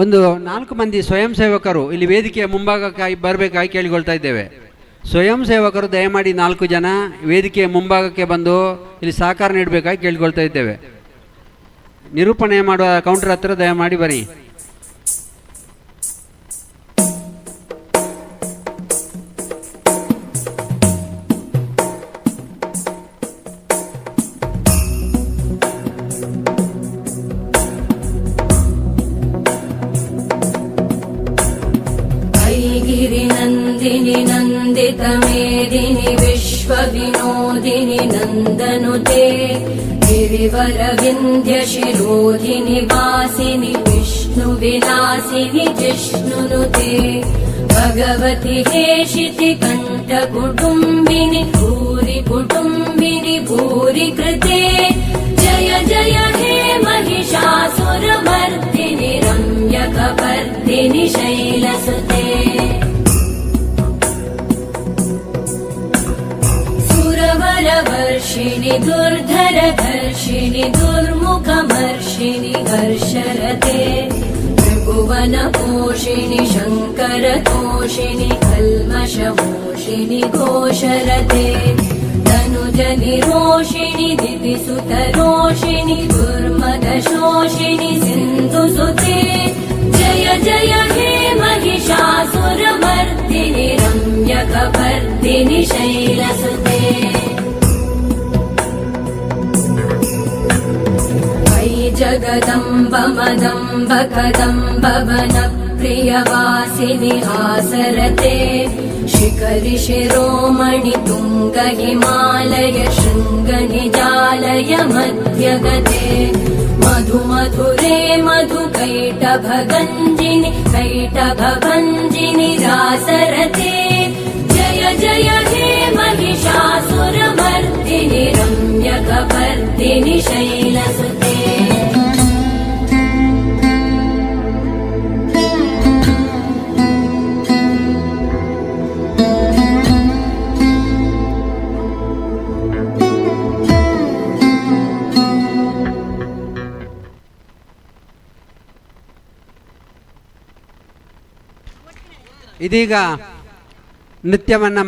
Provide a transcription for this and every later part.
ಒಂದು 4 ಮಂದಿ ಸ್ವಯಂ ಸೇವಕರು ಇಲ್ಲಿ ವೇದಿಕೆಯ ಮುಂಭಾಗಕ್ಕಾಗಿ ಬರಬೇಕಾಗಿ ಕೇಳಿಕೊಳ್ತಾ ಇದ್ದೇವೆ. ಸ್ವಯಂ ಸೇವಕರು ದಯಮಾಡಿ 4 ಜನ ವೇದಿಕೆಯ ಮುಂಭಾಗಕ್ಕೆ ಬಂದು ಇಲ್ಲಿ ಸಹಕಾರ ನೀಡಬೇಕಾಗಿ ಕೇಳಿಕೊಳ್ತಾ ಇದ್ದೇವೆ. ನಿರೂಪಣೆ ಮಾಡುವ ಕೌಂಟರ್ ಹತ್ರ ದಯಮಾಡಿ ಬನ್ನಿ. गिरिनन्दिनि नन्दितमेदिनि विश्वविनोदिनि नन्दनुते गिरिवरविन्ध्यशिरोधिनि वासिनि विष्णुविलासिनि जिष्णुनुते भगवति हेशिति कण्ठकुटुम्बिनि भूरि कुटुम्बिनि भूरि कृते जय जय हे महिषासुरमर्दिनि रम्यकपर्दिनि शैलसुते। सुरवरवर्षिणि दुर्धरधर्षिणि दुर्मुखमर्षिणि हर्षरते त्रिभुवनपोषिणि शङ्करतोषिणि कल्मषमोषिणि घोषरते तनुजनिरोषिणि दितिसुतरोषिणि दुर्मदशोषिणि सिन्धुसुते जय जय हे महिषासुरमर्दिनि रम्यकपर्दिनि शैलसुते। जगदम्ब मदम्ब कदम्ब वनप्रियवासिनि आसरते शिखरि शिरोमणि तुङ्ग हिमालय शृङ्ग निजालय मध्यगते मधु मधुरे मधु कैटभगञ्जिनि कैटभभञ्जिनि रासरते जय जय हे महिषासुरमर्दिनि रम्यकपर्दिनि शैलसुते। ಇದೀಗ ನೃತ್ಯವನ್ನು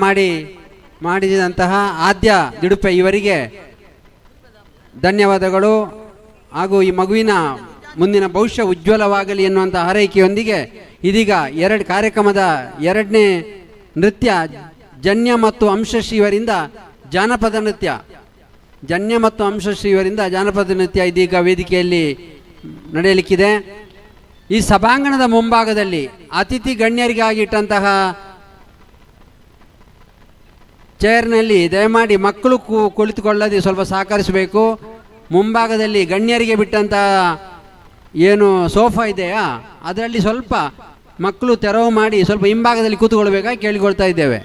ಮಾಡಿದಂತಹ ಆದ್ಯ ದಿಡುಪೆ ಇವರಿಗೆ ಧನ್ಯವಾದಗಳು. ಹಾಗೂ ಈ ಮಗುವಿನ ಮುಂದಿನ ಭವಿಷ್ಯ ಉಜ್ವಲವಾಗಲಿ ಎನ್ನುವಂಥ ಹಾರೈಕೆಯೊಂದಿಗೆ ಇದೀಗ ಕಾರ್ಯಕ್ರಮದ 2ನೇ ನೃತ್ಯ ಜನ್ಯ ಮತ್ತು ಅಂಶಶ್ರೀ ಇವರಿಂದ ಜಾನಪದ ನೃತ್ಯ. ಜನ್ಯ ಮತ್ತು ಅಂಶಶ್ರೀ ಇವರಿಂದ ಜಾನಪದ ನೃತ್ಯ ಇದೀಗ ವೇದಿಕೆಯಲ್ಲಿ ನಡೆಯಲಿಕ್ಕಿದೆ. ಈ ಸಭಾಂಗಣದ ಮುಂಭಾಗದಲ್ಲಿ ಅತಿಥಿ ಗಣ್ಯರಿಗಾಗಿ ಇಟ್ಟಂತಹ ಚೇರ್ನಲ್ಲಿ ದಯಮಾಡಿ ಮಕ್ಕಳು ಕುಳಿತುಕೊಳ್ಳದೆ ಸ್ವಲ್ಪ ಸಹಕರಿಸಬೇಕು. ಮುಂಭಾಗದಲ್ಲಿ ಗಣ್ಯರಿಗೆ ಬಿಟ್ಟಂತಹ ಏನು ಸೋಫಾ ಇದೆಯಾ ಅದರಲ್ಲಿ ಸ್ವಲ್ಪ ಮಕ್ಕಳು ತೆರವು ಮಾಡಿ ಸ್ವಲ್ಪ ಹಿಂಭಾಗದಲ್ಲಿ ಕೂತುಕೊಳ್ಬೇಕಾಗಿ ಕೇಳಿಕೊಳ್ತಾ ಇದ್ದೇವೆ.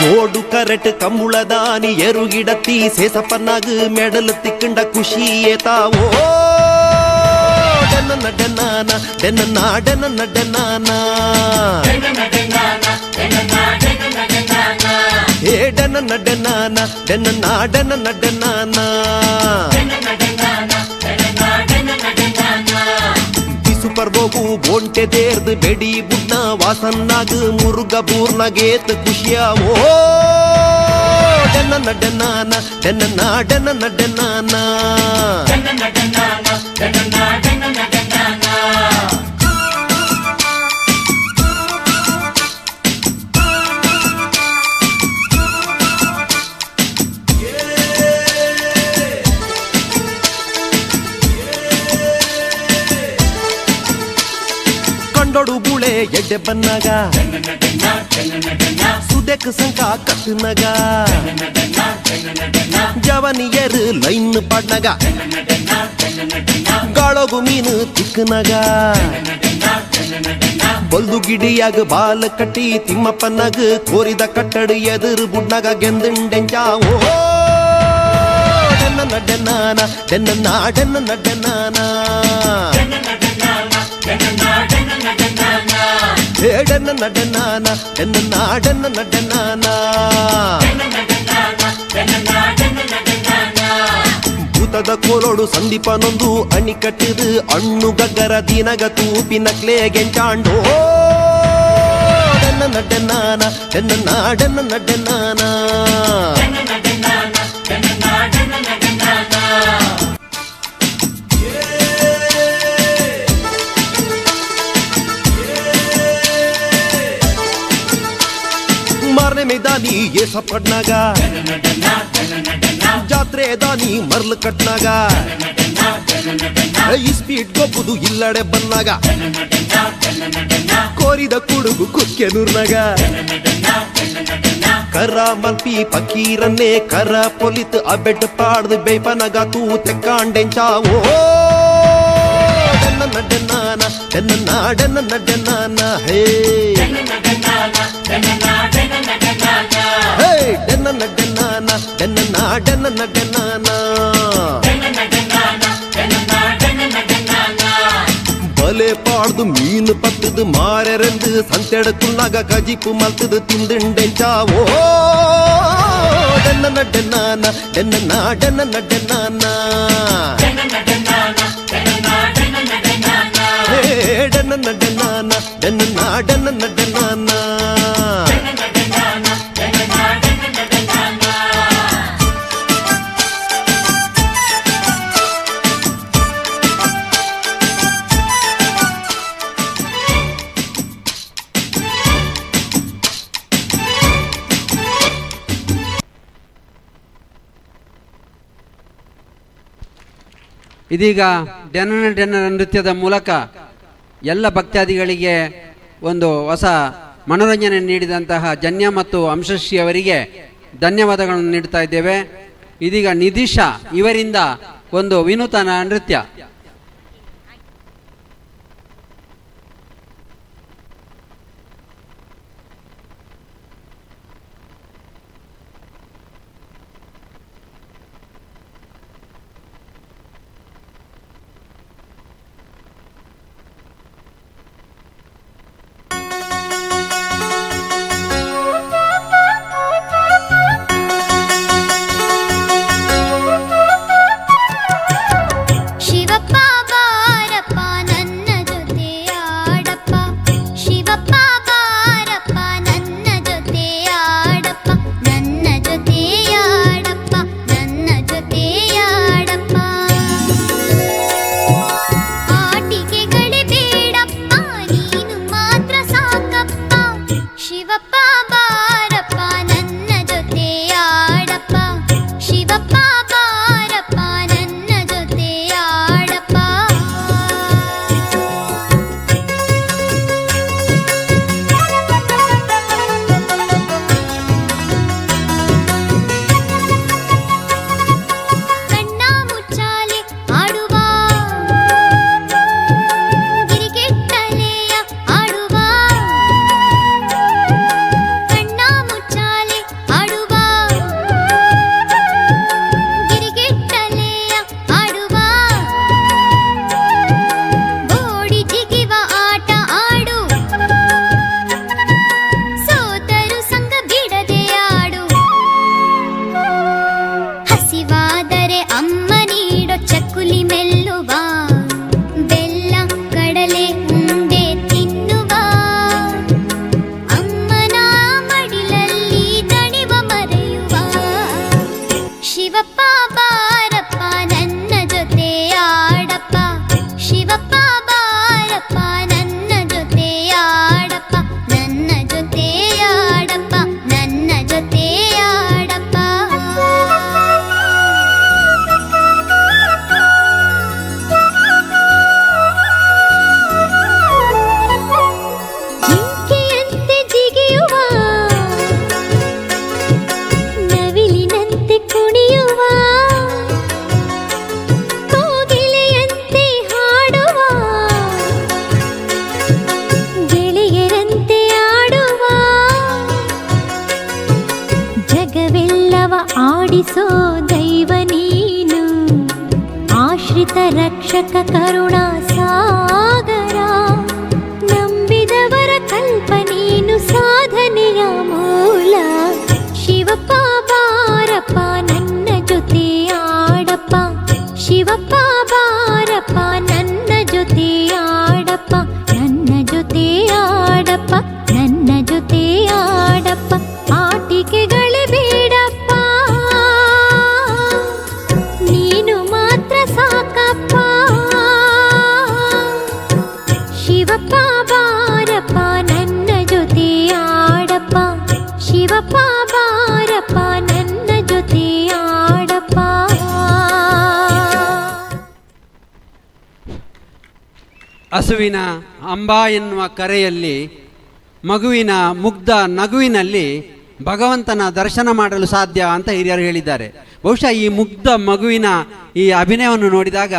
ಜೋಡು ಕರೆಟ್ ಕಂಬುಳದಾನಿ ಎರುಗಿಡತ್ತಿ ಸೇಸಪ್ಪನಾಗ ಮೆಡಲ್ ತಿಕ್ಕಂಡ ಖುಷಿಯೇ ತಾವೋ. ಡೆನ್ನ ಡೆನ್ನಾನ ಡೆನ್ನ ಡೆನ್ನ ಡೆನ್ನಾನ ಏ ಡೆನ್ನ ಡೆನ್ನಾನ ಡೆನ್ನ ಡೆನ್ನ ಡೆನ್ನಾನ. ಬಿಸು ಪರ್ವವು ಬೋಂಟೆ ದೇರ್ದು ಬೆಡಿ ಬುಡ್ನ ವಾಸನ್ನಾಗ ಮುರುಗ ಬೂರ್ನಗೇತ್ ಖುಷಿಯಾವೋ. ಡೆನ್ನ ಡೆನ್ನಾನ ಡೆನ್ನ ಡೆನ್ನ ಡೆನ್ನಾನ. ಕಂಡೊಡು ಬುಳೆ ಮಳೆ ಎಡ್ಡೆ ಬನ್ನಾಗ ಸುದೆಕ್ ಸಂಕ ಕಟ್ಟುನಗ ಜವನಿಯರು ಲೈನ್ ಪಾಡ್ನಾಗ ಗಾಳೋಗು ಮೀನು ತಿಕ್ಕನಾಗ ಬೊಲ್ದು ಗಿಡಿಯಾಗ ಬಾಲ ಕಟ್ಟಿ ತಿಮ್ಮಪ್ಪನಾಗ ಕೋರಿದ ಕಟ್ಟಡ ಎದುರು ಬುಡ್ನಾಗ ಗೆಂದುಂಡೆಂಚಾವೋ ಡೆನ್ನ ಡೆನ್ನಾನ ಡೆನ್ನ ಡೆನ್ನ ಡೆನ್ನಾನ ಹೇ ಡೆನ್ನ ಡೆನ್ನಾನ ಡೆನ್ನ ಡೆನ್ನ ಡೆನ್ನಾನ ಭೂತದ ಕೋಲೋಡು ಸಂದೀಪನೊಂದು ಅಣಿ ಕಟ್ಟಿದು ಅಣ್ಣು ಗಗ್ಗರ ದಿನಗ ತೂಪಿನಕ್ಲೇ ಗೆಂಚಾಂಡೋ ಡೆನ್ನ ಡೆನ್ನಾನ ಡೆನ್ನ ಡೆನ್ನ ಡೆನ್ನಾನ. ಮಾರನೆ ಮೇದಾನಿ ಏಸ ಪಡ್ನಾಗ ಜಾತ್ರೆ ದಾನಿ ಮರ್ಲು ಕಟ್ನಾಗ ಈ ಸ್ಪೀಡ್ ಗೊಬ್ಬುದು ಇಲ್ಲಡೆ ಬನ್ನಾಗ ಕೋರಿದ ಕುಡುಗು ಕುಕ್ಕೆ ನೂರ್ನಾಗ ಕರ ಮಲ್ಪಿ ಪಕೀರನ್ನೇ ಕರ ಪೊಲಿತ್ ಅಬೆಟ್ ಪಾಡ್ದು ಬೇಪನಗ ತೂ ತೆಕ್ಕಾಂಡೆಂಚಾವೋ ಡೆನ್ನ ಡೆನ್ನಾನ ಡೆನ್ನ ಡೆನ್ನ ಡೆನ್ನಾನ ಹೇ ಹೇ ಡೆನ್ನ ಡೆನ್ನಾನ ಡೆನ್ನ ಡೆನ್ನ ಡೆನ್ನಾನ. ಬಲೆ ಪಾಡ್ದು ಮೀನು ಪತ್ತದು ಮಾರೆರೆಂದು ಸಂತೆಡಕುಲ್ನಾಗ ಕಜಿಪು ಮಲ್ತದು ತಿಂದುಂಡೆಂಚಾವೋ ಡೆನ್ನ ಡೆನ್ನಾನ ಡೆನ್ನ ಡೆನ್ನ ಡೆನ್ನಾನ ಹೇ ಡೆನ್ನ ಡೆನ್ನಾನ ಡೆನ್ನ ಡೆನ್ನ ಡೆನ್ನಾನ. ಇದೀಗ ಡೆನ್ನ ಡೆನ್ನ ನೃತ್ಯದ ಮೂಲಕ ಎಲ್ಲ ಭಕ್ತಾದಿಗಳಿಗೆ ಒಂದು ಹೊಸ ಮನೋರಂಜನೆ ನೀಡಿದಂತಹ ಜನ್ಯ ಮತ್ತು ಅಂಶಶ್ರೀ ಅವರಿಗೆ ಧನ್ಯವಾದಗಳನ್ನು ನೀಡ್ತಾ ಇದ್ದೇವೆ. ಇದೀಗ ನಿಧಿಶಾ ಇವರಿಂದ ಒಂದು ವಿನೂತನ ನೃತ್ಯ. ಶಿವಪ್ಪ. ರಕ್ಷಕ ಕರುಣಾ ಸಾಗರ, ನಂಬಿದವರ ಕಲ್ಪ ನೀನು ಸಾಧನೆಯ ಮೂಲ. ಶಿವಪ್ಪ ಬಾರಪ್ಪ ನನ್ನ ಜೊತೆ ಆಡಪ್ಪ, ಶಿವಪ್ಪ ಬಾರಪ್ಪ ನನ್ನ ಜೊತೆ ಆಡಪ್ಪ, ನನ್ನ ಜೊತೆ ಆಡಪ್ಪ, ನನ್ನ ಜೊತೆ ಆಡಪ್ಪ, ಆಟಿಕೆಗಳೇ ಬೇಡಪ್ಪ, ನೀನು ಮಾತ್ರ ಸಾಕಪ್ಪ. ಶಿವಪ್ಪ ಬಾರಪ್ಪ ನನ್ನ ಜೊತೆ ಆಡಪ್ಪ, ಶಿವಪ್ಪ ಬಾರಪ್ಪ ನನ್ನ ಜೊತೆ ಆಡಪ್ಪ. ಹಸುವಿನ ಅಂಬಾ ಎನ್ನುವ ಕರೆಯಲ್ಲಿ, ಮಗುವಿನ ಮುಗ್ಧ ನಗುವಿನಲ್ಲಿ ಭಗವಂತನ ದರ್ಶನ ಮಾಡಲು ಸಾಧ್ಯ ಅಂತ ಹಿರಿಯರು ಹೇಳಿದ್ದಾರೆ. ಬಹುಶಃ ಈ ಮುಗ್ಧ ಮಗುವಿನ ಈ ಅಭಿನಯವನ್ನು ನೋಡಿದಾಗ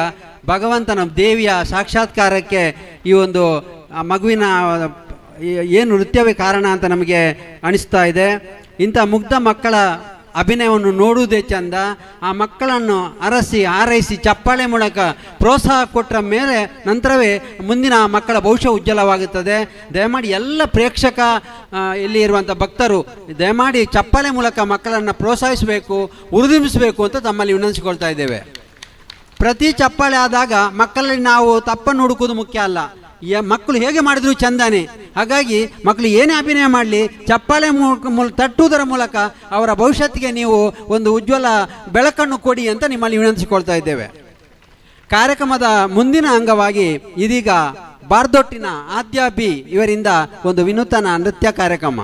ಭಗವಂತನ ದೇವಿಯ ಸಾಕ್ಷಾತ್ಕಾರಕ್ಕೆ ಈ ಒಂದು ಆ ಮಗುವಿನ ಏನು ನೃತ್ಯವೇ ಕಾರಣ ಅಂತ ನಮಗೆ ಅನಿಸ್ತಾ ಇದೆ. ಇಂಥ ಮುಗ್ಧ ಮಕ್ಕಳ ಅಭಿನಯವನ್ನು ನೋಡುವುದೇ ಚಂದ. ಆ ಮಕ್ಕಳನ್ನು ಅರಸಿ ಹಾರೈಸಿ ಚಪ್ಪಾಳೆ ಮೂಲಕ ಪ್ರೋತ್ಸಾಹ ಕೊಟ್ಟ ಮೇಲೆ ನಂತರವೇ ಮುಂದಿನ ಆ ಮಕ್ಕಳ ಭವಿಷ್ಯ ಉಜ್ವಲವಾಗುತ್ತದೆ. ದಯಮಾಡಿ ಎಲ್ಲ ಪ್ರೇಕ್ಷಕ ಇಲ್ಲಿ ಇರುವಂಥ ಭಕ್ತರು ದಯಮಾಡಿ ಚಪ್ಪಾಳೆ ಮೂಲಕ ಮಕ್ಕಳನ್ನು ಪ್ರೋತ್ಸಾಹಿಸಬೇಕು, ಹುರಿದುಂಬಿಸಬೇಕು ಅಂತ ತಮ್ಮಲ್ಲಿ ವಿನಂತಿಸಿಕೊಳ್ತಾ ಇದ್ದೇವೆ. ಪ್ರತಿ ಚಪ್ಪಾಳೆ ಆದಾಗ ಮಕ್ಕಳಲ್ಲಿ ನಾವು ತಪ್ಪನ್ನು ಹುಡುಕುವುದು ಮುಖ್ಯ ಅಲ್ಲ. ಮಕ್ಕಳು ಹೇಗೆ ಮಾಡಿದ್ರು ಚಂದಾನೆ. ಹಾಗಾಗಿ ಮಕ್ಕಳು ಏನೇ ಅಭಿನಯ ಮಾಡಲಿ, ಚಪ್ಪಾಳೆ ತಟ್ಟುವುದರ ಮೂಲಕ ಅವರ ಭವಿಷ್ಯತ್ತಿಗೆ ನೀವು ಒಂದು ಉಜ್ವಲ ಬೆಳಕನ್ನು ಕೊಡಿ ಅಂತ ನಿಮ್ಮಲ್ಲಿ ವಿನಂತಿಸಿಕೊಳ್ತಾ ಇದ್ದೇವೆ. ಕಾರ್ಯಕ್ರಮದ ಮುಂದಿನ ಅಂಗವಾಗಿ ಇದೀಗ ಬಾರ್ದೊಟ್ಟಿನ ಆದ್ಯ ಬಿ ಇವರಿಂದ ಒಂದು ವಿನೂತನ ನೃತ್ಯ ಕಾರ್ಯಕ್ರಮ.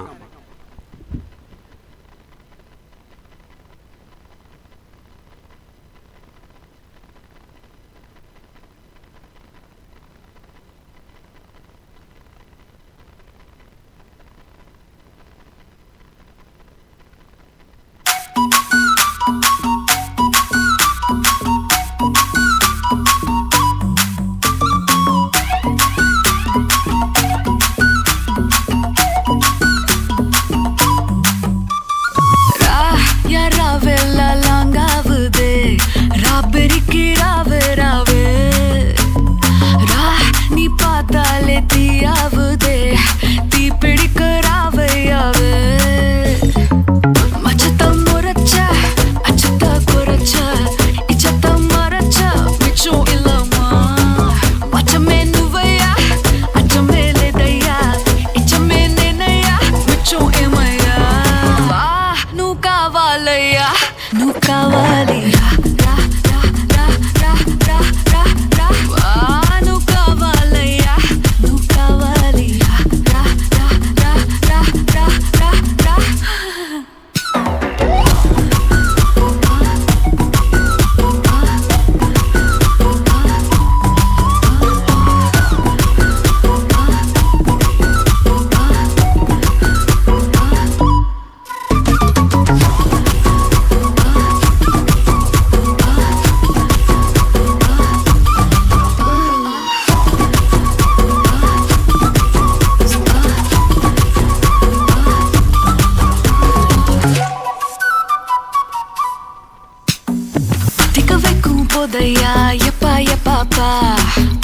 போதையா எப்பா எப்பாப்பா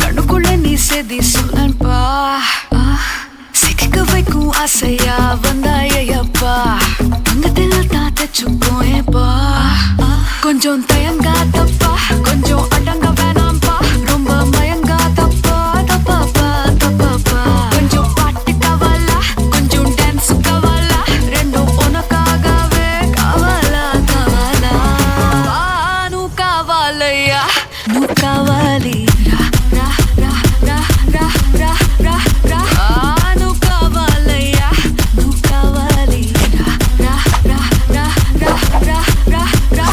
கண்ணுக்குள்ள நீ செதி சொல்லன்பா, சிக்கிக்க வைக்கும் ஆசையா வந்தாயப்பா, தங்கத்தில் தான் தச்சுக்கோயப்பா, கொஞ்சம் தயங்காதப்பா, கொஞ்சம் அடங்க வேணாம்பா, ரொம்ப மயங்காதப்பா, தப்பாப்பா தப்பாப்பா, கொஞ்சம் பாட்டு கவலா, கொஞ்சம் டான்ஸ் கவலா, ரெண்டும் உனக்காகவே கவலா கவலா, నువ్వు కావాలయ్యా నువ్వు కావాలి, రా రా రా రా రా రా రా రా, నువ్వు కావాలయ్యా నువ్వు కావాలి, రా రా రా రా రా రా రా రా.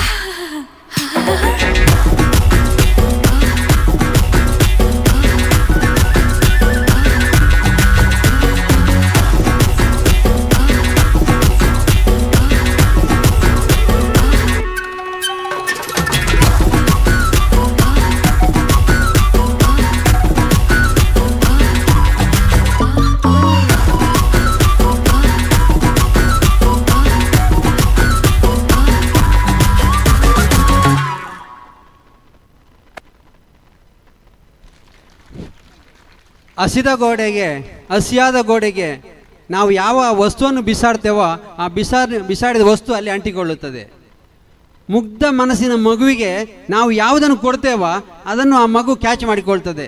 ಹಸಿದ ಗೋಡೆಗೆ, ಹಸಿಯಾದ ಗೋಡೆಗೆ ನಾವು ಯಾವ ವಸ್ತುವನ್ನು ಬಿಸಾಡ್ತೇವೋ ಆ ಬಿಸಾಡಿದ ವಸ್ತು ಅಲ್ಲಿ ಅಂಟಿಕೊಳ್ಳುತ್ತದೆ. ಮುಗ್ಧ ಮನಸ್ಸಿನ ಮಗುವಿಗೆ ನಾವು ಯಾವುದನ್ನು ಕೊಡ್ತೇವೋ ಅದನ್ನು ಆ ಮಗು ಕ್ಯಾಚ್ ಮಾಡಿಕೊಳ್ತದೆ.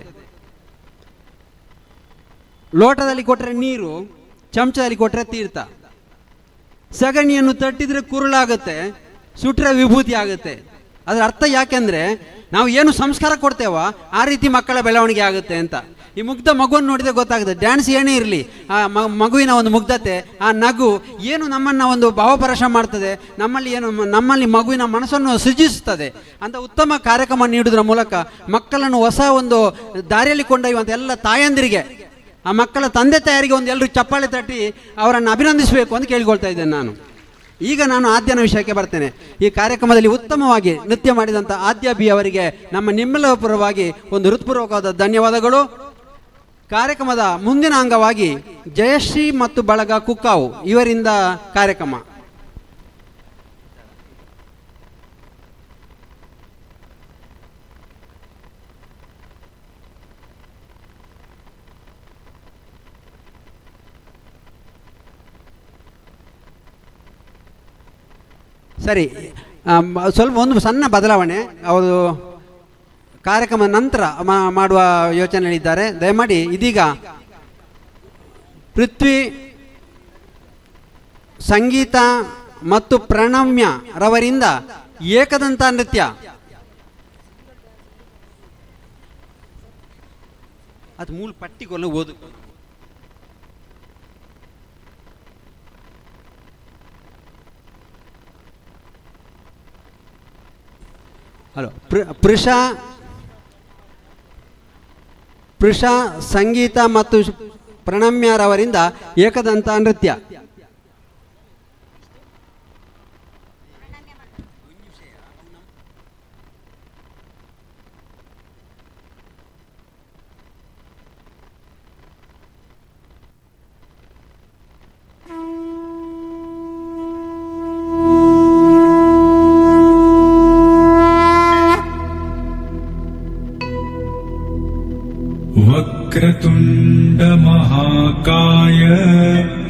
ಲೋಟದಲ್ಲಿ ಕೊಟ್ಟರೆ ನೀರು, ಚಮಚದಲ್ಲಿ ಕೊಟ್ಟರೆ ತೀರ್ಥ. ಸಗಣಿಯನ್ನು ತಟ್ಟಿದರೆ ಕುರುಳಾಗುತ್ತೆ, ಸುಟ್ಟರೆ ವಿಭೂತಿ ಆಗುತ್ತೆ. ಅದರ ಅರ್ಥ ಯಾಕೆಂದರೆ ನಾವು ಏನು ಸಂಸ್ಕಾರ ಕೊಡ್ತೇವೋ ಆ ರೀತಿ ಮಕ್ಕಳ ಬೆಳವಣಿಗೆ ಆಗುತ್ತೆ ಅಂತ. ಈ ಮುಗ್ಧ ಮಗುವನ್ನು ನೋಡಿದರೆ ಗೊತ್ತಾಗುತ್ತೆ. ಡ್ಯಾನ್ಸ್ ಏನೇ ಇರಲಿ, ಆ ಮಗುವಿನ ಒಂದು ಮುಗ್ಧತೆ, ಆ ನಗು ಏನು ನಮ್ಮನ್ನು ಒಂದು ಭಾವಪರಶ ಮಾಡ್ತದೆ, ನಮ್ಮಲ್ಲಿ ಮಗುವಿನ ಮನಸ್ಸನ್ನು ಸೃಜಿಸುತ್ತದೆ. ಅಂತ ಉತ್ತಮ ಕಾರ್ಯಕ್ರಮ ನೀಡುವುದರ ಮೂಲಕ ಮಕ್ಕಳನ್ನು ಹೊಸ ಒಂದು ದಾರಿಯಲ್ಲಿ ಕೊಂಡೊಯ್ಯುವಂಥ ಎಲ್ಲ ತಾಯಂದಿರಿಗೆ, ಆ ಮಕ್ಕಳ ತಂದೆ ತಾಯರಿಗೆ ಒಂದು ಎಲ್ಲರೂ ಚಪ್ಪಾಳೆ ತಟ್ಟಿ ಅವರನ್ನು ಅಭಿನಂದಿಸಬೇಕು ಅಂತ ಕೇಳಿಕೊಳ್ತಾ ಇದ್ದೇನೆ ನಾನು. ಈಗ ನಾನು ಆದ್ಯನ ವಿಷಯಕ್ಕೆ ಬರ್ತೇನೆ. ಈ ಕಾರ್ಯಕ್ರಮದಲ್ಲಿ ಉತ್ತಮವಾಗಿ ನೃತ್ಯ ಮಾಡಿದಂಥ ಆದ್ಯ ಬಿ ಅವರಿಗೆ ನಮ್ಮ ನಿಮ್ಮೆಲ್ಲರ ಪರವಾಗಿ ಒಂದು ಹೃತ್ಪೂರ್ವಕವಾದ ಧನ್ಯವಾದಗಳು. ಕಾರ್ಯಕ್ರಮದ ಮುಂದಿನ ಅಂಗವಾಗಿ ಜಯಶ್ರೀ ಮತ್ತು ಬಳಗ ಕುಕ್ಕಾವು ಇವರಿಂದ ಕಾರ್ಯಕ್ರಮ. ಸರಿ, ಸ್ವಲ್ಪ ಒಂದು ಸಣ್ಣ ಬದಲಾವಣೆ ಅವರು ಕಾರ್ಯಕ್ರಮ ನಂತರ ಮಾಡುವ ಯೋಚನೆಯಲ್ಲಿದ್ದಾರೆ. ದಯಮಾಡಿ ಇದೀಗ ಪೃಥ್ವಿ, ಸಂಗೀತ ಮತ್ತು ಪ್ರಣಮ್ಯ ರವರಿಂದ ಏಕದಂತ ನೃತ್ಯ. ಅದು ಮೂಲ ಪಟ್ಟಿಗೊಲ್ಲ ಓದು. ಹಲೋ, ಪೃಷ, ಸಂಗೀತ ಮತ್ತು ಪ್ರಣಮ್ಯರವರಿಂದ ಏಕದಂತ ನೃತ್ಯ. वक्रतुण्ड महाकाय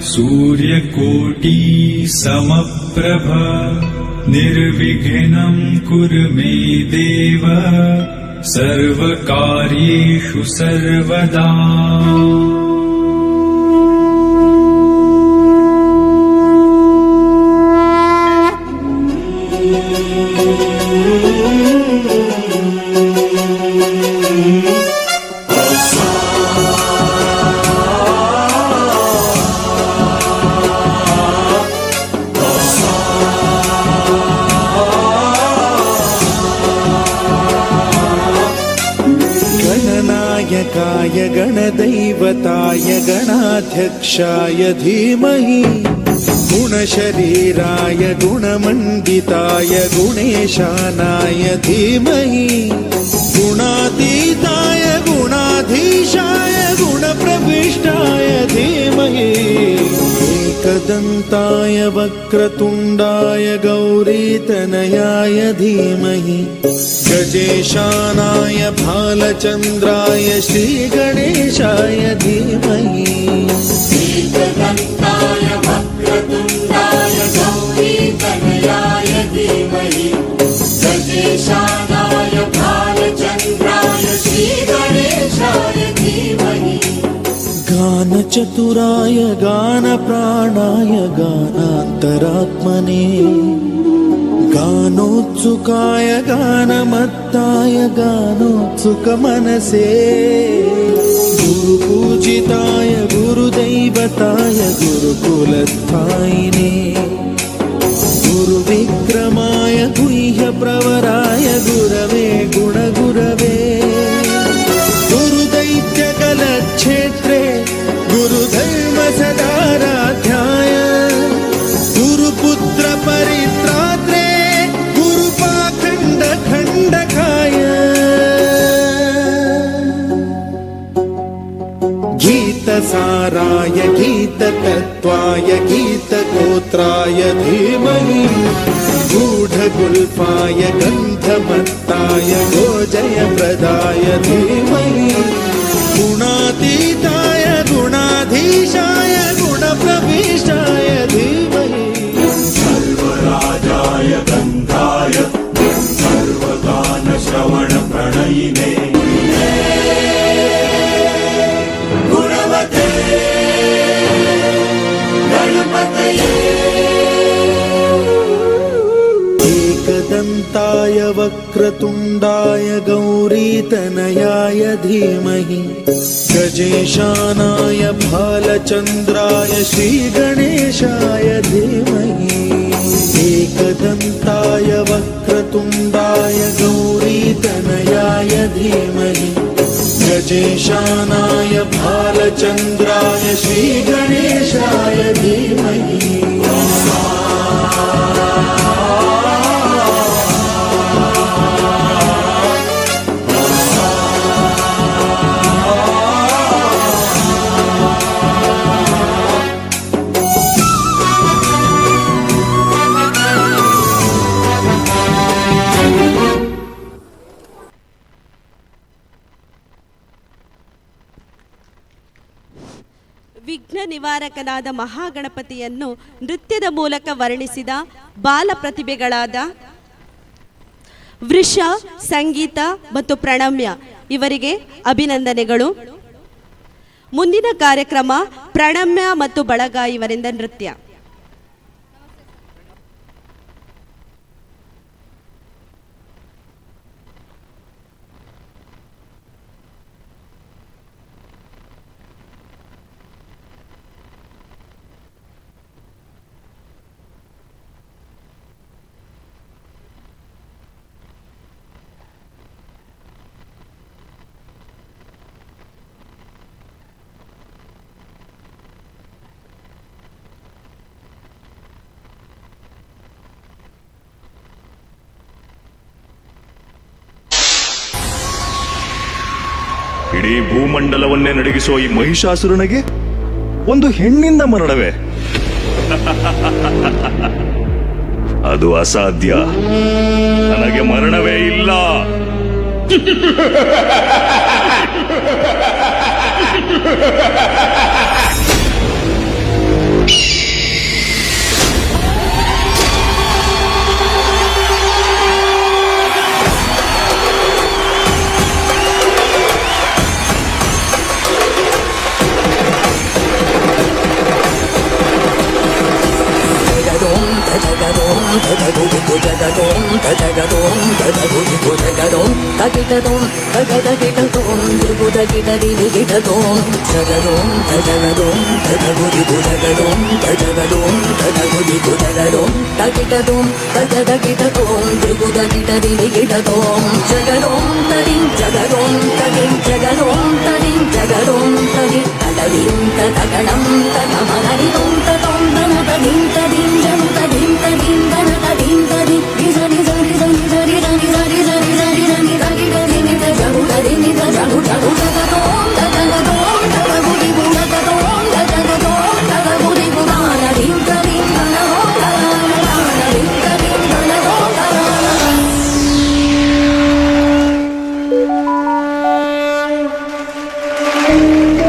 सूर्यकोटि समप्रभ निर्विघ्नं कुरु मे देव सर्वकार्येषु सर्वदा. गणनायकाय गणदैवताय गणाध्यक्षाय धीमहि गुणशरीराय गुणमण्डिताय गुणेशानाय धीमहि गुणातीताय गुणाधीशाय गुणप्रविष्टाय धीमहि एकदन्ताय वक्रतुण्डाय गौरीतनयाय धीमहि गजेशानाय भालचन्द्राय श्रीगणेशाय धीमहि. एकदन्ताय वक्रतुण्डाय गौरीतनयाय धीमहि गजेशानाय भालचन्द्राय श्रीगणेशाय धीमहि. गानचतुराय गानप्राणाय गानान्तरात्मने गानोत्सुकाय गानमत्ताय गानोत्सुकमनसे गुरुपूजिताय गुरुदैवताय गुरुकुलस्थायिने गुरुविक्रमाय गुह्यप्रवराय गुरवे गुणगुरवे गुरुदैत्यकलक्षेत्रे गुरुधर्म सदाराध्याय गुरुपुत्र परित्रात्रे गुरुपाखण्ड खण्डकाय गीतसाराय गीततत्त्वाय गीतगोत्राय धीमहि गूढगुल्फाय गन्धमत्ताय गोजयप्रदाय धीमहि गुणातीताय वक्रतुण्डाय गौरीतनयाय धीमहि। गजेशानाय भालचन्द्राय श्रीगणेशाय धीमहि। एकदन्ताय वक्रतुण्डाय गौरीतनयाय धीमहि। गजेशानाय भालचन्द्राय श्रीगणेशाय धीमहि। ವಿಘ್ನ ನಿವಾರಕನಾದ ಮಹಾಗಣಪತಿಯನ್ನು ನೃತ್ಯದ ಮೂಲಕ ವರ್ಣಿಸಿದ ಬಾಲ ಪ್ರತಿಭೆಗಳಾದ ವೃಷ, ಸಂಗೀತ ಮತ್ತು ಪ್ರಣಮ್ಯ ಇವರಿಗೆ ಅಭಿನಂದನೆಗಳು. ಮುಂದಿನ ಕಾರ್ಯಕ್ರಮ ಪ್ರಣಮ್ಯ ಮತ್ತು ಬಳಗ ಇವರಿಂದ ನೃತ್ಯ. ಇಡೀ ಭೂಮಂಡಲವನ್ನೇ ನಡಗಿಸುವ ಈ ಮಹಿಷಾಸುರನಿಗೆ ಒಂದು ಹೆಣ್ಣಿಂದ ಮರಣವೇ? ಅದು ಅಸಾಧ್ಯ. ನನಗೆ ಮರಣವೇ ಇಲ್ಲ.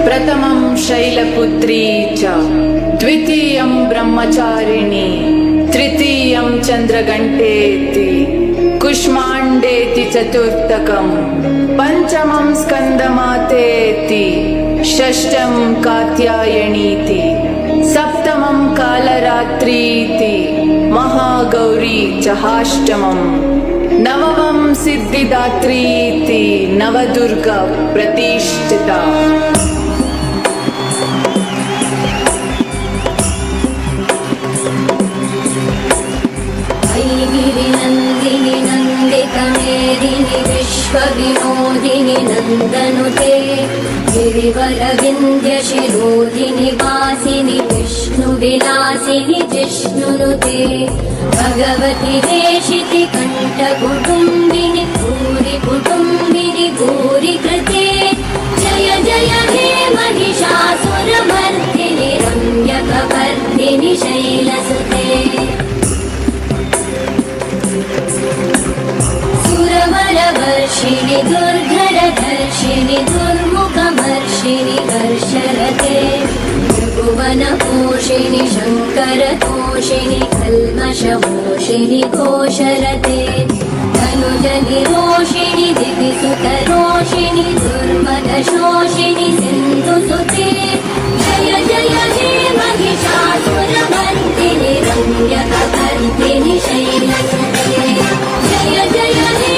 प्रथमं शैलपुत्री च, द्वितीयं ब्रह्मचारिणी, तृतीयं चन्द्रघण्टेति, कुष्माण्डेति चतुर्थकं, पञ्चमं स्कन्दमातेति, षष्ठं कात्यायनीति, सप्तमं कालरात्रीति, महागौरी चहाष्टमं, नवमं सिद्धिदात्रीति, नवदुर्गा प्रतिष्ठिता। गिरिनन्दिनि नन्दितमेदिनि विश्वविनोदिनि नन्दनुते गिरिवरविन्द्यशिरोधिनि वासिनि विष्णुविलासिनि जिष्णुनुते भगवति देशिति कण्ठकुटुम्बिनि भूरि कुटुम्बिनि भूरि कृते जय जय हे महिषासुरमर्दिनि रम्यकवर्धिनि शैलसुते। सुरवरवर्षिणि दुर्धरधर्षिणि दुर्मुखमर्षिणि हर्षरते त्रिभुवनपोषिणि शङ्करतोषिणि कल्मषमोषिणि घोषरते धनुजनिरोषिणि दिविसुतरोषिणि दुर्मदशोषिणि सिन्धुसुते जय जय हे महिषासुरमर्दिनि रम्यकवर्धिनि शैलसुते जय जय हे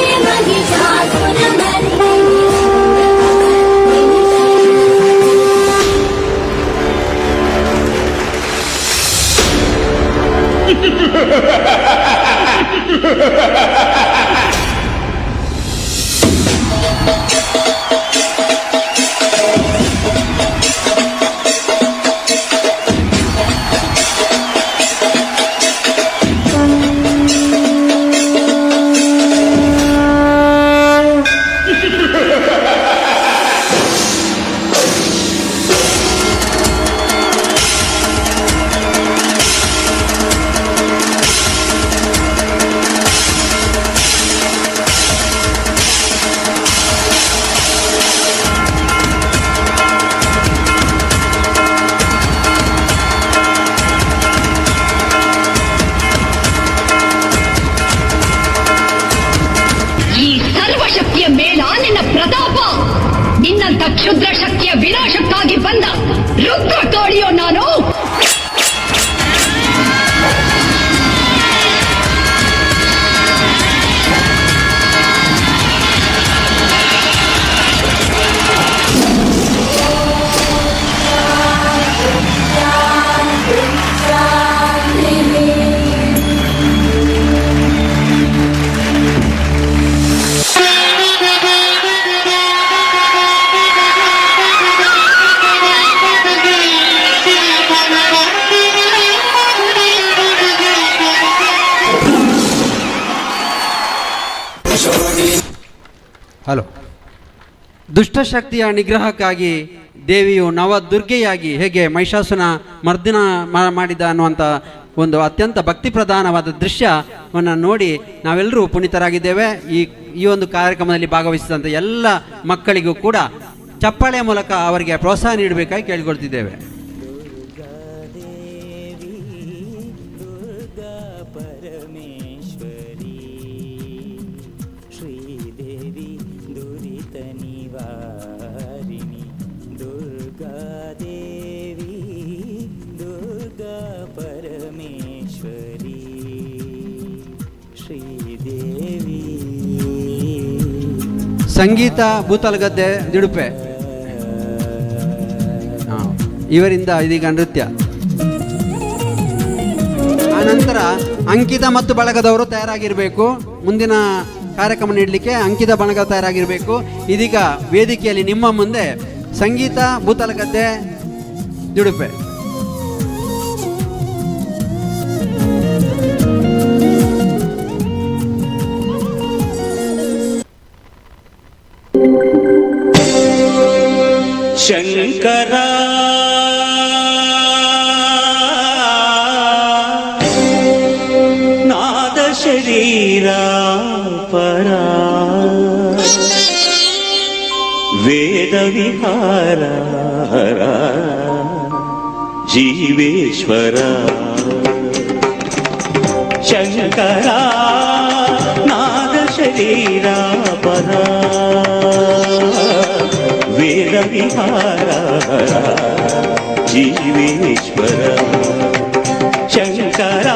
ಈ ಸರ್ವಶಕ್ತಿಯ ಮೇಲ ನಿನ್ನ ಪ್ರತಾಪ. ನಿನ್ನಂಥ ಕ್ಷುದ್ರ ಶಕ್ತಿಯ ವಿನಾಶಕ್ಕಾಗಿ ಬಂದ ರುದ್ರ ಕಾಳಿಯೋ ನಾನು. ಹಲೋ. ದುಷ್ಟಶಕ್ತಿಯ ನಿಗ್ರಹಕ್ಕಾಗಿ ದೇವಿಯು ನವದುರ್ಗೆಯಾಗಿ ಹೇಗೆ ಮಹಿಷಾಸುನ ಮರ್ದಿನ ಮಾಡಿದ ಅನ್ನುವಂಥ ಒಂದು ಅತ್ಯಂತ ಭಕ್ತಿ ಪ್ರಧಾನವಾದ ದೃಶ್ಯವನ್ನು ನೋಡಿ ನಾವೆಲ್ಲರೂ ಪುನೀತರಾಗಿದ್ದೇವೆ. ಈ ಈ ಒಂದು ಕಾರ್ಯಕ್ರಮದಲ್ಲಿ ಭಾಗವಹಿಸಿದಂಥ ಎಲ್ಲ ಮಕ್ಕಳಿಗೂ ಕೂಡ ಚಪ್ಪಾಳೆಯ ಮೂಲಕ ಅವರಿಗೆ ಪ್ರೋತ್ಸಾಹ ನೀಡಬೇಕಾಗಿ ಕೇಳಿಕೊಳ್ತಿದ್ದೇವೆ. ಸಂಗೀತ ಭೂತಲಗದ್ದೆ ದಿಡುಪೆ ಇವರಿಂದ ಇದೀಗ ನೃತ್ಯ. ಆನಂತರ ಅಂಕಿತ ಮತ್ತು ಬಳಗದವರು ತಯಾರಾಗಿರಬೇಕು. ಮುಂದಿನ ಕಾರ್ಯಕ್ರಮ ನೀಡಲಿಕ್ಕೆ ಅಂಕಿತ ಬಳಗ ತಯಾರಾಗಿರಬೇಕು. ಇದೀಗ ವೇದಿಕೆಯಲ್ಲಿ ನಿಮ್ಮ ಮುಂದೆ ಸಂಗೀತ ಭೂತಲಗದ್ದೆ ದಿಡುಪೆ. ಶಂಕರ ನಾದ ಶರೀರ ಪರ ವೇದ ವಿಹಾರ ಜೀವೇಶ್ವರ ಶಂಕರ ನಾದ ಶರೀರ ಪರ ವೇದ ವಿಹಾರ ಜೀವೇಶ್ವರ ಶಂಕರ.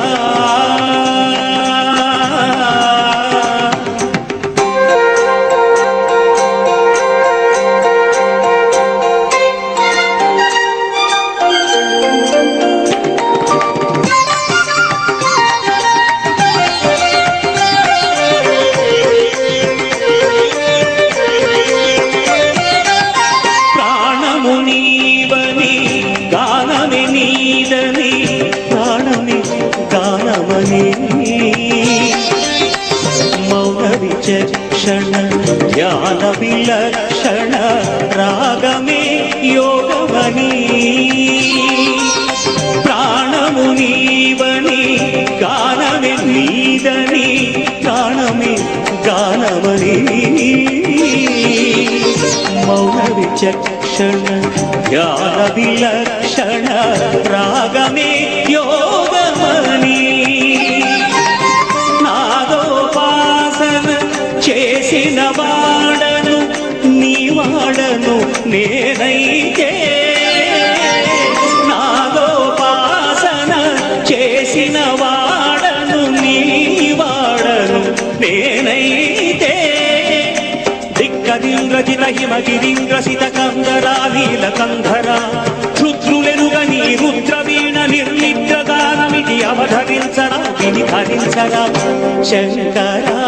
విచక్షణ ధ్యాన విలక్షణ రాగమే యోగమని ప్రాణము నీవని గానమే నీదని ప్రాణమే గానమని మౌన విచక్షణ ధ్యాన విలక్షణ రాగమే యోగమని చేసిన వాడను నీ వాడను నేనైతే నాదోపాసన చేసిన వాడను నీ వాడను నేనైతే దిక్కదింద్రజిత హిమగిరింద్రసిత కందరా నీలకంధరా రుద్రులెరుగ నీ రుద్రవీణ నిర్నిద్రగానమిది అవధరించరా విని ధరించరా శంకరా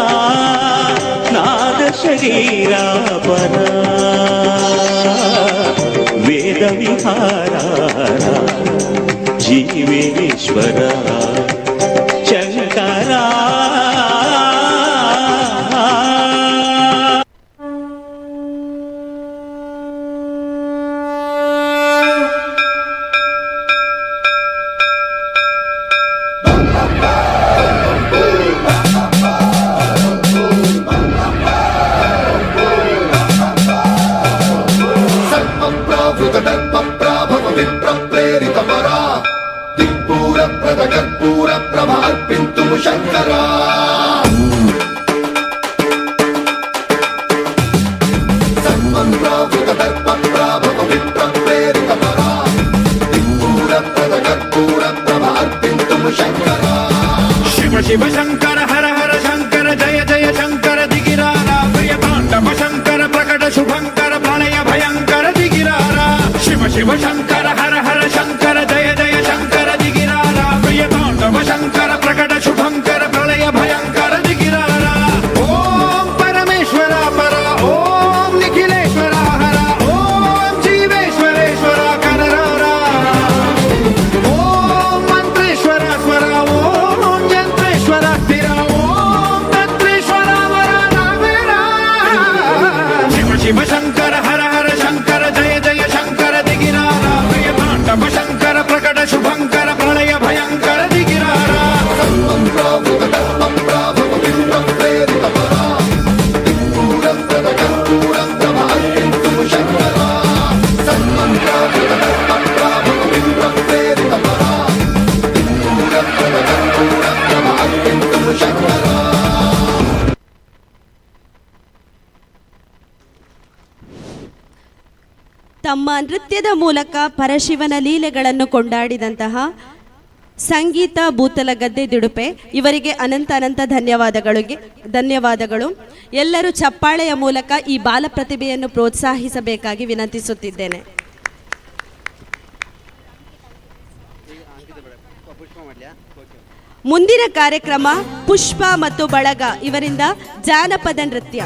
నాద శరీరా పరా వేద విహారా జీవేశ్వర శంకరా. సర్పప్రావృత దర్ప ప్రాభవ విప్ర ప్రేరిత పరా దిక్పూర ప్రద కర్పూర ప్రభ అర్పింతుము శంకరా. సర్పం ప్రావృత దర్ప ప్రాభవ విప్ర ప్రేరిత పరా దిక్పూర ప్రద కర్పూర ప్రభ అర్పింతుము శంకరా. శివ శివ శంకర హర హర శంకర జయ జయ శంకర దిగిరారా ప్రియ తాండవ శంకర ప్రకట శుభంకర ప్రళయ భయంకర దిగిరారా. శివ శివ శంకర హర హర శంకర జయ జయ శంకర దిగిరారా ప్రియ తాండవ శంకర ప్రకట శుభంకర ప్రళయ భయంకర దిగిరారా. ఓం పరమేశ్వర పర ఓం నిఖిలేశ్వర హర ఓం జీవేశ్వరేశ్వర కరరారా ఓం మంత్రేశ్వర స్వర ఓం యంత్రేశ్వర స్థిర ఓం తంత్రేశ్వర వర నావేరా. శివ శివ శంకర హర హర శంకర జయ జయ శంకర దిగిరారా ప్రియ తాండవ శంకర ప్రకట శుభంకర ప్రళయ భయంకర దిగిరారా. సర్పం ప్రావృత దర్ప ప్రాభవ విప్ర ప్రేరిత పరా దిక్పూర ప్రద కర్పూర ప్రభ అర్పింతుము శంకరా. సర్పం ప్రావృత దర్ప ప్రాభవ విప్ర ప్రేరిత పరా దిక్పూర ప్రద కర్పూర ప్రభ అర్పింతుము శంకరా. ತಮ್ಮ ನೃತ್ಯದ ಮೂಲಕ ಪರಶಿವನ ಲೀಲೆಗಳನ್ನು ಕೊಂಡಾಡಿದಂತಹ ಸಂಗೀತ ಬೂತಲಗದ್ದೆ ದಿಡುಪೆ ಇವರಿಗೆ ಅನಂತ ಅನಂತ ಧನ್ಯವಾದಗಳು. ಎಲ್ಲರೂ ಚಪ್ಪಾಳೆಯ ಮೂಲಕ ಈ ಬಾಲ ಪ್ರತಿಭೆಯನ್ನು ಪ್ರೋತ್ಸಾಹಿಸಬೇಕಾಗಿ ವಿನಂತಿಸುತ್ತಿದ್ದೇನೆ. ಮುಂದಿನ ಕಾರ್ಯಕ್ರಮ ಪುಷ್ಪ ಮತ್ತು ಬಳಗ ಇವರಿಂದ ಜಾನಪದ ನೃತ್ಯ.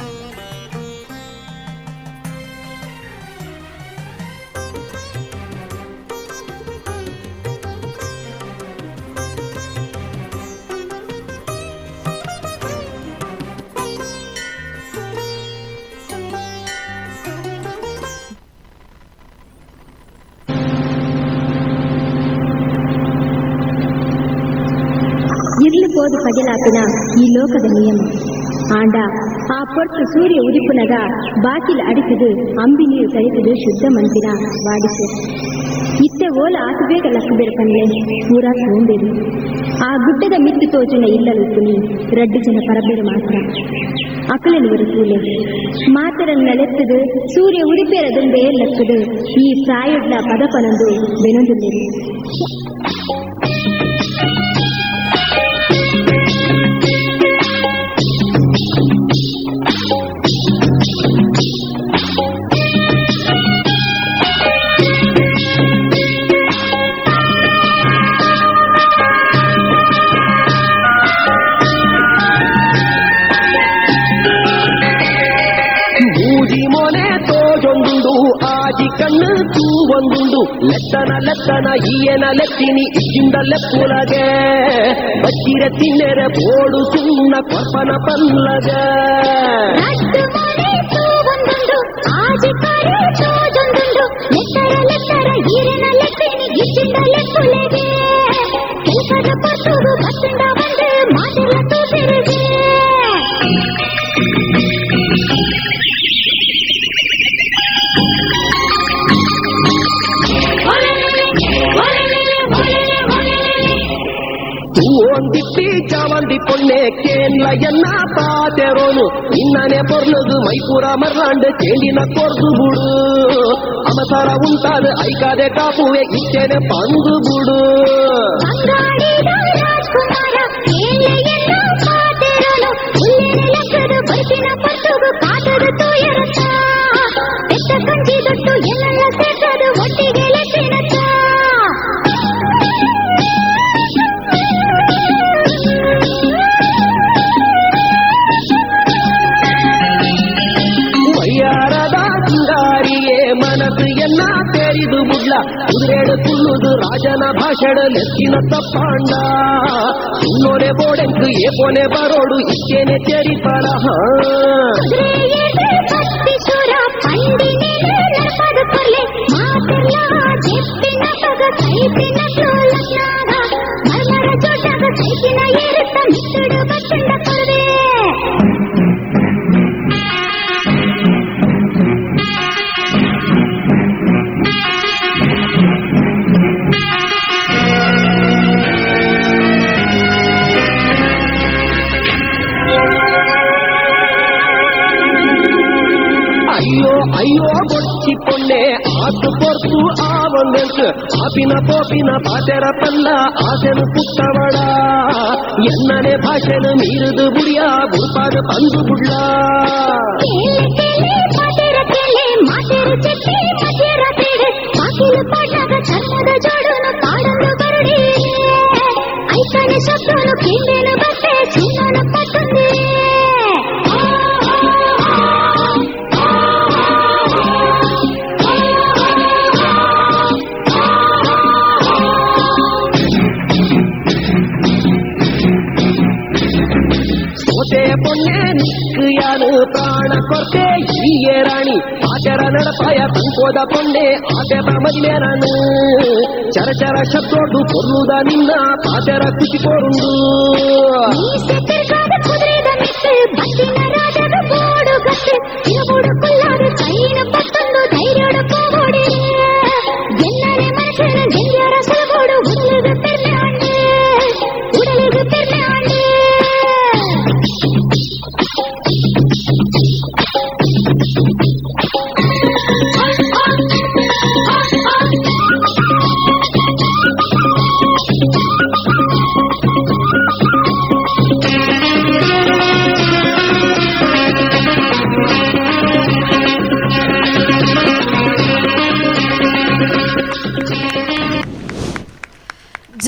ಇರ್ಲು ಪೋದು ಪಜಲಾಪಿನ ಈ ಲೋಕದ ನಿಯಮ ಆಂಡ ಆ ಪೊರ್ತು ಸೂರ್ಯ ಉದಿಪುನಗ ಬಾಕಿಲ್ ಅಡಿತದು ಅಂಬಿ ನೀರು ತಳಿತದು ಶುದ್ಧ ಮನ್ಪಿನ ವಾಡಿಸು ಇತ್ತೆ ಓಲ ಆತು ಬೇಗ ಲಕ್ಕು ಬೇರ್ಪನ್ಲೆ ಪೂರಾ ಸೋಂಬೇರು ಆ ಗುಡ್ಡದ ಮಿತ್ತು ತೋಜುನ ಇಲ್ಲಲುಪ್ಪುನಿ ರಡ್ಡು ಜನ ಪರಬೇರು ಮಾತ್ರ ಅಕಲನಿವರು ತೂಲೆ ಮಾತರನ್ನ ಲೆತ್ತದು ಸೂರ್ಯ ಉದಿಪೇರದುಂಬೆ ಲಕ್ಕದು ಈ ಪ್ರಾಯಡ್ಲ ಪದಪನಂದು ಬೆನೊಂದುಲ್ಲೇರು. ಮೂಜಿ ಮೊನೆ ತೋಜೊಂದುಂಡು ಆಜಿ ಕಣ್ಣು ತೂವೊಂದುಂಡು ಲೆತ್ತನ ಲೆತ್ತನ ಈಯನ ಲೆತ್ತಿನಿ ಇಜ್ಜಿಂದ ಲೆಪ್ಪುಲಗೆ ಬಚ್ಚಿರ ತಿನ್ನೆರೆ ಬೋಡು ಸುಣ್ಣ ಕೊರ್ಪನ ಪಲ್ಲಗ. ರಡ್ಡು ಮೊನೆ ತೂವೊಂದುಂಡು ಆಜಿ ಕರೆ ತೋಜೊಂದುಂಡು ಲೆತ್ತರ ಲೆತ್ತರ ಈರೆನ ಲೆತ್ತಿನಿ ಇಜ್ಜಿಂದ ಲೆಪ್ಪುಲಗೆ ಕೆಲಸದ ಪೊರ್ತುಗು ಬತ್ತುಂಡ ಬಂದು ಮಾತೆಲ್ಲ ತೂಪೆರುಗೆ. ತೂವೊಂದಿತ್ತಿ ಚಾವಂದಿ ಪೊಣ್ಣೆ ಕೇನ್ಲ ಎನ್ನ ಪಾತೆರೋನು ನಿನ್ನನೆ ಪೊರ್ಲುಗು ಮೈಪುರ ಮರ್ಲಾಂಡ್ ಚೇಂಡಿನ ಕೊರ್ದು ಬುಡು ಅವಸರ ಉಂಟಾದ ಐಕಾದೆ ಕಾಪುವೆ ಇಚ್ಚೆನೆ ಪಂದು ಬುಡು. ಬಂಗಾಳಿದ ರಾಜ್ಕುಮಾರ ಏಳೆಯನ್ನ ಪಾತೆರೋನು ಉಲ್ಲೇನೆ ಲಕ್ಕದು ಬರ್ಪಿನ ಪೊರ್ತುಗು ಕಾತದು ತೂಯರತ್ತ ಬೆಟ್ಟ ಕಂಜಿ ದೊಟ್ಟು ಎಲ್ಲೆಲ್ಲ ಸೇರ್ಸದು ಒಟ್ಟಿಗೆ ಲೆತ್ತಿನತ್ತ. ತೇರಿದು ಬುಡ್ಲ ಕುದುರೆಡು ಕುಲ್ಲುದು ರಾಜನ ಭಾಷಣ ನೆತ್ತಿನ ತಪ್ಪಾಂಡ ಇನ್ನೋನೆ ಬೋಡೆಂಕು ಏಪೋನೆ ಬರೋಡು ಇಕ್ಕೇನೆ ತೆರಿಪರ. ಅಯ್ಯೋ ಅಯ್ಯೋ ಬೊಚ್ಚಿ ಪೊಣ್ಣೆ ಆತು ಪೊರ್ತು ಆ ಒಂದೆಂತು ಆಪಿನ ಪೋಪಿನ ಪಾತೆರ ಪಲ್ಲ ಆಸೆನು ಪುಟ್ಟವಳ ಎನ್ನನೆ ಭಾಷೆನು ಮೀರುದು ಬುಡಿಯ ಬುಡ್ಪಾದ ಪಂದು ಬುಡ್ಲ. ಶಬ್ದನು ಕಿಂಡೇನು ಬತ್ತೆ ಚಿನ್ನನ ಪಟ್ಟುಂದಿ. ಸೋತೆ ಪೊಣ್ಣೆ ನಿಕ್ಕು ಯಾನು ಪ್ರಾಣ ಕೊರ್ತೆ ಈಯೇ ರಾಣಿ ಆಚರ ನಡಪಾಯ ತಂಕೋದ ಪೊಣ್ಣೆ ಆತೆ ಮದಿಮೆ ನಾನು ಚರ ಚರ ಶಬ್ದೋಡು ಕೊರ್ಲುದ ನಿನ್ನ ಪಾತೆರ ಖುಷಿ ಕೋರುಂಡು. ಕುದುರೆದ ಮೆಟ್ಟು ಬತ್ತಿನ ರಾಜದ ಬೋಡು ಗತ್ತು ಇರಬೋಡು ಕುಲ್ಲಾದ ಕೈನ ಪತ್ತೊಂದು ಧೈರ್ಯೋಡು ಕೋಬೋಡಿ ಎನ್ನರೆ ಮನಸ್ಸಿನ ಗೆಂದ್ಯರ ಸುಲಬೋಡು ಉಡಲಿಗೆ ಪೆರ್ಮೆ ಆಂಡೆ ಉಡಲಿಗೆ ಪೆರ್ಮೆ ಆಂಡೆ.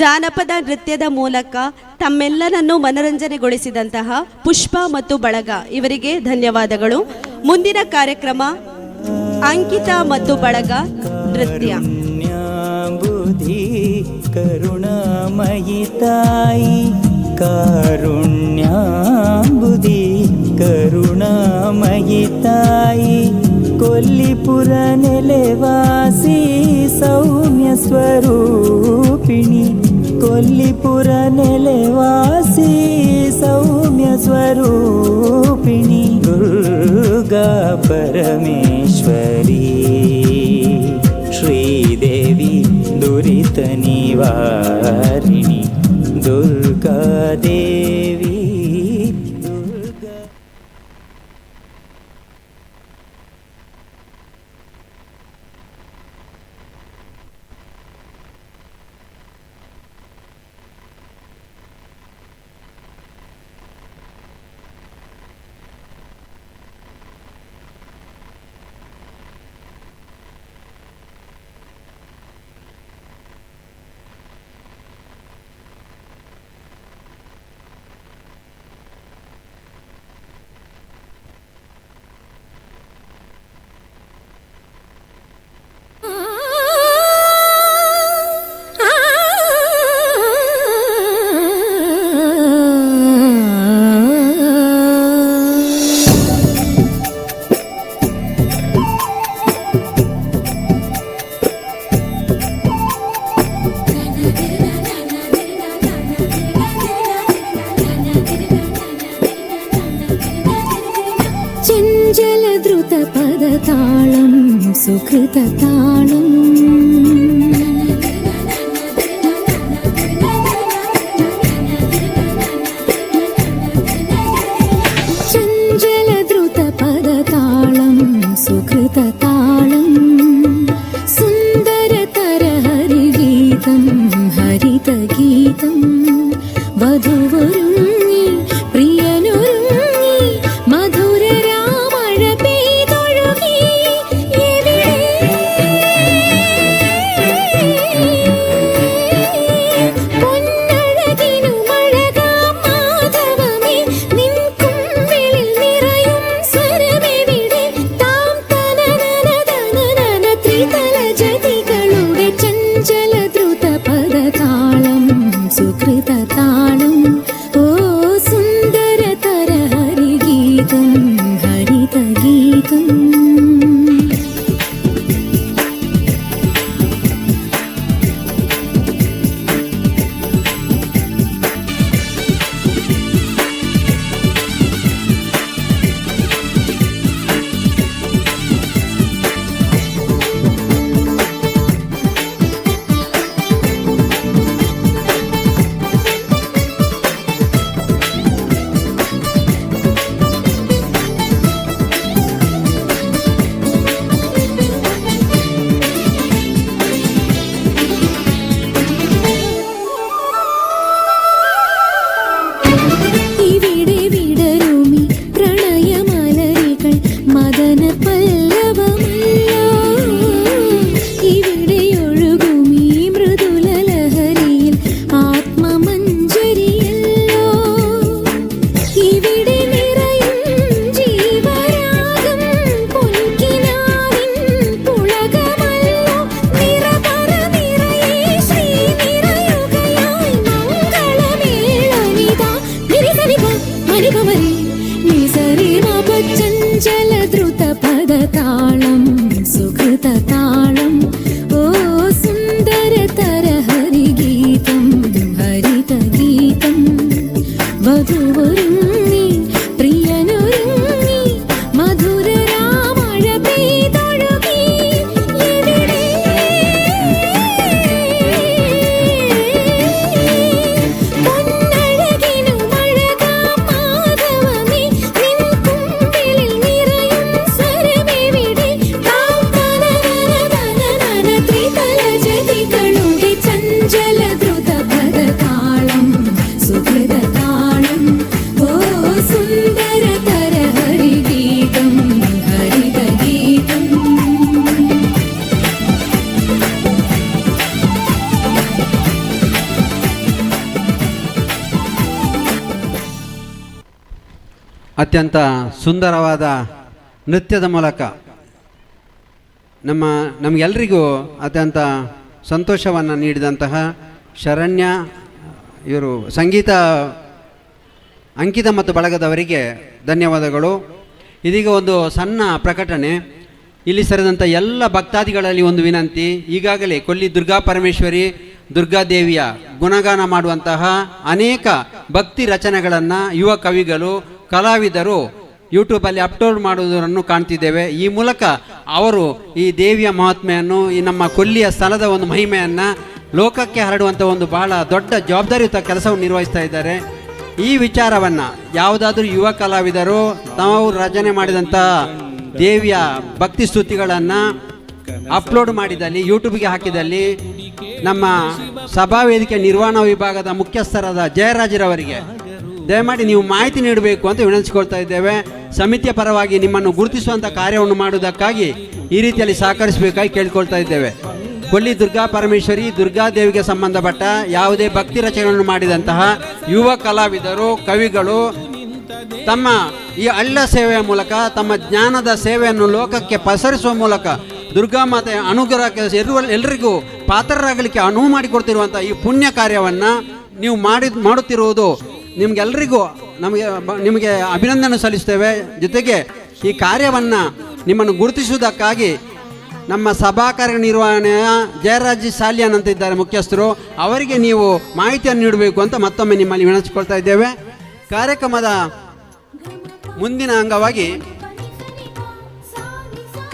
ಜಾನಪದ ನೃತ್ಯದ ಮೂಲಕ ತಮ್ಮೆಲ್ಲರನ್ನೂ ಮನರಂಜನೆಗೊಳಿಸಿದಂತಹ ಪುಷ್ಪ ಮತ್ತು ಬಳಗ ಇವರಿಗೆ ಧನ್ಯವಾದಗಳು. ಮುಂದಿನ ಕಾರ್ಯಕ್ರಮ ಅಂಕಿತಾ ಮತ್ತು ಬಳಗ ನೃತ್ಯ. ಕರುಣಾಮಯಿ ತಾಯಿ ಕಾರುಣ್ಯಾಂಬುಧಿ ಕರುಣಾಮಯಿ ತಾಯಿ ಕೊಲ್ಲಿಪುರ ನೆಲೆವಾಸಿ ಸೌಮ್ಯ ಸ್ವರೂಪಿಣಿ ಕೊಲ್ಲಿಪುರ ನೆಲೆವಾಸಿ ಸೌಮ್ಯ ಸ್ವರೂಪಿಣಿ ದುರ್ಗಾ ಪರಮೇಶ್ವರಿ ಶ್ರೀದೇವಿ ದುರಿತ ನಿವಾರಿಣಿ ದುರ್ಗಾ ದೇವಿ. चञ्चलद्रुतपदताळं सुकृतताळम् चञ्चलद्रुतपदताळं सुकृतताळं सुन्दरतर हरिगीतं हरितगीतं वधुवरुणि प्रियनुरुणि मधुर रामळ पेय्തൊഴുകി എവിടെ चञ्चल द्रुतपदतालं सुकृततालं ओ सुन्दरतर हरिगीतं हरितगीतम्। ഇവിടെ വിടരുമി പ്രണയമലരികൾ മദന പല്ലവമല്ലോ ഇവിടെ ഒഴുകുമീ മൃദുല ലഹരിയിൽ ആത്മമഞ്ജരിയല്ലോ ഇവിടെ നിറയും ജീവരാഗം പൊൻകിനാവിൻ പുളകമല്ലോ നിറപറ നിറയേ ശ്രീ നിറയുകയായി മംഗളമേളനിതാ നിരിസരിപ മരിപമരി നിസരിമപ ചഞ്ചല ദ്രുതപദതാളം സുഹൃതതാളം ഓ സുന്ദരതര ഹരിഗീതം ഹരിതഗീതം. വധുവൊരുങ്ങി പ്രിയനൊരുങ്ങി മധുര രാമഴ പെയ്തൊഴുകി എവിടെ പൊന്നഴകിനു മഴകാം മാധവമേ നിൻ കുമ്പിളിൽ നിറയും സ്വരമെവിടെ താം തനനന ത്രിതല ജതികളുടെ ചഞ്ചല ദ്രുതപദതാളം സുഹൃതതാളം ഓ സുന്ദരതര ഹരിഗീതം ഹരിതഗീതം. ಅತ್ಯಂತ ಸುಂದರವಾದ ನೃತ್ಯದ ಮೂಲಕ ನಮಗೆಲ್ಲರಿಗೂ ಅತ್ಯಂತ ಸಂತೋಷವನ್ನು ನೀಡಿದಂತಹ ಶರಣ್ಯ ಇವರು ಸಂಗೀತ ಅಂಕಿತ ಮತ್ತು ಬಳಗದವರಿಗೆ ಧನ್ಯವಾದಗಳು. ಇದೀಗ ಒಂದು ಸಣ್ಣ ಪ್ರಕಟಣೆ. ಇಲ್ಲಿ ಸರಿದಂಥ ಎಲ್ಲ ಭಕ್ತಾದಿಗಳಲ್ಲಿ ಒಂದು ವಿನಂತಿ. ಈಗಾಗಲೇ ಕೊಲ್ಲಿ ದುರ್ಗಾ ಪರಮೇಶ್ವರಿ ದುರ್ಗಾದೇವಿಯ ಗುಣಗಾನ ಮಾಡುವಂತಹ ಅನೇಕ ಭಕ್ತಿ ರಚನೆಗಳನ್ನು ಯುವ ಕವಿಗಳು ಕಲಾವಿದರು ಯೂಟ್ಯೂಬಲ್ಲಿ ಅಪ್ಲೋಡ್ ಮಾಡುವುದನ್ನು ಕಾಣ್ತಿದ್ದೇವೆ. ಈ ಮೂಲಕ ಅವರು ಈ ದೇವಿಯ ಮಹಾತ್ಮೆಯನ್ನು, ಈ ನಮ್ಮ ಕೊಲ್ಲಿಯ ಸ್ಥಳದ ಒಂದು ಮಹಿಮೆಯನ್ನು ಲೋಕಕ್ಕೆ ಹರಡುವಂಥ ಒಂದು ಬಹಳ ದೊಡ್ಡ ಜವಾಬ್ದಾರಿಯುತ ಕೆಲಸವನ್ನು ನಿರ್ವಹಿಸ್ತಾ ಇದ್ದಾರೆ. ಈ ವಿಚಾರವನ್ನು ಯಾವುದಾದ್ರೂ ಯುವ ಕಲಾವಿದರು ತಾವು ರಚನೆ ಮಾಡಿದಂಥ ದೇವಿಯ ಭಕ್ತಿ ಸ್ತುತಿಗಳನ್ನು ಅಪ್ಲೋಡ್ ಮಾಡಿದಲ್ಲಿ, ಯೂಟ್ಯೂಬ್ಗೆ ಹಾಕಿದಲ್ಲಿ ನಮ್ಮ ಸಭಾವೇದಿಕೆ ನಿರ್ವಹಣಾ ವಿಭಾಗದ ಮುಖ್ಯಸ್ಥರಾದ ಜಯರಾಜರವರಿಗೆ ದಯಮಾಡಿ ನೀವು ಮಾಹಿತಿ ನೀಡಬೇಕು ಅಂತ ವಿನಂತಿಸಿಕೊಳ್ತಾ ಇದ್ದೇವೆ. ಸಮಿತಿಯ ಪರವಾಗಿ ನಿಮ್ಮನ್ನು ಗುರುತಿಸುವಂಥ ಕಾರ್ಯವನ್ನು ಮಾಡುವುದಕ್ಕಾಗಿ ಈ ರೀತಿಯಲ್ಲಿ ಸಹಕರಿಸಬೇಕಾಗಿ ಕೇಳಿಕೊಳ್ತಾ ಇದ್ದೇವೆ. ಕೊಲ್ಲಿ ದುರ್ಗಾ ಪರಮೇಶ್ವರಿ ದುರ್ಗಾದೇವಿಗೆ ಸಂಬಂಧಪಟ್ಟ ಯಾವುದೇ ಭಕ್ತಿ ರಚನೆಗಳನ್ನು ಮಾಡಿದಂತಹ ಯುವ ಕಲಾವಿದರು ಕವಿಗಳು ತಮ್ಮ ಈ ಅಳ್ಳ ಸೇವೆಯ ಮೂಲಕ ತಮ್ಮ ಜ್ಞಾನದ ಸೇವೆಯನ್ನು ಲೋಕಕ್ಕೆ ಪಸರಿಸುವ ಮೂಲಕ ದುರ್ಗಾ ಮಾತೆಯ ಅನುಗ್ರಹಕ್ಕೆ ಎಲ್ಲರಿಗೂ ಪಾತ್ರರಾಗಲಿಕ್ಕೆ ಅನುವು ಮಾಡಿಕೊಡ್ತಿರುವಂಥ ಈ ಪುಣ್ಯ ಕಾರ್ಯವನ್ನು ನೀವು ಮಾಡುತ್ತಿರುವುದು ನಿಮಗೆಲ್ಲರಿಗೂ ನಿಮಗೆ ಅಭಿನಂದನೆ ಸಲ್ಲಿಸ್ತೇವೆ. ಜೊತೆಗೆ ಈ ಕಾರ್ಯವನ್ನು ನಿಮ್ಮನ್ನು ಗುರುತಿಸುವುದಕ್ಕಾಗಿ ನಮ್ಮ ಸಭಾ ಕಾರ್ಯನಿರ್ವಹಣೆಯ ಜಯರಾಜ್ ಸಾಲಿಯಾನ್ ಅಂತ ಇದ್ದಾರೆ ಮುಖ್ಯಸ್ಥರು, ಅವರಿಗೆ ನೀವು ಮಾಹಿತಿಯನ್ನು ನೀಡಬೇಕು ಅಂತ ಮತ್ತೊಮ್ಮೆ ನಿಮ್ಮಲ್ಲಿ ವಿನಂತಿಸಿಕೊಳ್ತಾ ಇದ್ದೇವೆ. ಕಾರ್ಯಕ್ರಮದ ಮುಂದಿನ ಅಂಗವಾಗಿ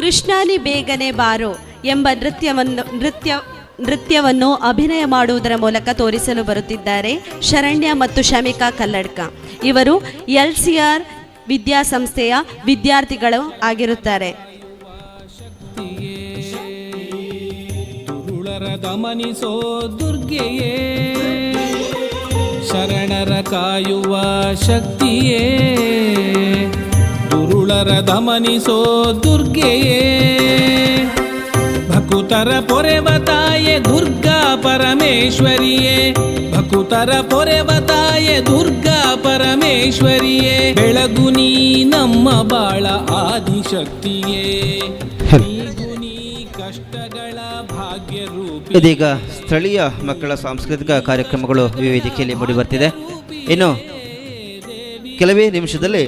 ಕೃಷ್ಣಾನಿ ಬೇಗನೆ ಬಾರೋ ಎಂಬ ನೃತ್ಯವನ್ನು ಅಭಿನಯ ಮಾಡುವುದರ ಮೂಲಕ ತೋರಿಸಲು ಬರುತ್ತಿದ್ದಾರೆ ಶರಣ್ಯ ಮತ್ತು ಶಮಿಕಾ ಕಲ್ಲಡ್ಕ. ಇವರು LCR ವಿದ್ಯಾಸಂಸ್ಥೆಯ ವಿದ್ಯಾರ್ಥಿಗಳು ಆಗಿರುತ್ತಾರೆ. ದುರುಳರ ದಮನಿಸೋ ದುರ್ಗೆಯೇ, ಶರಣರ ಕಾಯುವ ಶಕ್ತಿಯೇ, ದುರುಳರ ದಮನಿಸೋ ದುರ್ಗೆಯೇ, ಭಕುತರ ಪೊರೆವ ತಾಯೆ ದುರ್ಗಾ ಪರಮೇಶ್ವರಿಯೇ, ಭಕುತರ ಪೊರೆವ ತಾಯೆ ದುರ್ಗಾ ಪರಮೇಶ್ವರಿಯೇ, ಬೆಳಗು ನೀ ನಮ್ಮ ಬಾಳ ಆದಿಶಕ್ತಿಯೇ, ನೀಗು ನೀ ಕಷ್ಟಗಳ ಇದೀಗ ಸ್ಥಳೀಯ ಮಕ್ಕಳ ಸಾಂಸ್ಕೃತಿಕ ಕಾರ್ಯಕ್ರಮಗಳು ಈ ವೇದಿಕೆಯಲ್ಲಿ ಮೂಡಿಬರ್ತಿದೆ. ಇನ್ನು ಕೆಲವೇ ನಿಮಿಷದಲ್ಲಿ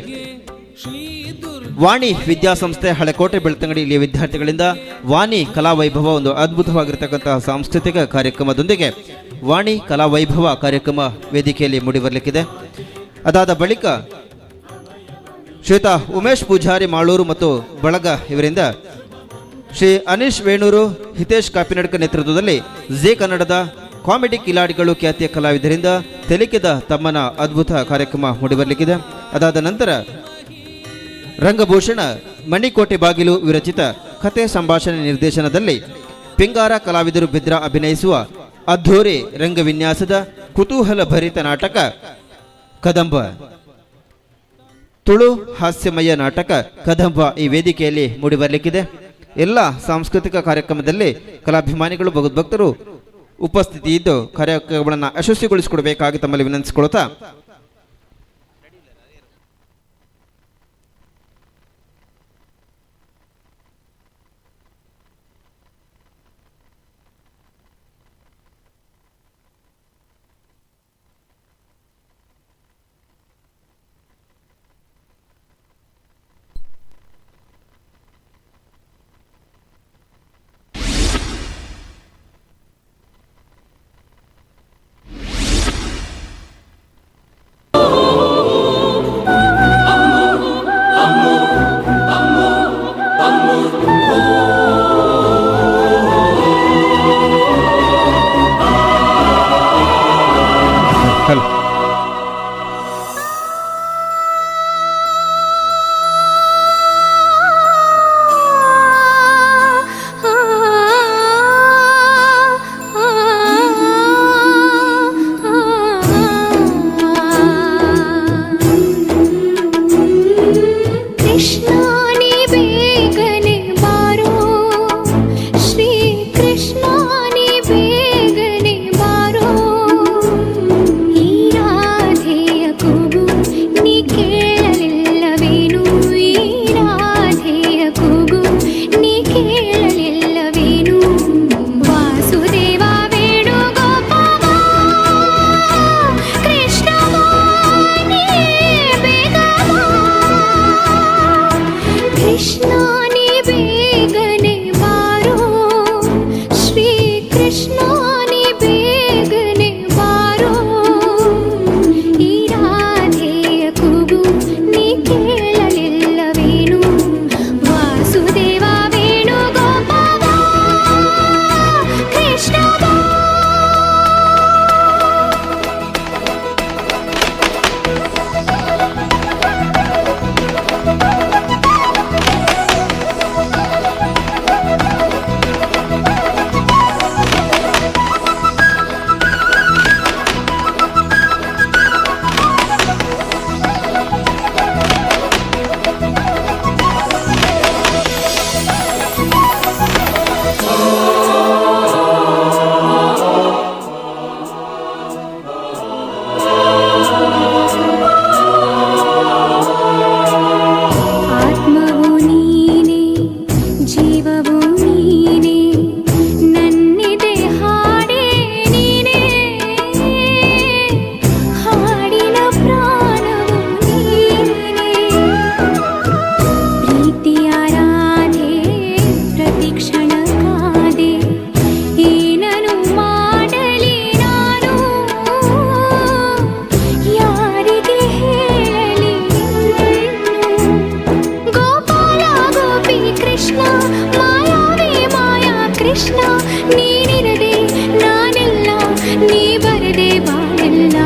ವಾಣಿ ವಿದ್ಯಾಸಂಸ್ಥೆ ಹಳೆಕೋಟೆ ಬೆಳ್ತಂಗಡಿ ಇಲ್ಲಿಯ ವಿದ್ಯಾರ್ಥಿಗಳಿಂದ ವಾಣಿ ಕಲಾವೈಭವ ಒಂದು ಅದ್ಭುತವಾಗಿರ್ತಕ್ಕಂತಹ ಸಾಂಸ್ಕೃತಿಕ ಕಾರ್ಯಕ್ರಮದೊಂದಿಗೆ ವಾಣಿ ಕಲಾವೈಭವ ಕಾರ್ಯಕ್ರಮ ವೇದಿಕೆಯಲ್ಲಿ ಮೂಡಿಬರಲಿಕ್ಕಿದೆ. ಅದಾದ ಬಳಿಕ ಶ್ರೀಯುತ ಉಮೇಶ್ ಪೂಜಾರಿ ಮಾಳೂರು ಮತ್ತು ಬಳಗ ಇವರಿಂದ ಶ್ರೀ ಅನೀಶ್ ವೇಣೂರು, ಹಿತೇಶ್ ಕಾಪಿನಡ್ಕ ನೇತೃತ್ವದಲ್ಲಿ ಜೆ ಕನ್ನಡದ ಕಾಮಿಡಿ ಕಿಲಾಡಿಗಳು ಖ್ಯಾತಿಯ ಕಲಾವಿದರಿಂದ ತೆಲಿಕೆದ ತಮ್ಮನ ಅದ್ಭುತ ಕಾರ್ಯಕ್ರಮ ಮೂಡಿಬರಲಿಕ್ಕಿದೆ. ಅದಾದ ನಂತರ ರಂಗಭೂಷಣ ಮಣಿಕೋಟೆ ಬಾಗಿಲು ವಿರಚಿತ ಕತೆ ಸಂಭಾಷಣೆ ನಿರ್ದೇಶನದಲ್ಲಿ ಪಿಂಗಾರ ಕಲಾವಿದರು ಬಿದ್ರ ಅಭಿನಯಿಸುವ ಅದ್ಧೂರಿ ರಂಗವಿನ್ಯಾಸದ ಕುತೂಹಲ ಭರಿತ ನಾಟಕ ಕದಂಬ, ತುಳು ಹಾಸ್ಯಮಯ ನಾಟಕ ಕದಂಬ ಈ ವೇದಿಕೆಯಲ್ಲಿ ಮೂಡಿಬರಲಿಕ್ಕಿದೆ. ಎಲ್ಲ ಸಾಂಸ್ಕೃತಿಕ ಕಾರ್ಯಕ್ರಮದಲ್ಲಿ ಕಲಾಭಿಮಾನಿಗಳು, ಭಗವದ್ಭಕ್ತರು ಉಪಸ್ಥಿತಿ ಇದ್ದು ಕಾರ್ಯಕ್ರಮಗಳನ್ನು ಯಶಸ್ವಿಗೊಳಿಸಿಕೊಡಬೇಕಾಗಿ ತಮ್ಮಲ್ಲಿ ವಿನಂತಿಸಿಕೊಳ್ಳುತ್ತಾ, ಹಲೋ. ಕೃಷ್ಣಾನಿ ಬೇಗನೆ ಬಾರೋ, ಶ್ರೀ ಕೃಷ್ಣಾನಿ ಬೇಗನೆ ಬಾರೋ, ಈ ರಾಧೆಯ ಕೂಗು ನೀ ಕೇಳಲಿಲ್ಲವೇನು, ಈ ರಾಧೆಯ ಕೂಗು ನೀ ಕೇಳಲಿಲ್ಲವೇನು, ವಾಸುದೇವ ವೇಣುಗೋಪಾಲ ಕೃಷ್ಣ ನೀ ಬೇಗ ಬಾ. ಕೃಷ್ಣಾನಿ ಬೇಗನೆ ಬಾರೋ, ಶ್ರೀ ಕೃಷ್ಣಾನಿ ಬೇಗನೆ ಬಾರೋ, ಈ ರಾಧೆಯ ಕೂಗು ನೀ ಕೇಳಲಿಲ್ಲವೇನು, ವಾಸುದೇವ ವೇಣುಗೋಪಾಲ ಕೃಷ್ಣ ಬಾ. ಆತ್ಮವು ನೀನೇ, ಜೀವವು ನೀನೇ, ನನ್ನಿದೆ ಹಾಡೇ ನೀನೇ, ಹಾಡಿನ ಪ್ರಾಣವು ನೀನೇ, ಪ್ರೀತಿಯ ರಾಧೆ ಪ್ರತಿಕ್ಷಣ ಕಾದೆ, ಏನನು ಮಾಡಲಿ ನಾನು, ಯಾರಿಗೆ ಹೇಳಲಿ ಇನ್ನು? ಗೋಪಾಲ ಗೋಪಿ ಕೃಷ್ಣ, ಮಾಯಾವೇ ಮಾಯಾ ಕೃಷ್ಣ, ನೀನಿರದೆ ನಾನಿಲ್ಲ, ನೀ ಬರದೆ ಬಾಳಿಲ್ಲ,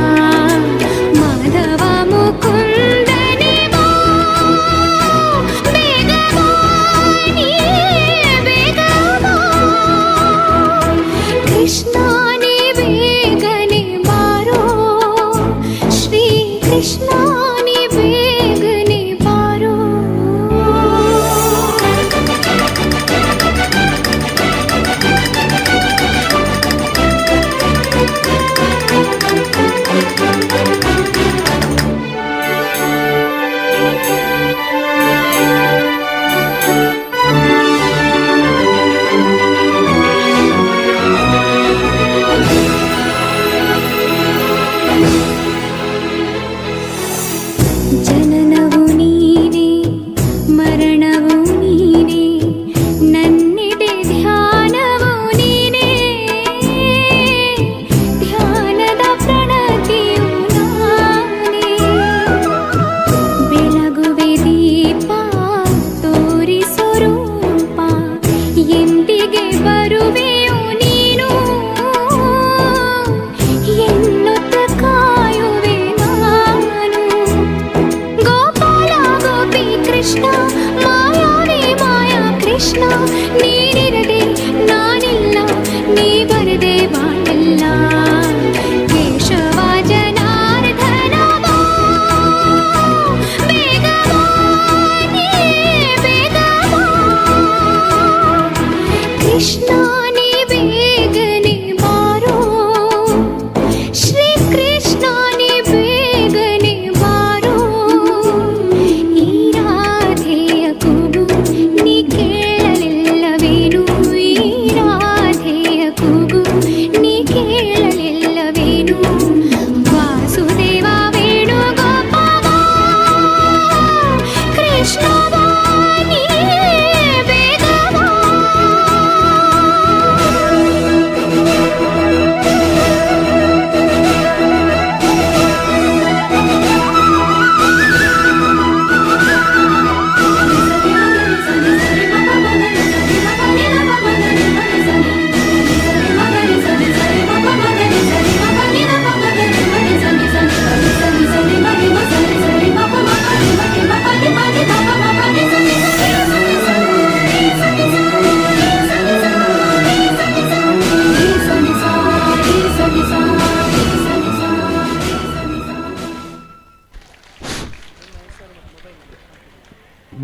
ಮಾಧವ ಮುಕುಂದನೆ ಬಾ, ಬೇಗ ಬಾ, ನೀ ಬೇಗ ಬಾ. ಕೃಷ್ಣಾನಿ ಬೇಗನೆ ಬಾರೋ, ಶ್ರೀ ಕೃಷ್ಣಾನಿ ಬೇಗನೆ ಬಾರೋ.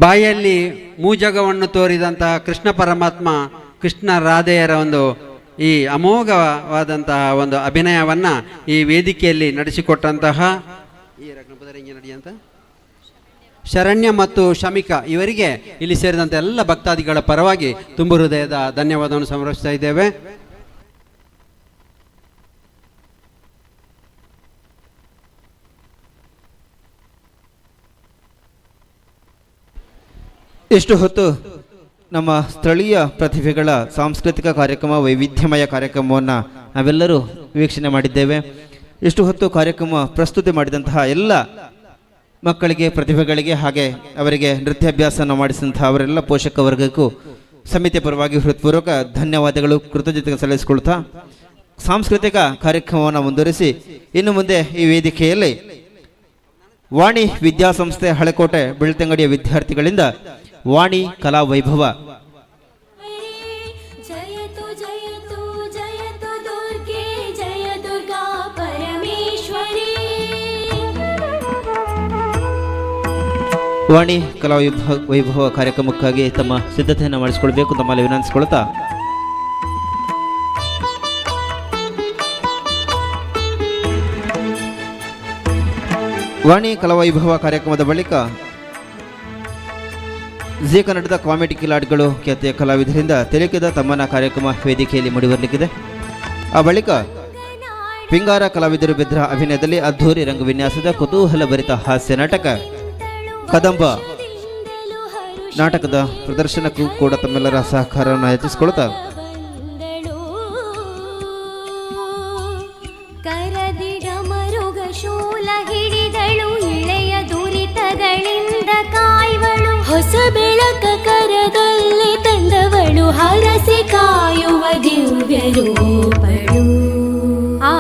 ಬಾಯಲ್ಲಿ ಮೂಜಗವನ್ನು ತೋರಿದಂತಹ ಕೃಷ್ಣ ಪರಮಾತ್ಮ ಕೃಷ್ಣ ರಾಧೆಯರ ಒಂದು ಈ ಅಮೋಘವಾದಂತಹ ಒಂದು ಅಭಿನಯವನ್ನು ಈ ವೇದಿಕೆಯಲ್ಲಿ ನಡೆಸಿಕೊಟ್ಟಂತಹ ಶರಣ್ಯ ಮತ್ತು ಶಮಿಕಾ ಇವರಿಗೆ ಇಲ್ಲಿ ಸೇರಿದಂಥ ಎಲ್ಲ ಭಕ್ತಾದಿಗಳ ಪರವಾಗಿ ತುಂಬು ಹೃದಯದ ಧನ್ಯವಾದವನ್ನು ಸಮರ್ಪಿಸ್ತಾ ಇದ್ದೇವೆ. ಇಷ್ಟು ಹೊತ್ತು ನಮ್ಮ ಸ್ಥಳೀಯ ಪ್ರತಿಭೆಗಳ ಸಾಂಸ್ಕೃತಿಕ ಕಾರ್ಯಕ್ರಮ, ವೈವಿಧ್ಯಮಯ ಕಾರ್ಯಕ್ರಮವನ್ನು ನಾವೆಲ್ಲರೂ ವೀಕ್ಷಣೆ ಮಾಡಿದ್ದೇವೆ. ಇಷ್ಟು ಹೊತ್ತು ಕಾರ್ಯಕ್ರಮ ಪ್ರಸ್ತುತಿ ಮಾಡಿದಂತಹ ಎಲ್ಲ ಮಕ್ಕಳಿಗೆ, ಪ್ರತಿಭೆಗಳಿಗೆ, ಹಾಗೆ ಅವರಿಗೆ ನೃತ್ಯಾಭ್ಯಾಸವನ್ನು ಮಾಡಿಸಿದಂತಹ ಅವರೆಲ್ಲ ಪೋಷಕ ವರ್ಗಕ್ಕೂ ಸಮಿತಿಯ ಪರವಾಗಿ ಹೃತ್ಪೂರ್ವಕ ಧನ್ಯವಾದಗಳು, ಕೃತಜ್ಞತೆ ಸಲ್ಲಿಸಿಕೊಳ್ತಾ ಸಾಂಸ್ಕೃತಿಕ ಕಾರ್ಯಕ್ರಮವನ್ನು ಮುಂದುವರಿಸಿ ಇನ್ನು ಮುಂದೆ ಈ ವೇದಿಕೆಯಲ್ಲಿ ವಾಣಿ ವಿದ್ಯಾಸಂಸ್ಥೆ ಹಳೆಕೋಟೆ ಬೆಳ್ತಂಗಡಿಯ ವಿದ್ಯಾರ್ಥಿಗಳಿಂದ ವಾಣಿ ಕಲಾ ವೈಭವ. ಜಯತು ಜಯತು ಜಯತು ದುರ್ಗೆ ಜಯ ದುರ್ಗಾ ಪರಮೇಶ್ವರಿ. ವಾಣಿ ಕಲಾ ವೈಭವ ಕಾರ್ಯಕ್ರಮಕ್ಕಾಗಿ ತಮ್ಮ ಸಿದ್ಧತೆಯನ್ನು ಮಾಡಿಸಿಕೊಳ್ಬೇಕು ತಮ್ಮಲ್ಲಿ ವಿನಂತಿಸಿಕೊಳ್ತಾ ವಾಣಿ ಕಲಾ ವೈಭವ ಕಾರ್ಯಕ್ರಮದ ಬಳಿಕ ಜೀ ಕನ್ನಡದ ಕಾಮಿಡಿ ಕಿಲಾಡ್ಗಳು ಖ್ಯಾತಿಯ ಕಲಾವಿದರಿಂದ ತೆಲುಗಿದ ತಮ್ಮನ ಕಾರ್ಯಕ್ರಮ ವೇದಿಕೆಯಲ್ಲಿ ಮೂಡಿಬರಲಿಕ್ಕಿದೆ. ಆ ಬಳಿಕ ಪಿಂಗಾರ ಕಲಾವಿದರು ಬೆದ್ರ ಅಭಿನಯದಲ್ಲಿ ಅದ್ಧೂರಿ ರಂಗವಿನ್ಯಾಸದ ಕುತೂಹಲ ಭರಿತ ಹಾಸ್ಯ ನಾಟಕ ಕದಂಬ ನಾಟಕದ ಪ್ರದರ್ಶನಕ್ಕೂ ಕೂಡ ತಮ್ಮೆಲ್ಲರ ಸಹಕಾರವನ್ನು ಹೆಚ್ಚಿಸಿಕೊಳ್ತಾ ಹೊಸ ಬೆಳಕ ಕರದಲ್ಲಿ ತಂದವಳು ಹರಸಿ ಕಾಯುವ ದಿವ್ಯ ರೂಪಳು. ಆ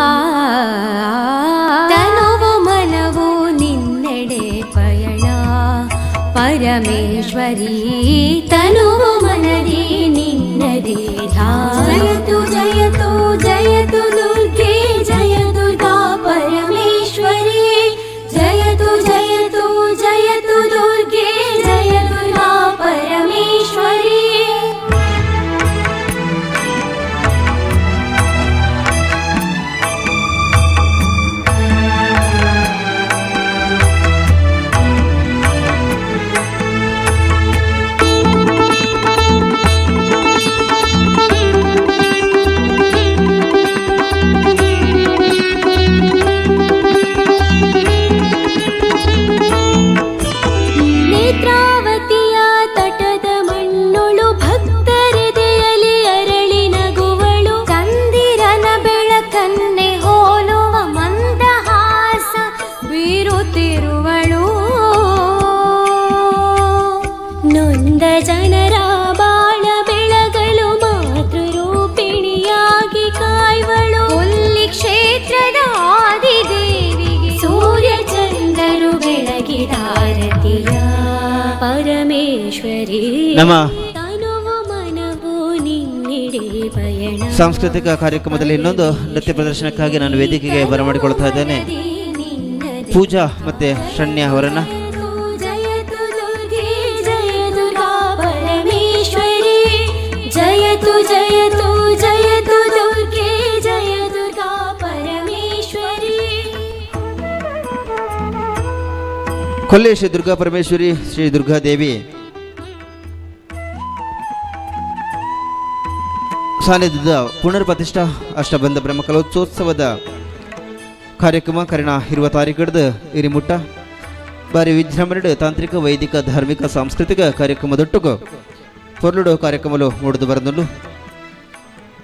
ತನುವು ಮನವು ನಿನ್ನೆಡೆ ಪಯಣ ಪರಮೇಶ್ವರಿ, ತನುವು ಮನದಿ ನಿನ್ನದೇ ಜಯತು ಜಯತು ಜಯತು ದುರ್ಗೆ ಜಯ ದುರ್ಗಾ ಪರಮೇಶ್ವರಿ, ಜಯತು ಜಯತು ಜಯತು ದುರ್ಗೆ ಜಯ ದುರ್ಗಾ ಪರಮೇಶ್ವರಿ. ನೇತ್ರಾವತಿಯ ತಟದ ಮಣ್ಣೊಳು ಭಕ್ತರೆದೆಯಲಿ ಅರಳಿ ನಗುವಳು, ಚಂದಿರನ ಬೆಳಕನ್ನೇ ಹೋಲುವ ಮಂದಹಾಸ ಬೀರುತ್ತಿರುವಳು. ನೊಂದ ಜನರ ಬಾಳ ಬೆಳಗಲು ಮಾತೃರೂಪಿಣಿಯಾಗಿ ಕಾಯುವಳು. ಕೊಲ್ಲಿ ಕ್ಷೇತ್ರದ ಆದಿದೇವಿಗೆ ಸೂರ್ಯ ಚಂದರು ಬೆಳಗಿದಾರತಿಯ ಪರಮೇಶ್ವರಿ. ನಮ್ಮ ತನುವು ಮನವು ನಿನ್ನೆಡೆ ಪಯಣ. ಸಾಂಸ್ಕೃತಿಕ ಕಾರ್ಯಕ್ರಮದಲ್ಲಿ ಇನ್ನೊಂದು ನೃತ್ಯ ಪ್ರದರ್ಶನಕ್ಕಾಗಿ ನಾನು ವೇದಿಕೆಗೆ ಬರಮಾಡಿಕೊಳ್ತಾ ಇದ್ದೇನೆ ಪೂಜಾ ಮತ್ತು ಶರಣ್ಯ ಅವರನ್ನು. ಜಯತು ದುರ್ಗೆ ಜಯ ದುರ್ಗಾ ಪರಮೇಶ್ವರಿ, ಜಯತು ಜಯತು ಜಯತು ದುರ್ಗೆ ಜಯ ದುರ್ಗಾ ಪರಮೇಶ್ವರಿ. ಕೊಲ್ಲೆ ಶ್ರೀ ದುರ್ಗಾ ಪರಮೇಶ್ವರಿ ಶ್ರೀ ದುರ್ಗಾದೇವಿ ಸಾನ್ನಿಧ್ಯದ ಪುನರ್ ಪ್ರತಿಷ್ಠಾ ಅಷ್ಟಬಂಧ ಬ್ರಹ್ಮಕಲೋತ್ಸವದ ಕಾರ್ಯಕ್ರಮ ಕರಿಣ ಇರುವ ತಾರೀಖಿಡ್ದು ಇರಿಮುಟ್ಟ ಬಾರಿ ವಿಜೃಂಭಣೆ ತಾಂತ್ರಿಕ ವೈದಿಕ ಧಾರ್ಮಿಕ ಸಾಂಸ್ಕೃತಿಕ ಕಾರ್ಯಕ್ರಮದೊಟ್ಟುಗು ಪೊರ್ಲುಡು ಕಾರ್ಯಕ್ರಮಲು ಮೂಡಿದು ಬರದಲು.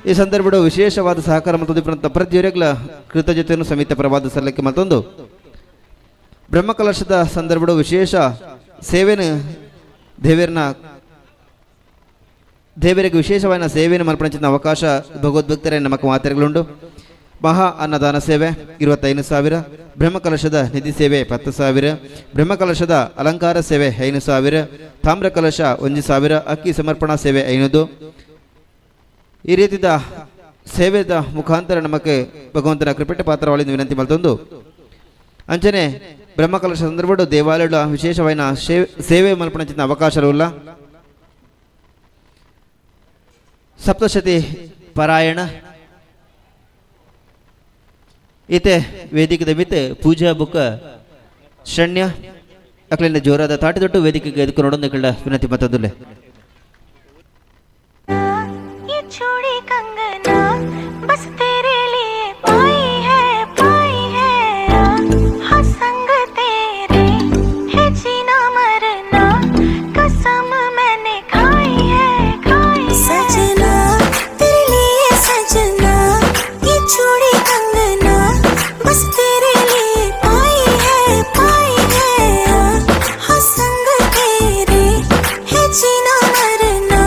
ಈ ಸಂದರ್ಭದ ವಿಶೇಷವಾದ ಸಹಕಾರ ಮತ್ತು ಪ್ರತಿಯೊಬ್ಬರ ಕೃತಜ್ಞತೆಯನ್ನು ಸಮಿತಿ ಪರವಾದ ಸಲ್ಲಕ್ಕೆ ಮತ್ತೊಂದು ಬ್ರಹ್ಮಕಲಶದ ಸಂದರ್ಭದ ವಿಶೇಷ ಸೇವೆಯನ್ನು ದೇವರನ್ನ ದೇವರಿಗೆ ವಿಶೇಷವಾದ ಸೇವೆಯನ್ನು ಮರ್ಪಣಿಸಿದ ಅವಕಾಶ ಭಗವದ್ಭಕ್ತರೇ ನಮಕ ಮಾತೆಗಳುಂಟು. ಮಹಾ ಅನ್ನದಾನ ಸೇವೆ 25,000, ಬ್ರಹ್ಮಕಲಶದ ನಿಧಿ ಸೇವೆ 10,000, ಬ್ರಹ್ಮಕಲಶದ ಅಲಂಕಾರ ಸೇವೆ 5,000, ತಾಮ್ರ ಕಲಶ 1,000, ಅಕ್ಕಿ ಸಮರ್ಪಣಾ ಸೇವೆ 500. ಈ ರೀತಿಯ ಸೇವೆದ ಮುಖಾಂತರ ನಮಗೆ ಭಗವಂತನ ಕೃಪೆಟ್ಟ ಪಾತ್ರವಾಳಿಂದ ವಿನಂತಿ ಮಲ್ತೊಂದು ಅಂಚನೆ ಬ್ರಹ್ಮಕಲಶ ಸಂದರ್ಭಡು ದೇವಾಲಯದ ವಿಶೇಷವಾದ ಸೇವೆ ಮಲ್ಪಣಚಿನ ಅವಕಾಶವಿಲ್ಲ. ಸಪ್ತಶತಿ ಪಾರಾಯಣ ಈತೆ ವೇದಿಕೆದ ಮಿತ್ ಪೂಜಾ ಬುಕ್ಕ ಶಣ್ಯ ಅಕ್ಲಿಂದ ಜೋರಾದ ತಾಟಿ ದೊಡ್ಡ ವೇದಿಕೆಗೆ ಎದುಕು ನೋಡೊಂದು ಕಳ್ಳ ವಿನಂತಿ ಮತ್ತೊಂದುಲ್ಲೆ. ये चूड़ी कंगना बस तेरे लिए पाई है पाई है, हाँ संग तेरे है जीना मरना कसम मैंने खाई है खाई है। सजना तेरे लिए सजना ये चूड़ी कंगना बस तेरे लिए पाई है पाई है, हाँ संग तेरे है जीना मरना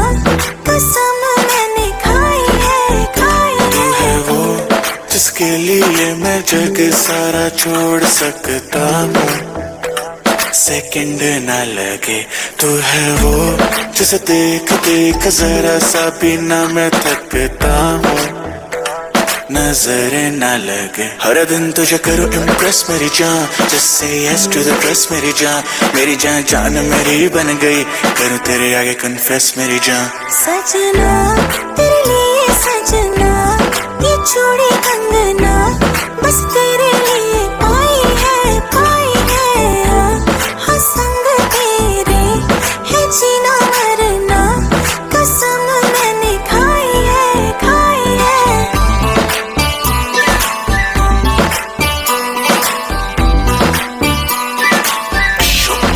कसम मैंने खाई है खाई तू है। है वो जिसके लिए मैं जग सारा छोड़ सकता हूँ, सेकंड ना लगे। तू है वो जिसे देख देख जरा सा भी ना मैं थकता हूँ, नजर ना लगे। हर दिन तुझे करूँ इम्प्रेस मेरी जान, just say yes to the dress मेरी जान, मेरी जान जान मेरी बन गई, करूँ तेरे आगे कन्फेस मेरी जान। सजना तेरे लिए सजना ये चूड़ी कंगना बस तेरे लिए पाई है पाई है, हाँ संग तेरे है जीना मरना कसम मैंने खाई है खाई है।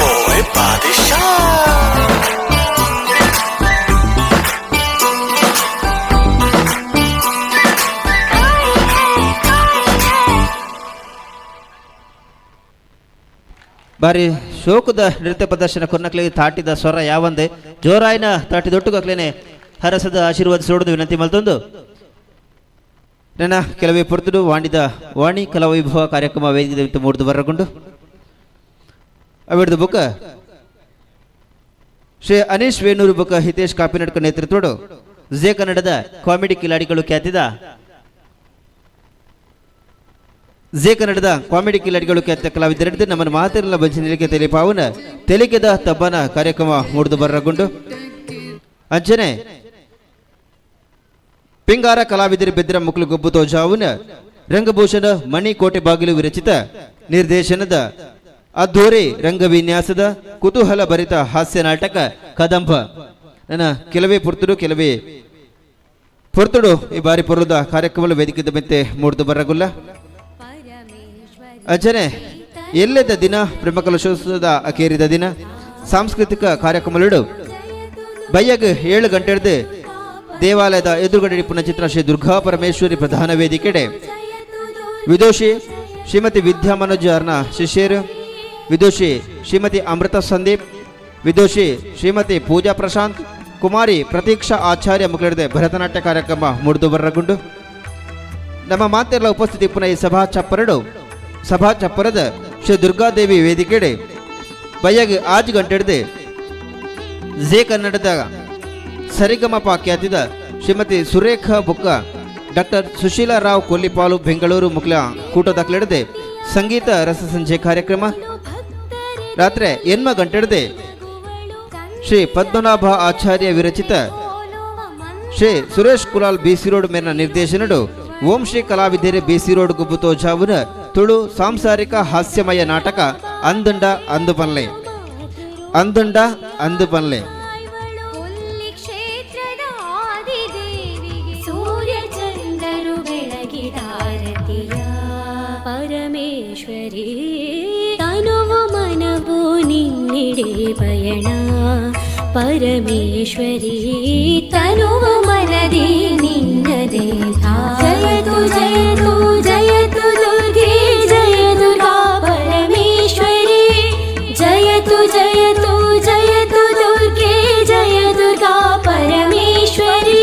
Boy बादशाह। ಬಾರಿ ಶೋಕದ ನೃತ್ಯ ಪ್ರದರ್ಶನ ಕೊನ್ನಕ್ಲಿಗೆ ತಾಟಿದ ಸ್ವರ ಯಾವಂದೆ ಜೋರಾಯಿನ ತಾಟಿ ದೊಟ್ಟುಗಕ್ಲೇನೆ ಹರಸದ ಆಶೀರ್ವಾದ ಸೋಡದು ವಿನಂತಿ ಮಲ್ತೊಂದು ನನ್ನ ಕೆಲವೇ ಪೊರ್ತುಡು ವಾಣಿದ ವಾಣಿ ಕಲಾವೈಭವ ಕಾರ್ಯಕ್ರಮ ವೇದಿಕೆ ಮೂಡ್ದು ಬರಗೊಂಡು ಅವಿಡ್ದು ಬುಕ್ಕ ಶ್ರೀ ಅನೀಶ್ ವೇಣೂರು ಬುಕ್ಕ ಹಿತೇಶ್ ಕಾಪಿನಡ್ಕ ನೇತೃತ್ವಡು ಜೆ ಕನ್ನಡದ ಕಾಮಿಡಿ ಕಿಲಾಡಿಗಳು ಖ್ಯಾತಿದ ಜೆ ಕನ್ನಡದ ಕಾಮಿಡಿ ಕಿಲಾಡಿಗಳು ಖ್ಯಾತ ಕಲಾವಿದರಿದ್ದು ನಮ್ಮನ್ನು ಮಾತಿರಲ್ಲ ಭಜನೆಗೆ ತೆಲಿಪಾವನ ತೆಲಿಕೆದ ತಬ್ಬನ ಕಾರ್ಯಕ್ರಮ ಮೂಡ್ದು ಬರಗೊಂಡು ಅಂಚನೆ ಪಿಂಗಾರ ಕಲಾವಿದರು ಬೆದ್ರ ಮುಕ್ಲು ಗೊಬ್ಬು ತೋಜಾವುನ ರಂಗಭೂಷಣ ಮಣಿ ಕೋಟೆ ಬಾಗಿಲು ವಿರಚಿತ ನಿರ್ದೇಶನದ ಅದ್ಧೂರಿ ರಂಗವಿನ್ಯಾಸದ ಕುತೂಹಲ ಭರಿತ ಹಾಸ್ಯ ನಾಟಕ ಕದಂಬ ನನ್ನ ಕೆಲವೇ ಪುರ್ತುಡು ಕೆಲವೇ ಪೊರ್ತುಡು ಈ ಬಾರಿ ಪೊರುದ ಕಾರ್ಯಕ್ರಮ ವೇದಿಕೆದ ಮೆತ್ತೆ ಮೂಡ್ದು ಬರಗುಲ್ಲ. ಅಂಚನೆ ಎಲ್ಲೆದ ದಿನ ಬ್ರಹ್ಮಕಲಶೋತ್ಸವದ ಅಕೇರಿದ ದಿನ ಸಾಂಸ್ಕೃತಿಕ ಕಾರ್ಯಕ್ರಮಗಳು ಬಯ್ಯಗ್ 7 ಗಂಟೆಡ್ದು ದೇವಾಲಯದ ಎದುರುಗಡೆ ಪುನಃ ಶ್ರೀ ದುರ್ಗಾ ಪರಮೇಶ್ವರಿ ಪ್ರಧಾನ ವೇದಿಕೆಡೆ ವಿದೋಷಿ ಶ್ರೀಮತಿ ವಿದ್ಯಾ ಮನೋಜ್ ಅರ್ನ ಶಿಷ್ಯರು, ವಿದೋಷಿ ಶ್ರೀಮತಿ ಅಮೃತ ಸಂದೀಪ್, ವಿದೋಷಿ ಶ್ರೀಮತಿ ಪೂಜಾ ಪ್ರಶಾಂತ್, ಕುಮಾರಿ ಪ್ರತೀಕ್ಷಾ ಆಚಾರ್ಯ ಮುಖಲಿಡದೆ ಭರತನಾಟ್ಯ ಕಾರ್ಯಕ್ರಮ ಮೂಡ್ದು ಬರಗುಂಡು. ನಮ್ಮ ಮಾತೆಲ್ಲ ಉಪಸ್ಥಿತಿ ಪುನಃ ಈ ಸಭಾ ಚಪ್ಪರಡು ಸಭಾ ಚಪ್ಪರದ ಶ್ರೀ ದುರ್ಗಾದೇವಿ ವೇದಿಕೆಡೆ ಬಯ್ಯಗೆ 5 ಗಂಟೆಡ್ದೆ ಜೆ ಕನ್ನಡದ ಸರಿಗಮಪ ಖ್ಯಾತಿದ ಶ್ರೀಮತಿ ಸುರೇಖಾ ಬುಕ್ಕ ಡಾಕ್ಟರ್ ಸುಶೀಲಾ ರಾವ್ ಕೊಲ್ಲಿಪಾಲು ಬೆಂಗಳೂರು ಮುಕ್ಲ ಕೂಟದಾಖಲೆಡದೆ ಸಂಗೀತ ರಸಸಂಜೆ ಕಾರ್ಯಕ್ರಮ. ರಾತ್ರಿ 8 ಗಂಟೆಡ್ದೆ ಶ್ರೀ ಪದ್ಮನಾಭ ಆಚಾರ್ಯ ವಿರಚಿತ Shri Suresh Kulal B C road ಮೇಲಿನ ನಿರ್ದೇಶನಡು ಓಂ ಶ್ರೀ ಕಲಾವಿದರೆ ಬಿ ಸಿ ರೋಡ್ ಗುಬ್ಬುತೋ ಜಾವುನ ತುಳು ಸಾಂಸಾರಿಕ ಹಾಸ್ಯಮಯ ನಾಟಕ ಅಂದುಂಡ ಅಂದುಪನ್ಲೆ ಅಂದುಂಡ ಅಂದುಪನ್ಲೆ. ಕ್ಷೇತ್ರದ ಆದಿದೇವಿಗೆ ಸೂರ್ಯಚಂದ್ರರು ಬೆಳಗಿದಾರತಿಯ ಪರಮೇಶ್ವರಿ ತನುವು ಮನವು ನಿನ್ನೆಡೆ ಪಯಣ ಪರಮೇಶ್ವರಿ ತನುವು ಮನದಿ ನಿನ್ನದೇ ಜಯತು ಜಯತು ಜಯತು ದುರ್ಗೆ ಜಯ ದುರ್ಗಾ ಪರಮೇಶ್ವರಿ ಜಯತು ಜಯತು ಜಯತು ದುರ್ಗೆ ಜಯ ದುರ್ಗಾ ಪರಮೇಶ್ವರಿ.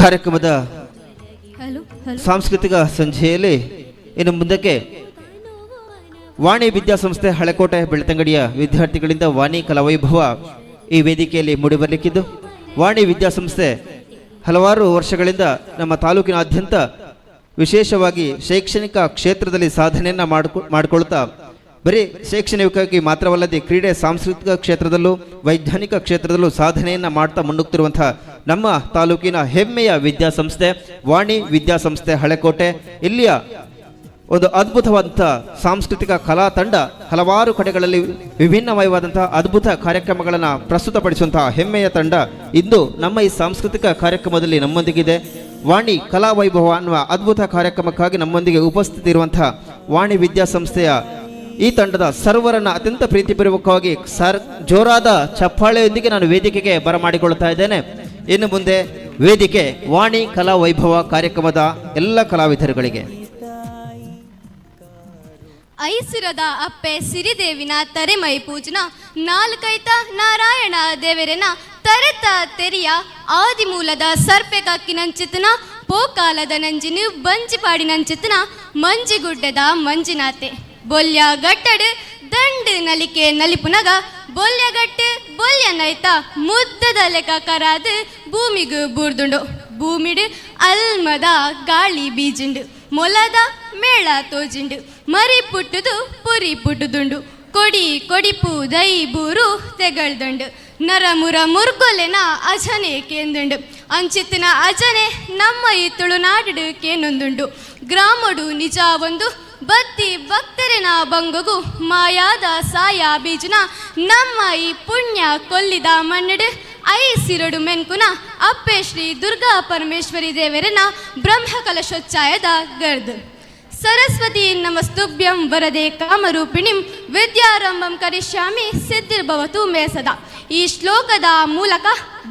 ಕಾರ್ಯಕ್ರಮದ ಸಾಂಸ್ಕೃತಿಕ ಸಂಜೆಯಲ್ಲಿ ಇನ್ನು ಮುಂದಕ್ಕೆ ವಾಣಿ ವಿದ್ಯಾಸಂಸ್ಥೆ ಹಳೆಕೋಟೆ ಬೆಳ್ತಂಗಡಿಯ ವಿದ್ಯಾರ್ಥಿಗಳಿಂದ ವಾಣಿ ಕಲಾವೈಭವ ಈ ವೇದಿಕೆಯಲ್ಲಿ ಮೂಡಿಬರಲಿಕ್ಕಿದ್ದು, ವಾಣಿ ವಿದ್ಯಾಸಂಸ್ಥೆ ಹಲವಾರು ವರ್ಷಗಳಿಂದ ನಮ್ಮ ತಾಲೂಕಿನಾದ್ಯಂತ ವಿಶೇಷವಾಗಿ ಶೈಕ್ಷಣಿಕ ಕ್ಷೇತ್ರದಲ್ಲಿ ಸಾಧನೆಯನ್ನು ಮಾಡಿಕೊಳ್ತಾ ಬರೀ ಶೈಕ್ಷಣಿಕವಾಗಿ ಮಾತ್ರವಲ್ಲದೆ ಕ್ರೀಡೆ, ಸಾಂಸ್ಕೃತಿಕ ಕ್ಷೇತ್ರದಲ್ಲೂ ವೈಜ್ಞಾನಿಕ ಕ್ಷೇತ್ರದಲ್ಲೂ ಸಾಧನೆಯನ್ನು ಮಾಡ್ತಾ ಮುನ್ನುಗ್ತಿರುವಂಥ ನಮ್ಮ ತಾಲೂಕಿನ ಹೆಮ್ಮೆಯ ವಿದ್ಯಾಸಂಸ್ಥೆ ವಾಣಿ ವಿದ್ಯಾಸಂಸ್ಥೆ ಹಳೆಕೋಟೆ. ಇಲ್ಲಿಯ ಒಂದು ಅದ್ಭುತವಾದಂಥ ಸಾಂಸ್ಕೃತಿಕ ಕಲಾ ತಂಡ ಹಲವಾರು ಕಡೆಗಳಲ್ಲಿ ವಿಭಿನ್ನಮಯವಾದಂಥ ಅದ್ಭುತ ಕಾರ್ಯಕ್ರಮಗಳನ್ನು ಪ್ರಸ್ತುತಪಡಿಸುವಂತಹ ಹೆಮ್ಮೆಯ ತಂಡ ಇಂದು ನಮ್ಮ ಈ ಸಾಂಸ್ಕೃತಿಕ ಕಾರ್ಯಕ್ರಮದಲ್ಲಿ ನಮ್ಮೊಂದಿಗಿದೆ. ವಾಣಿ ಕಲಾ ವೈಭವ ಅನ್ನುವ ಅದ್ಭುತ ಕಾರ್ಯಕ್ರಮಕ್ಕಾಗಿ ನಮ್ಮೊಂದಿಗೆ ಉಪಸ್ಥಿತಿರುವಂಥ ವಾಣಿ ವಿದ್ಯಾಸಂಸ್ಥೆಯ ಈ ತಂಡದ ಸರ್ವರನ್ನು ಅತ್ಯಂತ ಪ್ರೀತಿಪೂರ್ವಕವಾಗಿ ಜೋರಾದ ಚಪ್ಪಾಳೆಯೊಂದಿಗೆ ನಾನು ವೇದಿಕೆಗೆ ಬರಮಾಡಿಕೊಳ್ಳುತ್ತಾ ಇದ್ದೇನೆ. ಇನ್ನು ಮುಂದೆ ವೇದಿಕೆ ವಾಣಿ ಕಲಾ ವೈಭವ ಕಾರ್ಯಕ್ರಮದ ಎಲ್ಲ ಕಲಾವಿದರುಗಳಿಗೆ. ಐಸಿರದ ಅಪ್ಪೆ ಸಿರಿದೇವಿನ ತರೆಮೈ ಪೂಜನ ನಾಲ್ಕೈತ ನಾರಾಯಣ ದೇವರೆನ ತರೆತ ತೆರಿಯ ಆದಿಮೂಲದ ಸರ್ಪೆ ಕಕ್ಕಿನಂಚಿತನ ಪೋಕಾಲದ ನಂಜಿನು ಬಂಜಿಪಾಡಿನಂಚಿತನ ಮಂಜಿಗುಡ್ಡದ ಮಂಜಿನಾತೆ ಬೊಲ್ಯ ಗಟ್ಟಡು ದಂಡು ನಲಿಕೆ ನಲಿಪುನಗ ಬೊಲ್ಯಗಟ್ಟು ಬೊಲ್ಯ ನೈತ ಮುದ್ದದ ಲೆಕ್ಕ ಕರಾದು ಭೂಮಿಗು ಬೂರ್ದುಂಡು ಭೂಮಿಡು ಅಲ್ಮದ ಗಾಳಿ ಬೀಜಿಂಡು ಮೊಲದ ಮೇಳ ತೋಜಿಂಡು ಮರಿ ಪುಟ್ಟುದು ಪುರಿ ಪುಟ್ಟುದುಂಡು ಕೊಡಿ ಕೊಡಿಪು ದೈ ಬೂರು ತೆಗಳ್ದುಂಡು ನರಮುರ ಮುರ್ಗೊಲೆನ ಅಜನೆ ಕೇಂದುಂಡು ಅಂಚಿತ್ತಿನ ಅಜನೆ ನಮ್ಮ ಈ ತುಳುನಾಡು ಕೇನೊಂದುಂಡು ಗ್ರಾಮಡು ನಿಜ ಒಂದು ಬತ್ತಿ ಭಕ್ತರಿನ ಬಂಗುಗು ಮಾಯಾದ ಸಾಯ ಬೀಜನ ನಮ್ಮ ಈ ಪುಣ್ಯ ಕೊಲ್ಲಿದ ಮಣ್ಣಡು I ಸಿರಡು ಮೆನ್ಕುನ ಅಪ್ಪೆ ಶ್ರೀ ದುರ್ಗಾ ಪರಮೇಶ್ವರಿ ದೇವರನ ಬ್ರಹ್ಮ ಕಲಶೋಚ್ಛಾಯದ ಗರ್ದು. ಸರಸ್ವತಿ ನಮಸ್ತುಭ್ಯಂ ವರದೆ ಕಾಮರೂಪಿಣಿಂ ವಿದ್ಯಾರಂಭಂ ಕರಿಷ್ಯಾಮಿ ಸಿದ್ಧಿರ್ಭವತು ಮೇ ಸದಾ. ಈ ಶ್ಲೋಕದ ಮೂಲಕ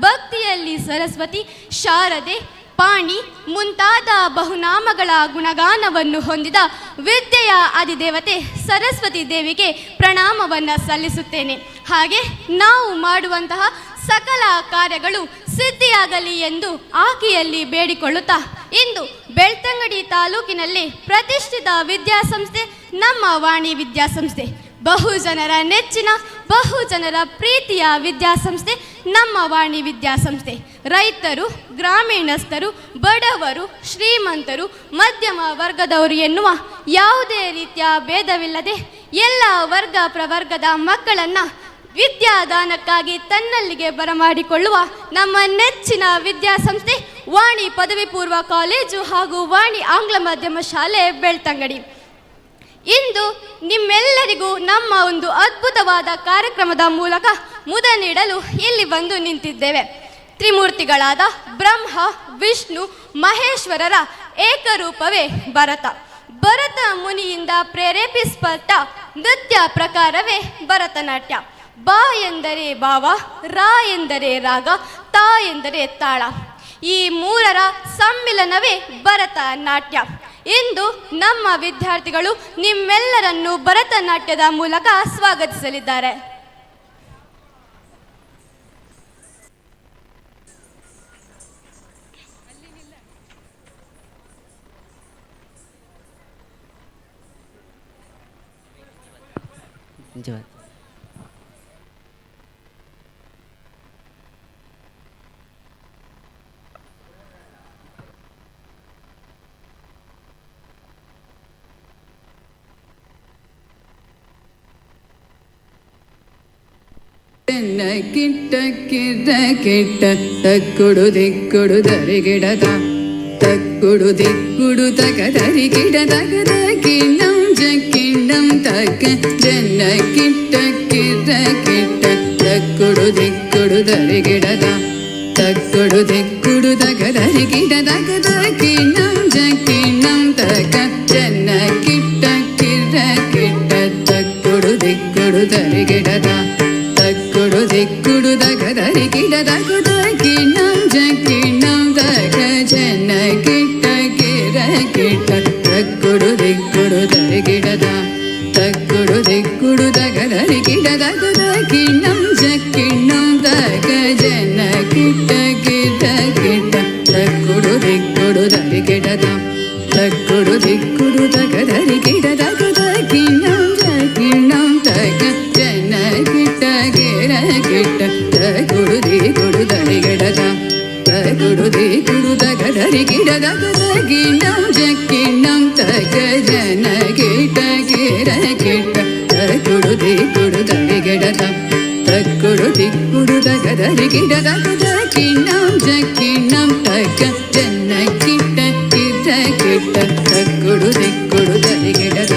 ಭಕ್ತಿಯಲ್ಲಿ ಸರಸ್ವತಿ, ಶಾರದೆ, ಪಾಣಿ ಮುಂತಾದ ಬಹುನಾಮಗಳ ಗುಣಗಾನವನ್ನು ಹೊಂದಿದ ವಿದ್ಯೆಯ ಅಧಿದೇವತೆ ಸರಸ್ವತಿ ದೇವಿಗೆ ಪ್ರಣಾಮವನ್ನು ಸಲ್ಲಿಸುತ್ತೇನೆ. ಹಾಗೆ ನಾವು ಮಾಡುವಂತಹ ಸಕಲ ಕಾರ್ಯಗಳು ಸಿದ್ಧಿಯಾಗಲಿ ಎಂದು ಆಕೆಯಲ್ಲಿ ಬೇಡಿಕೊಳ್ಳುತ್ತಾ ಇಂದು ಬೆಳ್ತಂಗಡಿ ತಾಲೂಕಿನಲ್ಲಿ ಪ್ರತಿಷ್ಠಿತ ವಿದ್ಯಾಸಂಸ್ಥೆ ನಮ್ಮ ವಾಣಿ ವಿದ್ಯಾಸಂಸ್ಥೆ, ಬಹುಜನರ ನೆಚ್ಚಿನ ಬಹುಜನರ ಪ್ರೀತಿಯ ವಿದ್ಯಾಸಂಸ್ಥೆ ನಮ್ಮ ವಾಣಿ ವಿದ್ಯಾಸಂಸ್ಥೆ. ರೈತರು, ಗ್ರಾಮೀಣಸ್ಥರು, ಬಡವರು, ಶ್ರೀಮಂತರು, ಮಧ್ಯಮ ವರ್ಗದವರು ಎನ್ನುವ ಯಾವುದೇ ರೀತಿಯ ಭೇದವಿಲ್ಲದೆ ಎಲ್ಲ ವರ್ಗ ಪ್ರವರ್ಗದ ಮಕ್ಕಳನ್ನು ವಿದ್ಯಾದಾನಕ್ಕಾಗಿ ತನ್ನಲ್ಲಿಗೆ ಬರಮಾಡಿಕೊಳ್ಳುವ ನಮ್ಮ ನೆಚ್ಚಿನ ವಿದ್ಯಾಸಂಸ್ಥೆ ವಾಣಿ ಪದವಿ ಪೂರ್ವ ಕಾಲೇಜು ಹಾಗೂ ವಾಣಿ ಆಂಗ್ಲ ಮಾಧ್ಯಮ ಶಾಲೆ ಬೆಳ್ತಂಗಡಿ. ಇಂದು ನಿಮ್ಮೆಲ್ಲರಿಗೂ ನಮ್ಮ ಒಂದು ಅದ್ಭುತವಾದ ಕಾರ್ಯಕ್ರಮದ ಮೂಲಕ ಮುದ ನೀಡಲು ಇಲ್ಲಿ ಬಂದು ನಿಂತಿದ್ದೇವೆ. ತ್ರಿಮೂರ್ತಿಗಳಾದ ಬ್ರಹ್ಮ, ವಿಷ್ಣು, ಮಹೇಶ್ವರರ ಏಕರೂಪವೇ ಭರತ. ಭರತ ಮುನಿಯಿಂದ ಪ್ರೇರೇಪಿಸಲ್ಪಟ್ಟ ನೃತ್ಯ ಪ್ರಕಾರವೇ ಭರತನಾಟ್ಯ. ಬಾ ಎಂದರೆ ಭಾವ, ರಾ ಎಂದರೆ ರಾಗ, ತಾ ಎಂದರೆ ತಾಳ. ಈ ಮೂರರ ಸಮ್ಮಿಲನವೇ ಭರತನಾಟ್ಯ. ಇಂದು ನಮ್ಮ ವಿದ್ಯಾರ್ಥಿಗಳು ನಿಮ್ಮೆಲ್ಲರನ್ನು ಭರತನಾಟ್ಯದ ಮೂಲಕ ಸ್ವಾಗತಿಸಲಿದ್ದಾರೆ. ಕಿಟ್ಟ ಕಿಟ್ಟ ಕಿಟ್ಟ ತಕ್ಕುಡು ದಿಕ್ಕುಡು ದರಿಗಿಡದ ತಕ್ಕುಡು ದಿಕ್ಕುಡು ತಕ ದರಿಗಿಡ ತಗದ ಕಿಣ್ಣಂ ಜಕ್ಕಿಣ್ಣಂ ತಕ್ಕ ಜನ್ನ ಕಿಟ್ಟ ಕಿಟ್ಟ ಕಿಟ್ಟ ತಕ್ಕುಡು ದಿಕ್ಕುಡು ದರಿಗಿಡದ ತಕ್ಕುಡು ದಿಕ್ಕುಡು ತಕ ದರಿಗಿಡ ತಗದ ಕಿಣ್ಣಂ ಜಕ್ಕಿಣ್ಣಂ ತಕ ಜನ್ನ ಕಿಟ್ಟ ಕಿಟ್ಟ ಕಿಟ್ಟ ತಕ್ಕುಡು ದಿಕ್ಕುಡು ದರಿಗಿಡದ ತಕ್ಕುಡು ದಿಕ್ಕುಡು ದಗದರಿ ಗಿಡ ದಗದ ಕಿಣ್ಣಂ ಜಕ್ಕಿಣ್ಣಂ ದಗ ಜನ ಕಿಟ್ಟ ಕಿರ ಕಿಟ್ಟ ತಕ್ಕುಡು ದಿಕ್ಕುಡು ದರಿಗಿಡದ ತಕ್ಕುಡು ದಿಕ್ಕುಡು ದಗದರಿ ಗಿಡ ದಗದ ಕಿಣ್ಣಂ ಜಕ್ಕಿಣ್ಣಂ ದಗ ಜನ ಕಿಟ್ಟ ಕಿರ ತಗದರಿ ಗಿಡ ತಗದ ಕಿಣ್ಣಂ ಕಿಣ್ಣಂ ತಗ ಜನ ಕಿಟ್ಟ ಗಿರ ಕಿಟ್ಟ ತಗುಡು the ಗುಡು ದರಿ ಗಿಡದ ತಗುಡು the ಗುಡು ತಗದರಿ ಗಿಡ ತಗದ ಗಿಣ್ಣಂ ಜಕ್ಕಿಣ್ಣಂ ತಗ ಜನ ಕಿಟ್ಟ ಗಿರ ಕಿಟ್ಟ ತಗುಡು the ಗುಡು ದರಿ ಗಿಡದ ತಕ್ಕುಡು ದಿಕ್ಕುಡು ತಗದರಿ ಗಿಡ ತಗದ ಕಿಣ್ಣಂ ಜಕ್ಕಿಣ್ಣಂ ತಗ ಜನ ಕಿಟ್ಟ ಕಿಟ್ಟ ಕಿಟ್ಟ ತಕ್ಕುಡು ದಿಕ್ಕುಡು ದರಿ ಗಿಡದ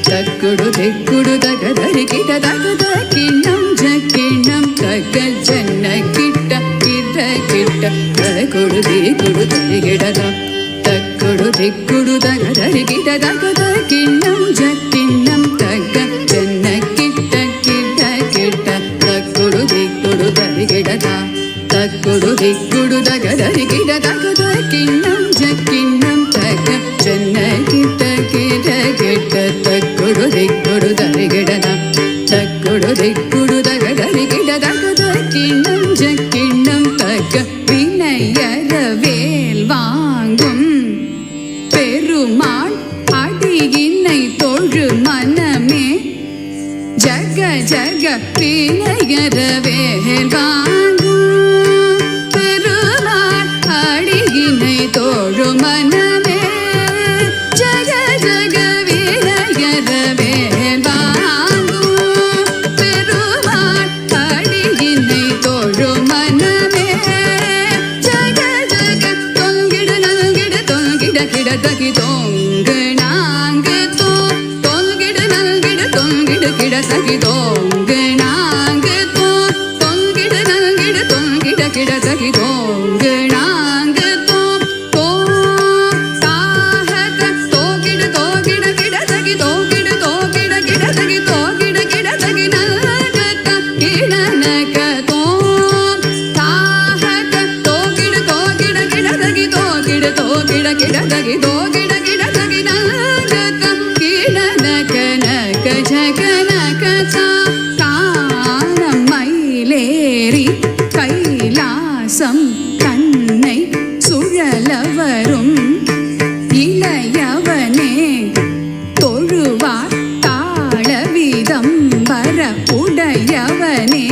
ತಕ್ಕುಡು ದಿಕ್ಕುಡು ತಗದರಿ ಗಿಡ ತಗದ ಕಿಣ್ಣಂ ಜಕ್ಕಿಣ್ಣಂ ತಗ ಜನ ಕಿಟ್ಟ ಕಿಟ್ಟ ಕಿಟ್ಟ ತಕ್ಕುಡು ದಿಕ್ಕುಡು ದರಿ ಗಿಡದ ತಕ್ಕುಡು ದಿಕ್ಕುಡು ತಗದರಿ ಗಿಡ ತಗದ ಕಿಣ್ಣಂ ಜಕ್ಕಿಣ್ಣಂ ತಗ ಜನ ಕಿಟ್ಟ ಕಿಟ್ಟ ಕಿಟ್ಟ ತಕ್ಕುಡು ದಿಕ್ಕುಡು ದರಿ ಗಿಡದ ತಕ್ಕುಡು ದಿಕ್ಕುಡು ತಗದರಿ ಗಿಡ ತಗದ ಕಿಣ್ಣಂ ಜಕ್ಕಿಣ್ಣಂ ತಗ ಜನ ಕಿಟ್ಟ ಕಿಟ್ಟ ಕಿಟ್ಟ ತಕ್ಕುಡು ದಿಕ್ಕುಡು ದರಿ ಗಿಡದ ತಕ್ಕುಡು ದಿಕ್ಕುಡು ತಗದರಿ ಗಿಡ ತಗದ ಕಿಣ್ಣಂ ಜಕ್ಕಿಣ್ಣಂ ತಗ வினையர வேல் வாங்கும் பெருமாள் அடியினை தொழு மனமே ஜக ஜக வினையர வேல் வாங்கும் பெருமாள் அடியினை தொழு மனமே ஜக ஜக வினையர வேல் வாங்கும் பெருமாள் அடியினை தொழு மனமே ஜக ஜக தொங்கிடு நல்கிடு தொங்கிட கிடதகி தொங்கு நான்கு தோ தொங்கிடு நல்கிடு தொங்கிடு கிடதகி தொங்கு நான்கு தோ தொங்கிடு நல்கிடு தொங்கிட கிடதகி தொங்கு நான்கு தோ தோ தாஹத தோகிடு தோகிட கிடதகி தோகிடு தோகிட கிடதகி தோகிட கிடதகி நல்கத கிணனக தோ தாஹத தோகிடு தோகிட கிடதகி தோகிடு தோகிட கிடதகி தோகிட கிடதகி நல்கத கிணனக நக ஜக நக சா காணமயிலேறி கைலாசம் தன்னை சுழலவரும் இளையவனே தொழுவார் தாளவிதம் வர உடையவனே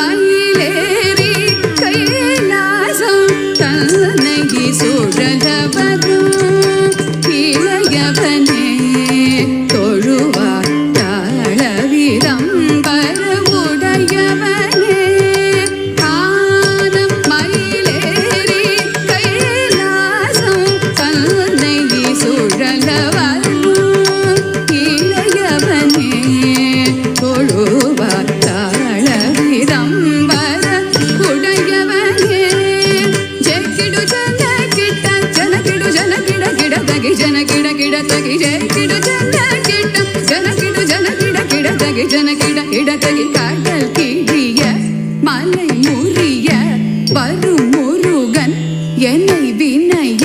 காணமயிலேறி கைலாசம் தன்னை சுழலவரும் இளையவனே தொழுவார் தாளவிதம் வர உடையவனே காணமயிலேறி கைலாசம் தன்னை சுழலவரும் இளையவனே தொழுவார் தாளவிதம் வர உடையவனே ஜெக்கிடு ஜன கிட்ட ஜனகிடு ஜனகிட கிட தகி ஜனகிட கிட தகி ஜெக்கிடு ஜன கிட்ட ஜனகிடு ஜனகிட கிட தகி ஜனகிட கிட தகி காடல் கிழிய மலை முறிய வரும் முருகன் என்னை வினைய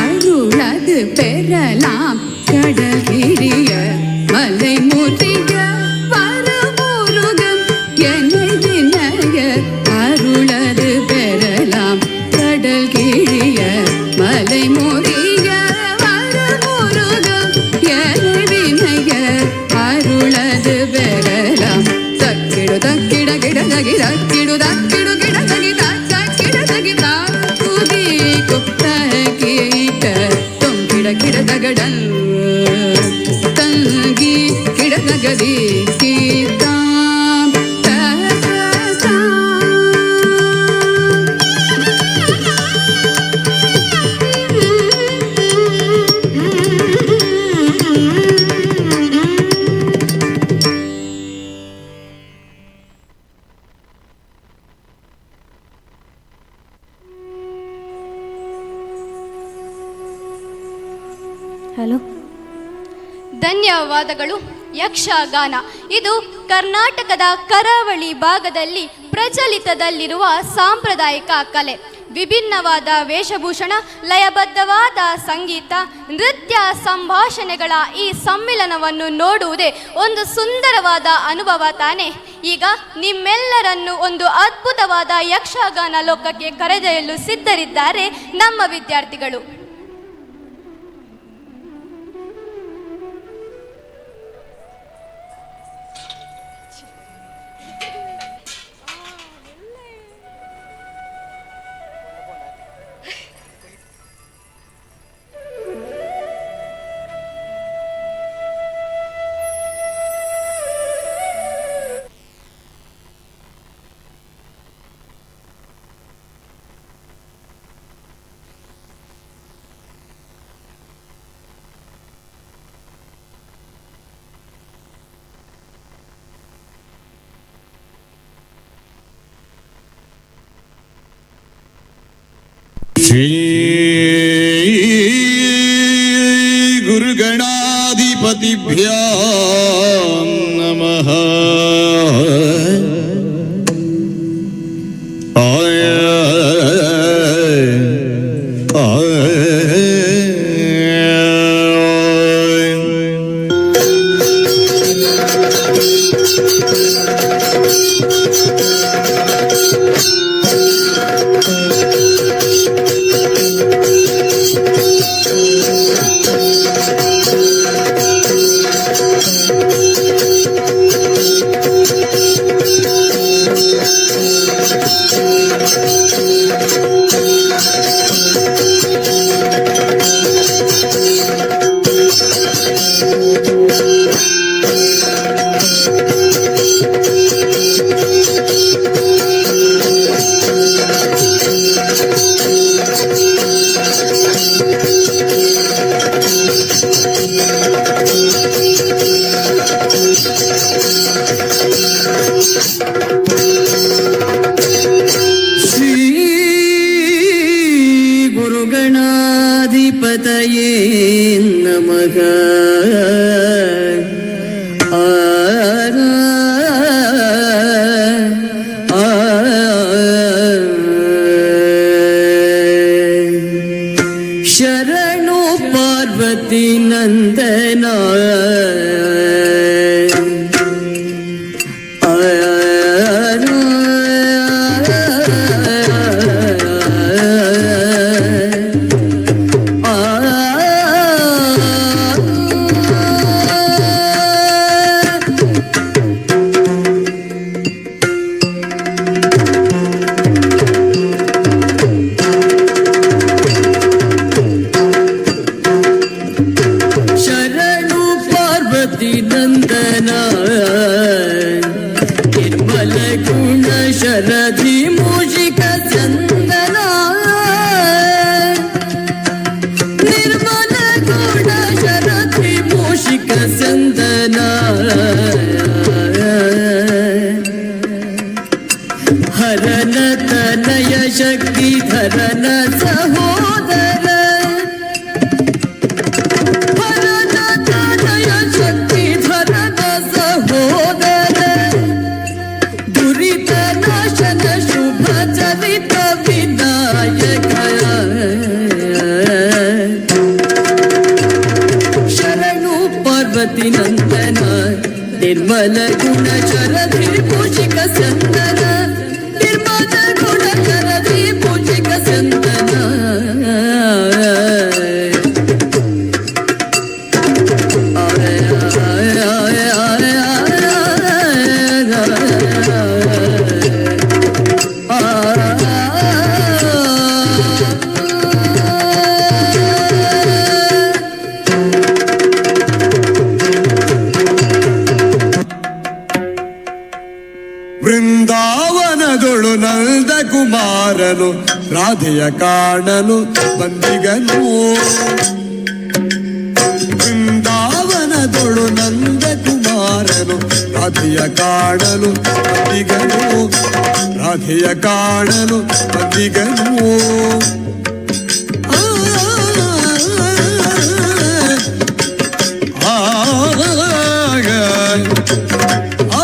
அருளது பெறலாம் கடல் கிழிய மலை முறிய வரும் முருகன் என்னை வினைய அருளது பெறலாம் கடல் கிழிய மலை முறிய வரும் முருகன் என்னை வினைய அருளது பெறலாம் தக்கிடு தக்கிட கிட தகி தக்கிடு தக்கிடு கிட தகி தக்கிட தகி தாக்குதி குப்த கீட்ட தொங்கிட கிட தகடல் தங்கி கிட தகதி கீதாம் ಹಲೋ. ಧನ್ಯವಾದಗಳು. ಯಕ್ಷಗಾನ ಇದು ಕರ್ನಾಟಕದ ಕರಾವಳಿ ಭಾಗದಲ್ಲಿ ಪ್ರಚಲಿತದಲ್ಲಿರುವ ಸಾಂಪ್ರದಾಯಿಕ ಕಲೆ. ವಿಭಿನ್ನವಾದ ವೇಷಭೂಷಣ, ಲಯಬದ್ಧವಾದ ಸಂಗೀತ, ನೃತ್ಯ, ಸಂಭಾಷಣೆಗಳ ಈ ಸಮ್ಮಿಲನವನ್ನು ನೋಡುವುದೇ ಒಂದು ಸುಂದರವಾದ ಅನುಭವ ತಾನೆ. ಈಗ ನಿಮ್ಮೆಲ್ಲರನ್ನು ಒಂದು ಅದ್ಭುತವಾದ ಯಕ್ಷಗಾನ ಲೋಕಕ್ಕೆ ಕರೆದೊಯ್ಯಲು ಸಿದ್ಧರಿದ್ದಾರೆ ನಮ್ಮ ವಿದ್ಯಾರ್ಥಿಗಳು. ಶ್ರೀ ಗುರುಗಣಾಧಿಪತಿಭ್ಯಾಂ ನಮಃ. ಆಯ ಶ್ರೀ ಗುರುಗಣಾಧಿಪತಯೇ ನಮಃ. ಶರಣು ಪಾರ್ವತಿ ನಂದನ, ಶರಣು ಪಾರ್ವತಿ ನಂದನ, ನಿರ್ಮಲ ಗುಣ ಶರಧಿ ಮೂಷಿಕ ಚಂದನ, ನಿರ್ಮಲ ಗುಣ ಶರಧಿ ಮೂಷಿಕ ಚಂದನ, ಹರನ ತನಯ ಶಕ್ತಿ ಧರನ ಸಹೋದರ, ಹರನ ತನಯ ಶಕ್ತಿ ಧರನ ಸಹೋದರ, ದುರಿತ ನಾಶನ ಶುಭ ಚರಿತ ವಿನಾಯಕ, ಶರಣು ಪಾರ್ವತಿ ನಂದನ, ನಿರ್ಮಲ ಗುಣ ಶರಧಿ ಪೂಜಿಕ ಚಂದನ, ನಿರ್ಮಲ ಗುಣ ಶರಧಿ ಪೂಜಿಕ ಚಂದನ. ವೃಂದಾವನದೊಳು ನಂದ ಕುಮಾರನು ರಾಧೆಯ ಕಾಣಲು ಬಂದಿಗನು. ವೃಂದಾವನದೊಳು ನಂದ ಕುಮಾರನು ರಾಧೆಯ ಕಾಣಲು ಬಂದಿಗನು, ರಾಧೆಯ ಕಾಣಲು ಬಂದಿಗನು. ಆ ಆ ಆ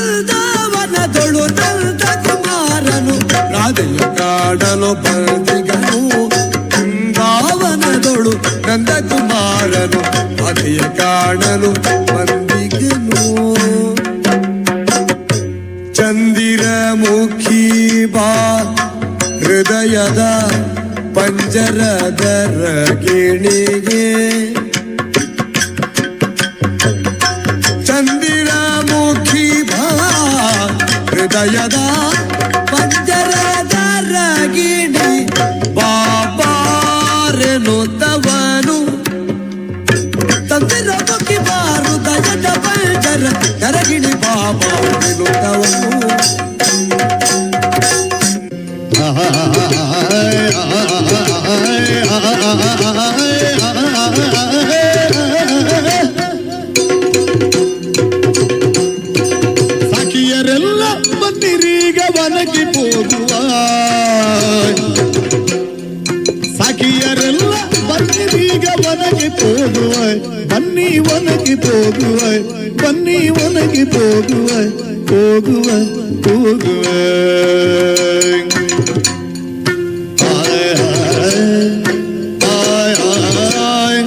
ವೃಂದಾವನದೊಳು ನಂದ ಕುಮಾರನು ರಾಧೆಯ ಕಾಡಲು ಬಂದಿಗನು. ವೃಂದಾವನದೊಳು ನಂದ ಕುಮಾರನು ರಾಧೆಯ ಕಾಣಲು ಬಂದಿಗನು. ಚಂದಿರ ಮುಖಿ ಬಾ ಹೃದಯದ ಪಂಜರದ ರಗಿಣಿಗೆ, ಚಂದಿರ ಮುಖಿ ಬಾ ಹೃದಯದ ಪಂಜರದ ರಗಿಣಿ, ಬಾಬಾರೆನು ತವನು ತಂದಿರ ಮುಖಿ ಬಾ ಹೃದಯದ ಪಂಜರ ಕರಗಿಣಿ, ಬಾಬಾರೆನು ತವನು. ಸಖಿಯರೆಲ್ಲ ಬನ್ನಿರೀಗ ವನಕ್ಕೆ ಹೋಗುವ, ಸಖಿಯರೆಲ್ಲ ಬನ್ನಿರೀಗ ವನಕ್ಕೆ ಹೋಗುವ, ಬನ್ನಿ ವನಕ್ಕೆ ಹೋಗುವ, ಬನ್ನಿ ವನಕ್ಕೆ ಹೋಗುವ, ಹೋಗುವ ಹೋಗುವ. ಆಯ್ ಆಯ್ ಆಯ್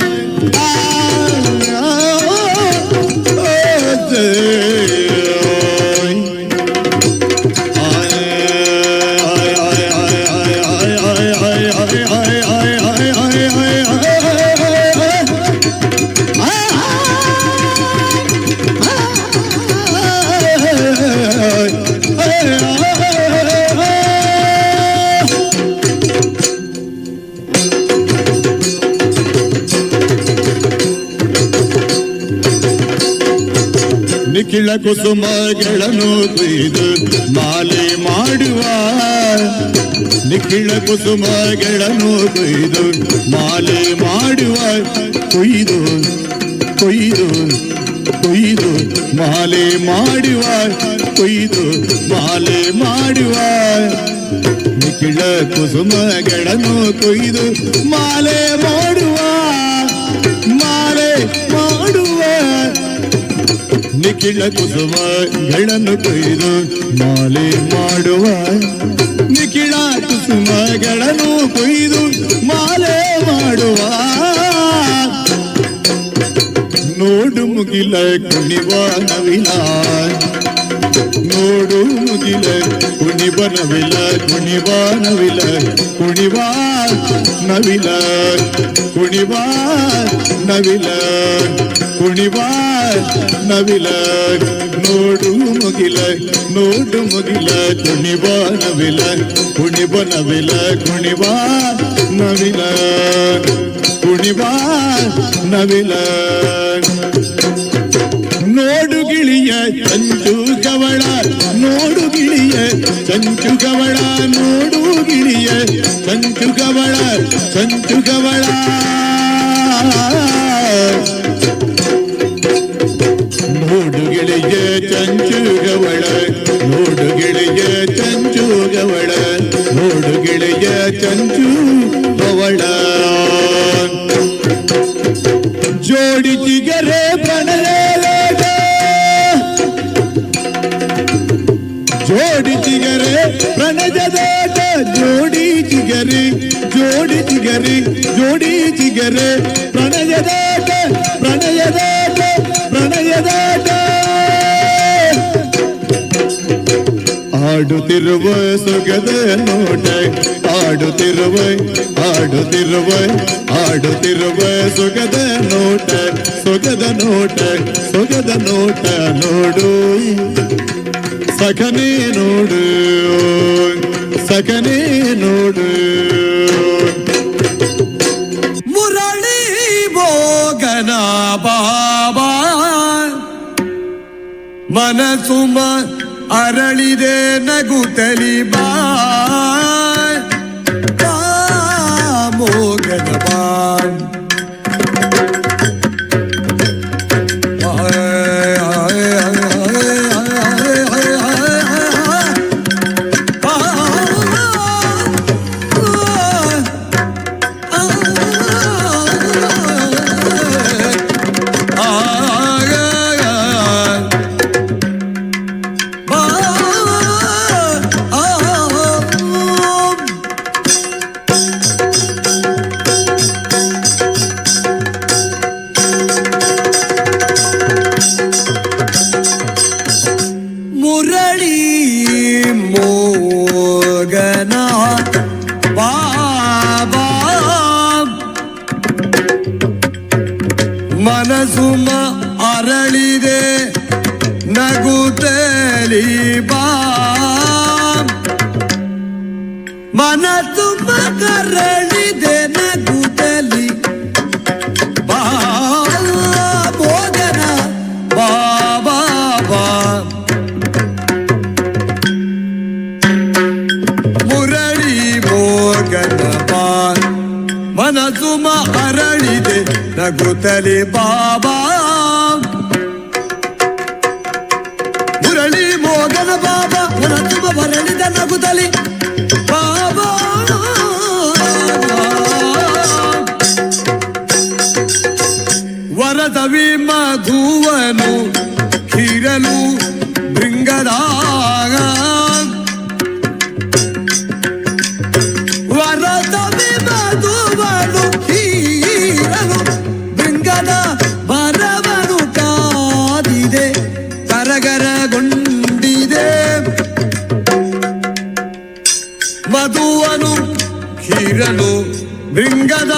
ನಿಖಿಳ ಕುಸುಮಗಳನ್ನು ಕೊಯ್ದು ಮಾಲೆ ಮಾಡುವ, ನಿಖಿಳ ಕುಸುಮಗಳನ್ನು ಕೊಯ್ದು ಮಾಲೆ ಮಾಡುವ, ಕೊಯ್ದು ಕೊಯ್ದು ಕೊಯ್ದು ಮಾಲೆ ಮಾಡುವ, ಕೊಯ್ದು ಮಾಲೆ ಮಾಡುವ, ನಿಖಿಳ ಕುಸುಮಗಳನ್ನು ಕೊಯ್ದು ಮಾಲೆ ಮಾಡುವ, ಮಾಲೆ ಮಾಡುವ, ನಿಖಿಳ ಕುಸುಮಗಳನ್ನು ಕೊಯ್ದು ಮಾಲೆ ಮಾಡುವ, ನಿಖಿಳ ಕುಸುಮಗಳನ್ನು ಕೊಯ್ದು ಮಾಲೆ ಮಾಡುವ. ನೋಡು ಮುಗಿಲ ಕುಣಿವ ನವಿಲ, ನೋಡು ಮುಗಿಲ ಕುಣಿವ ನವಿಲ, ಕುಣಿವ ನವಿಲ, ಕುಣಿವ ನವಿಲ, ಕುಣಿವ ನವಿಲ, ಕುಣಿವ ನವಿಲ, ನೋಡು ಮುಗಿಲ, ನೋಡು ಮುಗಿಲ ಕುಣಿವ ನವಿಲ, ಕುಣಿವ ನವಿಲ, ಕುಣಿವ ನವಿಲ, ಕುಣಿವ ನವಿಲ. ನೋಡು ಗಿಳಿಯ ಚಂಚು ಕವಳ, ನೋಡು ಗಿಳಿಯ ಚಂಚು ಕವಳ, ನೋಡು ಗಿಳಿಯ ಚಂಚು ಕವಳ, ಚಂಚು ಕವಳ. ನೋಡು ಗಿಳಿಯ ಚಂಚು ಗವಳ, ನೋಡು ಗಿಳಿಯ ಚಂಚು ಗವಳ, ನೋಡು ಗಿಳಿಯ ಚಂಚು ಗವಳ. ಜೋಡಿ ಜಿಗರೆ ಪ್ರಣಯ, ಜೋಡಿ ಜಿಗರೆ ಪ್ರಣಯದಾಟ, ಜೋಡಿ ಜಿಗರೆ, ಜೋಡಿ ಜಿಗರೆ, ಜೋಡಿ ಜಿಗರೆ ಪ್ರಣಯದಾಟ, ಪ್ರಣಯದಾಟ, ಪ್ರಣಯದಾಟ. ಆಡುತ್ತಿರುವ ಸೊಗದ ನೋಟ, ಆಡುತ್ತಿರುವ ಆಡುತ್ತಿರುವ ಆಡುತ್ತಿರುವ ಸೊಗದ ನೋಟ, ಸೊಗದ ನೋಟ, ಸೊಗದ ನೋಟ ನೋಡು ಸಖನೇ ನೋಡು, ಸಖನೇ ನೋಡು. ಮುರಳಿ ಮೋಗನ ಬಾಬಾ ಮನಸುಮ ಅರಳಿದೆ ನಗುತ್ತಲಿ ಬಾ, ಮೋಗನ ಬಾ. ಮುರಳಿ ಮೋಗನ ಬಾಬಾ ಮನಸುಮ ಅರಳಿದೆ ನಗುತ್ತಲಿ ಬಾ, ಮನಸುಮ ಕರಳಿದೆ ನಗುತ್ತಲಿ ಬಾ, ಮೋಗನ ಬಾಬಾ ಬಾ. ಮುರಳಿ ಮೋಗನ ಬಾ ಮನಸು ನಗುತ್ತಲಿ ಬಾಬಾ. ಮುರಳಿ ಮೋಗನ ಬಾಬಾ ಮನತುಮ ಬರಳಿದ ನಗುತ್ತಲಿ ಬಾಬಾ. ವರದವಿ ಮಧುವನು ಹೀರಲು ಭೃಂಗದಾಗ, ವರದವಿ ಮಧುವನು ಹೀರಲು ಭೃಂಗದ ಬರವನು ಕಾದಿದೆ ತರಗರಗೊಂಡಿದೆ. ಮಧುವನು ಹೀರಲು ಭೃಂಗದ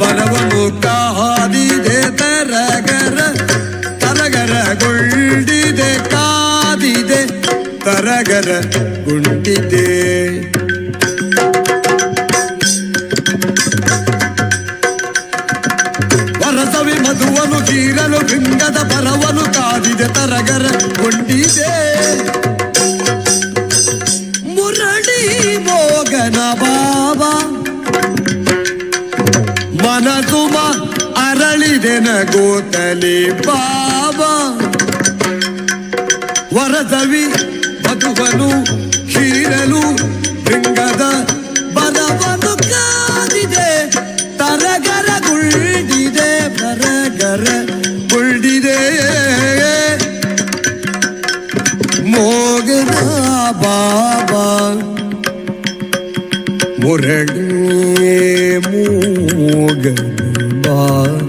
ಬರವನು ಕಾದಿದೆ ತರಗರ ತರಗರಗೊಂಡಿದೆ, ಕಾದಿದೆ ತರಗರ ಗುಂಡಿದೆ. ವರಸವಿ ಮಧುವನು ಕೀರಲು ಭೃಂಗದ ಬರವನು ಕಾದಿದೆ ತರಗರ ಗೊಂಡಿದೆ. ಮುರಳಿ ಮೋಗನ ಬಾಬಾ ಮನಸುಮ ಅರಳಿದೆ ನಗೋತಲಿ ಬಾಬಾ. ವರದವಿ ಮಧುವನು ಹೀರಲು ಭೃಂಗದ ಬರವನು ಕಾದಿದೆ ತರಗರ ಗುಳ್ಳಿದೆ, ಬರಗರ ಗುಳ್ಳಿದೆ. ಮೋಗನ ಬಾಬಾ ಮುರಳಿ ಮೋಗನ ಬಾಬಾ.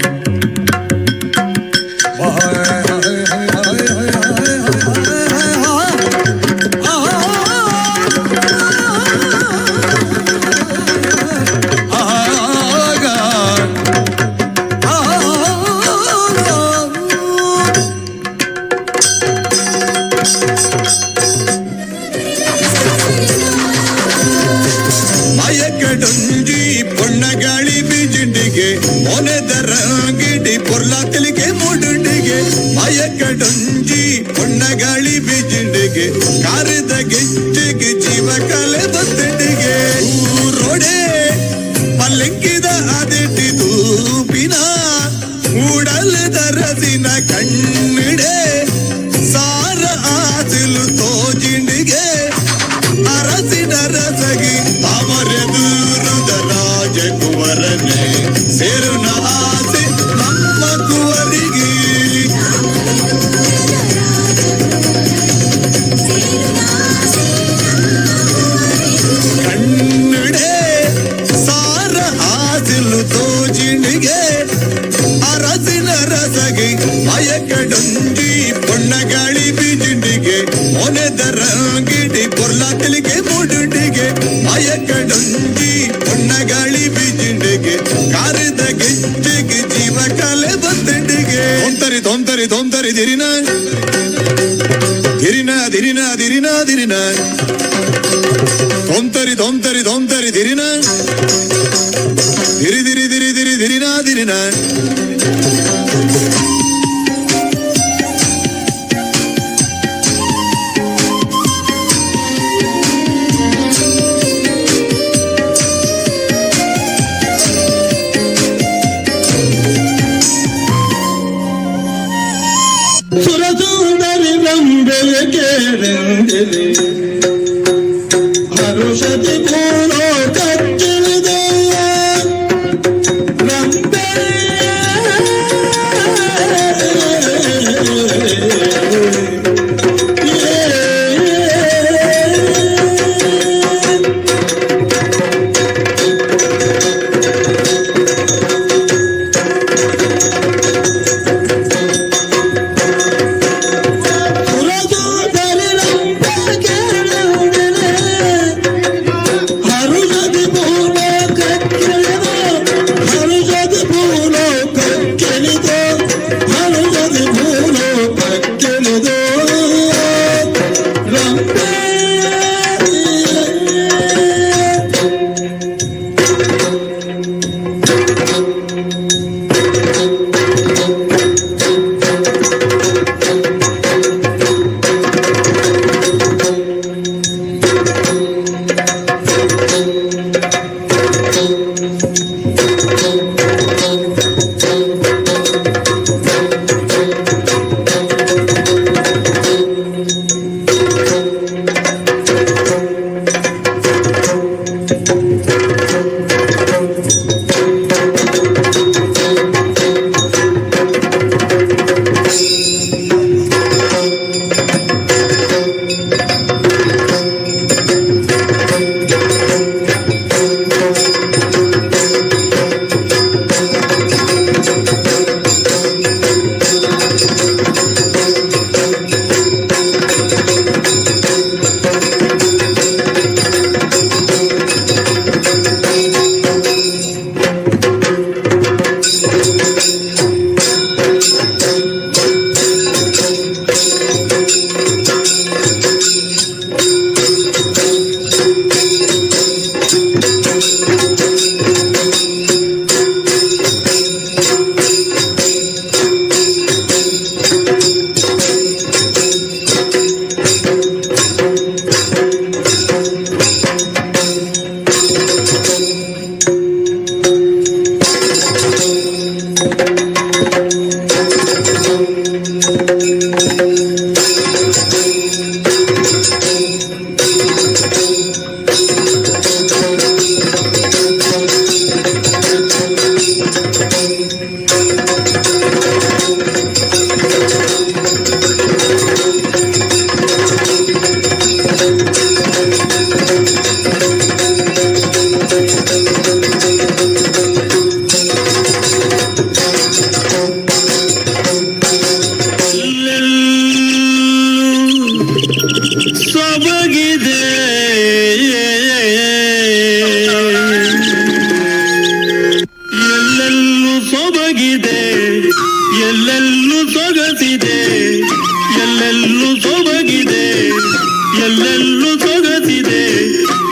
ಮಯಕಡೊಂಜಿ ಪೊಣ್ಣಗಾಳಿ ಬಿಜಿಂಡಿಗೆ ಮೊನೆದರ ಗಿಡಿ ಪೊರ್ಲಾತಲಿಗೆ ಮುಡುಂಡಿಗೆ. ಮಯಕಡೊಂಜಿ ಪೊಣ್ಣಗಾಳಿ ಬಿಜಿಂಡಿಗೆ ಕಾರದ ಗೆಜ್ಜೆಗೆ ಜೀವ ಕಲೆ ಬತ್ತಂಡಿಗೆ. ಊರೊಡೆ ಪಲ್ಲಂಕಿದ ಅದೆಟ್ಟಿ ತೂಪಿನ ಉಡಲದ ರಸಿನ ಕಣ್ಣಿಡೆ ಸಾರ ಆಸಿಲು ತೋಜಿಂಡಿಗೆ. ಅರಸಿನ ರಸಗಿ ತಾಮರೆದೂರುದ ರಾಜಕುವರನೆ ಸೇರುನ ಆಸೆ ನಮ್ಮ ಕುವರಿಗೆ. ಕಣ್ಣಿಡೆ ಸಾರ ಆಸಿಲು ತೋಜಿಣಿಗೆ ಅರಸಿನ ರಸಗಿ ಮಯಕಡೊಂಜಿ ಪೊಣ್ಣಗಾಳಿ ಬಿಜಿಂಡಿಗೆ ಮೊನೆದರ ಗಿಡಿ ಪೊರ್ಲಾತಲಿಗೆ ಮುಡುಂಡಿಗೆ. ಮಯಕಡೊಂಜಿ ಪೊಣ್ಣಗಾಳಿ ಬಿಜಿಂಡಿಗೆ ಕಾರದ ಗೆಜ್ಜೆಗೆ ಜೀವ ಕಲೆ ಬತ್ತಂಡಿಗೆ. ತೊಂತರಿ ತೊಂತರಿ ತೊಂತರಿ ದಿರಿನ ದಿರಿನ ದಿರಿನ ದಿರಿನ ದಿರಿನ ತೊಂತರಿ ತೊಂತರಿ ತೊಂತರಿ ದಿರಿನ ದಿರಿ ದಿರಿ ದಿರಿ ದಿರಿ ದಿರಿನ ದಿರಿನ. ಸುರಸುಂದರಿ ರಂಬೆಲೆ ಕೇಳೆಂದಿದೆ ಹರುಷತಿ ಪೂರೋ ಕಚ್ಚಲಿದೆ ರಂಬೆ. ಸುರಸುಂದರಿ ರಂಬೆ ಸೊಬಗಿದೆ ಎಲ್ಲೆಲ್ಲೂ ಸೊಬಗಿದೆ, ಎಲ್ಲೆಲ್ಲೂ ಸೊಗಸಿದೆ, ಎಲ್ಲೆಲ್ಲೂ ಸೊಬಗಿದೆ, ಎಲ್ಲೆಲ್ಲೂ ಸೊಗಸಿದೆ.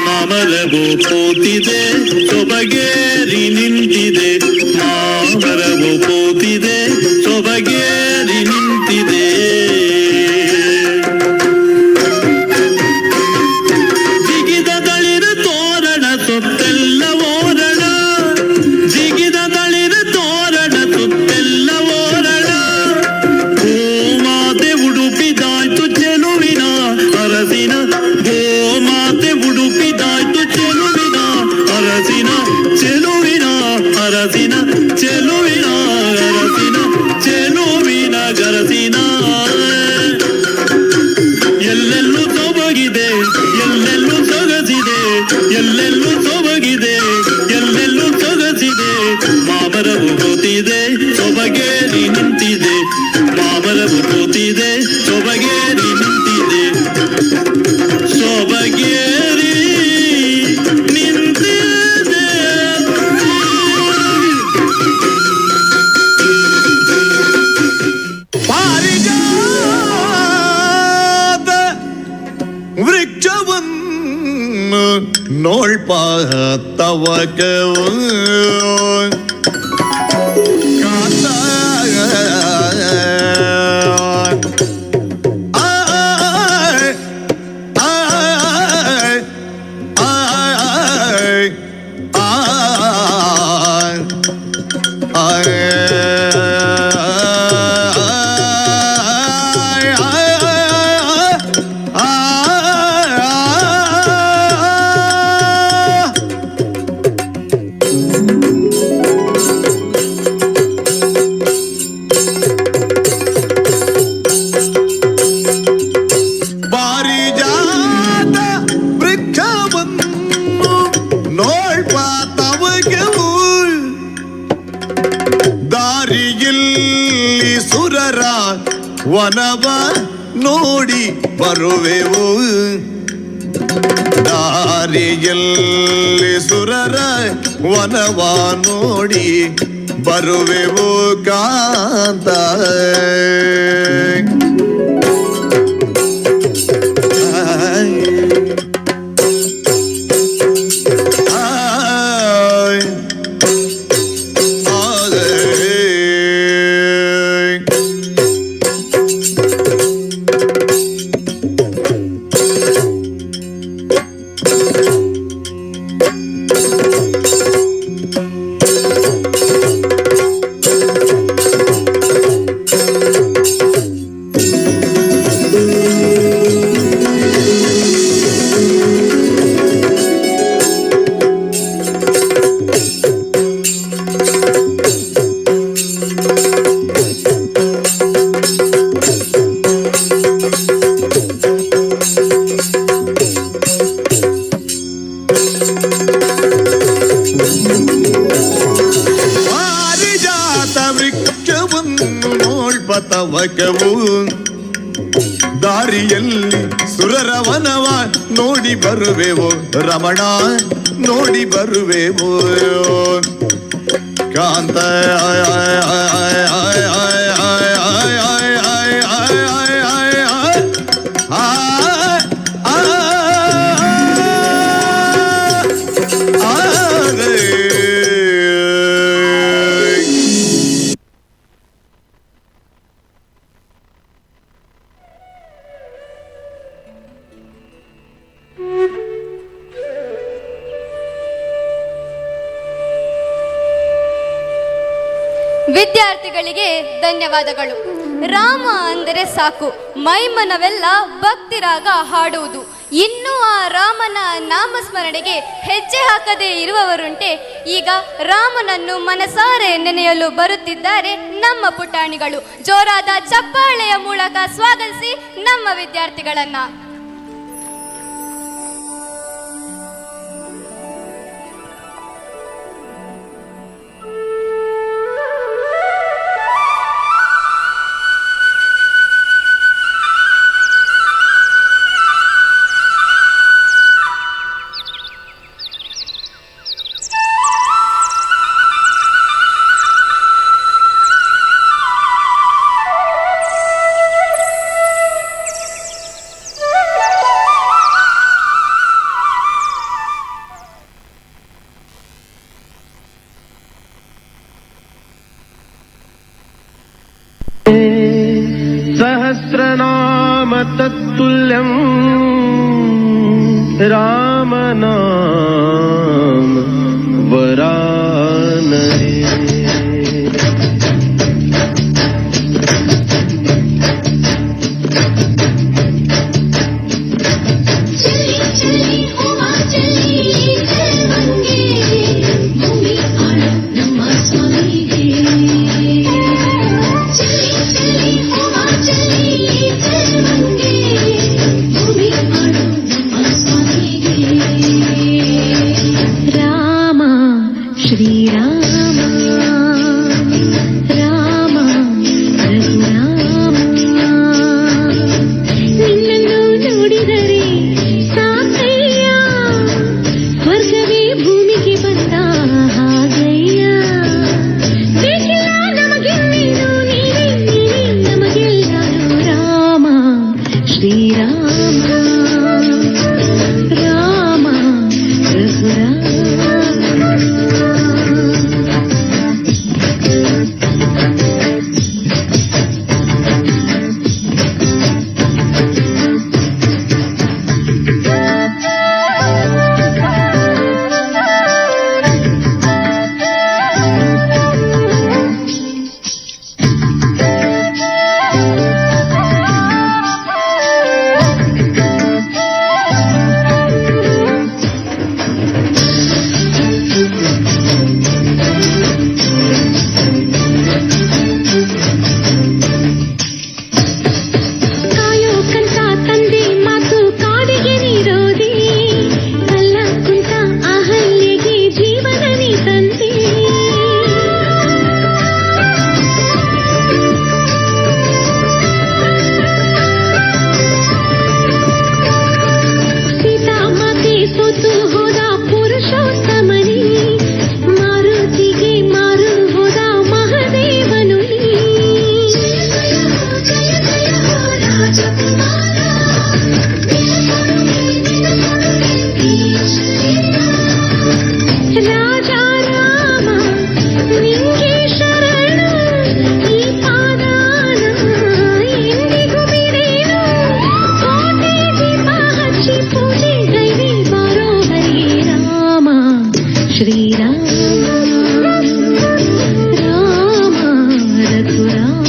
ಮಾಮರವು ಪೋತಿದೆ, ಸೊಬಗೇರಿ ನಿಂತಿದೆ. ಮಾಮರವು ಪೋತಿದೆ, ಸೊಬಗೇರಿ ನಿಂತಿದೆ. ಜಿಗಿದ ತಳಿರ ತೋರಣ ಸುತ್ತೆಲ್ಲ ಓರಣ, ಜಿಗಿದ ತಳಿರ ತೋರಣ ಸುತ್ತೆಲ್ಲ ಓರಣ. ಗೋಮಾತೆ ಉಡುಪಿದಾಯ್ತು ಚೆಲುವಿನ ಅರಸಿನ, ಗೋಮಾತೆ ಉಡುಪಿದಾಯ್ತು ಚೆಲುವಿನ ಅರಸಿನ, ಚೆಲುವಿನ ಅರಸಿನ, ಚೆಲುವಿನ ಅರಸಿನ, ಚೆಲುವಿನ ಗರಸಿನ. ಎಲ್ಲೆಲ್ಲೂ ಸೊಬಗಿದೆ, ಎಲ್ಲೆಲ್ಲೂ ಸೊಗಸಿದೆ, ಎಲ್ಲೆಲ್ಲೂ ಸೊಬಗಿದೆ, ಎಲ್ಲೆಲ್ಲೂ ಸೊಗಸಿದೆ. ಮಾಮರವು ಕೂತಿದೆ, ಸೊಬಗೇರಿ ನಿಂತಿದೆ. ಮಾಮರವು ಕೂತಿದೆ, ಸೊಬಗೇರಿ ನಿಂತಿದೆ. ಸೊಬಗೇರಿ ನಿಂತಿದೆ. ಪಾರಿಜಾತ ವೃಕ್ಷವನ್ನು ನೋಳ್ಪ ತವಕವು ಕಾಂತ. ಆಯ್, ಆಯ್, ಆಯ್, ಆಯ್, ಪಾರಿಜಾತ ವೃಕ್ಷವನ್ನು ನೋಳ್ಪ ತವಗೆವು. ದಾರಿಯಲ್ಲಿ ಸುರರ ವನವ ನೋಡಿ ಬರುವೆವು. ದಾರಿಯಲ್ಲಿ ಸುರರ ವನವ ನೋಡಿ ಬರುವೆವು ಕಾಂತ. ಆಯ್, ಆಯ್. ಪಾರಿಜಾತ ವೃಕ್ಷವನ್ನು ನೋಳ್ಪತವಕವು ದಾರಿಯಲ್ಲಿ ಸುರರವನವ ನೋಡಿ ಬರುವೆವು ರಮಣ, ನೋಡಿ ಬರುವೆವು ಕಾಂತ. ವಿದ್ಯಾರ್ಥಿಗಳಿಗೆ ಧನ್ಯವಾದಗಳು. ರಾಮ ಅಂದರೆ ಸಾಕು, ಮೈಮನವೆಲ್ಲ ಭಕ್ತಿರಾಗ ಹಾಡುವುದು. ಇನ್ನೂ ಆ ರಾಮನ ನಾಮಸ್ಮರಣೆಗೆ ಹೆಜ್ಜೆ ಹಾಕದೇ ಇರುವವರುಂಟೆ? ಈಗ ರಾಮನನ್ನು ಮನಸಾರೆ ನೆನೆಯಲು ಬರುತ್ತಿದ್ದಾರೆ ನಮ್ಮ ಪುಟಾಣಿಗಳು. ಜೋರಾದ ಚಪ್ಪಾಳೆಯ ಮೂಲಕ ಸ್ವಾಗತಿಸಿ ನಮ್ಮ ವಿದ್ಯಾರ್ಥಿಗಳನ್ನ. सहस्रनाम तत्तुल्यं राम नाम वरानने। ರಾಮ ಶ್ರೀರಾಮ ರಾಮ ರಘುರಾಮ, ನಿನ್ನನ್ನು ನೋಡಿದರೆ ಸಾಕಯ್ಯ, ಸ್ವರ್ಗವೇ ಭೂಮಿಗೆ ಬಂದ ಹಾಗಯ್ಯ. ಬೇಕಿಲ್ಲ ನಮಗಿನ್ನೇನು, ನೀನೇ ನೀನೇ ನಮಗೆಲ್ಲರೂ. ರಾಮ ಶ್ರೀರಾಮ ರಾಮ ರಘುರಾಮ. ಕಾಯೋ ಕಂತ ತಂದೆ ಮಾತು ಕಾಡಿಗೆ ನೀರೋದೆ, ಕಲ್ಲ ಕುಂತ ಅಹಲ್ಯೆಗೆ ಜೀವನ ನೀ ತಂದೆ. ಸೀತಾ ಮಾತೆ ಸೋತು ಹೋದ ಪುರುಷೋತ್ತಮನೇ, ಮಾರುತಿಗೆ ಮಾರು ಹೋದ ಮಹದೇವನು ನೀ. ರಾಜ ರಾಮ ನಿಂಗೆ ಶರಣು, ಈ ಪಾದಾನ ಎಂದಿಗೂ ಬಿಡೇನು. ಕೋಟಿ ದೀಪ ಹಚ್ಚಿ ಪೂಜೆ ಗೈರಿ ಬಾರೋ ಹರಿ ರಾಮ ಶ್ರೀರಾಮ ರಾಮ ರಘುರಾಮ.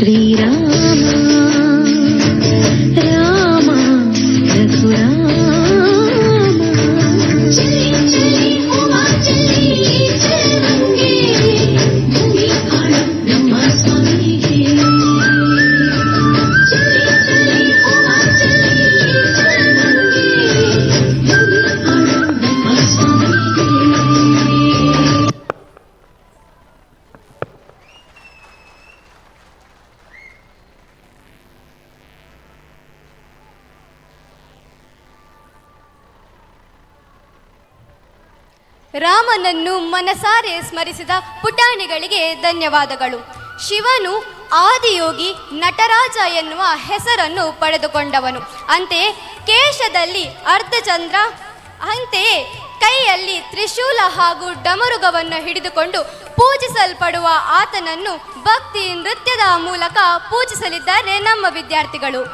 ಶ್ರೀರಾಮ ರಾಮ ರಘುರಾಮ. ರಾಮನನ್ನು ಮನಸಾರೆ ಸ್ಮರಿಸಿದ ಪುಟಾಣಿಗಳಿಗೆ ಧನ್ಯವಾದಗಳು. ಶಿವನು ಆದಿಯೋಗಿ ನಟರಾಜ ಎನ್ನುವ ಹೆಸರನ್ನು ಪಡೆದುಕೊಂಡವನು. ಅಂತೆಯೇ ಕೇಶದಲ್ಲಿ ಅರ್ಧಚಂದ್ರ, ಅಂತೆಯೇ ಕೈಯಲ್ಲಿ ತ್ರಿಶೂಲ ಹಾಗೂ ಡಮರುಗವನ್ನು ಹಿಡಿದುಕೊಂಡು ಪೂಜಿಸಲ್ಪಡುವ ಆತನನ್ನು ಭಕ್ತಿ ನೃತ್ಯದ ಮೂಲಕ ಪೂಜಿಸಲಿದ್ದಾರೆ ನಮ್ಮ ವಿದ್ಯಾರ್ಥಿಗಳು.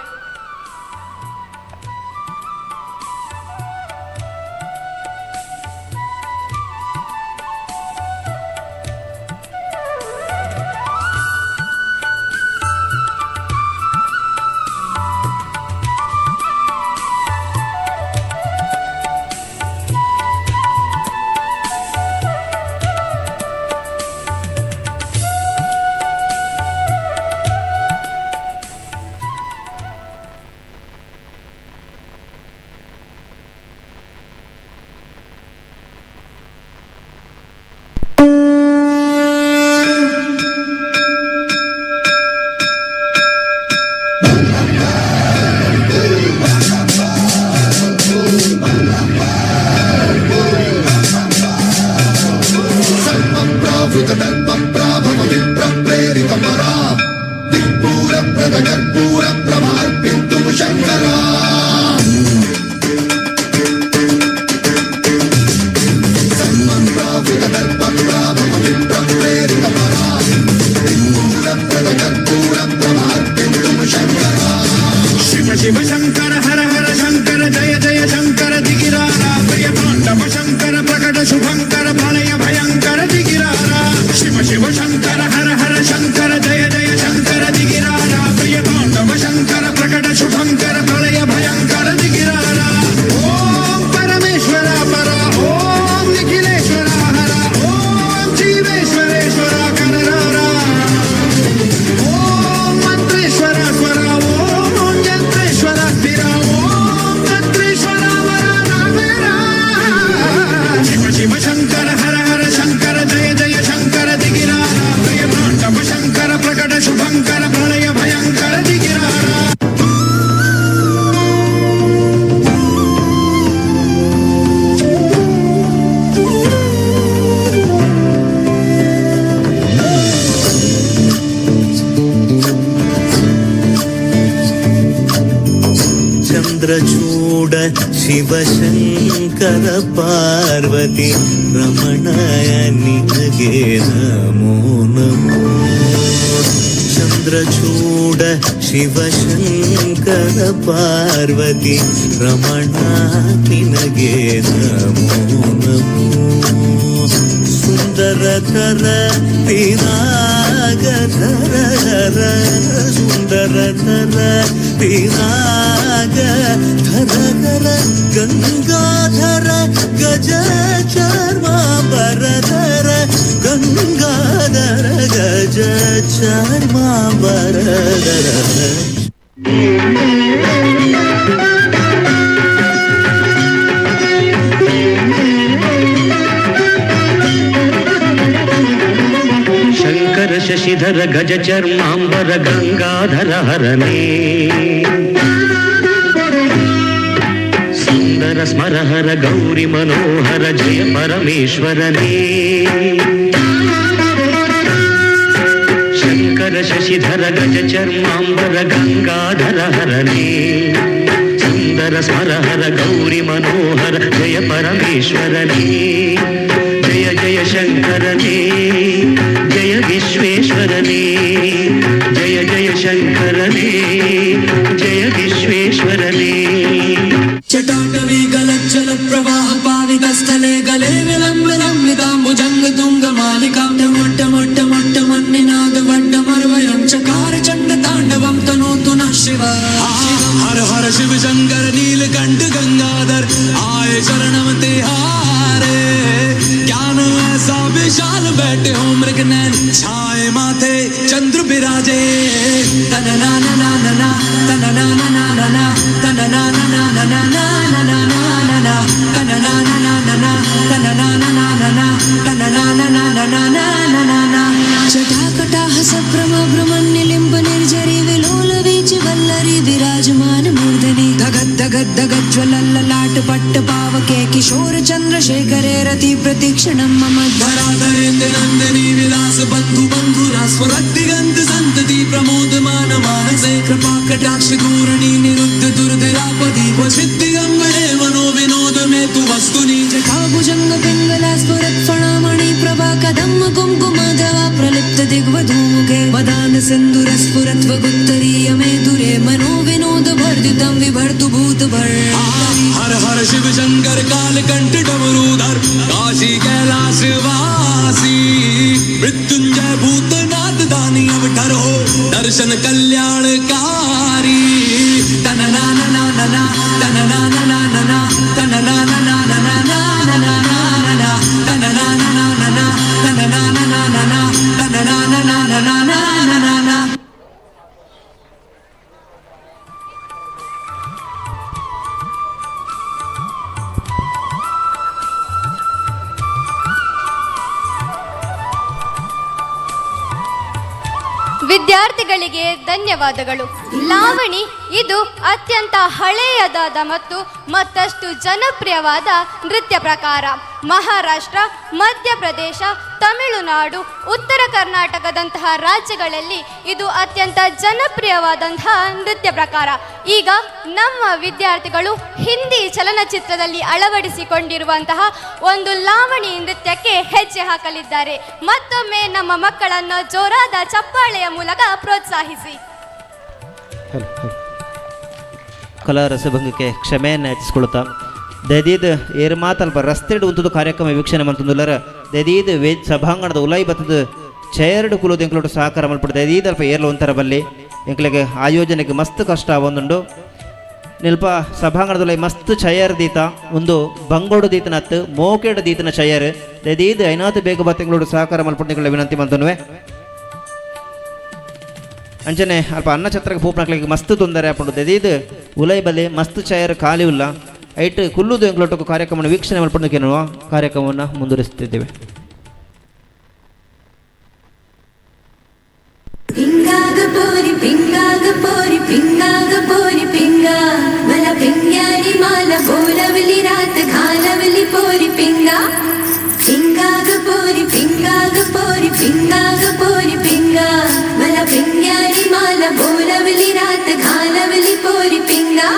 ಶಿವ ಶಿವ ಶಂಕರ ಹರ ಹರ ಶಂಕರ ಜಯ ಜಯ ಶಂಕರ ದಿಗಿರಾರ ಪ್ರಿಯ ತಾಂಡವ ಶಂಕರ ಪ್ರಕಟ ಶುಭಂಕರ ಪ್ರಳಯ ಭಯಂಕರ ದಿಗಿರಾರ. ಶಿವ ಶಿವ ಶಂಕರ ಹರ ಹರ ಶಂಕರ ಜಯ ಜಯ ಶಂಕರ ದಿಗಿರಾರ ಪ್ರಿಯ ತಾಂಡವ ಶಂಕರ ಪ್ರಕಟ ಶುಭಂಕರ ಪ್ರಳಯ ಭಯಂಕರ ದಿಗಿರಾರ. ಓಂ ಪರಮೇಶ್ವರ ಪರ, ಓಂ ನಿಖಿಲೇಶ್ವರ ಹರ, ಓಂ ಜೀವೇಶ್ವರೇಶ್ವರ ಕರರಾರ, ಓಂ ಮಂತ್ರೇಶ್ವರ ಸ್ವರ, ಓಂ ಯಂತ್ರೇಶ್ವರ ಸ್ಥಿರ, ಓಂ ತಂತ್ರೇಶ್ವರ ವರ ನಾಗೇರ. ಶಿವ ಶಿವ ಶಂಕರ ಹರ ಹರ ಶಂಕರ ಜಯ ಜಯ ಶಂಕರ ದಿಗಿರಾರ ಪ್ರಿಯ ತಾಂಡವ ಶಂಕರ ಪ್ರಕಟ ಶುಭಂಕರ ಪ್ರಳಯ ಭಯಂಕರ ದಿಗಿರಾರ. ಚಂದ್ರಚೂಡ ಶಿವಶಂಕರ ಪಾರ್ವತಿ ರಮಣ ನಿನಗೆ ನಮೋ ನಮೋ. ಚಂದ್ರಚೂಡ ಶಿವಶಂಕರ ಪಾರ್ವತಿ ರಮಣ ನಿನಗೆ ನಮೋ ನಮೋ. ಸುಂದರತರ ಪಿನಾಗಧರ ಸುಂದರತರ ಪಿನಾಗ ಧರ ಗಂಗಾಧರ ಗಜ ಚರ್ಮಾಂಬರಧರ ಗಂಗಾಧರ ಗಜ ಚರ್ಮಾಂಬರಧರ. ಶಂಕರ ಶಶಿಧರ ಗಜ ಚರ್ಮಾಂಬರ ಗಂಗಾಧರ ಹರನೇ, ಸುಂದರ ಸ್ಮರಹರ ಗೌರಿ ಮನೋಹರ ಜಯ ಪರಮೇಶ್ವರನೇ. ಶಂಕರ ಶಶಿಧರ ಗಜ ಚರ್ಮಾಂಬರ ಗಂಗಾಧರ ಹರನೇ, ಸುಂದರ ಸ್ಮರಹರ ಗೌರಿ ಮನೋಹರ ಜಯ ಪರಮೇಶ್ವರನೇ. ಜಯ ಜಯ ಶಂಕರನೇ, ಜಯ ವಿಶ್ವೇಶ್ವರನೇ, ಜಯ ಜಯ ಶಂಕರನೇ, ಜಯ ವಿಶ್ವೇಶ್ವರನೇ. ಚಟಾಟವಿ ಗಲಜ್ಜಲ ಪ್ರವಾಹ ಪಾವಿತ ಸ್ಥಲೆ ಗಲೆ ವಿಲಂಬಿತಾಂಬುಜಂಗ ತುಂಗ ಮಾಲಿಕಾಂ ಮೊಟ್ಟ ಮೊಟ್ಟ ಮೊಟ್ಟ ಮನ್ನಿನಾದ ವಡ್ಡ ಮರ್ವಯಂ ಚಕಾರ ಚಂಡ ತನ ನಾ ನಾ ನಾ ನಾ ತನ ನಾ ನಾ ನಾ ನಾ ತನ ನಾ ನಾ ನಾ ನಾ ನಾ ನಾ ನಾ ನಾ ನಾ ತನ ನಾ ನಾ ನಾ ನಾ ತನ ನಾ ನಾ ನಾ ನಾ ತನ ನಾ ನಾ ನಾ ನಾ ನಾ ನಾ ನಾ. ಜಟಾಕಟಾಹ ಸಭ್ರಮ ಭ್ರಮನ್ನಿಲಿಂಬ ನಿರ್ಜರಿ ವಿಲೋಲ ವೀಚ ವಲ್ಲರಿ ವಿರಾಜಮಾನ ಮೂರ್ಧನಿ धगत् धगत् धगज्ज्वलल्ललाट पट्ट पावके किशोर चन्द्रशेखरे रति प्रतिक्षणं मम. धराधरेन्द्र नन्दिनी विलास बन्धु बन्धुरा स्फुरद्दिगन्त सन्तति प्रमोदमान मानसे कृपा कटाक्ष धोरणि निरुद्ध दुर्धरापदि क्वचित् दिगम्बरे मनो विनोद मे तु वस्तुनि. जटाभुजङ्ग पिङ्गला स्फुरत् फणामणि प्रभा कदम्ब कुङ्कुमाधवा प्रलिप्त दिग्वधूमुखे मदान सिन्दुर स्फुरत्वगुत्तरीय मे दुरे मनो विनोद भर्दितं विभर्तु भूतभर. हर हर शिव शंकर कालकंठ डमरूधर काशी कैलाश वासी मृत्युंजय भूतनाथ दानी अवठर हो दर्शन कल्याणकारी. तन ना ना ना ना ना तन ना ना ना ना ना तन ना ना ना ना ना ना ना ना ना ना तन ना ना ना ना ना तन ना ना ना ना ना तन ना ना ना ना ना ना ना ना. ವಿದ್ಯಾರ್ಥಿಗಳಿಗೆ ಧನ್ಯವಾದಗಳು. ಲಾವಣಿ ಇದು ಅತ್ಯಂತ ಹಳೆಯದಾದ ಮತ್ತು ಮತ್ತಷ್ಟು ಜನಪ್ರಿಯವಾದ ನೃತ್ಯ ಪ್ರಕಾರ. ಮಹಾರಾಷ್ಟ್ರ, ಮಧ್ಯಪ್ರದೇಶ, ತಮಿಳುನಾಡು, ಉತ್ತರ ಕರ್ನಾಟಕದಂತಹ ರಾಜ್ಯಗಳಲ್ಲಿ ಇದು ಅತ್ಯಂತ ಜನಪ್ರಿಯವಾದಂತಹ ನೃತ್ಯ ಪ್ರಕಾರ. ಈಗ ನಮ್ಮ ವಿದ್ಯಾರ್ಥಿಗಳು ಹಿಂದಿ ಚಲನಚಿತ್ರದಲ್ಲಿ ಅಳವಡಿಸಿಕೊಂಡಿರುವಂತಹ ಒಂದು ಲಾವಣಿ ನೃತ್ಯಕ್ಕೆ ಹೆಜ್ಜೆ ಹಾಕಲಿದ್ದಾರೆ. ಮತ್ತೊಮ್ಮೆ ನಮ್ಮ ಮಕ್ಕಳನ್ನು ಜೋರಾದ ಚಪ್ಪಾಳೆಯ ಮೂಲಕ ಪ್ರೋತ್ಸಾಹಿಸಿ. ಕಲಾ ರಸಭಂಗಕ್ಕೆ ಕ್ಷಮೆಯನ್ನು ಯಾಚಿಸಿಕೊಳ್ಳುತ್ತಾ ದಯದೀದ್ ಏರ್ ಮಾತಲ್ಪ ರಸ್ತೆಡ್ ಉಂತುದು ಕಾರ್ಯಕ್ರಮ ವೀಕ್ಷಣೆ ಮಂತಂದುಲ್ಲರ ದಯದೀದ್ ವೇ ಸಭಾಂಗಣದ ಉಲೈ ಬತ್ತದ ಚೇರ್ಡ್ ಕುಲುದು ಎಂಕ್ಲೋಟು ಸಹಕಾರ ಮಲ್ಪಡು. ದಯದೀದ್ ಅಲ್ಪ ಏರ್ಲ ಒಂಥರ ಬಲ್ಲಿ ಎಂಕ್ಲೆಗೆ ಆಯೋಜನೆಗೆ ಮಸ್ತ್ ಕಷ್ಟ ಒಂದುಂಡು. ನಿಲ್ಪ ಸಭಾಂಗಣದ ಉಲೈ ಮಸ್ತ್ ಚಯರ್ ದೀತ ಒಂದು ಬಂಗೋಡು ದೀತನತ್ತು ಮೋಕೆಡ್ ದೀತನ ಚಯರ್. ದಯದೀದ್ ಐನಾತು ಬೇಗ ಬತ್ತೆಂಗ್ಳೋಡು ಸಹಕಾರ ಮಲ್ಪಡು ವಿನಂತಿ ಮಂತನುವೆ. ಅಂಚನೆ ಅಲ್ಪ ಅನ್ನ ಛತ್ರಕ್ಕೆ ಪೂಪ್ನಕ್ಲಿಗೆ ಮಸ್ತ್ ತೊಂದರೆ ಆಪುಂಡು. ದಯದೀದ್ ಉಲೈ ಬಲೆ ಮಸ್ತ್ ಚಯರ್ ಖಾಲಿ ಉಲ್ಲ ಐಟ್ ಕುಲ್ಲುದು ಎಂಕ್ಲೊಟ್ಟకు ಕಾರ್ಯಕ್ರಮವನ್ನು ವೀಕ್ಷಣೆ ಮಲ್ಪಡೋದಕ್ಕೆ ಕಾರ್ಯಕ್ರಮವನ್ನು ಮುಂದುವರಿಸುತ್ತಿದ್ದೇವೆ. ಪಿಂಗಾಗ ಪೋರಿ ಪಿಂಗಾಗ ಪೋರಿ ಪಿಂಗಾಗ ಪೋರಿ ಪಿಂಗಾ ಮಲ ಪಿಂಗ್ಯಾನಿ ಮಾಲ ಬೋಲವಲಿ ರಾತ್ ಖಾಲವಲಿ ಪೋರಿ ಪಿಂಗಾ ಪಿಂಗಾಗ ಪೋರಿ ಪಿಂಗಾಗ ಪೋರಿ ಪಿಂಗಾಗ ಪೋರಿ ಪಿಂಗಾ ಮಲ ಪಿಂಗ್ಯಾನಿ ಮಾಲ ಬೋಲವಲಿ ರಾತ್ ಖಾಲವಲಿ ಪೋರಿ ಪಿಂಗಾ.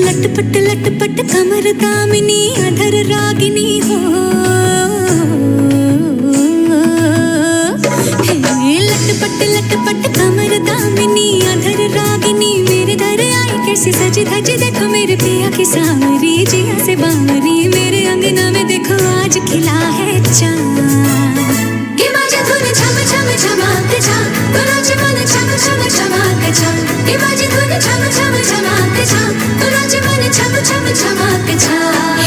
लटपट लटपट कमर दामिनी अधर रागिनी हो. हे लटपट लटपट कमर दामिनी अधर रागिनी मेरे दर आई कैसी सजी धजी देखो मेरे पिया की सावरी जिया से बावरी मेरे अंगना में देखो आज खिला है चांद. के बाजे धुन छम छम छमाक छा तो नाच मन छम छम छमाक छा. के बाजे धुन छम छम छमाक छा तो नाच मन छम छम छमाक छा.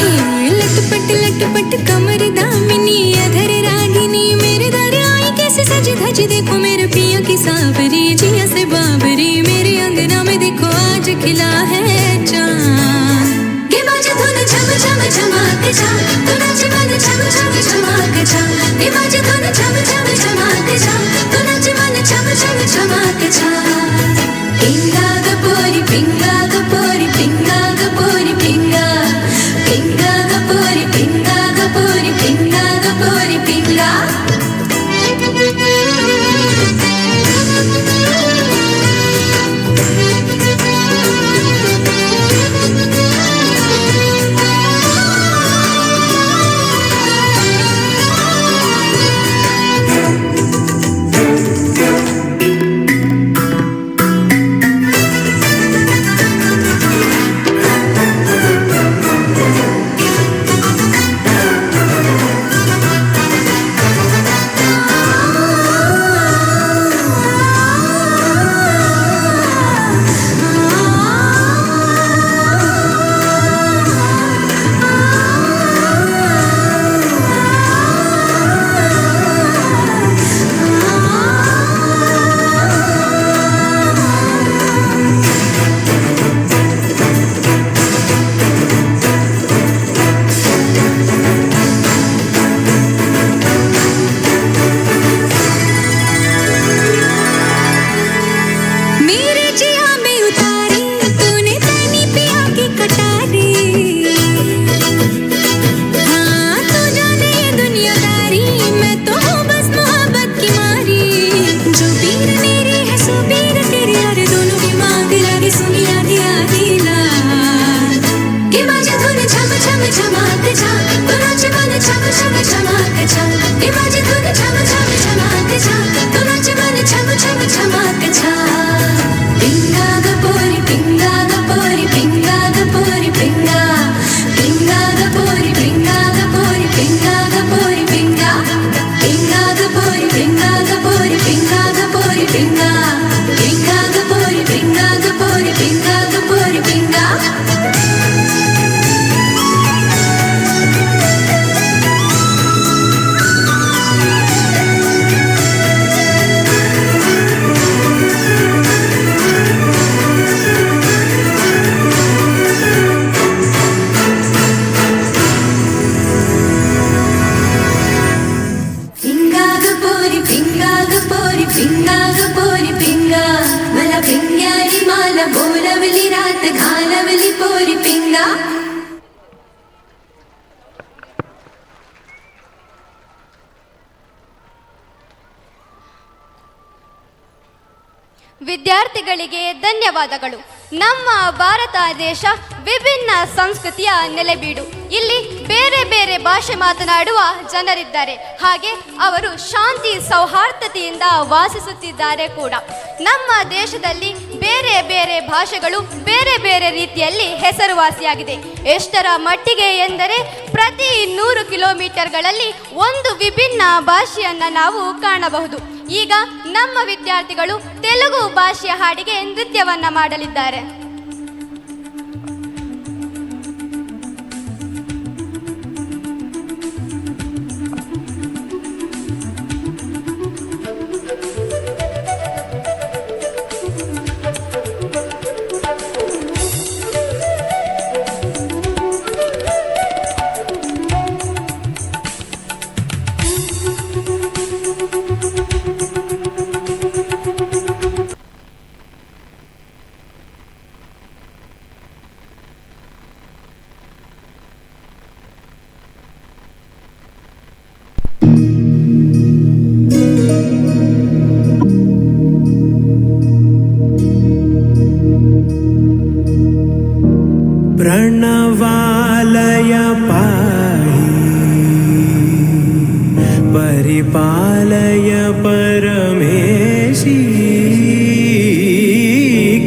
हे लटपट लटपट कमर दामिनी अधर रागिनी मेरे दर आई कैसे सज धज देखो मेरे पिया की सावरी जिया से बावरी मेरे अंगना में देखो आज खिला है चांद. के बाजे धुन छम छम छमाक छा तो नाच मन छम छम छमाक छा. के बाजे धुन छम छम छमाक छा तो नाच मन छम छम छमाक छा. पिंगाग पोरी पिंगाग पोरी पिंगाग पोरी पिंगा पिंगाग पोरी पिंगाग पोरी पिंगाग पोरी पिंगा. ए बाजे धुन छम छम छमाक छा, तो नाच मन छम छम छमाक छा। पिंगा गपोरी पिंगा गपोरी पिंगा गपोरी पिंगा, पिंगा गपोरी पिंगा गपोरी पिंगा गपोरी पिंगा, पिंगा गपोरी पिंगा गपोरी पिंगा गपोरी पिंगा, पिंगा गपोरी पिंगा गपोरी पिंगा गपोरी पिंगा। पिंगा गपोरी पिंगा गपोरी पिंगा गपोरी पिंगा, मला पिंग्यारी माला बोलवली रात घालवली पोरी पिंगा। ವಿದ್ಯಾರ್ಥಿಗಳಿಗೆ ಧನ್ಯವಾದಗಳು. ನಮ್ಮ ಭಾರತ ದೇಶ ವಿಭಿನ್ನ ಸಂಸ್ಕೃತಿಯ ನೆಲೆಬೀಡು. ಇಲ್ಲಿ ಬೇರೆ ಬೇರೆ ಭಾಷೆ ಮಾತನಾಡುವ ಜನರಿದ್ದಾರೆ, ಹಾಗೆ ಅವರು ಶಾಂತಿ ಸೌಹಾರ್ದತೆಯಿಂದ ವಾಸಿಸುತ್ತಿದ್ದಾರೆ ಕೂಡ. ನಮ್ಮ ದೇಶದಲ್ಲಿ ಬೇರೆ ಬೇರೆ ಭಾಷೆಗಳು ಬೇರೆ ಬೇರೆ ರೀತಿಯಲ್ಲಿ ಹೆಸರುವಾಸಿಯಾಗಿದೆ. ಎಷ್ಟರ ಮಟ್ಟಿಗೆ ಎಂದರೆ ಪ್ರತಿ 100 ಕಿಲೋಮೀಟರ್ಗಳಲ್ಲಿ ಒಂದು ವಿಭಿನ್ನ ಭಾಷೆಯನ್ನು ನಾವು ಕಾಣಬಹುದು. ಈಗ ನಮ್ಮ ವಿದ್ಯಾರ್ಥಿಗಳು ತೆಲುಗು ಭಾಷೆಯ ಹಾಡಿಗೆ ನೃತ್ಯವನ್ನ ಮಾಡಲಿದ್ದಾರೆ. प्रणवालय पाहि परिपालय परमेशी,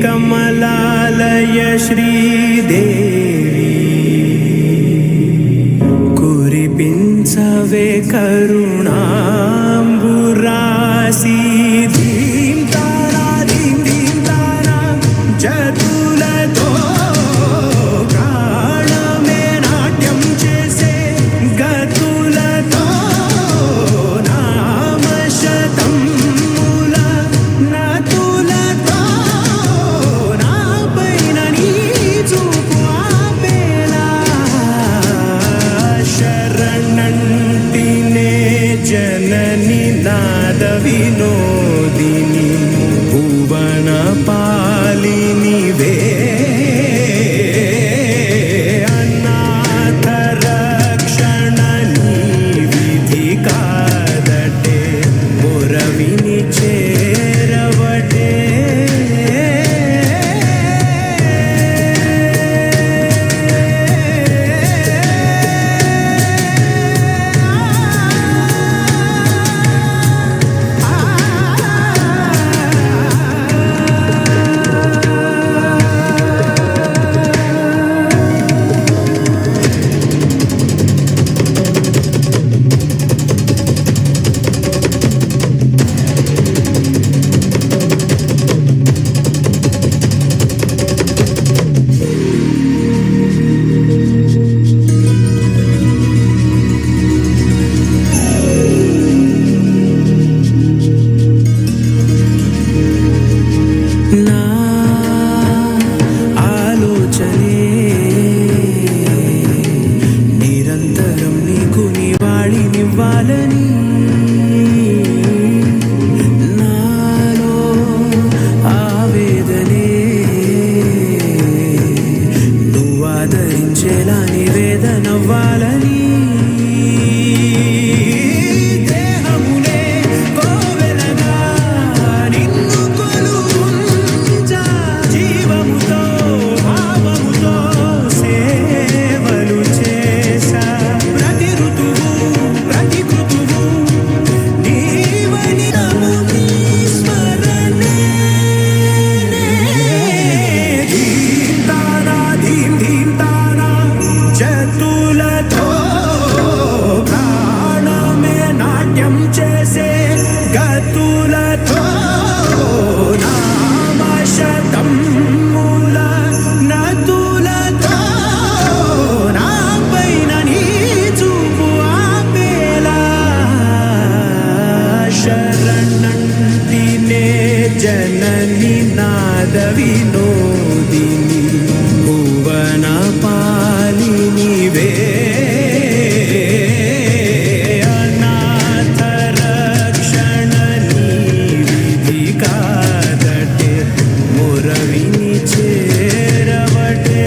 कमलालय श्रीदेवी कुरिपिंसवे करुणाम्बुरासी। धीं तारा धीं धीं तारा चतुलतो विनोदिनी भुवन पालिनी वे अनाथ रक्षण विधि कादटे मोरविनि चेरवटे। సేవలు చేసా ప్రతి ఋతువు ప్రతి కృతువు. నాట్యం చేసే గతులతో నామశతముల నతులతో నాపైన నీ చూపు ఆపేలా శరణంటినే జనని నాద వినోదిని భువన పాలినివే అనాథ రక్షణ నీ విధి కాదటే మురవిని చేరవటే.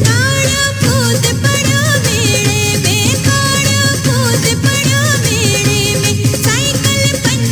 काळो भूत पड्यो मेळे में, काळो भूत पड्यो मेळे में, सायकल पंचर।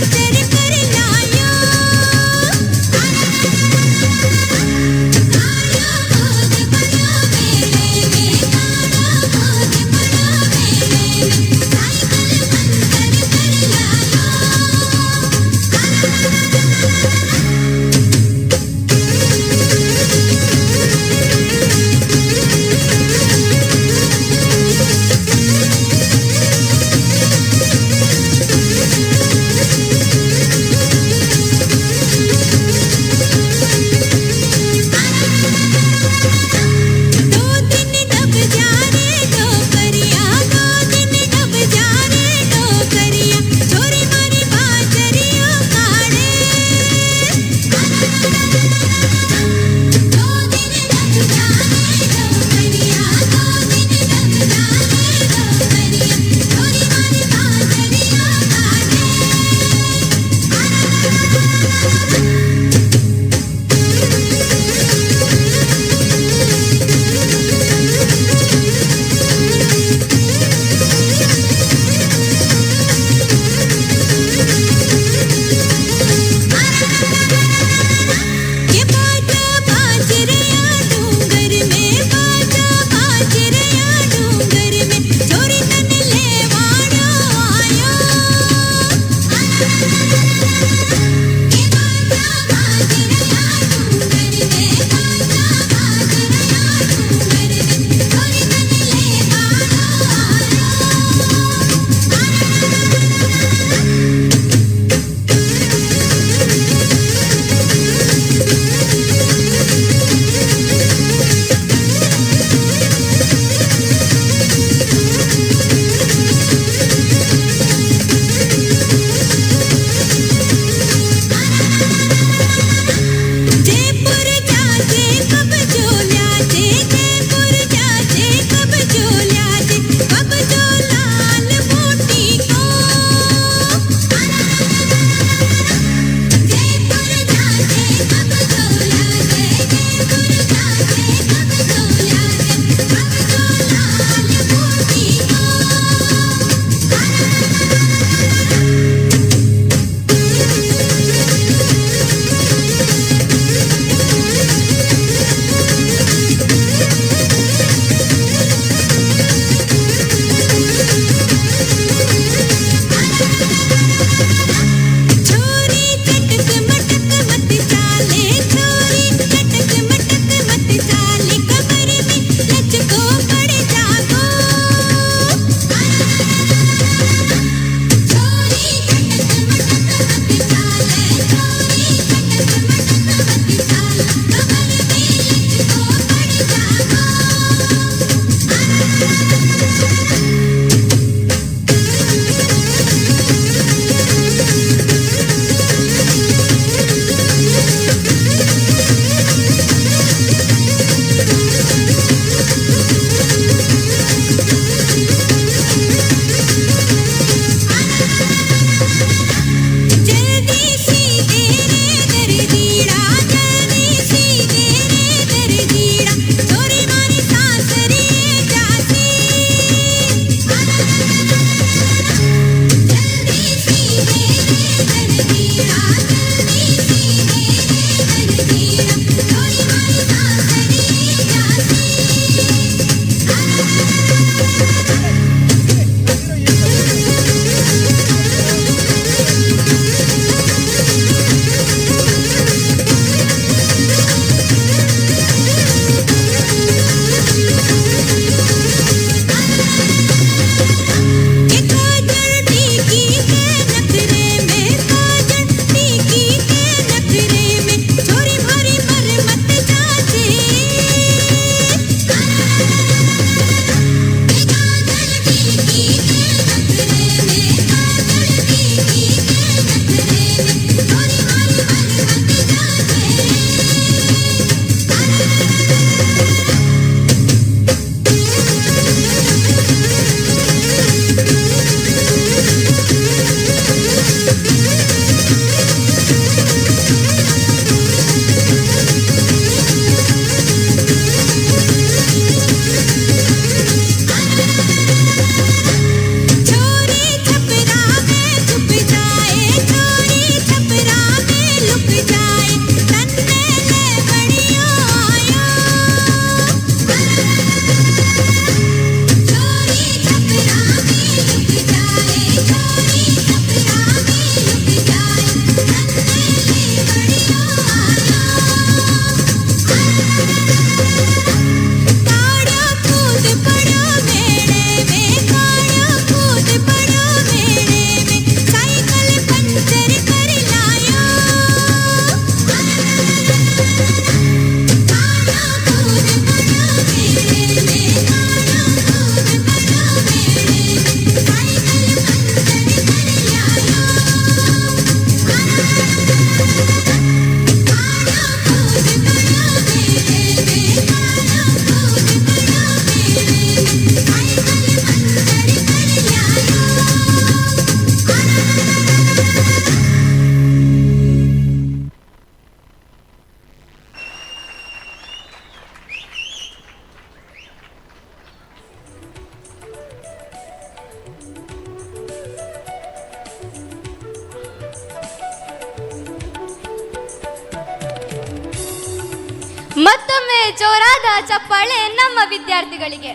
ಮತ್ತೊಮ್ಮೆ ಜೋರಾದ ಚಪ್ಪಾಳೆ ನಮ್ಮ ವಿದ್ಯಾರ್ಥಿಗಳಿಗೆ.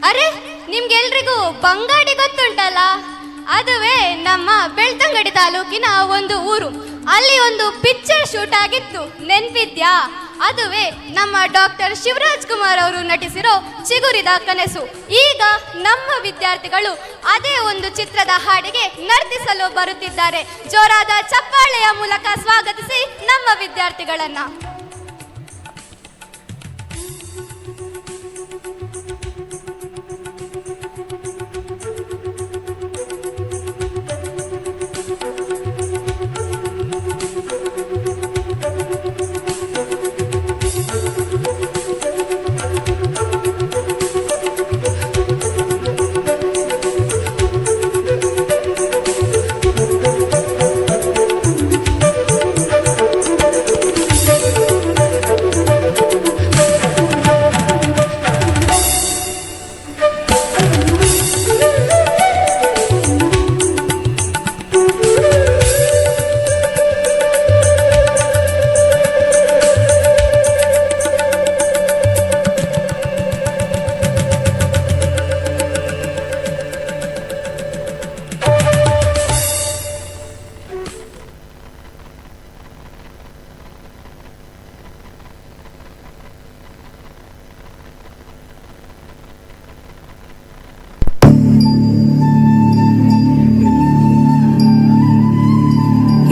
ಅರೆ, ನಿಮ್ಗೆಲ್ರಿಗೂ ಬಂಗಾಡಿ ಗೊತ್ತುಂಟಲ್ಲ? ಅದುವೇ ನಮ್ಮ ಬೆಳ್ತಂಗಡಿ ತಾಲೂಕಿನ ಒಂದು ಊರು. ಅಲ್ಲಿ ಒಂದು ಪಿಕ್ಚರ್ ಶೂಟ್ ಆಗಿತ್ತು, ನೆನ್ಪಿದ್ಯಾ? ಅದುವೇ ನಮ್ಮ ಡಾಕ್ಟರ್ ಶಿವರಾಜ್ ಕುಮಾರ್ ಅವರು ನಟಿಸಿರೋ ಚಿಗುರಿದ ಕನಸು. ಈಗ ನಮ್ಮ ವಿದ್ಯಾರ್ಥಿಗಳು ಅದೇ ಒಂದು ಚಿತ್ರದ ಹಾಡಿಗೆ ನರ್ತಿಸಲು ಬರುತ್ತಿದ್ದಾರೆ. ಜೋರಾದ ಚಪ್ಪಾಳೆಯ ಮೂಲಕ ಸ್ವಾಗತಿಸಿ ನಮ್ಮ ವಿದ್ಯಾರ್ಥಿಗಳನ್ನ.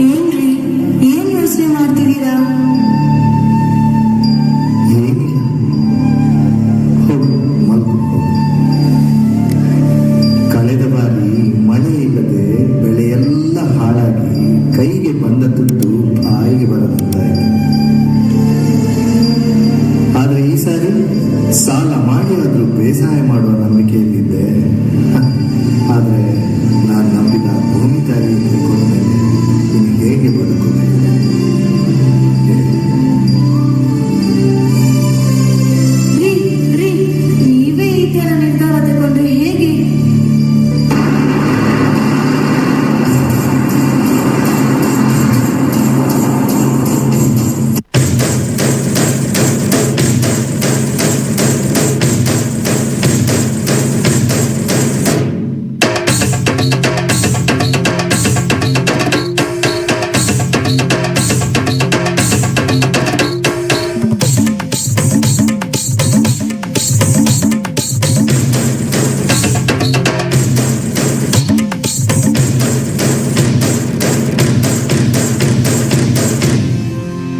ಏನ್ರಿ, ಏನ್ ಯೋಚನೆ ಮಾಡ್ತಿದ್ದೀರಾ? ಏನಿಲ್ಲ, ಹೋಗು, ಮಲ್ಕೊ ಹೋಗು. ಕಳೆದ ಬಾರಿ ಮಳೆ ಇಲ್ಲದೆ ಬೆಳೆಯೆಲ್ಲ ಹಾಳಾಗಿ ಕೈಗೆ ಬಂದ ತುತ್ತು ಬಾಯಿಗೆ ಬರದಂತಾಯಿತು. ಆದರೆ ಈ ಸಾರಿ ಸಾಲ ಮಾಡಿ ಆದರೂ ಬೇಸಾಯ ಮಾಡುವ ನಂಬಿಕೆಯಲ್ಲಿದ್ದೆ. ಆದರೆ ನಾನು ನಂಬಿದ ಭೂಮಿ ತಾಯಿ ತಿಳ್ಕೊಂಡ ಮೇಲೆ ಇನ್ನು ಹೇಗೆ ಬದುಕುವುದು ಹೇಳಿ? ರೀ ರೀ, ನೀವೇ ಈ ತರ ನಿರ್ಧಾರ ತಗೊಂಡ್ರೆ ಹೇಗೆ?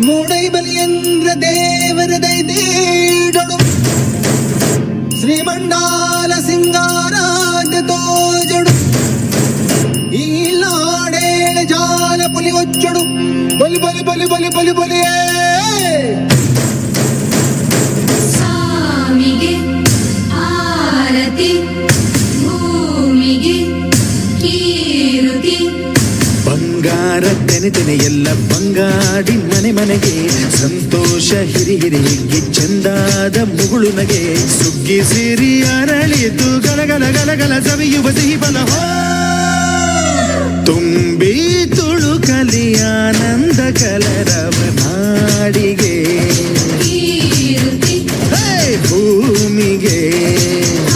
ಮೂಡೈ ಬಲಿಯಂದ್ರ ದೇವರ ದೈದೇಡೊಡು ಶ್ರೀಮಂಡಾಲ ಸಿಂಗಾರಾಗ ತೋಜಡು ಈ ಲಾಡೇಳ ಜಾಲ ಪುಲಿ ಒಚ್ಚಡು ಬಲಿ ಬಲಿ ಬಲಿ ಬಲಿ ಬಲಿ ಬಲಿಯೇ. ಸ್ವಾಮಿಗೆ ಆರತಿ, ಭೂಮಿಗೆ ಕೀರುತಿ. ಬಂಗಾರ ತೆನೆ ತೆನೆ ಎಲ್ಲ ಬಂಗಾಡಿ ಮನೆ ಮನೆಗೆ ಸಂತೋಷ ಹಿರಿ ಹಿರಿ ಹಿಗ್ಗಿ ಚಂದಾದ ಮುಗುಳು ನಗೆ ಸುಗ್ಗಿ ಸಿರಿ ಅರಳಿತು ಗಲಗಲ ಗಲಗಲ ಸವಿಯುವ ಸಿಹಿ ಫಲ ಹೋ. ತುಂಬಿ ತುಳುಕಲಿ ಆನಂದ ಕಲರವ ನಾಡಿಗೆ ಕೀರುತಿ ಹೇ, ಭೂಮಿಗೆ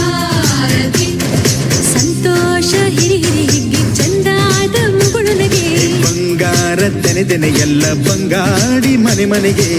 ಆರತಿ. ಸಂತೋಷ ಹಿರಿ ಹಿರಿ ಹಿಗ್ಗಿ ಚಂದಾದ ಮುಗುಳು ನಗೆ. ಬಂಗಾರ ತೆನೆ ತೆನೆ ಎಲ್ಲ ಬಂಗಾಡಿ ಮನೆ ಮನೆಗೆ.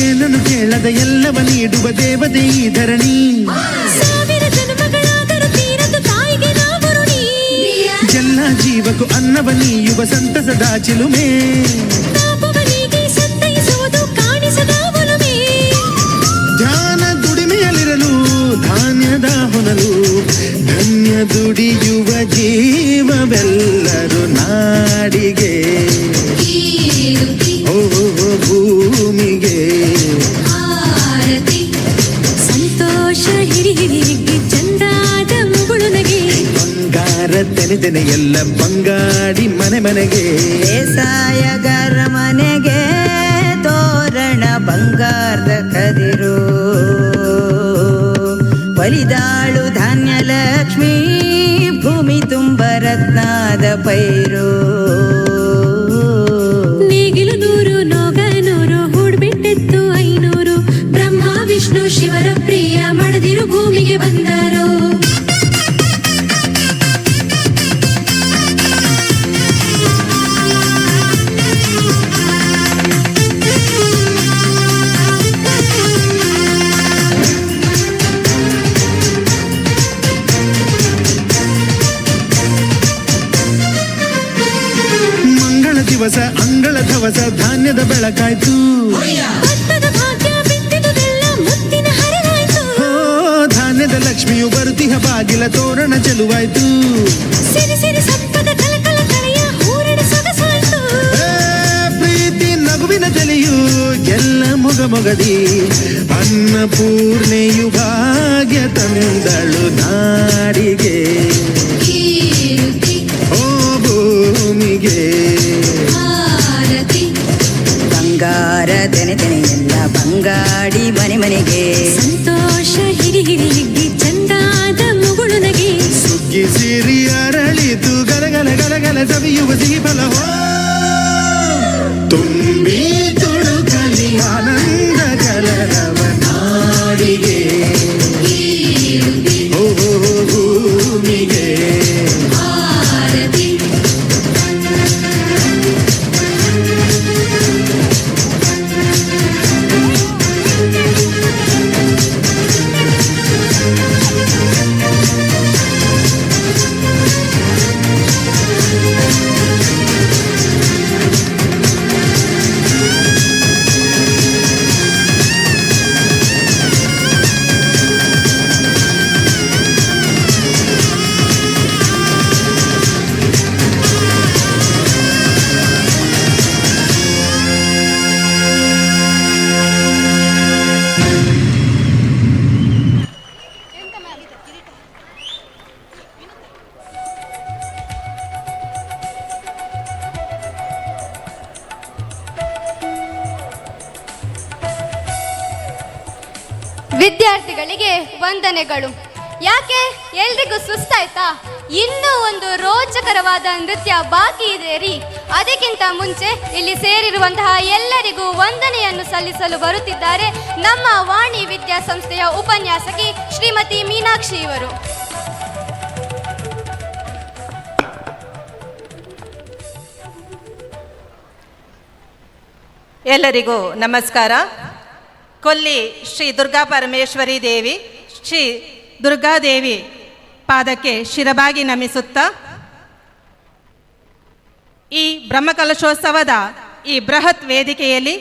ಏನನ್ನು ಕೇಳದ ಎಲ್ಲವ ನೀಡುವ ದೇವತೆ ಈ ಧರಣಿ. ಸಾವಿರ ಜನ್ಮಗಳಾದರೂ ತೀರದು ತಾಯಿಗೆ ನಾವು ಋಣಿ. ಎಲ್ಲ ಜೀವಕ್ಕೂ ಅನ್ನವ ನೀಯುವ ಸಂತಸದ ಚಿಲುಮೆ. ತಾಪವನಿಗೆ ಸಂತೈಸುವುದು ಕಾಣಿಸದ ಒಲುಮೆ. ಧ್ಯಾನ ದುಡಿಯುವ ಜೀವವೆಲ್ಲರೂ ನಾಡಿಗೆ, ಓ ಭೂಮಿಗೆ. ಸಂತೋಷ ಹಿರಿ ಹಿರಿ ಚಂದಾದ ಮುಗುಳು ನಗೆ. ಬಂಗಾರ ತೆನೆ ತೆನೆ ಎಲ್ಲ ಬಂಗಾಡಿ ಮನೆ ಮನೆಗೆ. ಬೇಸಾಯಗಾರ ಮನೆಗೆ ತೋರಣ ಬಂಗಾರದ ಕದಿರು. ಬಲಿದಾಳು ಧಾನ್ಯ ಲಕ್ಷ್ಮೀ ಭೂಮಿ ತುಂಬ ರತ್ನಾದ ಪೈರು. ನೇಗಿಲು 100 ನೋಗ 100 ಹೂಡ್ಬಿಟ್ಟೆತ್ತು 500. ಬ್ರಹ್ಮ ವಿಷ್ಣು ಶಿವರ ಪ್ರಿಯ ಮಡದಿರು ಭೂಮಿಗೆ ಬಂದರು. ಮಂಗಳ ದಿವಸ ಅಂಗಳ ಧವಸ ಧಾನ್ಯದ ಬೆಳಕಾಯ್ತು. ಭತ್ತದ ಭಾಗ್ಯ ಬಿತ್ತಿದುದೆಲ್ಲ ಮುತ್ತಿನ ಹರಳಾಯ್ತು. ಓ ಧಾನ್ಯದ ಲಕ್ಷ್ಮಿಯು ಬರುತಿಹ ಬಾಗಿಲ ತೋರಣ ಚೆಲುವಾಯ್ತು. ಸಿರಿ ಸಿರಿ ಸಂಪದ ಕಲಕಲ ಕಳೆಯ ಹೂರಣ ಸೊಗಸಾಯ್ತು. ಏ, ಪ್ರೀತಿ ನಗುವಿನ ತಲೆಯು ಎಲ್ಲ ಮೊಗ ಮೊಗದಿ. ಅನ್ನಪೂರ್ಣೆಯು ಭಾಗ್ಯ ತಂದಳು ನಾಡಿಗೆ, ಓ ಭೂಮಿಗೆ. ಬಂಗಾರ ತೆನೆ ತೆನೆ ಎಲ್ಲ ಬಂಗಾಡಿ ಮನೆ ಮನೆಗೆ. ಸಂತೋಷ ಹಿರಿ ಹಿರಿ ಹಿಗ್ಗಿ ಚಂದಾದ ಮುಗುಳು ನಗೆ. ಸುಗ್ಗಿ ಸಿರಿ ಅರಳಿತು ಗಲಗಲ ಗಲಗಲ ಸವಿಯುವ ಸಿಹಿ ಫಲವೋ. ತುಂಬಿ ತುಳುಕಲಿ ಆನಂದ ಕಲರವ ನಾಡಿಗೆ, ಓ ಭೂಮಿಗೆ. ವಿದ್ಯಾರ್ಥಿಗಳಿಗೆ ವಂದನೆಗಳು. ಯಾಕೆ ಎಲ್ರಿಗೂ ಸುಸ್ತಾಯ್ತಾ? ಇನ್ನೂ ಒಂದು ರೋಚಕರವಾದ ನೃತ್ಯ ಬಾಕಿ ಇದೆ ರೀ. ಅದಕ್ಕಿಂತ ಮುಂಚೆ ಇಲ್ಲಿ ಸೇರಿರುವಂತಹ ಎಲ್ಲರಿಗೂ ವಂದನೆಯನ್ನು ಸಲ್ಲಿಸಲು ಬರುತ್ತಿದ್ದಾರೆ ನಮ್ಮ ವಾಣಿ ವಿದ್ಯಾಸಂಸ್ಥೆಯ ಉಪನ್ಯಾಸಕಿ ಶ್ರೀಮತಿ ಮೀನಾಕ್ಷಿ ಇವರು. ಎಲ್ಲರಿಗೂ ನಮಸ್ಕಾರ. ಕೊಲ್ಲಿ ಶ್ರೀ ದುರ್ಗಾ ಪರಮೇಶ್ವರಿ ದೇವಿ ಶ್ರೀ ದುರ್ಗಾದೇವಿ ಪಾದಕ್ಕೆ ಶಿರಬಾಗಿ ನಮಿಸುತ್ತಾ ಈ ಬ್ರಹ್ಮಕಲಶೋತ್ಸವದ ಈ ಬೃಹತ್ ವೇದಿಕೆಯಲ್ಲಿ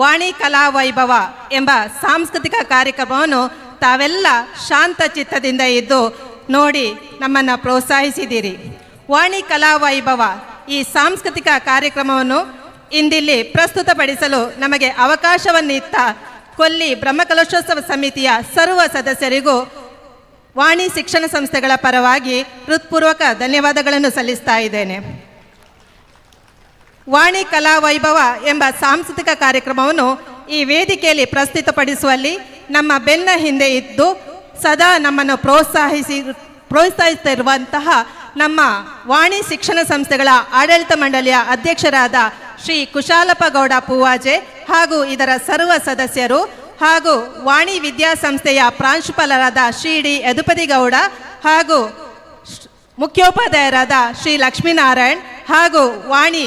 ವಾಣಿ ಕಲಾ ವೈಭವ ಎಂಬ ಸಾಂಸ್ಕೃತಿಕ ಕಾರ್ಯಕ್ರಮವನ್ನು ತಾವೆಲ್ಲ ಶಾಂತ ಚಿತ್ತದಿಂದ ಇದ್ದು ನೋಡಿ ನಮ್ಮನ್ನು ಪ್ರೋತ್ಸಾಹಿಸಿದ್ದೀರಿ. ವಾಣಿ ಕಲಾ ವೈಭವ ಈ ಸಾಂಸ್ಕೃತಿಕ ಕಾರ್ಯಕ್ರಮವನ್ನು ಇಂದಿಲ್ಲಿ ಪ್ರಸ್ತುತಪಡಿಸಲು ನಮಗೆ ಅವಕಾಶವನ್ನಿತ್ತ ಕೊಲ್ಲಿ ಬ್ರಹ್ಮಕಲಶೋತ್ಸವ ಸಮಿತಿಯ ಸರ್ವ ಸದಸ್ಯರಿಗೂ ವಾಣಿ ಶಿಕ್ಷಣ ಸಂಸ್ಥೆಗಳ ಪರವಾಗಿ ಹೃತ್ಪೂರ್ವಕ ಧನ್ಯವಾದಗಳನ್ನು ಸಲ್ಲಿಸ್ತಾ ಇದ್ದೇನೆ. ವಾಣಿ ಕಲಾ ವೈಭವ ಎಂಬ ಸಾಂಸ್ಕೃತಿಕ ಕಾರ್ಯಕ್ರಮವನ್ನು ಈ ವೇದಿಕೆಯಲ್ಲಿ ಪ್ರಸ್ತುತಪಡಿಸುವಲ್ಲಿ ನಮ್ಮ ಬೆನ್ನ ಹಿಂದೆ ಇದ್ದು ಸದಾ ನಮ್ಮನ್ನು ಪ್ರೋತ್ಸಾಹಿಸುತ್ತಿರುವಂತಹ ನಮ್ಮ ವಾಣಿ ಶಿಕ್ಷಣ ಸಂಸ್ಥೆಗಳ ಆಡಳಿತ ಮಂಡಳಿಯ ಅಧ್ಯಕ್ಷರಾದ ಶ್ರೀ ಕುಶಾಲಪ್ಪ ಗೌಡ ಪೂವಾಜೆ ಹಾಗೂ ಇದರ ಸರ್ವ ಸದಸ್ಯರು ಹಾಗೂ ವಾಣಿ ವಿದ್ಯಾಸಂಸ್ಥೆಯ ಪ್ರಾಂಶುಪಾಲರಾದ ಶ್ರೀ ಡಿ ಯದುಪತಿಗೌಡ ಹಾಗೂ ಮುಖ್ಯೋಪಾಧ್ಯಾಯರಾದ ಶ್ರೀ ಲಕ್ಷ್ಮೀನಾರಾಯಣ್ ಹಾಗೂ ವಾಣಿ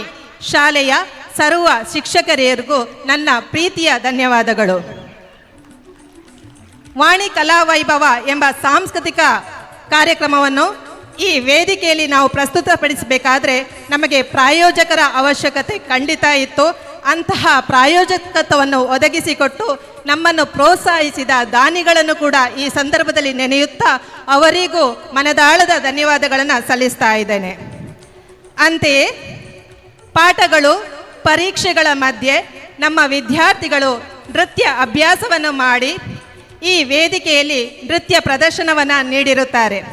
ಶಾಲೆಯ ಸರ್ವ ಶಿಕ್ಷಕರಿಗೂ ನನ್ನ ಪ್ರೀತಿಯ ಧನ್ಯವಾದಗಳು. ವಾಣಿ ಕಲಾ ವೈಭವ ಎಂಬ ಸಾಂಸ್ಕೃತಿಕ ಕಾರ್ಯಕ್ರಮವನ್ನು ಈ ವೇದಿಕೆಯಲ್ಲಿ ನಾವು ಪ್ರಸ್ತುತಪಡಿಸಬೇಕಾದ್ರೆ ನಮಗೆ ಪ್ರಾಯೋಜಕರ ಅವಶ್ಯಕತೆ ಖಂಡಿತ ಇತ್ತು. ಅಂತಹ ಪ್ರಾಯೋಜಕತ್ವವನ್ನು ಒದಗಿಸಿಕೊಟ್ಟು ನಮ್ಮನ್ನು ಪ್ರೋತ್ಸಾಹಿಸಿದ ದಾನಿಗಳನ್ನು ಕೂಡ ಈ ಸಂದರ್ಭದಲ್ಲಿ ನೆನೆಯುತ್ತಾ ಅವರಿಗೂ ಮನದಾಳದ ಧನ್ಯವಾದಗಳನ್ನು ಸಲ್ಲಿಸ್ತಾ ಇದ್ದೇನೆ. ಅಂತೆಯೇ ಪಾಠಗಳು, ಪರೀಕ್ಷೆಗಳ ಮಧ್ಯೆ ನಮ್ಮ ವಿದ್ಯಾರ್ಥಿಗಳು ನೃತ್ಯ ಅಭ್ಯಾಸವನ್ನು ಮಾಡಿ ಈ ವೇದಿಕೆಯಲ್ಲಿ ನೃತ್ಯ ಪ್ರದರ್ಶನವನ್ನು ನೀಡಿರುತ್ತಾರೆ.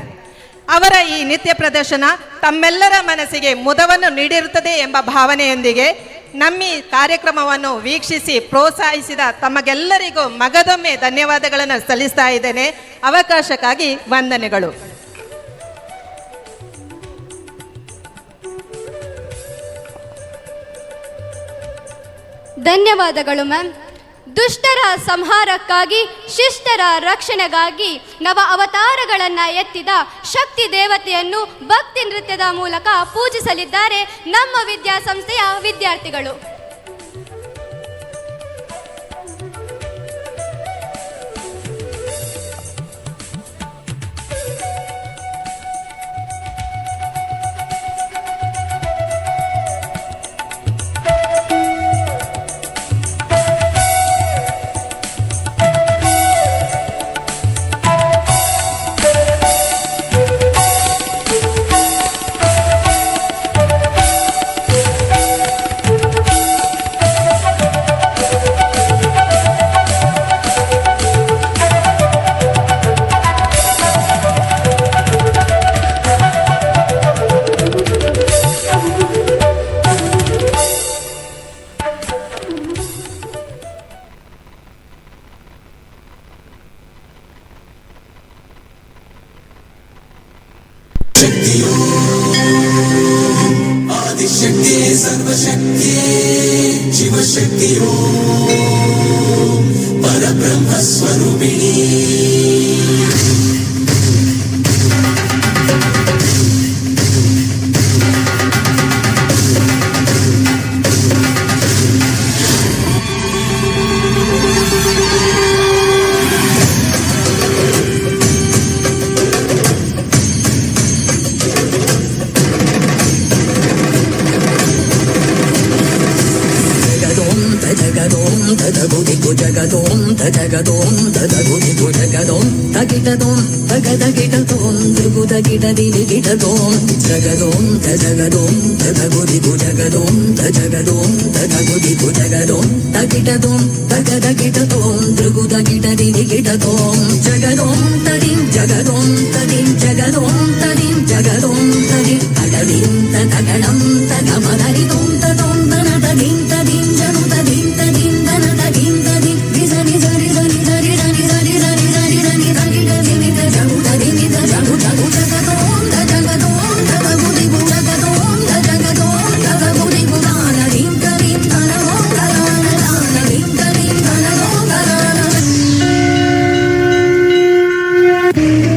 ಅವರ ಈ ನೃತ್ಯ ಪ್ರದರ್ಶನ ತಮ್ಮೆಲ್ಲರ ಮನಸ್ಸಿಗೆ ಮುದವನ್ನು ನೀಡಿರುತ್ತದೆ ಎಂಬ ಭಾವನೆಯೊಂದಿಗೆ ನಮ್ಮಿ ಕಾರ್ಯಕ್ರಮವನ್ನು ವೀಕ್ಷಿಸಿ ಪ್ರೋತ್ಸಾಹಿಸಿದ ತಮಗೆಲ್ಲರಿಗೂ ಮಗದೊಮ್ಮೆ ಧನ್ಯವಾದಗಳನ್ನು ಸಲ್ಲಿಸ್ತಾ ಇದ್ದೇನೆ. ಅವಕಾಶಕ್ಕಾಗಿ ವಂದನೆಗಳು. ಧನ್ಯವಾದಗಳು ಮ್ಯಾಮ್. ದುಷ್ಟರ ಸಂಹಾರಕ್ಕಾಗಿ, ಶಿಷ್ಟರ ರಕ್ಷಣೆಗಾಗಿ ನವ ಅವತಾರಗಳನ್ನು ಎತ್ತಿದ ಶಕ್ತಿ ದೇವತೆಯನ್ನು ಭಕ್ತಿ ನೃತ್ಯದ ಮೂಲಕ ಪೂಜಿಸಲಿದ್ದಾರೆ ನಮ್ಮ ವಿದ್ಯಾಸಂಸ್ಥೆಯ ವಿದ್ಯಾರ್ಥಿಗಳು. ಆದಿಶಕ್ತಿಯೇ ಸರ್ವಶಕ್ತಿಯೇ ಶಿವಶಕ್ತಿಯೋ ಪರಬ್ರಹ್ಮ ಸ್ವರೂಪಿಣಿ.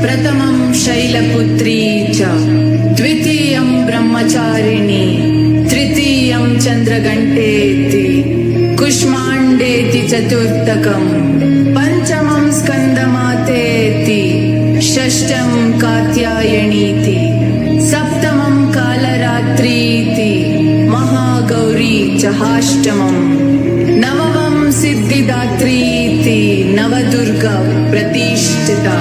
प्रथमं शैलपुत्री च, द्वितीयं ब्रह्मचारिणी, तृतीयं चन्द्रघण्टेति, कुष्माण्डेति चतुर्थकं, पञ्चमं स्कन्दमातेति, षष्ठं कात्यायनीति, सप्तमं कालरात्रीति, महागौरी चहाष्टमं, नवमं सिद्धिदात्रीति, नवदुर्गा प्रतिष्ठिता.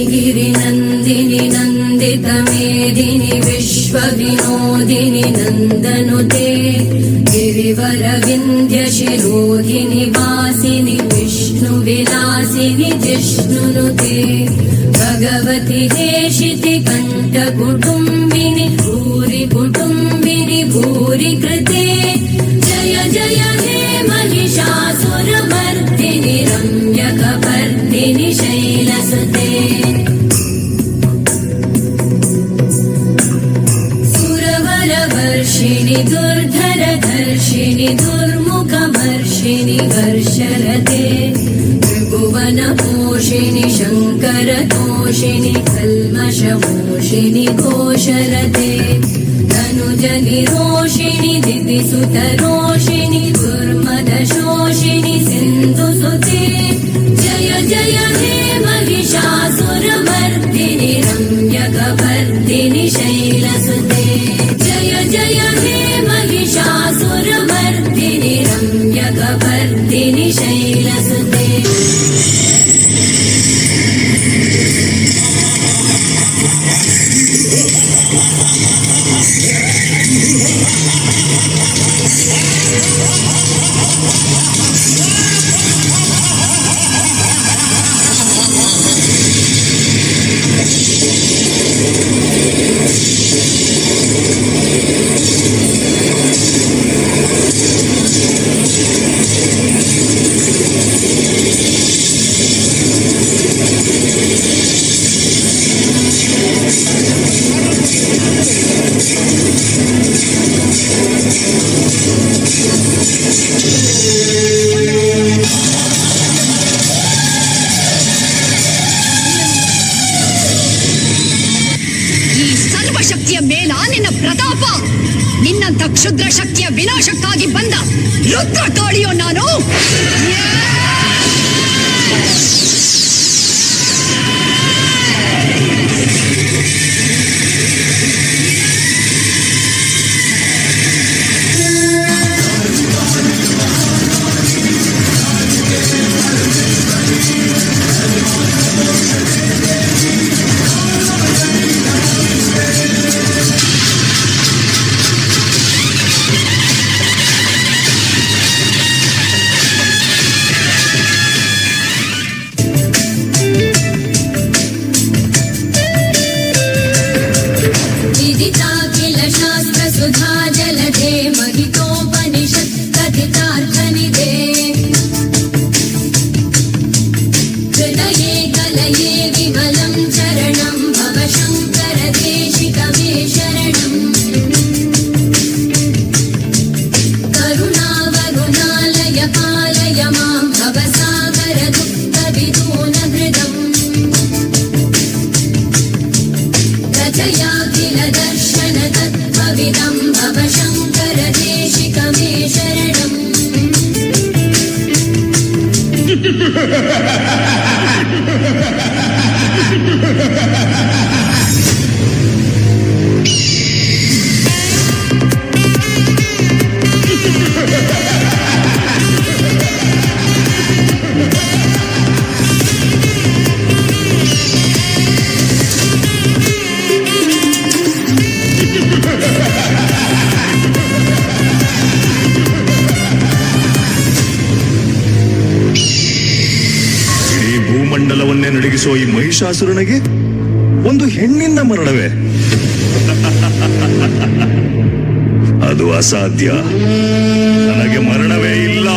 गिरिनन्दिनि नन्दितमेदिनि विश्वविनोदिनि नन्दनुते गिरिवरविन्ध्यशिरोधिनि वासिनि विष्णुविलासिनि जिष्णुनुते भगवति हेशिति कण्ठकुटुम्बिनि भूरि कुटुम्बिनि भूरि कृते जय जय हे महिषासुरमर्दिनि रम्यकपर्दिनि शैलसुते. सुरवरवर्षिणि दुर्धरधर्षिणि दुर्मुखमर्षिणि वर्षरते त्रिभुवनपोषिणि शङ्करतोषिणि कल्मषमोषिणि घोषरते तनुजनिरोषिणि दितिसुतरोषिणि दुर्मदनाशिनि शोषिणि सिन्धुसुते जय जय हे महिषासुरमर्दिनि रम्यकपर्दिनि शैलसुते जय जय हे महिषासुरमर्दिनि रम्यकपर्दिनि शैलसुते। ಈ ಸರ್ವಶಕ್ತಿಯ ಮೇಲ ನಿನ್ನ ಪ್ರತಾಪ, ನಿನ್ನಂಥ ಕ್ಷುದ್ರ ಶಕ್ತಿಯ ವಿನಾಶಕ್ಕಾಗಿ ಬಂದ ರುದ್ರ ಕಾಳಿಯೋ ನಾನು. विदिताखिल शास्त्रसुधा जलधे महितोपनिषत् कथितार्थनिधे हृदये कलये विमलं चरणं भव शङ्कर देशिक मे शरणम्। करुणावरुणालय पालय मां भवसागर दुःखविदूनहृदम् रचयाखिल दर्शन तत्त्वविदं भव शङ्कर देशिक मे शरणम्। ಇಡೀ ಭೂಮಂಡಲವನ್ನೇ ನಡುಗಿಸುವ ಈ ಮಹಿಷಾಸುರನಿಗೆ ಒಂದು ಹೆಣ್ಣಿಂದ ಮರಣವೇ? ಅದು ಅಸಾಧ್ಯ. ನನಗೆ ಮರಣವೇ ಇಲ್ಲ.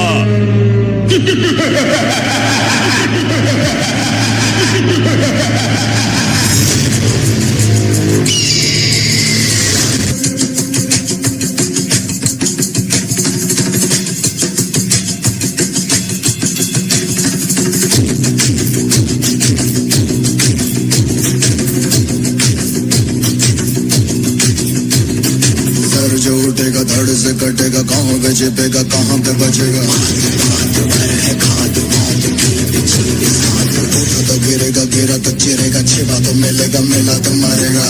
सर जो उठेगा धड़ से कटेगा, कहाँ पे छिपेगा कहाँ पे बचेगा। उठा तो गिरेगा, गिरा तो चिरेगा, छिपा तो मिलेगा, मिला तो मरेगा।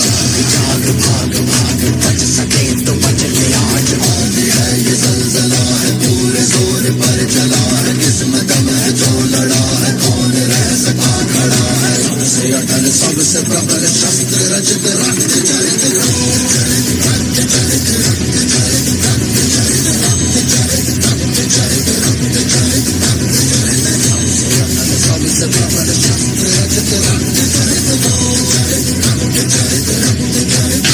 जाग भाग भाग बच सके तो बच ले आज। आंधी है ये जलजला है, पूरे जोर पर चला है, किस्म दम है जो लड़ा है, कौन रह सका खड़ा है। सबसे अटल सबसे प्रबल शस्त्र रचित रक्त चरित चरित रक्त चरित रक्त चरित रक्त चरित रक्त चरित रक्त चरित रक्त चरित रक्त चरित। सबसे अटल सबसे प्रबल शस्त्र रचित रक्त चरित चरित रक्त चरित रक्त चरित।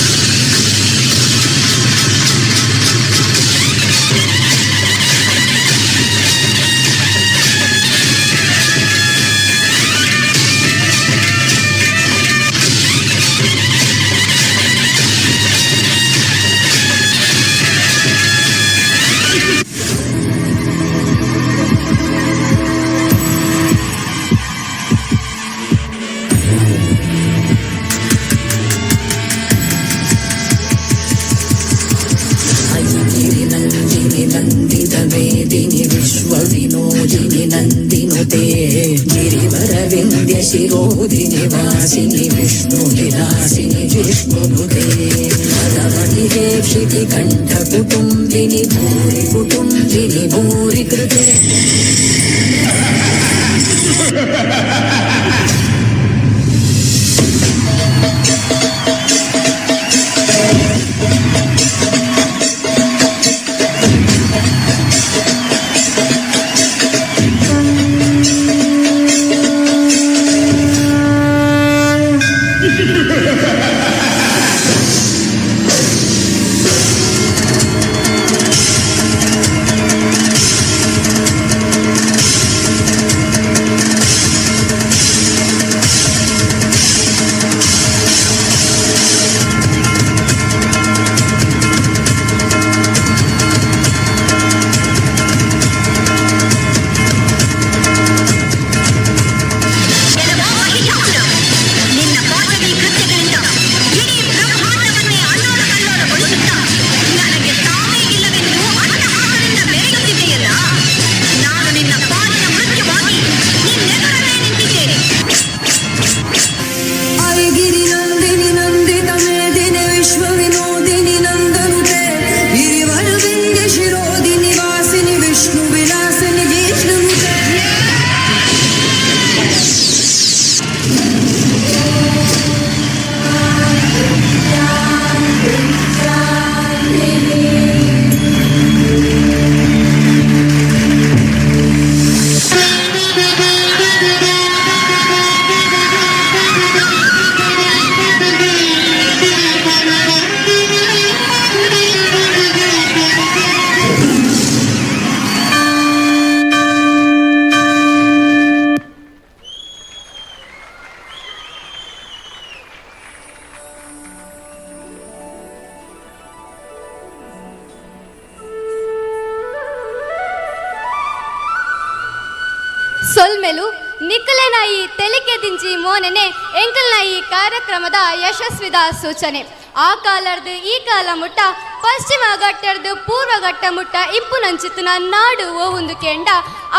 गिरिनन्दिनि नन्दितवेदिनि विश्व विष्णुनुते गिरिवरविन्द्य शिरोधि निवासिनि विष्णुविलासिनि जिष्णुनुते पदमधिरे क्षितिकण्ठकुटुम्बिनि भूरि कुटुम्बिनि भूरि कृते. गिरिनन्दिनि नन्दितमेदिनि विश्वविनोदिनि नन्दनुते गिरिवरविन्द्य शिरोधिनि वासिनि विष्णुविलासिनि विष्णुनुते. ಸೊಲ್ಮೆಲು ನಿಕ್ಕಲೆನ ಈ ತೆಲಿಕೆ ದಿಂಜಿ ಮೋನೆನೆ ಎಂಕಲ್ನ ಈ ಕಾರ್ಯಕ್ರಮದ ಯಶಸ್ವಿದ ಸೂಚನೆ. ಆ ಕಾಲರ್ದು ಈ ಕಾಲ ಮುಟ್ಟ ಪಶ್ಚಿಮ ಘಟ್ಟರ್ದು ಪೂರ್ವ ಘಟ್ಟ ಮುಟ್ಟ ಇಂಪುನಂಚಿತನ ನಾಡು ಓವುಂದು ಕೆಂಡ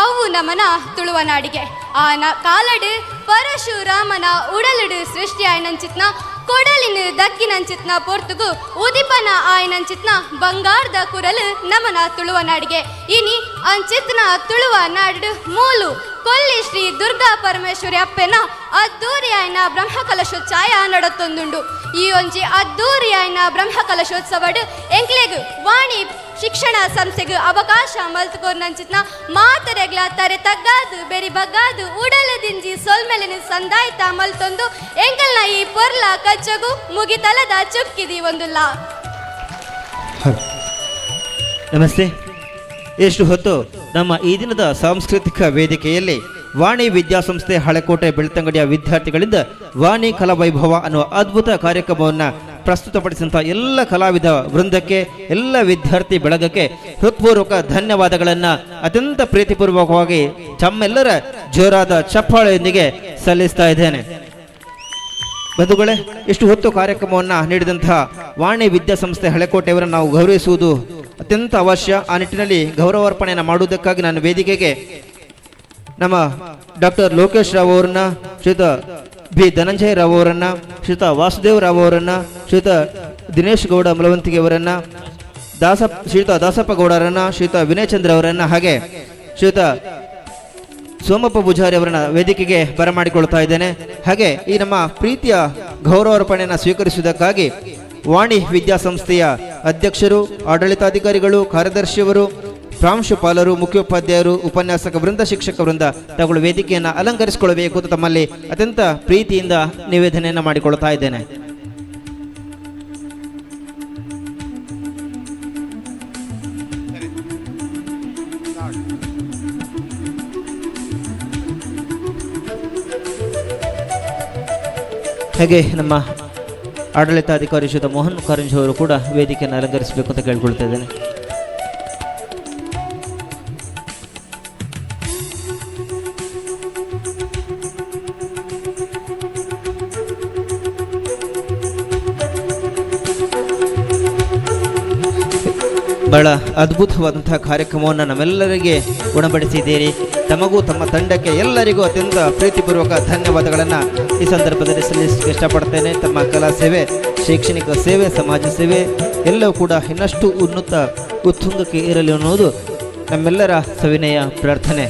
ಅವು ನಮನ ತುಳುವ ನಾಡಿಗೆ. ಆ ನ ಕಾಲಡು ಪರಶುರಾಮನ ಉಡಲುಡು ಸೃಷ್ಟಿಯಾಯನಂಚಿತ್ನ ಕೊಡಲಿನ ದಕ್ಕಿನಂಚಿತ್ನ ಪೊರ್ತುಗು ಉದಿಪನ ಆಯನಂಚಿತ್ನ ಬಂಗಾರದ ಕುರಲು ನಮನ ತುಳುವ ನಾಡಿಗೆ. ಇನಿ ಅಂಚಿತ್ನ ತುಳುವ ನಾಡು ಮೂಲು ಕೊಲ್ಲಿ ಶ್ರೀ ದುರ್ಗಾ ಪರಮೇಶ್ವರಿ ಅಪ್ಪೆನ ಅದ್ದೂರಿಯಾಯನ ಬ್ರಹ್ಮಕಲಶೋತ್ಸವ ನಡತ್ತೊಂದುಂಡು. ಈ ಒಂಜಿ ಅದ್ದೂರಿಯಾಯನ ಬ್ರಹ್ಮಕಲಶೋತ್ಸವಡ್ ಎಂಕ್ಲೆಗ್ ವಾಣಿ ಶಿಕ್ಷಣ ಸಂಸ್ಥೆಗೆ ಅವಕಾಶ ಮಲ್ತುಕೊರ್ನಂಚಿತ್ನ ಮಾತರೆಗ್ಲ ತರೆ ತಗ್ಗಾದು ಬೆರಿ ಬಗ್ಗಾದು ಉಡಲ ದಿಂಜಿ ಸೊಲ್ಮೆಲಿನ ಸಂದಾಯ್ತ ಮಲ್ತೊಂದು ಎಂಕಲ್ನ ಈ ಪೊರ್ಲ ಕಚ್ಚಗು ಮುಗಿತಲದ ಚುಕ್ಕಿದಿ ಒಂದುಲ್ಲ. ನಮಸ್ತೆ. ಎಷ್ಟು ಹೊತ್ತು ನಮ್ಮ ಈ ದಿನದ ಸಾಂಸ್ಕೃತಿಕ ವೇದಿಕೆಯಲ್ಲಿ ವಾಣಿ ವಿದ್ಯಾಸಂಸ್ಥೆ ಹಳೆಕೋಟೆ ಬೆಳ್ತಂಗಡಿಯ ವಿದ್ಯಾರ್ಥಿಗಳಿಂದ ವಾಣಿ ಕಲಾವೈಭವ ಅನ್ನುವ ಅದ್ಭುತ ಕಾರ್ಯಕ್ರಮವನ್ನು ಪ್ರಸ್ತುತಪಡಿಸಿದಂಥ ಎಲ್ಲ ಕಲಾವಿದ ವೃಂದಕ್ಕೆ, ಎಲ್ಲ ವಿದ್ಯಾರ್ಥಿ ಬಳಗಕ್ಕೆ ಹೃತ್ಪೂರ್ವಕ ಧನ್ಯವಾದಗಳನ್ನು ಅತ್ಯಂತ ಪ್ರೀತಿಪೂರ್ವಕವಾಗಿ ತಮ್ಮೆಲ್ಲರ ಜೋರಾದ ಚಪ್ಪಾಳೆಯೊಂದಿಗೆ ಸಲ್ಲಿಸ್ತಾ ಇದ್ದೇನೆ. ಬಂಧುಗಳೇ, ಇಷ್ಟು ಹೊತ್ತು ಕಾರ್ಯಕ್ರಮವನ್ನು ನೀಡಿದಂಥ ವಾಣಿ ವಿದ್ಯಾಸಂಸ್ಥೆ ಹಳೆಕೋಟೆಯವರನ್ನು ನಾವು ಗೌರವಿಸುವುದು ಅತ್ಯಂತ ಅವಶ್ಯ. ಆ ನಿಟ್ಟಿನಲ್ಲಿ ಗೌರವಾರ್ಪಣೆಯನ್ನು ಮಾಡುವುದಕ್ಕಾಗಿ ನಾನು ವೇದಿಕೆಗೆ ನಮ್ಮ ಡಾಕ್ಟರ್ ಲೋಕೇಶ್ ರಾವ್ ಅವರನ್ನು, ಶ್ರೀಯುತ ಬಿ ಧನಂಜಯ ರಾವ್ ಅವರನ್ನು, ಶ್ರೀಯುತ ವಾಸುದೇವ್ ರಾವ್ ಅವರನ್ನು, ಶ್ರೀಯುತ ದಿನೇಶ್ ಗೌಡ ಮಲವಂತಿಗೆ ಅವರನ್ನು, ಶ್ರೀಯುತ ದಾಸಪ್ಪ ಗೌಡರನ್ನು, ಶ್ರೀಯುತ ವಿನಯಚಂದ್ರ ಅವರನ್ನು, ಹಾಗೆ ಶ್ರೀಯುತ ಸೋಮಪ್ಪ ಪೂಜಾರಿ ಅವರನ್ನ ವೇದಿಕೆಗೆ ಬರಮಾಡಿಕೊಳ್ತಾ ಇದ್ದೇನೆ. ಹಾಗೆ ಈ ನಮ್ಮ ಪ್ರೀತಿಯ ಗೌರವಾರ್ಪಣೆಯನ್ನು ಸ್ವೀಕರಿಸುವುದಕ್ಕಾಗಿ ವಾಣಿ ವಿದ್ಯಾಸಂಸ್ಥೆಯ ಅಧ್ಯಕ್ಷರು, ಆಡಳಿತಾಧಿಕಾರಿಗಳು, ಕಾರ್ಯದರ್ಶಿಯವರು, ಪ್ರಾಂಶುಪಾಲರು, ಮುಖ್ಯೋಪಾಧ್ಯಾಯರು, ಉಪನ್ಯಾಸಕ ವೃಂದ, ಶಿಕ್ಷಕ ವೃಂದ ತಗಳು ವೇದಿಕೆಯನ್ನು ಅಲಂಕರಿಸಿಕೊಳ್ಳಬೇಕು ಅಂತ ತಮ್ಮಲ್ಲಿ ಅತ್ಯಂತ ಪ್ರೀತಿಯಿಂದ ನಿವೇದನೆಯನ್ನು ಮಾಡಿಕೊಳ್ತಾ ಇದ್ದೇನೆ. ಹಾಗೆ ನಮ್ಮ ಆಡಳಿತಾಧಿಕಾರಿ ಶ್ರೀಯುತ ಮೋಹನ್ ಕಾರಂಜಿ ಅವರು ಕೂಡ ವೇದಿಕೆಯನ್ನು ಅಲಂಕರಿಸಬೇಕು ಅಂತ ಕೇಳಿಕೊಳ್ತಾ ಇದ್ದೇನೆ. ಬಹಳ ಅದ್ಭುತವಾದಂತಹ ಕಾರ್ಯಕ್ರಮವನ್ನು ನಮ್ಮೆಲ್ಲರಿಗೆ ಉಣಬಡಿಸಿದ್ದೀರಿ. ತಮಗೂ ತಮ್ಮ ತಂಡಕ್ಕೆ ಎಲ್ಲರಿಗೂ ಅತ್ಯಂತ ಪ್ರೀತಿಪೂರ್ವಕ ಧನ್ಯವಾದಗಳನ್ನು ಈ ಸಂದರ್ಭದಲ್ಲಿ ಸಲ್ಲಿಸಲಿಕ್ಕೆ ಇಷ್ಟಪಡ್ತೇನೆ. ತಮ್ಮ ಕಲಾ ಸೇವೆ, ಶೈಕ್ಷಣಿಕ ಸೇವೆ, ಸಮಾಜ ಸೇವೆ ಎಲ್ಲವೂ ಕೂಡ ಇನ್ನಷ್ಟು ಉನ್ನತ ಉತ್ತುಂಗಕ್ಕೆ ಇರಲಿ ಅನ್ನೋದು ನಮ್ಮೆಲ್ಲರ ಸವಿನಯ ಪ್ರಾರ್ಥನೆ.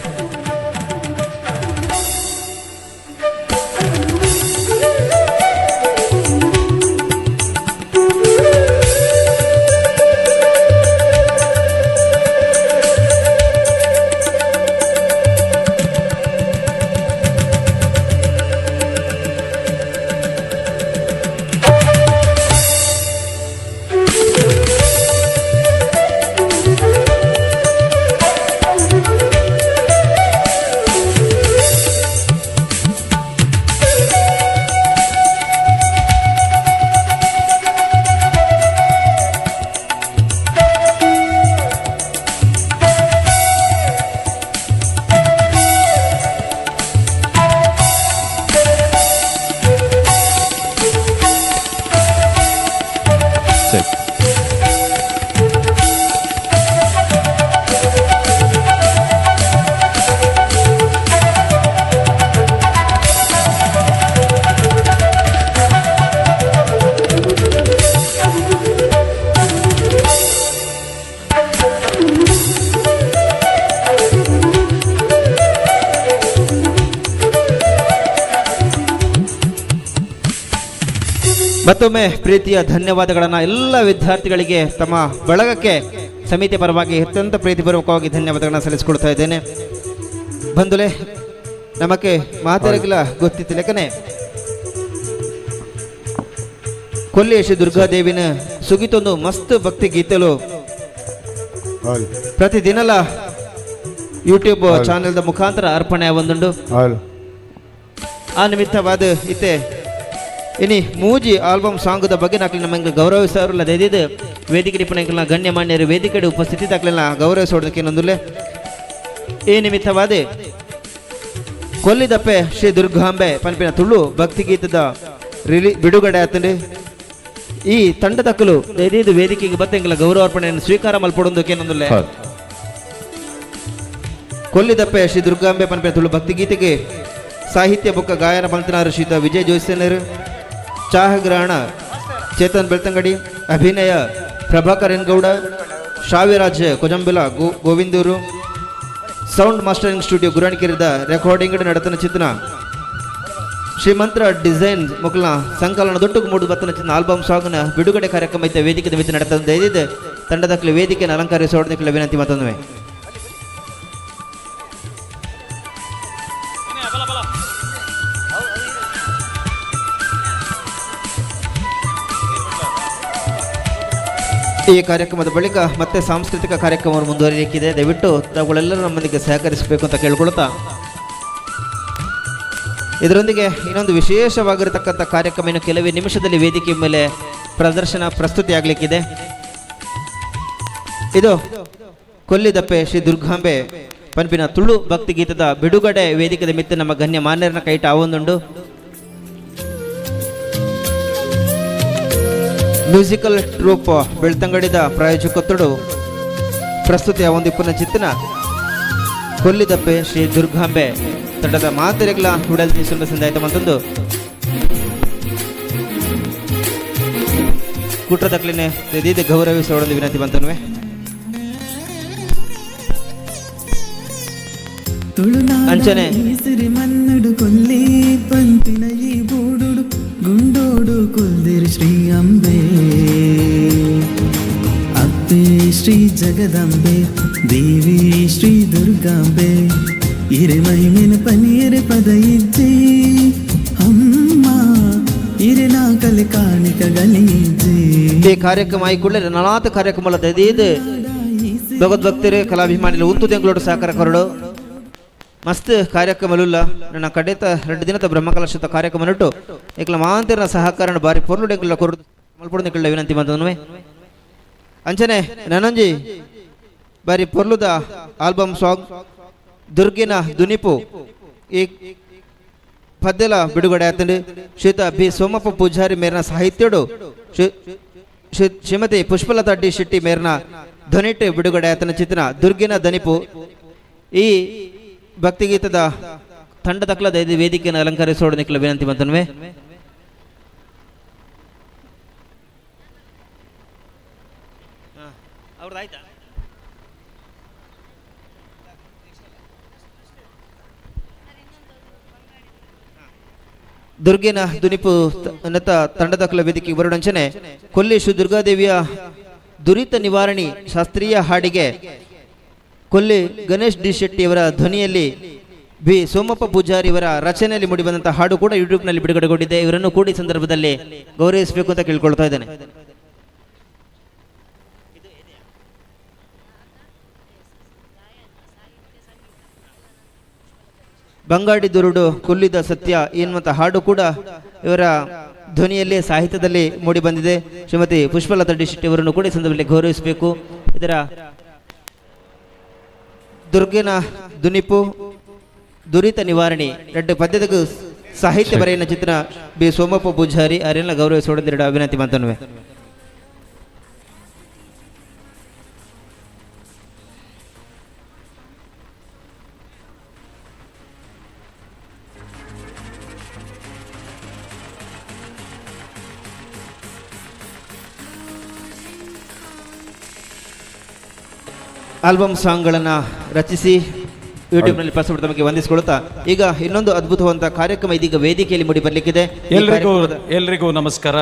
ಮತ್ತೊಮ್ಮೆ ಪ್ರೀತಿಯ ಧನ್ಯವಾದಗಳನ್ನು ಎಲ್ಲ ವಿದ್ಯಾರ್ಥಿಗಳಿಗೆ ತಮ್ಮ ಬಳಗಕ್ಕೆ ಸಮಿತಿ ಪರವಾಗಿ ಅತ್ಯಂತ ಪ್ರೀತಿಪೂರ್ವಕವಾಗಿ ಧನ್ಯವಾದಗಳನ್ನು ಸಲ್ಲಿಸಿಕೊಳ್ತಾ ಇದ್ದೇನೆ. ಬಂಧುಲೆ, ನಮಗೆ ಮಾತಾಡಲಿಲ್ಲ ಗೊತ್ತಿತ್ತು ಲೆಕ್ಕನೆ ಕೊಲ್ಲಿ ಶ್ರೀ ದುರ್ಗಾದೇವಿನ ಸುಗಿತೊಂದು ಮಸ್ತ್ ಭಕ್ತಿ ಗೀತಲು ಪ್ರತಿದಿನಲ ಯೂಟ್ಯೂಬ್ ಚಾನೆಲ್ದ ಮುಖಾಂತರ ಅರ್ಪಣೆ ಒಂದುಂಡು. ಆ ನಿಮಿತ್ತವಾದ ಇತ್ತೆ ಇನಿ ಮೂಜಿ ಆಲ್ಬಮ್ ಸಾಂಗ್ದ ಬಗ್ಗೆ ನಾಕ್ಲಿ ನಮಗೆ ಗೌರವಿಸೋರಲ್ಲ ದಯದಿದ್ದು ವೇದಿಕೆ ಟಿಪ್ಪಣಿಗಳ ಗಣ್ಯಮಾನ್ಯರು ವೇದಿಕೆ ಉಪಸ್ಥಿತಿ ದಾಖಲೆಲ್ಲ ಗೌರವಿಸೋದಕ್ಕೆ ನೊಂದುಲ್ಲೆ. ಈ ನಿಮಿತ್ತವಾದ ಕೊಲ್ಲಿದಪ್ಪೆ ಶ್ರೀ ದುರ್ಗಾಂಬೆ ಪನ್ಪಿನ ತುಳು ಭಕ್ತಿಗೀತದ ರಿಲಿ ಬಿಡುಗಡೆ ಆತಂಡಿ. ಈ ತಂಡದಕ್ಕಲು ದಯದಿದ್ದು ವೇದಿಕೆಗೆ ಬತ್ತೆಂಗಲ ಗೌರವಾರ್ಪಣೆಯನ್ನು ಸ್ವೀಕಾರ ಮಲ್ಪಡೊಂದಕ್ಕೆ ನೊಂದುಲ್ಲೆ. ಕೊಲ್ಲಿದಪ್ಪೆ ಶ್ರೀ ದುರ್ಗಾಂಬೆ ಪನ್ಪಿನ ತುಳು ಭಕ್ತಿಗೀತೆಗೆ ಸಾಹಿತ್ಯ ಬುಕ್ಕ ಗಾಯನ ಪಂತನಾರು ಶ್ರೀತ ವಿಜಯ್ ಜೋಯ್ಸನರು, ಛಾಯಾಗ್ರಹಣ ಚೇತನ್ ಬೆಳ್ತಂಗಡಿ, ಅಭಿನಯ Prabhakar N Gowda, Shaviraj Kojambila Govindur, sound mastering studio ಗುರಾಣಿಕೆರೆದ recording ನಡತನ ಚಿತ್ರ ಶ್ರೀಮಂತ್ರ ಡಿಸೈನ್ ಮುಖಲ ಸಂಕಲನ ದೊಡ್ಡ ಮೂಡು ಬತ್ತನ ಚಿತ್ರ ಆಲ್ಬಮ್ ಸಾಂಗ್ನ ಬಿಡುಗಡೆ ಕಾರ್ಯಕ್ರಮ ಇದ್ದ ವೇದಿಕೆ ಮಿತಿ ನಡತಂದ ಇದೆ. ತಂಡದ ವೇದಿಕೆಯನ್ನು ಅಲಂಕರಿಸೋದಕ್ಕೆ ವಿನಂತಿ ಮತ್ತೊಂದು. ಈ ಕಾರ್ಯಕ್ರಮದ ಬಳಿಕ ಮತ್ತೆ ಸಾಂಸ್ಕೃತಿಕ ಕಾರ್ಯಕ್ರಮವನ್ನು ಮುಂದುವರಿಯಲಿಕ್ಕಿದೆ. ದಯವಿಟ್ಟು ತಾವುಗಳೆಲ್ಲರೂ ನಮ್ಮೊಂದಿಗೆ ಸಹಕರಿಸಬೇಕು ಅಂತ ಕೇಳಿಕೊಳ್ತಾ, ಇದರೊಂದಿಗೆ ಇನ್ನೊಂದು ವಿಶೇಷವಾಗಿರತಕ್ಕಂಥ ಕಾರ್ಯಕ್ರಮ ಇನ್ನು ಕೆಲವೇ ನಿಮಿಷದಲ್ಲಿ ವೇದಿಕೆ ಮೇಲೆ ಪ್ರದರ್ಶನ ಪ್ರಸ್ತುತಿಯಾಗಲಿಕ್ಕಿದೆ. ಇದು ಕೊಲ್ಲಿದಪ್ಪೆ ಶ್ರೀ ದುರ್ಗಾಂಬೆ ಪನ್ಪಿನ ತುಳು ಭಕ್ತಿಗೀತದ ಬಿಡುಗಡೆ ವೇದಿಕೆದ ಮಿತ್ತ ನಮ್ಮ ಗಣ್ಯ ಮಾನ್ಯರನ್ನ ಕೈಟ ಆವೊಂದುಂಡು. ಮ್ಯೂಸಿಕಲ್ ಟ್ರೂಪ್ ಬೆಳ್ತಂಗಡಿದ ಪ್ರಾಯೋಜಕತ್ವಡು ಪ್ರಸ್ತುತಿಯ ಒಂದು ಪುನಃ ಚಿತ್ತನ ಕೊಲ್ಲಿದಪ್ಪೆ ಶ್ರೀ ದುರ್ಗಾಂಬೆ ತಂಡದ ಮಾತೆರೆಗಳ ಉಡಲ್ ಸಂದಾಯಿತ ಮತ್ತೊಂದು ಕೂಟದಕ್ಲಿನೆ ಗೌರವಿಸೋಡೊಂದು ವಿನಂತಿ ಬಂತನುವೆ. ಅಂಚನೆ ಮನ್ನಡು ಕೊಲ್ಲಿ ಪಂತಿನ ಈ ಬೂಡುಡು ಗುಂಡೋಡು ಕುಲ್ದಿರು ಶ್ರೀ ಅಂಬೆ ಅಪ್ಪೆ ಶ್ರೀ ಜಗದಂಬೆ ದೇವಿ ಶ್ರೀ ದುರ್ಗಾಂಬೆ ಇರೆ ಮಹಿಮಿನ ಪನಿಯರೆ ಪದ ಇಜ್ಜಿ ಅಮ್ಮ ಇರೆ ನಾ ಕಲೆ ಕಾಣಿಕ ಗಲೀಜಿ. ಈ ಕಾರ್ಯಕ್ರಮ ಆಯ್ಕೊಳ್ಳೆ ನಲಾತ ಕಾರ್ಯಕ್ರಮ ದಯದೀದು ಭಗವದ್ಭಕ್ತರು ಕಲಾಭಿಮಾನಿಗಳು ಉಂತು ದೆಂಗಳೋಡು ಸಹಕಾರ ಕೊರಡು ಮಸ್ತ್ ಕಾರ್ಯಕ್ರಮಲುಲ್ಲ ನನ್ನ ಕಡೆತ 2 ದಿನದ ಬ್ರಹ್ಮಕಲಶದ ಕಾರ್ಯಕ್ರಮ ನಟ್ಟು ಏಕಲ ಮಾಂತಿರನ ಸಹಕಾರ ಬಾರಿ ಪೊರ್ಲು ಕೊರಡು ಮಲ್ಪೊಡು ವಿನಂತಿ ಬಂದನುವೆ. ಅಂಚನೆ ನನಂಜಿ ಬಾರಿ ಪೊರ್ಲುದ ಆಲ್ಬಮ್ ಸಾಂಗ್ ದುರ್ಗಿನ ದುನಿಪು ಈ ಪದ್ಯಲ ಬಿಡುಗಡೆ ಆತಂಡು. ಶ್ರೀತ ಬಿ ಸೋಮಪ್ಪ ಪೂಜಾರಿ ಮೇರಿನ ಸಾಹಿತ್ಯಡು ಶ್ರೀಮತಿ ಪುಷ್ಪಲತಾ ಡಿ ಶೆಟ್ಟಿ ಮೇರಿನ ಧ್ವನಿಟ್ಟು ಬಿಡುಗಡೆ ಆತನ ಚಿತ್ರ ದುರ್ಗಿನ ದನಿಪು ಈ ಭಕ್ತಿಗೀತದ ತಂಡದಕ್ಲ ವೇದಿಕೆಯನ್ನು ಅಲಂಕರಿಸೋಡು ನಿಕ್ಲ ವಿನಂತಿ ಮಂತನ್ವೆ. ದುರ್ಗಿನ ದುನಿಪು ಅನ್ನತ ತಂಡದಕ್ಲ ವೇದಿಕೆಗೆ ಬರೋಡಂಚನೆ ಕೊಲ್ಲಿ ಶ್ರೀ ದುರ್ಗಾದೇವಿಯ ದುರಿತ ನಿವಾರಣಿ ಶಾಸ್ತ್ರೀಯ ಹಾಡಿಗೆ ಕೊಲ್ಲಿ ಗಣೇಶ್ ಡಿ ಶೆಟ್ಟಿಯವರ ಧ್ವನಿಯಲ್ಲಿ ಬಿ ಸೋಮಪ್ಪ ಪೂಜಾರಿಯವರ ರಚನೆಯಲ್ಲಿ ಮೂಡಿಬಂದಂತಹ ಹಾಡು ಕೂಡ ಯೂಟ್ಯೂಬ್ನಲ್ಲಿ ಬಿಡುಗಡೆಗೊಂಡಿದೆ. ಇವರನ್ನು ಕೂಡ ಈ ಸಂದರ್ಭದಲ್ಲಿ ಗೌರವಿಸಬೇಕು ಅಂತ ಕೇಳಿಕೊಳ್ತಾ ಇದ್ದೇನೆ. ಬಂಗಾಡಿ ದುರುಡು ಕೊಲ್ಲಿದ ಸತ್ಯ ಎನ್ನುವಂಥ ಹಾಡು ಕೂಡ ಇವರ ಧ್ವನಿಯಲ್ಲಿ ಸಾಹಿತ್ಯದಲ್ಲಿ ಮೂಡಿ ಬಂದಿದೆ. ಶ್ರೀಮತಿ ಪುಷ್ಪಲತಾ ಡಿ ಶೆಟ್ಟಿ ಅವರನ್ನು ಕೂಡ ಈ ಸಂದರ್ಭದಲ್ಲಿ ಗೌರವಿಸಬೇಕು. ಇದರ ದುರ್ಗಿನ ದುನಿಪು ದುರಿತ ನಿವಾರಣೆ ಎರಡು ಪದ್ಯದ ಸಾಹಿತ್ಯ ಬರೆಯನ ಚಿತ್ರ ಬಿ ಸೋಮಪ್ಪ ಪೂಜಾರಿ ಅವರೆಲ್ಲ ಗೌರವಿಸೋಡೆರಡು ಅಭಿನಂತಿ ಮಂತನ್ವೆ. ಆಲ್ಬಮ್ ಸಾಂಗ್ಗಳನ್ನು ರಚಿಸಿ ಯೂಟ್ಯೂಬ್ನಲ್ಲಿ ಪ್ರಸ್ತುತ ತಮಗೆ ವಂದಿಸಿಕೊಳ್ಳುತ್ತಾ ಈಗ ಇನ್ನೊಂದು ಅದ್ಭುತವಾದ ಕಾರ್ಯಕ್ರಮ ಇದೀಗ ವೇದಿಕೆಯಲ್ಲಿ ಮೂಡಿ ಬರಲಿಕ್ಕಿದೆ. ಎಲ್ರಿಗೂ ನಮಸ್ಕಾರ.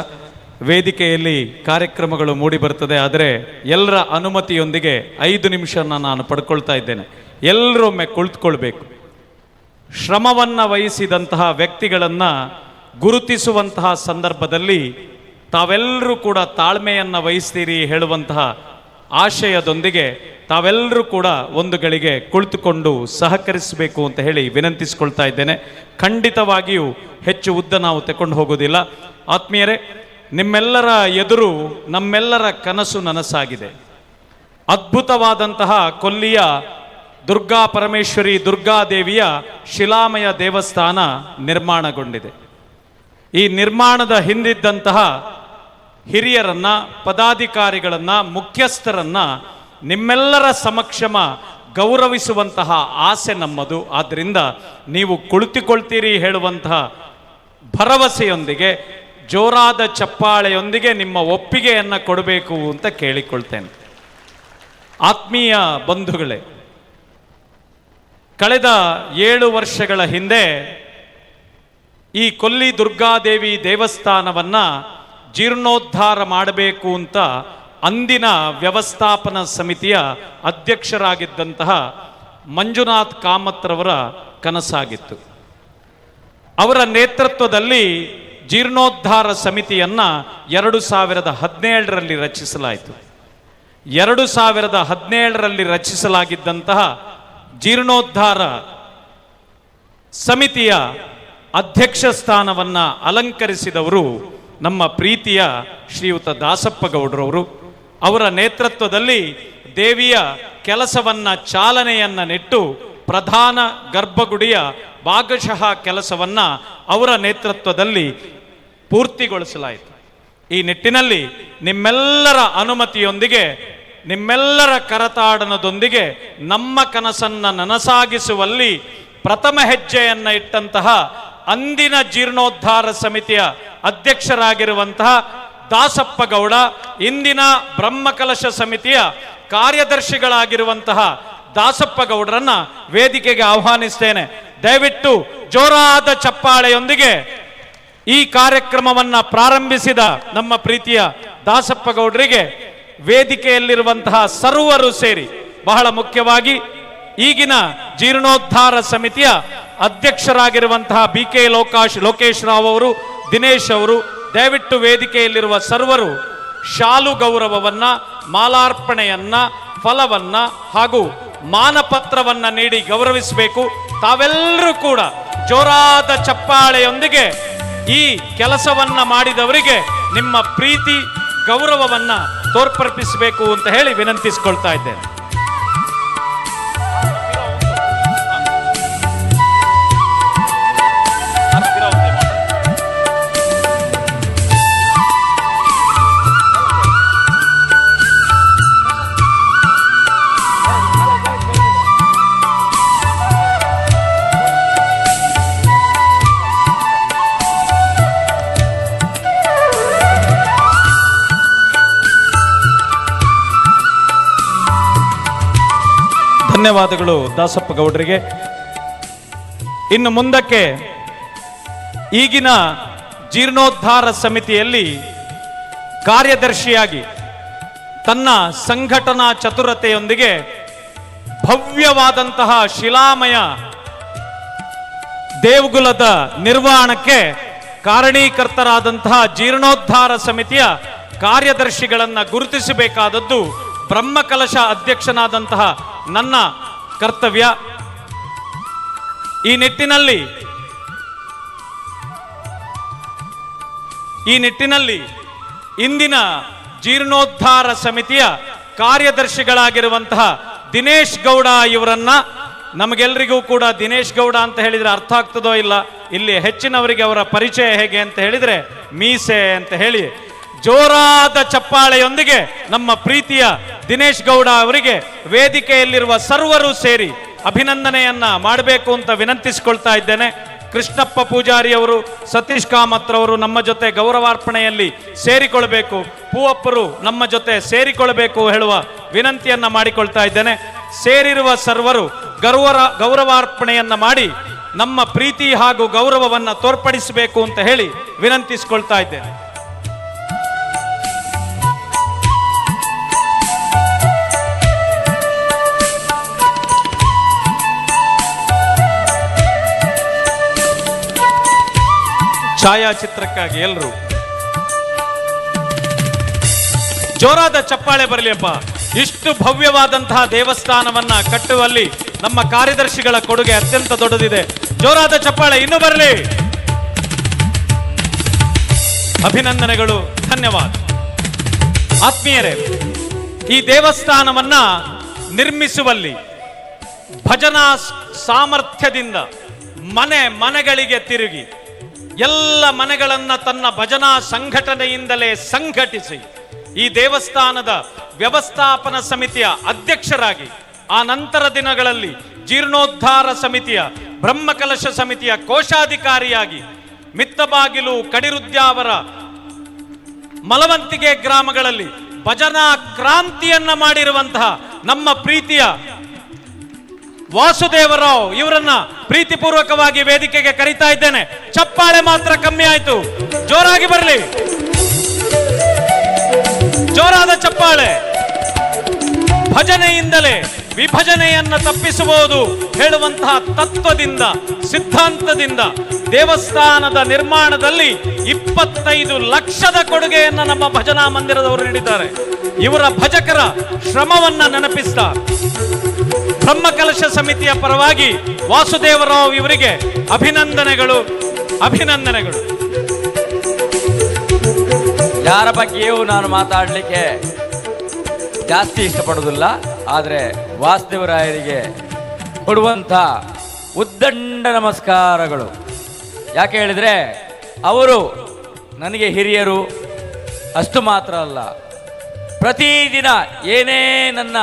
ವೇದಿಕೆಯಲ್ಲಿ ಕಾರ್ಯಕ್ರಮಗಳು ಮೂಡಿ ಬರ್ತದೆ, ಆದರೆ ಎಲ್ಲರ ಅನುಮತಿಯೊಂದಿಗೆ 5 ನಿಮಿಷನ ನಾನು ಪಡ್ಕೊಳ್ತಾ ಇದ್ದೇನೆ. ಎಲ್ಲರೊಮ್ಮೆ ಕುಳಿತುಕೊಳ್ಬೇಕು. ಶ್ರಮವನ್ನು ವಹಿಸಿದಂತಹ ವ್ಯಕ್ತಿಗಳನ್ನು ಗುರುತಿಸುವಂತಹ ಸಂದರ್ಭದಲ್ಲಿ ತಾವೆಲ್ಲರೂ ಕೂಡ ತಾಳ್ಮೆಯನ್ನು ವಹಿಸ್ತೀರಿ ಹೇಳುವಂತಹ ಆಶಯದೊಂದಿಗೆ ತಾವೆಲ್ಲರೂ ಕೂಡ ಒಂದು ಗಳಿಗೆ ಕುಳಿತುಕೊಂಡು ಸಹಕರಿಸಬೇಕು ಅಂತ ಹೇಳಿ ವಿನಂತಿಸಿಕೊಳ್ತಾ ಇದ್ದೇನೆ. ಖಂಡಿತವಾಗಿಯೂ ಹೆಚ್ಚು ಉದ್ದ ನಾವು ತಗೊಂಡು ಹೋಗೋದಿಲ್ಲ. ಆತ್ಮೀಯರೇ, ನಿಮ್ಮೆಲ್ಲರ ಎದುರು ನಮ್ಮೆಲ್ಲರ ಕನಸು ನನಸಾಗಿದೆ. ಅದ್ಭುತವಾದಂತಹ ಕೊಲ್ಲಿಯ ದುರ್ಗಾ ಪರಮೇಶ್ವರಿ ದುರ್ಗಾದೇವಿಯ ಶಿಲಾಮಯ ದೇವಸ್ಥಾನ ನಿರ್ಮಾಣಗೊಂಡಿದೆ. ಈ ನಿರ್ಮಾಣದ ಹಿಂದಿದ್ದಂತಹ ಹಿರಿಯರನ್ನು, ಪದಾಧಿಕಾರಿಗಳನ್ನು, ಮುಖ್ಯಸ್ಥರನ್ನು ನಿಮ್ಮೆಲ್ಲರ ಸಮಕ್ಷಮ ಗೌರವಿಸುವಂತಹ ಆಸೆ ನಮ್ಮದು. ಆದ್ದರಿಂದ ನೀವು ಕುಳಿತುಕೊಳ್ತೀರಿ ಹೇಳುವಂತಹ ಭರವಸೆಯೊಂದಿಗೆ ಜೋರಾದ ಚಪ್ಪಾಳೆಯೊಂದಿಗೆ ನಿಮ್ಮ ಒಪ್ಪಿಗೆಯನ್ನು ಕೊಡಬೇಕು ಅಂತ ಕೇಳಿಕೊಳ್ತೇನೆ. ಆತ್ಮೀಯ ಬಂಧುಗಳೇ, ಕಳೆದ 7 ವರ್ಷಗಳ ಹಿಂದೆ ಈ ಕೊಲ್ಲಿ ದುರ್ಗಾದೇವಿ ದೇವಸ್ಥಾನವನ್ನು ಜೀರ್ಣೋದ್ಧಾರ ಮಾಡಬೇಕು ಅಂತ ಅಂದಿನ ವ್ಯವಸ್ಥಾಪನಾ ಸಮಿತಿಯ ಅಧ್ಯಕ್ಷರಾಗಿದ್ದಂತಹ ಮಂಜುನಾಥ್ ಕಾಮತ್ರವರ ಕನಸಾಗಿತ್ತು. ಅವರ ನೇತೃತ್ವದಲ್ಲಿ ಜೀರ್ಣೋದ್ಧಾರ ಸಮಿತಿಯನ್ನು 2017ರಲ್ಲಿ ರಚಿಸಲಾಯಿತು. 2017ರಲ್ಲಿ ರಚಿಸಲಾಗಿದ್ದಂತಹ ಜೀರ್ಣೋದ್ಧಾರ ಸಮಿತಿಯ ಅಧ್ಯಕ್ಷ ಸ್ಥಾನವನ್ನು ಅಲಂಕರಿಸಿದವರು ನಮ್ಮ ಪ್ರೀತಿಯ ಶ್ರೀಯುತ ದಾಸಪ್ಪ ಗೌಡ್ರವರು. ಅವರ ನೇತೃತ್ವದಲ್ಲಿ ದೇವಿಯ ಕೆಲಸವನ್ನು ಚಾಲನೆಯನ್ನು ನೆಟ್ಟು ಪ್ರಧಾನ ಗರ್ಭಗುಡಿಯ ಭಾಗಶಃ ಕೆಲಸವನ್ನು ಅವರ ನೇತೃತ್ವದಲ್ಲಿ ಪೂರ್ತಿಗೊಳಿಸಲಾಯಿತು. ಈ ನಿಟ್ಟಿನಲ್ಲಿ ನಿಮ್ಮೆಲ್ಲರ ಅನುಮತಿಯೊಂದಿಗೆ, ನಿಮ್ಮೆಲ್ಲರ ಕರತಾಡನದೊಂದಿಗೆ ನಮ್ಮ ಕನಸನ್ನು ನನಸಾಗಿಸುವಲ್ಲಿ ಪ್ರಥಮ ಹೆಜ್ಜೆಯನ್ನು ಇಟ್ಟಂತಹ ಅಂದಿನ ಜೀರ್ಣೋದ್ಧಾರ ಸಮಿತಿಯ ಅಧ್ಯಕ್ಷರಾಗಿರುವಂತಹ ದಾಸಪ್ಪ ಗೌಡ, ಇಂದಿನ ಬ್ರಹ್ಮಕಲಶ ಸಮಿತಿಯ ಕಾರ್ಯದರ್ಶಿಗಳಾಗಿರುವಂತಹ ದಾಸಪ್ಪ ಗೌಡರನ್ನ ವೇದಿಕೆಗೆ ಆಹ್ವಾನಿಸ್ತೇನೆ. ದಯವಿಟ್ಟು ಜೋರಾದ ಚಪ್ಪಾಳೆಯೊಂದಿಗೆ ಈ ಕಾರ್ಯಕ್ರಮವನ್ನು ಪ್ರಾರಂಭಿಸಿದ ನಮ್ಮ ಪ್ರೀತಿಯ ದಾಸಪ್ಪ ಗೌಡರಿಗೆ ವೇದಿಕೆಯಲ್ಲಿರುವಂತಹ ಸರ್ವರು ಸೇರಿ, ಬಹಳ ಮುಖ್ಯವಾಗಿ ಈಗಿನ ಜೀರ್ಣೋದ್ಧಾರ ಸಮಿತಿಯ ಅಧ್ಯಕ್ಷರಾಗಿರುವಂತಹ ಬಿ ಕೆ ಲೋಕೇಶ್ ರಾವ್ ಅವರು, ದಿನೇಶ್ ಅವರು, ದಯವಿಟ್ಟು ವೇದಿಕೆಯಲ್ಲಿರುವ ಸರ್ವರು ಶಾಲು ಗೌರವವನ್ನು, ಮಾಲಾರ್ಪಣೆಯನ್ನು, ಫಲವನ್ನು ಹಾಗೂ ಮಾನಪತ್ರವನ್ನು ನೀಡಿ ಗೌರವಿಸಬೇಕು. ತಾವೆಲ್ಲರೂ ಕೂಡ ಜೋರಾದ ಚಪ್ಪಾಳೆಯೊಂದಿಗೆ ಈ ಕೆಲಸವನ್ನು ಮಾಡಿದವರಿಗೆ ನಿಮ್ಮ ಪ್ರೀತಿ ಗೌರವವನ್ನು ತೋರ್ಪರ್ಪಿಸಬೇಕು ಅಂತ ಹೇಳಿ ವಿನಂತಿಸಿಕೊಳ್ತಾ ಇದ್ದೇನೆ. ಧನ್ಯವಾದಗಳು ದಾಸಪ್ಪ ಗೌಡರಿಗೆ. ಇನ್ನು ಮುಂದಕ್ಕೆ ಈಗಿನ ಜೀರ್ಣೋದ್ಧಾರ ಸಮಿತಿಯಲ್ಲಿ ಕಾರ್ಯದರ್ಶಿಯಾಗಿ ತನ್ನ ಸಂಘಟನಾ ಚತುರತೆಯೊಂದಿಗೆ ಭವ್ಯವಾದಂತಹ ಶಿಲಾಮಯ ದೇವಗುಲದ ನಿರ್ವಹಣಕ್ಕೆ ಕಾರಣೀಕರ್ತರಾದಂತಹ ಜೀರ್ಣೋದ್ಧಾರ ಸಮಿತಿಯ ಕಾರ್ಯದರ್ಶಿಗಳನ್ನು ಗುರುತಿಸಬೇಕಾದದ್ದು ಬ್ರಹ್ಮಕಲಶ ಅಧ್ಯಕ್ಷನಾದಂತಹ ನನ್ನ ಕರ್ತವ್ಯ. ಈ ನಿಟ್ಟಿನಲ್ಲಿ ಇಂದಿನ ಜೀರ್ಣೋದ್ಧಾರ ಸಮಿತಿಯ ಕಾರ್ಯದರ್ಶಿಗಳಾಗಿರುವಂತಹ ದಿನೇಶ್ ಗೌಡ ಇವರನ್ನ, ನಮಗೆಲ್ಲರಿಗೂ ಕೂಡ ದಿನೇಶ್ ಗೌಡ ಅಂತ ಹೇಳಿದ್ರೆ ಅರ್ಥ ಆಗ್ತದೋ ಇಲ್ಲ, ಇಲ್ಲಿ ಹೆಚ್ಚಿನವರಿಗೆ ಅವರ ಪರಿಚಯ ಹೇಗೆ ಅಂತ ಹೇಳಿದ್ರೆ ಮೀಸೆ ಅಂತ ಹೇಳಿ ಜೋರಾದ ಚಪ್ಪಾಳೆಯೊಂದಿಗೆ ನಮ್ಮ ಪ್ರೀತಿಯ ದಿನೇಶ್ ಗೌಡ ಅವರಿಗೆ ವೇದಿಕೆಯಲ್ಲಿರುವ ಸರ್ವರು ಸೇರಿ ಅಭಿನಂದನೆಯನ್ನ ಮಾಡಬೇಕು ಅಂತ ವಿನಂತಿಸಿಕೊಳ್ತಾ ಇದ್ದೇನೆ. ಕೃಷ್ಣಪ್ಪ ಪೂಜಾರಿಯವರು, ಸತೀಶ್ ಕಾಮತ್ರವರು ನಮ್ಮ ಜೊತೆ ಗೌರವಾರ್ಪಣೆಯಲ್ಲಿ ಸೇರಿಕೊಳ್ಬೇಕು, ಪೂವಪ್ಪರು ನಮ್ಮ ಜೊತೆ ಸೇರಿಕೊಳ್ಬೇಕು ಹೇಳುವ ವಿನಂತಿಯನ್ನ ಮಾಡಿಕೊಳ್ತಾ ಇದ್ದೇನೆ. ಸೇರಿರುವ ಸರ್ವರು ಗೌರವಾರ್ಪಣೆಯನ್ನ ಮಾಡಿ ನಮ್ಮ ಪ್ರೀತಿ ಹಾಗೂ ಗೌರವವನ್ನು ತೋರ್ಪಡಿಸಬೇಕು ಅಂತ ಹೇಳಿ ವಿನಂತಿಸಿಕೊಳ್ತಾ ಇದ್ದೇನೆ. ಛಾಯಾಚಿತ್ರಕ್ಕಾಗಿ ಎಲ್ಲರೂ ಜೋರಾದ ಚಪ್ಪಾಳೆ ಬರಲಿಯಪ್ಪ. ಇಷ್ಟು ಭವ್ಯವಾದಂತಹ ದೇವಸ್ಥಾನವನ್ನ ಕಟ್ಟುವಲ್ಲಿ ನಮ್ಮ ಕಾರ್ಯದರ್ಶಿಗಳ ಕೊಡುಗೆ ಅತ್ಯಂತ ದೊಡ್ಡದಿದೆ. ಜೋರಾದ ಚಪ್ಪಾಳೆ ಇನ್ನೂ ಬರಲಿ. ಅಭಿನಂದನೆಗಳು, ಧನ್ಯವಾದ. ಆತ್ಮೀಯರೇ, ಈ ದೇವಸ್ಥಾನವನ್ನ ನಿರ್ಮಿಸುವಲ್ಲಿ ಭಜನಾ ಸಾಮರ್ಥ್ಯದಿಂದ ಮನೆ ಮನೆಗಳಿಗೆ ತಿರುಗಿ ಎಲ್ಲ ಮನೆಗಳನ್ನ ತನ್ನ ಭಜನಾ ಸಂಘಟನೆಯಿಂದಲೇ ಸಂಘಟಿಸಿ ಈ ದೇವಸ್ಥಾನದ ವ್ಯವಸ್ಥಾಪನಾ ಸಮಿತಿಯ ಅಧ್ಯಕ್ಷರಾಗಿ ಆ ನಂತರ ದಿನಗಳಲ್ಲಿ ಜೀರ್ಣೋದ್ಧಾರ ಸಮಿತಿಯ ಬ್ರಹ್ಮಕಲಶ ಸಮಿತಿಯ ಕೋಶಾಧಿಕಾರಿಯಾಗಿ ಮಿತ್ತಬಾಗಿಲು, ಕಡಿರುದ್ಯಾವರ, ಮಲವಂತಿಗೆ ಗ್ರಾಮಗಳಲ್ಲಿ ಭಜನಾ ಕ್ರಾಂತಿಯನ್ನ ಮಾಡಿರುವಂತಹ ನಮ್ಮ ಪ್ರೀತಿಯ ವಾಸುದೇವರಾವ್ ಇವರನ್ನ ಪ್ರೀತಿಪೂರ್ವಕವಾಗಿ ವೇದಿಕೆಗೆ ಕರೀತಾ ಇದ್ದೇನೆ. ಚಪ್ಪಾಳೆ ಮಾತ್ರ ಕಮ್ಮಿ ಆಯ್ತು, ಜೋರಾಗಿ ಬರಲಿ, ಜೋರಾದ ಚಪ್ಪಾಳೆ. ಭಜನೆಯಿಂದಲೇ ವಿಭಜನೆಯನ್ನ ತಪ್ಪಿಸಬಹುದು ಹೇಳುವಂತಹ ತತ್ವದಿಂದ, ಸಿದ್ಧಾಂತದಿಂದ ದೇವಸ್ಥಾನದ ನಿರ್ಮಾಣದಲ್ಲಿ 25 ಲಕ್ಷದ ಕೊಡುಗೆಯನ್ನ ನಮ್ಮ ಭಜನಾ ಮಂದಿರದವರು ನೀಡಿದ್ದಾರೆ. ಇವರ ಭಜಕರ ಶ್ರಮವನ್ನ ನೆನಪಿಸ್ತಾ ಬ್ರಹ್ಮಕಲಶ ಸಮಿತಿಯ ಪರವಾಗಿ ವಾಸುದೇವರಾವ್ ಇವರಿಗೆ ಅಭಿನಂದನೆಗಳು, ಅಭಿನಂದನೆಗಳು. ಯಾರ ಬಗ್ಗೆಯೂ ನಾನು ಮಾತಾಡಲಿಕ್ಕೆ ಜಾಸ್ತಿ ಇಷ್ಟಪಡುವುದಿಲ್ಲ, ಆದರೆ ವಾಸುದೇವರಾಯರಿಗೆ ಕೊಡುವಂಥ ಉದ್ದಂಡ ನಮಸ್ಕಾರಗಳು. ಯಾಕೆ ಹೇಳಿದರೆ ಅವರು ನನಗೆ ಹಿರಿಯರು, ಅಷ್ಟು ಮಾತ್ರ ಅಲ್ಲ, ಪ್ರತಿದಿನ ಏನೇ ನನ್ನ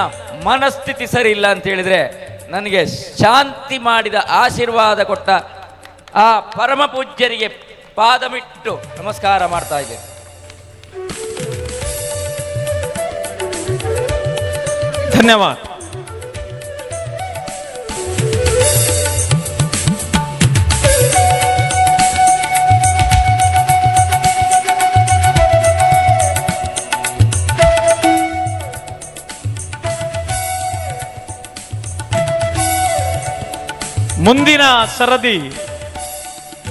ಮನಸ್ಥಿತಿ ಸರಿ ಇಲ್ಲ ಅಂತ ಹೇಳಿದರೆ ನನಗೆ ಶಾಂತಿ ಮಾಡಿದ ಆಶೀರ್ವಾದ ಕೊಟ್ಟ ಆ ಪರಮ ಪೂಜ್ಯರಿಗೆ ಪಾದಮಿಟ್ಟು ನಮಸ್ಕಾರ ಮಾಡ್ತಾ ಇದ್ದೇನೆ. ಧನ್ಯವಾದ. ಮುಂದಿನ ಸರದಿ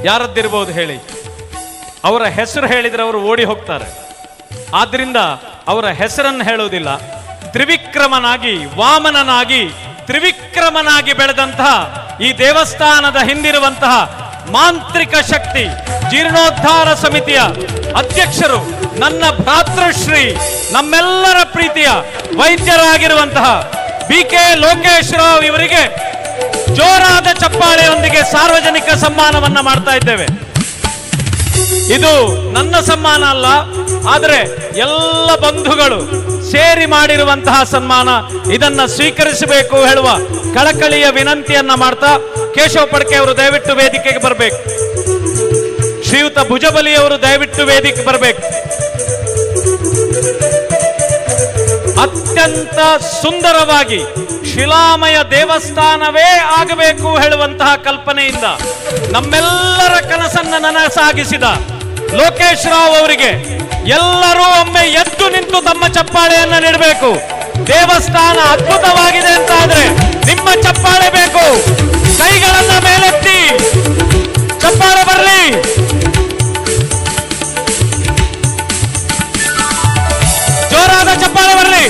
ಯಾರದ್ದಿರ್ಬೋದು ಹೇಳಿ? ಅವರ ಹೆಸರು ಹೇಳಿದರೆ ಅವರು ಓಡಿ ಹೋಗ್ತಾರೆ, ಆದ್ರಿಂದ ಅವರ ಹೆಸರನ್ನು ಹೇಳುವುದಿಲ್ಲ. ತ್ರಿವಿಕ್ರಮನಾಗಿ, ವಾಮನನಾಗಿ, ತ್ರಿವಿಕ್ರಮನಾಗಿ ಬೆಳೆದಂತಹ ಈ ದೇವಸ್ಥಾನದ ಹಿಂದಿರುವಂತಹ ಮಾಂತ್ರಿಕ ಶಕ್ತಿ ಜೀರ್ಣೋದ್ಧಾರ ಸಮಿತಿಯ ಅಧ್ಯಕ್ಷರು, ನನ್ನ ಭ್ರಾತೃಶ್ರೀ, ನಮ್ಮೆಲ್ಲರ ಪ್ರೀತಿಯ ವೈದ್ಯರಾಗಿರುವಂತಹ ಬಿ ಕೆ ಲೋಕೇಶ್ ರಾವ್ ಇವರಿಗೆ ಜೋರಾದ ಚಪ್ಪಾಳೆಯೊಂದಿಗೆ ಸಾರ್ವಜನಿಕ ಸಮ್ಮಾನವನ್ನ ಮಾಡ್ತಾ ಇದ್ದೇವೆ. ಇದು ನನ್ನ ಸಮ್ಮಾನ ಅಲ್ಲ, ಆದರೆ ಎಲ್ಲ ಬಂಧುಗಳು ಸೇರಿ ಮಾಡಿರುವಂತಹ ಸನ್ಮಾನ. ಇದನ್ನ ಸ್ವೀಕರಿಸಬೇಕು ಹೇಳುವ ಕಳಕಳಿಯ ವಿನಂತಿಯನ್ನ ಮಾಡ್ತಾ ಕೇಶವ ಪಡ್ಕೆ ಅವರು ದಯವಿಟ್ಟು ವೇದಿಕೆಗೆ ಬರಬೇಕು. ಶ್ರೀಯುತ ಭುಜಬಲಿಯವರು ದಯವಿಟ್ಟು ವೇದಿಕೆ ಬರಬೇಕು. ಅತ್ಯಂತ ಸುಂದರವಾಗಿ ಶಿಲಾಮಯ ದೇವಸ್ಥಾನವೇ ಆಗಬೇಕು ಹೇಳುವಂತಹ ಕಲ್ಪನೆಯಿಂದ ನಮ್ಮೆಲ್ಲರ ಕನಸನ್ನ ನನಸಾಗಿಸಿದ ಲೋಕೇಶ್ ರಾವ್ ಅವರಿಗೆ ಎಲ್ಲರೂ ಒಮ್ಮೆ ಎದ್ದು ನಿಂತು ತಮ್ಮ ಚಪ್ಪಾಳೆಯನ್ನ ನೀಡಬೇಕು. ದೇವಸ್ಥಾನ ಅದ್ಭುತವಾಗಿದೆ ಅಂತ ಆದ್ರೆ ನಿಮ್ಮ ಚಪ್ಪಾಳೆ ಬೇಕು. ಕೈಗಳನ್ನ ಮೇಲೆತ್ತಿ ಚಪ್ಪಾಳೆ ಬರಲಿ. ಜೋರಾದ ಚಪ್ಪಾಳೆ ಬರಲಿ.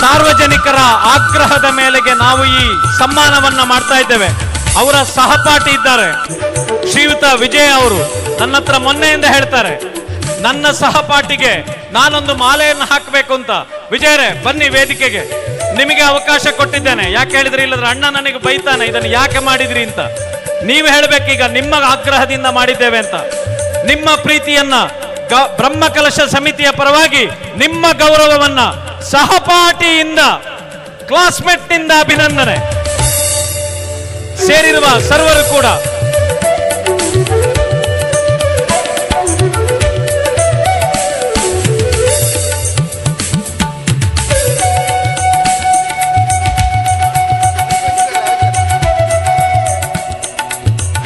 ಸಾರ್ವಜನಿಕರ ಆಗ್ರಹದ ಮೇಲೆಗೆ ನಾವು ಈ ಸಮ್ಮಾನವನ್ನ ಮಾಡ್ತಾ ಇದ್ದೇವೆ. ಅವರ ಸಹಪಾಠಿ ಇದ್ದಾರೆ ಶ್ರೀಯುತ ವಿಜಯ್ ಅವರು. ನನ್ನ ಹತ್ರ ಮೊನ್ನೆಯಿಂದ ಹೇಳ್ತಾರೆ, ನನ್ನ ಸಹಪಾಠಿಗೆ ನಾನೊಂದು ಮಾಲೆಯನ್ನು ಹಾಕಬೇಕು ಅಂತ. ವಿಜಯರೇ ಬನ್ನಿ ವೇದಿಕೆಗೆ, ನಿಮಗೆ ಅವಕಾಶ ಕೊಟ್ಟಿದ್ದೇನೆ. ಯಾಕೆ ಹೇಳಿದ್ರಿ, ಇಲ್ಲದ್ರೆ ಅಣ್ಣ ನನಗೆ ಬೈತಾನೆ, ಇದನ್ನು ಯಾಕೆ ಮಾಡಿದ್ರಿ ಅಂತ. ನೀವು ಹೇಳ್ಬೇಕೀಗ ನಿಮ್ಮ ಆಗ್ರಹದಿಂದ ಮಾಡಿದ್ದೇವೆ ಅಂತ. ನಿಮ್ಮ ಪ್ರೀತಿಯನ್ನ ಬ್ರಹ್ಮಕಲಶ ಸಮಿತಿಯ ಪರವಾಗಿ ನಿಮ್ಮ ಗೌರವವನ್ನ ಸಹಪಾಠಿಯಿಂದ, ಕ್ಲಾಸ್ಮೇಟ್ನಿಂದ ಅಭಿನಂದನೆ. ಸೇರಿರುವ ಸರ್ವರು ಕೂಡ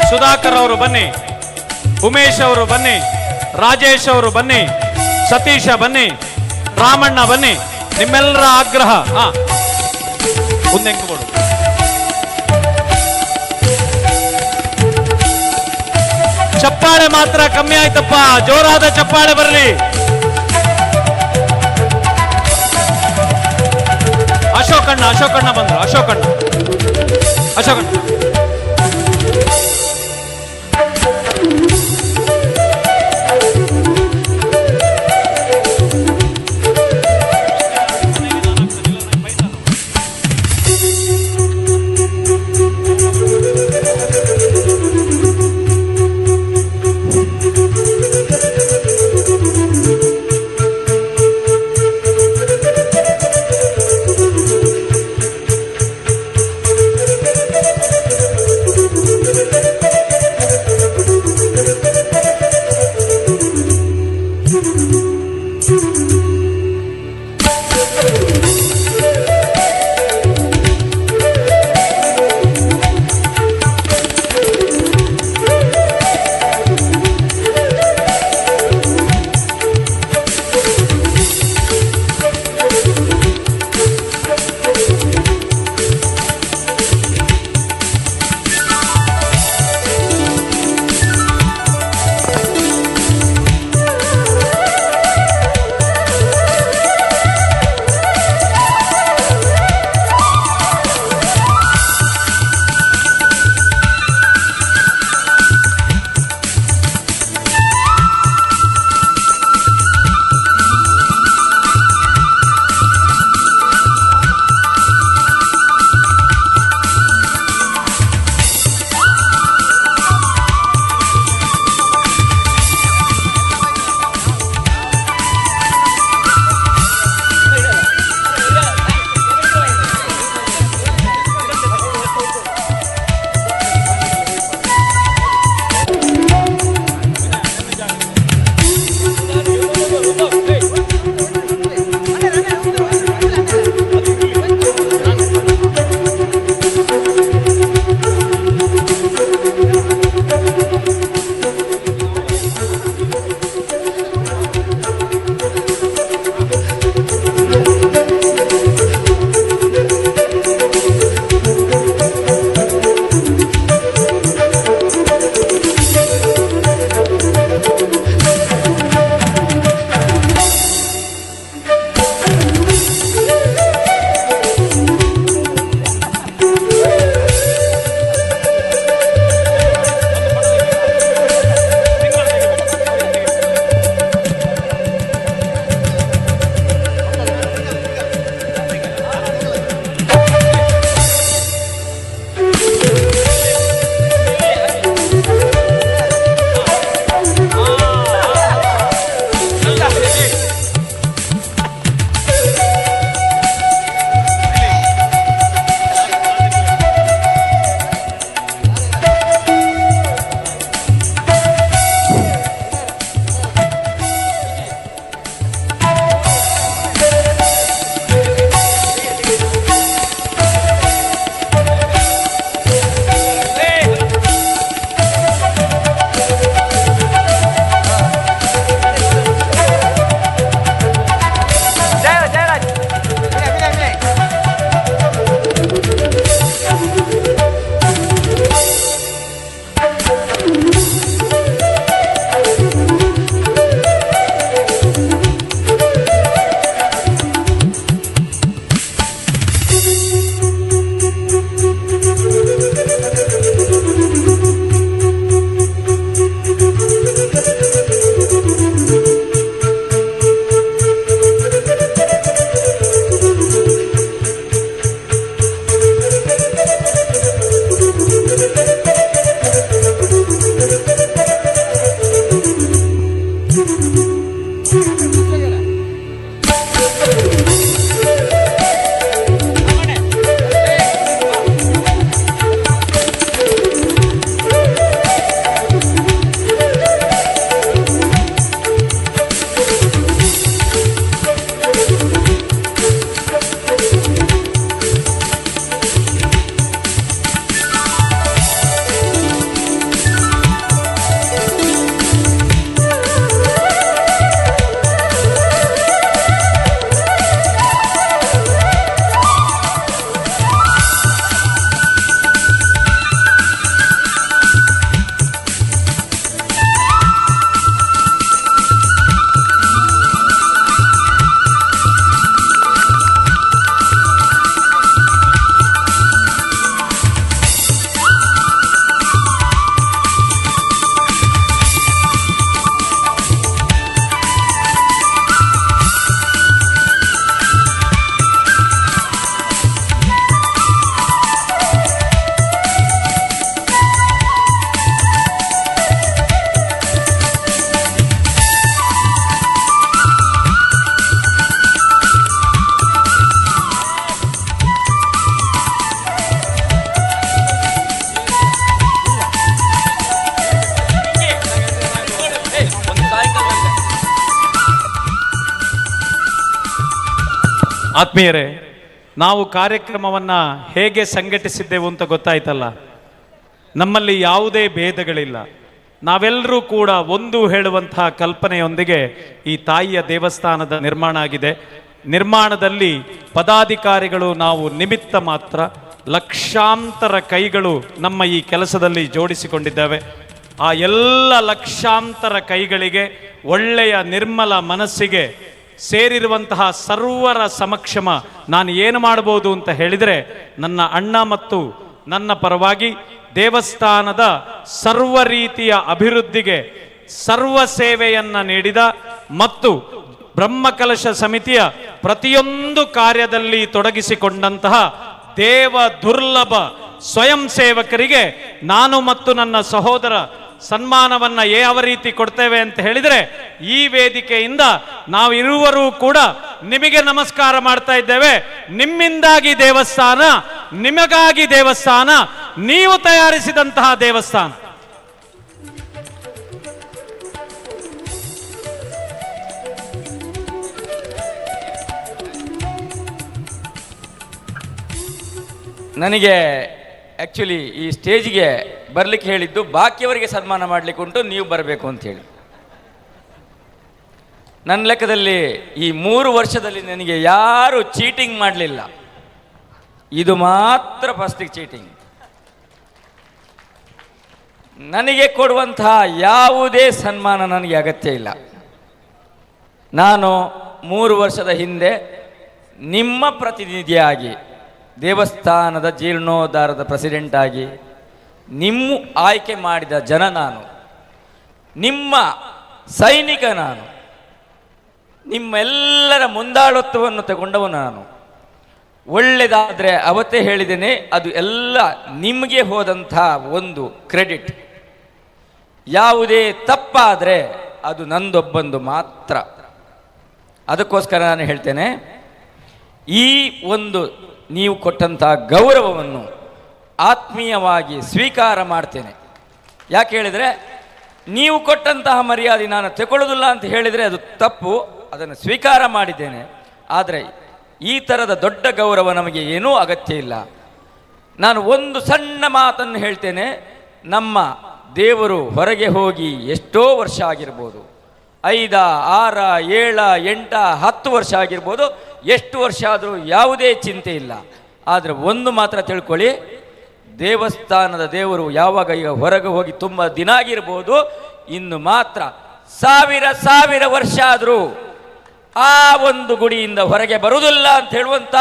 ಸುಧಾಕರ್ ಅವರು ಬನ್ನಿ, ಉಮೇಶ್ ಅವರು ಬನ್ನಿ, ರಾಜೇಶ್ ಅವರು ಬನ್ನಿ, ಸತೀಶ ಬನ್ನಿ, ರಾಮಣ್ಣ ಬನ್ನಿ. ನಿಮ್ಮೆಲ್ಲರ ಆಗ್ರಹ. ಮುಂದೆ ಚಪ್ಪಾಳೆ ಮಾತ್ರ ಕಮ್ಮಿ ಆಯ್ತಪ್ಪ, ಜೋರಾದ ಚಪ್ಪಾಳೆ ಬರಲಿ. ಅಶೋಕಣ್ಣ, ಅಶೋಕಣ್ಣ ಬಂದ್ರು, ಅಶೋಕಣ್ಣ, ಅಶೋಕಣ್ಣ. ಆತ್ಮೀಯರೇ, ನಾವು ಕಾರ್ಯಕ್ರಮವನ್ನು ಹೇಗೆ ಸಂಘಟಿಸಿದ್ದೆವು ಅಂತ ಗೊತ್ತಾಯ್ತಲ್ಲ. ನಮ್ಮಲ್ಲಿ ಯಾವುದೇ ಭೇದಗಳಿಲ್ಲ, ನಾವೆಲ್ಲರೂ ಕೂಡ ಒಂದು ಹೇಳುವಂತಹ ಕಲ್ಪನೆಯೊಂದಿಗೆ ಈ ತಾಯಿಯ ದೇವಸ್ಥಾನದ ನಿರ್ಮಾಣ ಆಗಿದೆ. ನಿರ್ಮಾಣದಲ್ಲಿ ಪದಾಧಿಕಾರಿಗಳು ನಾವು ನಿಮಿತ್ತ ಮಾತ್ರ, ಲಕ್ಷಾಂತರ ಕೈಗಳು ನಮ್ಮ ಈ ಕೆಲಸದಲ್ಲಿ ಜೋಡಿಸಿಕೊಂಡಿದ್ದಾವೆ. ಆ ಎಲ್ಲ ಲಕ್ಷಾಂತರ ಕೈಗಳಿಗೆ, ಒಳ್ಳೆಯ ನಿರ್ಮಲ ಮನಸ್ಸಿಗೆ ಸೇರಿರುವಂತಹ ಸರ್ವರ ಸಮಕ್ಷಮ ನಾನು ಏನು ಮಾಡ್ಬೋದು ಅಂತ ಹೇಳಿದರೆ, ನನ್ನ ಅಣ್ಣ ಮತ್ತು ನನ್ನ ಪರವಾಗಿ ದೇವಸ್ಥಾನದ ಸರ್ವ ರೀತಿಯ ಅಭಿವೃದ್ಧಿಗೆ ಸರ್ವ ಸೇವೆಯನ್ನು ನೀಡಿದ ಮತ್ತು ಬ್ರಹ್ಮಕಲಶ ಸಮಿತಿಯ ಪ್ರತಿಯೊಂದು ಕಾರ್ಯದಲ್ಲಿ ತೊಡಗಿಸಿಕೊಂಡಂತಹ ದೇವ ದುರ್ಲಭ ಸ್ವಯಂ ಸೇವಕರಿಗೆ ನಾನು ಮತ್ತು ನನ್ನ ಸಹೋದರ ಸನ್ಮಾನವನ್ನು ಯಾವ ರೀತಿ ಕೊಡ್ತೇವೆ ಅಂತ ಹೇಳಿದರೆ, ಈ ವೇದಿಕೆಯಿಂದ ನಾವಿರುವರು ಕೂಡ ನಿಮಗೆ ನಮಸ್ಕಾರ ಮಾಡ್ತಾ ಇದ್ದೇವೆ. ನಿಮ್ಮಿಂದಾಗಿ ದೇವಸ್ಥಾನ, ನಿಮಗಾಗಿ ದೇವಸ್ಥಾನ, ನೀವು ತಯಾರಿಸಿದಂತಹ ದೇವಸ್ಥಾನ. ನನಗೆ ಆ್ಯಕ್ಚುಲಿ ಈ ಸ್ಟೇಜ್ಗೆ ಬರಲಿಕ್ಕೆ ಹೇಳಿದ್ದು ಬಾಕಿಯವರಿಗೆ ಸನ್ಮಾನ ಮಾಡಲಿಕ್ಕೆ ಉಂಟು, ನೀವು ಬರಬೇಕು ಅಂಥೇಳಿ. ನನ್ನ ಲೆಕ್ಕದಲ್ಲಿ ಈ 3 ವರ್ಷದಲ್ಲಿ ನನಗೆ ಯಾರೂ ಚೀಟಿಂಗ್ ಮಾಡಲಿಲ್ಲ, ಇದು ಮಾತ್ರ ಫಸ್ಟಿಗೆ ಚೀಟಿಂಗ್. ನನಗೆ ಕೊಡುವಂತಹ ಯಾವುದೇ ಸನ್ಮಾನ ನನಗೆ ಅಗತ್ಯ ಇಲ್ಲ. ನಾನು 3 ವರ್ಷದ ಹಿಂದೆ ನಿಮ್ಮ ಪ್ರತಿನಿಧಿಯಾಗಿ, ದೇವಸ್ಥಾನದ ಜೀರ್ಣೋದ್ಧಾರದ ಪ್ರೆಸಿಡೆಂಟಾಗಿ ನಿಮ್ಮ ಆಯ್ಕೆ ಮಾಡಿದ ಜನ ನಾನು, ನಿಮ್ಮ ಸೈನಿಕ ನಾನು, ನಿಮ್ಮೆಲ್ಲರ ಮುಂದಾಳತ್ವವನ್ನು ತಗೊಂಡವನು ನಾನು. ಒಳ್ಳೆಯದಾದರೆ ಅವತ್ತೇ ಹೇಳಿದ್ದೇನೆ, ಅದು ಎಲ್ಲ ನಿಮಗೆ ಹೋದಂಥ ಒಂದು ಕ್ರೆಡಿಟ್. ಯಾವುದೇ ತಪ್ಪಾದರೆ ಅದು ನಂದೊಬ್ಬಂದು ಮಾತ್ರ. ಅದಕ್ಕೋಸ್ಕರ ನಾನು ಹೇಳ್ತೇನೆ, ಈ ಒಂದು ನೀವು ಕೊಟ್ಟಂಥ ಗೌರವವನ್ನು ಆತ್ಮೀಯವಾಗಿ ಸ್ವೀಕಾರ ಮಾಡ್ತೇನೆ. ಯಾಕೆ ಹೇಳಿದರೆ, ನೀವು ಕೊಟ್ಟಂತಹ ಮರ್ಯಾದೆ ನಾನು ತಗೊಳ್ಳೋದಿಲ್ಲ ಅಂತ ಹೇಳಿದರೆ ಅದು ತಪ್ಪು. ಅದನ್ನು ಸ್ವೀಕಾರ ಮಾಡಿದ್ದೇನೆ. ಆದರೆ ಈ ಥರದ ದೊಡ್ಡ ಗೌರವ ನಮಗೆ ಏನೂ ಅಗತ್ಯ ಇಲ್ಲ. ನಾನು ಒಂದು ಸಣ್ಣ ಮಾತನ್ನು ಹೇಳ್ತೇನೆ. ನಮ್ಮ ದೇವರು ಹೊರಗೆ ಹೋಗಿ ಎಷ್ಟೋ ವರ್ಷ ಆಗಿರ್ಬೋದು, 5, 6, 7, 8, 10 ವರ್ಷ ಆಗಿರ್ಬೋದು. ಎಷ್ಟು ವರ್ಷ ಆದರೂ ಯಾವುದೇ ಚಿಂತೆ ಇಲ್ಲ. ಆದರೆ ಒಂದು ಮಾತ್ರ ತಿಳ್ಕೊಳ್ಳಿ, ದೇವಸ್ಥಾನದ ದೇವರು ಯಾವಾಗ ಈಗ ಹೊರಗೆ ಹೋಗಿ ತುಂಬ ದಿನ ಆಗಿರ್ಬೋದು, ಇನ್ನು ಮಾತ್ರ ಸಾವಿರ ಸಾವಿರ ವರ್ಷ ಆದರೂ ಆ ಒಂದು ಗುಡಿಯಿಂದ ಹೊರಗೆ ಬರುವುದಿಲ್ಲ ಅಂತ ಹೇಳುವಂಥ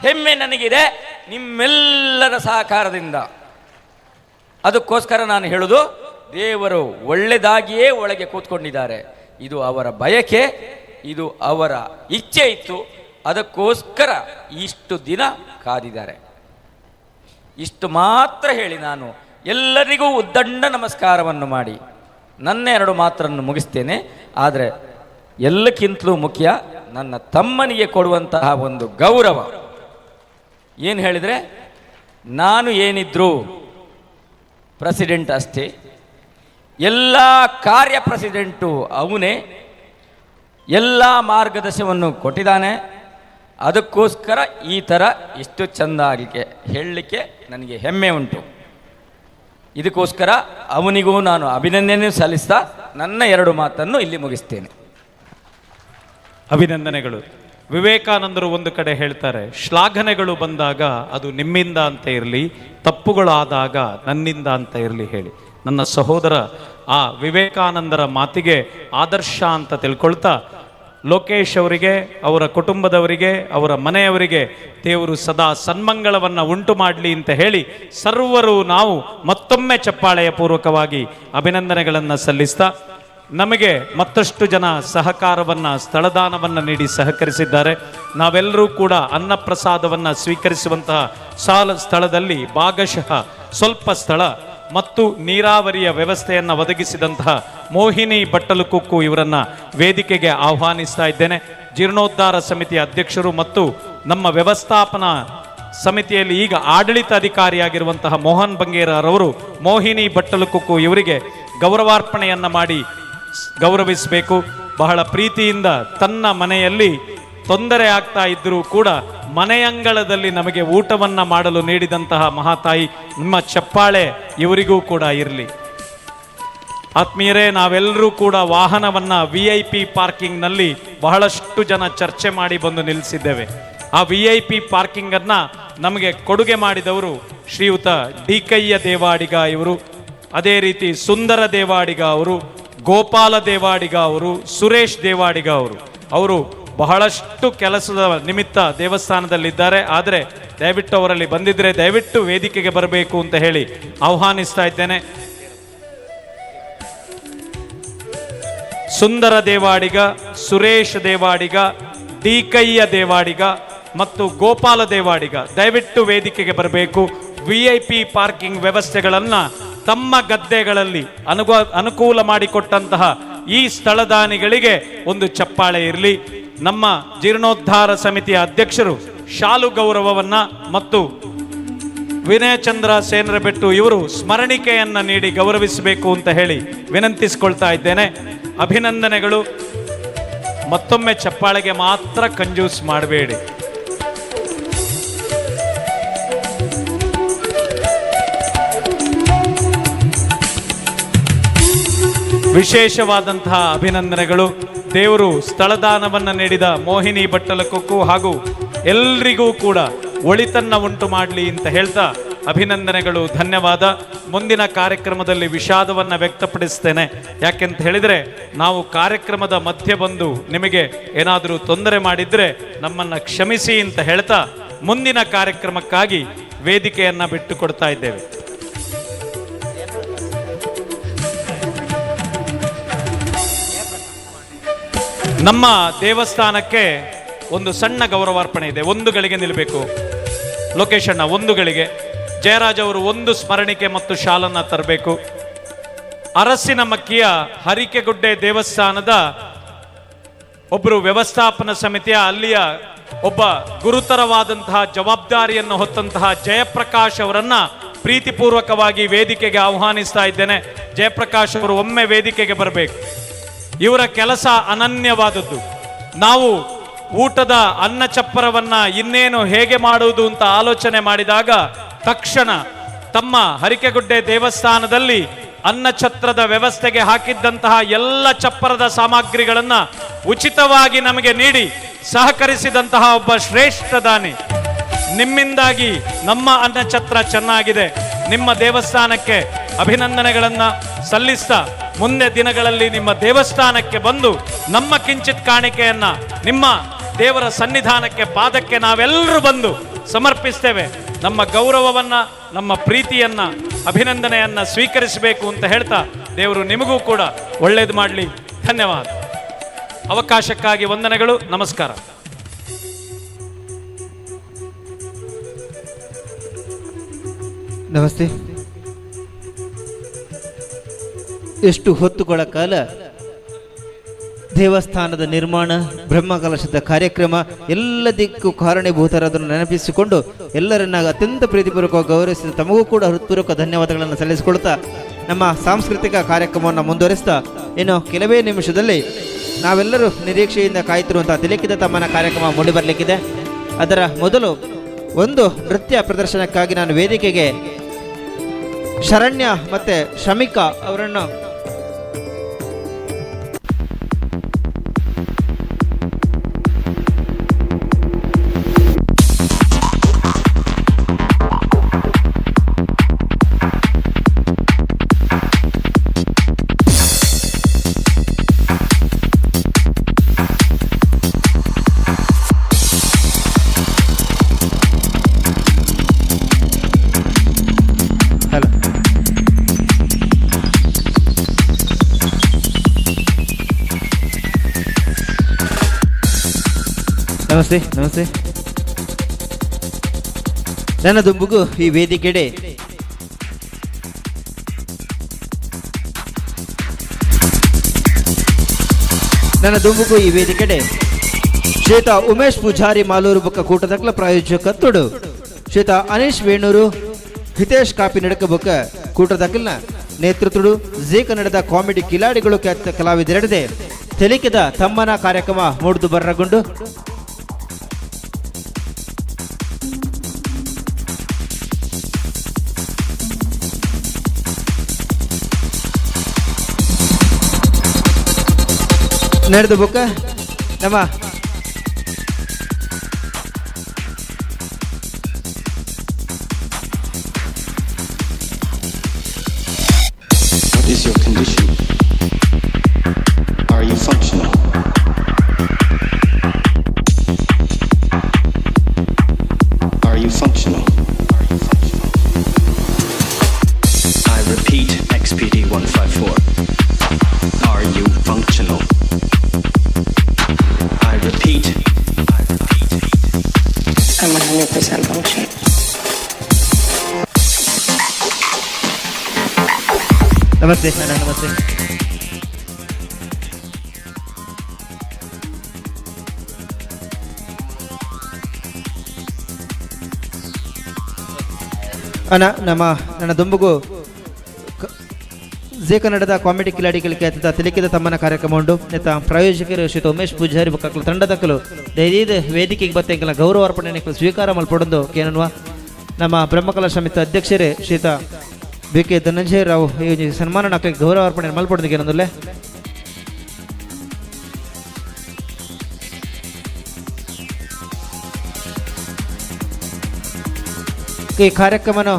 ಹೆಮ್ಮೆ ನನಗಿದೆ ನಿಮ್ಮೆಲ್ಲರ ಸಹಕಾರದಿಂದ. ಅದಕ್ಕೋಸ್ಕರ ನಾನು ಹೇಳುವುದು, ದೇವರು ಒಳ್ಳೆಯದಾಗಿಯೇ ಒಳಗೆ ಕೂತ್ಕೊಂಡಿದ್ದಾರೆ. ಇದು ಅವರ ಬಯಕೆ, ಇದು ಅವರ ಇಚ್ಛೆ ಇತ್ತು. ಅದಕ್ಕೋಸ್ಕರ ಇಷ್ಟು ದಿನ ಕಾದಿದ್ದಾರೆ. ಇಷ್ಟು ಮಾತ್ರ ಹೇಳಿ ನಾನು ಎಲ್ಲರಿಗೂ ಉದ್ದಂಡ ನಮಸ್ಕಾರವನ್ನು ಮಾಡಿ ನನ್ನ ಎರಡು ಮಾತನ್ನು ಮುಗಿಸ್ತೇನೆ. ಆದರೆ ಎಲ್ಲಕ್ಕಿಂತಲೂ ಮುಖ್ಯ ನನ್ನ ತಮ್ಮನಿಗೆ ಕೊಡುವಂತಹ ಒಂದು ಗೌರವ. ಏನು ಹೇಳಿದರೆ, ನಾನು ಏನಿದ್ರೂ ಪ್ರೆಸಿಡೆಂಟ್ ಅಷ್ಟೇ, ಎಲ್ಲ ಕಾರ್ಯ ಪ್ರೆಸಿಡೆಂಟು ಅವನೇ, ಎಲ್ಲ ಮಾರ್ಗದರ್ಶನವನ್ನು ಕೊಟ್ಟಿದ್ದಾನೆ. ಅದಕ್ಕೋಸ್ಕರ ಈ ಥರ ಇಷ್ಟು ಚೆಂದ ಆಗಲಿಕ್ಕೆ ಹೇಳಲಿಕ್ಕೆ ನನಗೆ ಹೆಮ್ಮೆ ಉಂಟು. ಇದಕ್ಕೋಸ್ಕರ ಅವನಿಗೂ ನಾನು ಅಭಿನಂದನೆ ಸಲ್ಲಿಸ್ತಾ ನನ್ನ ಎರಡು ಮಾತನ್ನು ಇಲ್ಲಿ ಮುಗಿಸ್ತೇನೆ. ಅಭಿನಂದನೆಗಳು. ವಿವೇಕಾನಂದರು ಒಂದು ಕಡೆ ಹೇಳ್ತಾರೆ, ಶ್ಲಾಘನೆಗಳು ಬಂದಾಗ ಅದು ನಿಮ್ಮಿಂದ ಅಂತ ಇರಲಿ, ತಪ್ಪುಗಳಾದಾಗ ನನ್ನಿಂದ ಅಂತ ಇರಲಿ ಹೇಳಿ. ನನ್ನ ಸಹೋದರ ಆ ವಿವೇಕಾನಂದರ ಮಾತಿಗೆ ಆದರ್ಶ ಅಂತ ತಿಳ್ಕೊಳ್ತಾ ಲೋಕೇಶ್ ಅವರಿಗೆ, ಅವರ ಕುಟುಂಬದವರಿಗೆ, ಅವರ ಮನೆಯವರಿಗೆ ದೇವರು ಸದಾ ಸನ್ಮಂಗಳವನ್ನು ಉಂಟು ಮಾಡಲಿ ಅಂತ ಹೇಳಿ ಸರ್ವರು ನಾವು ಮತ್ತೊಮ್ಮೆ ಚಪ್ಪಾಳೆಯ ಪೂರ್ವಕವಾಗಿ ಅಭಿನಂದನೆಗಳನ್ನು ಸಲ್ಲಿಸ್ತಾ, ನಮಗೆ ಮತ್ತಷ್ಟು ಜನ ಸಹಕಾರವನ್ನು, ಸ್ಥಳದಾನವನ್ನು ನೀಡಿ ಸಹಕರಿಸಿದ್ದಾರೆ. ನಾವೆಲ್ಲರೂ ಕೂಡ ಅನ್ನಪ್ರಸಾದವನ್ನು ಸ್ವೀಕರಿಸುವಂತಹ ಸಾಲ ಸ್ಥಳದಲ್ಲಿ ಭಾಗಶಃ ಸ್ವಲ್ಪ ಸ್ಥಳ ಮತ್ತು ನೀರಾವರಿಯ ವ್ಯವಸ್ಥೆಯನ್ನು ಒದಗಿಸಿದಂತಹ ಮೋಹಿನಿ ಬಟ್ಟಲುಕುಕ್ಕು ಇವರನ್ನು ವೇದಿಕೆಗೆ ಆಹ್ವಾನಿಸ್ತಾ ಇದ್ದೇನೆ. ಜೀರ್ಣೋದ್ಧಾರ ಸಮಿತಿಯ ಅಧ್ಯಕ್ಷರು ಮತ್ತು ನಮ್ಮ ವ್ಯವಸ್ಥಾಪನಾ ಸಮಿತಿಯಲ್ಲಿ ಈಗ ಆಡಳಿತ ಅಧಿಕಾರಿಯಾಗಿರುವಂತಹ ಮೋಹನ್ ಬಂಗೇರರವರು ಮೋಹಿನಿ ಬಟ್ಟಲುಕುಕ್ಕು ಇವರಿಗೆ ಗೌರವಾರ್ಪಣೆಯನ್ನು ಮಾಡಿ ಗೌರವಿಸಬೇಕು. ಬಹಳ ಪ್ರೀತಿಯಿಂದ ತನ್ನ ಮನೆಯಲ್ಲಿ ತೊಂದರೆ ಆಗ್ತಾ ಇದ್ದರೂ ಕೂಡ ಮನೆಯಂಗಳದಲ್ಲಿ ನಮಗೆ ಊಟವನ್ನು ಮಾಡಲು ನೀಡಿದಂತಹ ಮಹಾತಾಯಿ, ನಿಮ್ಮ ಚಪ್ಪಾಳೆ ಇವರಿಗೂ ಕೂಡ ಇರಲಿ. ಆತ್ಮೀಯರೇ, ನಾವೆಲ್ಲರೂ ಕೂಡ ವಾಹನವನ್ನು VIP ಪಾರ್ಕಿಂಗ್ನಲ್ಲಿ ಬಹಳಷ್ಟು ಜನ ಚರ್ಚೆ ಮಾಡಿ ಬಂದು ನಿಲ್ಲಿಸಿದ್ದೇವೆ. ಆ VIP ಪಾರ್ಕಿಂಗನ್ನು ನಮಗೆ ಕೊಡುಗೆ ಮಾಡಿದವರು ಶ್ರೀಯುತ ಡಿಕಯ್ಯ ದೇವಾಡಿಗ ಇವರು, ಅದೇ ರೀತಿ ಸುಂದರ ದೇವಾಡಿಗ ಅವರು, ಗೋಪಾಲ ದೇವಾಡಿಗ ಅವರು, ಸುರೇಶ್ ದೇವಾಡಿಗ ಅವರು. ಅವರು ಬಹಳಷ್ಟು ಕೆಲಸದ ನಿಮಿತ್ತ ದೇವಸ್ಥಾನದಲ್ಲಿದ್ದಾರೆ. ಆದರೆ ದಯವಿಟ್ಟು ಅವರಲ್ಲಿ ಬಂದಿದ್ದರೆ ದಯವಿಟ್ಟು ವೇದಿಕೆಗೆ ಬರಬೇಕು ಅಂತ ಹೇಳಿ ಆಹ್ವಾನಿಸ್ತಾ ಇದ್ದೇನೆ. ಸುಂದರ ದೇವಾಡಿಗ, ಸುರೇಶ್ ದೇವಾಡಿಗ, ಡಿಕಯ್ಯ ದೇವಾಡಿಗ ಮತ್ತು ಗೋಪಾಲ ದೇವಾಡಿಗ ದಯವಿಟ್ಟು ವೇದಿಕೆಗೆ ಬರಬೇಕು. VIP parking ವ್ಯವಸ್ಥೆಗಳನ್ನು ತಮ್ಮ ಗದ್ದೆಗಳಲ್ಲಿ ಅನುಕೂಲ ಮಾಡಿಕೊಟ್ಟಂತಹ ಈ ಸ್ಥಳದಾನಿಗಳಿಗೆ ಒಂದು ಚಪ್ಪಾಳೆ ಇರಲಿ. ನಮ್ಮ ಜೀರ್ಣೋದ್ಧಾರ ಸಮಿತಿಯ ಅಧ್ಯಕ್ಷರು ಶಾಲು ಗೌರವವನ್ನು ಮತ್ತು ವಿನಯಚಂದ್ರ ಸೇನರಬೆಟ್ಟು ಇವರು ಸ್ಮರಣಿಕೆಯನ್ನು ನೀಡಿ ಗೌರವಿಸಬೇಕು ಅಂತ ಹೇಳಿ ವಿನಂತಿಸಿಕೊಳ್ತಾ ಇದ್ದೇನೆ. ಅಭಿನಂದನೆಗಳು. ಮತ್ತೊಮ್ಮೆ ಚಪ್ಪಾಳೆಗೆ ಮಾತ್ರ ಕಂಜೂಸ್ ಮಾಡಬೇಡಿ. ವಿಶೇಷವಾದಂತಹ ಅಭಿನಂದನೆಗಳು. ದೇವರು ಸ್ಥಳದಾನವನ್ನು ನೀಡಿದ ಮೋಹಿನಿ ಬಟ್ಟಲಕೊಕ್ಕು ಹಾಗೂ ಎಲ್ರಿಗೂ ಕೂಡ ಒಳಿತನ್ನ ಉಂಟು ಮಾಡಲಿ ಅಂತ ಹೇಳ್ತಾ ಅಭಿನಂದನೆಗಳು, ಧನ್ಯವಾದ. ಮುಂದಿನ ಕಾರ್ಯಕ್ರಮದಲ್ಲಿ ವಿಷಾದವನ್ನು ವ್ಯಕ್ತಪಡಿಸ್ತೇನೆ. ಯಾಕೆಂತ ಹೇಳಿದರೆ, ನಾವು ಕಾರ್ಯಕ್ರಮದ ಮಧ್ಯೆ ಬಂದು ನಿಮಗೆ ಏನಾದರೂ ತೊಂದರೆ ಮಾಡಿದರೆ ನಮ್ಮನ್ನು ಕ್ಷಮಿಸಿ ಅಂತ ಹೇಳ್ತಾ ಮುಂದಿನ ಕಾರ್ಯಕ್ರಮಕ್ಕಾಗಿ ವೇದಿಕೆಯನ್ನು ಬಿಟ್ಟು ಕೊಡ್ತಾ ಇದ್ದೇವೆ. ನಮ್ಮ ದೇವಸ್ಥಾನಕ್ಕೆ ಒಂದು ಸಣ್ಣ ಗೌರವಾರ್ಪಣೆ ಇದೆ. ಒಂದು ಗಳಿಗೆ ನಿಲ್ಲಬೇಕು ಲೋಕೇಶ್ ಅಣ್ಣ, ಒಂದು ಗಳಿಗೆ. ಜಯರಾಜ್ ಅವರು ಒಂದು ಸ್ಮರಣಿಕೆ ಮತ್ತು ಶಾಲನ್ನು ತರಬೇಕು. ಅರಸಿನ ಮಕ್ಕಿಯ ಹರಿಕೆಗುಡ್ಡೆ ದೇವಸ್ಥಾನದ ಒಬ್ಬರು ವ್ಯವಸ್ಥಾಪನಾ ಸಮಿತಿಯ ಅಲ್ಲಿಯ ಒಬ್ಬ ಗುರುತರವಾದಂತಹ ಜವಾಬ್ದಾರಿಯನ್ನು ಹೊತ್ತಂತಹ ಜಯಪ್ರಕಾಶ್ ಅವರನ್ನ ಪ್ರೀತಿಪೂರ್ವಕವಾಗಿ ವೇದಿಕೆಗೆ ಆಹ್ವಾನಿಸ್ತಾ ಇದ್ದೇನೆ. ಜಯಪ್ರಕಾಶ್ ಅವರು ಒಮ್ಮೆ ವೇದಿಕೆಗೆ ಬರಬೇಕು. ಇವರ ಕೆಲಸ ಅನನ್ಯವಾದದ್ದು. ನಾವು ಊಟದ ಅನ್ನ ಚಪ್ಪರವನ್ನ ಇನ್ನೇನು ಹೇಗೆ ಮಾಡುವುದು ಅಂತ ಆಲೋಚನೆ ಮಾಡಿದಾಗ ತಕ್ಷಣ ತಮ್ಮ ಹರಿಕೆಗುಡ್ಡೆ ದೇವಸ್ಥಾನದಲ್ಲಿ ಅನ್ನಛತ್ರದ ವ್ಯವಸ್ಥೆಗೆ ಹಾಕಿದ್ದಂತಹ ಎಲ್ಲ ಚಪ್ಪರದ ಸಾಮಗ್ರಿಗಳನ್ನ ಉಚಿತವಾಗಿ ನಮಗೆ ನೀಡಿ ಸಹಕರಿಸಿದಂತಹ ಒಬ್ಬ ಶ್ರೇಷ್ಠ ದಾನಿ. ನಿಮ್ಮಿಂದಾಗಿ ನಮ್ಮ ಅನ್ನಛತ್ರ ಚೆನ್ನಾಗಿದೆ. ನಿಮ್ಮ ದೇವಸ್ಥಾನಕ್ಕೆ ಅಭಿನಂದನೆಗಳನ್ನ ಸಲ್ಲಿಸ್ತಾ ಮುಂದೆ ದಿನಗಳಲ್ಲಿ ನಿಮ್ಮ ದೇವಸ್ಥಾನಕ್ಕೆ ಬಂದು ನಮ್ಮ ಕಿಂಚಿತ್ ಕಾಣಿಕೆಯನ್ನ ನಿಮ್ಮ ದೇವರ ಸನ್ನಿಧಾನಕ್ಕೆ, ಪಾದಕ್ಕೆ ನಾವೆಲ್ಲರೂ ಬಂದು ಸಮರ್ಪಿಸ್ತೇವೆ. ನಮ್ಮ ಗೌರವವನ್ನ, ನಮ್ಮ ಪ್ರೀತಿಯನ್ನ, ಅಭಿನಂದನೆಯನ್ನ ಸ್ವೀಕರಿಸಬೇಕು ಅಂತ ಹೇಳ್ತಾ ದೇವರು ನಿಮಗೂ ಕೂಡ ಒಳ್ಳೇದು ಮಾಡಲಿ. ಧನ್ಯವಾದ. ಅವಕಾಶಕ್ಕಾಗಿ ವಂದನೆಗಳು. ನಮಸ್ಕಾರ. ನಮಸ್ತೆ. ಎಷ್ಟು ಹೊತ್ತುಗಳ ಕಾಲ ದೇವಸ್ಥಾನದ ನಿರ್ಮಾಣ, ಬ್ರಹ್ಮಕಲಶದ ಕಾರ್ಯಕ್ರಮ ಎಲ್ಲದಕ್ಕೂ ಕಾರಣೀಭೂತರದನ್ನು ನೆನಪಿಸಿಕೊಂಡು ಎಲ್ಲರನ್ನ ಅತ್ಯಂತ ಪ್ರೀತಿಪೂರ್ವಕವಾಗಿ ಗೌರವಿಸಿದ ತಮಗೂ ಕೂಡ ಹೃತ್ಪೂರ್ವಕ ಧನ್ಯವಾದಗಳನ್ನು ಸಲ್ಲಿಸಿಕೊಳ್ತಾ ನಮ್ಮ ಸಾಂಸ್ಕೃತಿಕ ಕಾರ್ಯಕ್ರಮವನ್ನು ಮುಂದುವರಿಸ್ತಾ ಇನ್ನು ಕೆಲವೇ ನಿಮಿಷದಲ್ಲಿ ನಾವೆಲ್ಲರೂ ನಿರೀಕ್ಷೆಯಿಂದ ಕಾಯುತ್ತಿರುವಂಥ ತಿಲಕಿದ ತಮ್ಮನ ಕಾರ್ಯಕ್ರಮ ಮೂಡಿಬರಲಿಕ್ಕಿದೆ. ಅದರ ಮೊದಲು ಒಂದು ನೃತ್ಯ ಪ್ರದರ್ಶನಕ್ಕಾಗಿ ನಾನು ವೇದಿಕೆಗೆ ಶರಣ್ಯ ಮತ್ತು ಶಮಿಕಾ ಅವರನ್ನು ನಮಸ್ತೆ. ನಮಸ್ತೆ. ನನ್ನ ದುಂಬುಗು ಈ ವೇದಿಕೆಡೆ ನನ್ನ ದುಂಬುಗು ಈ ವೇದಿಕೆಡೆ ಶ್ವೇತಾ ಉಮೇಶ್ ಪೂಜಾರಿ ಮಾಲೂರು ಬೊಕ್ಕ ಕೂಟದಕ್ಲ ಪ್ರಾಯೋಜಕತ್ವಡು ಶ್ವೇತಾ ಅನೀಶ್ ವೇಣೂರು ಹಿತೇಶ್ ಕಾಪಿ ನಡಕ ಬೊಕ್ಕ ಕೂಟದಕ್ಲನ ನೇತೃತ್ವಡು ಜೀ ಕನ್ನಡದ ಕಾಮಿಡಿ ಕಿಲಾಡಿಗಳು ಖ್ಯಾತ ಕಲಾವಿದರೆಡದೆ ತೆಲಿಕೆದ ತಮ್ಮನ ಕಾರ್ಯಕ್ರಮ ಮೂಡ್ದು ಬರ್ರಗೊಂಡು ನಡೆದ ಬುಕ್ಕ ನಮ್ಮ What is your condition? Are you functional? Are you functional? I repeat, XPD 154. Are you functional? I repeat, I'm 100% functional. Namaste ಅಣ್ಣ, ನಮಸ್ತೆ. ಅಣ್ಣ, ನಮ್ಮ ನನ್ನ ದುಂಬುಗು ಜೆ ಕನ್ನಡದ ಕಾಮಿಡಿ ಕಿಲಾಡಿಗಳಿಗೆ ಅತ್ಯಂತ ತಿಳಿಕಿದ ತಮ್ಮನ ಕಾರ್ಯಕ್ರಮ ಉಂಟು. ನೆತ್ತ ಪ್ರಾಯೋಜಕರು ಶ್ರೀ ಉಮೇಶ್ ಪೂಜಾರಿ ಬೊಕ್ಕಕ್ಲು ತಂಡದಕ್ಕಲು ದೈದೀದ ವೇದಿಕೆಗೆ ಬತ್ತೆ ಎಂಕಲ್ನ ಗೌರವ ಅರ್ಪಣೆ ಸ್ವೀಕಾರ ಮಲ್ಪಡೊಂದು ಕೇನನ್ವ ನಮ್ಮ ಬ್ರಹ್ಮಕಲಾ ಸಮಿತಿ ಅಧ್ಯಕ್ಷರೇ ಶ್ರೀತ ಬಿ ಕೆ ಧನಂಜಯ ರಾವ್ ಈ ಒಂಜಿ ಸನ್ಮಾನ ಗೌರವ ಅರ್ಪಣೆ ಮಲ್ಪಡೊಂದು ಕೇನೊಂದುಲ್ಲೆ. ಈ ಕಾರ್ಯಕ್ರಮನ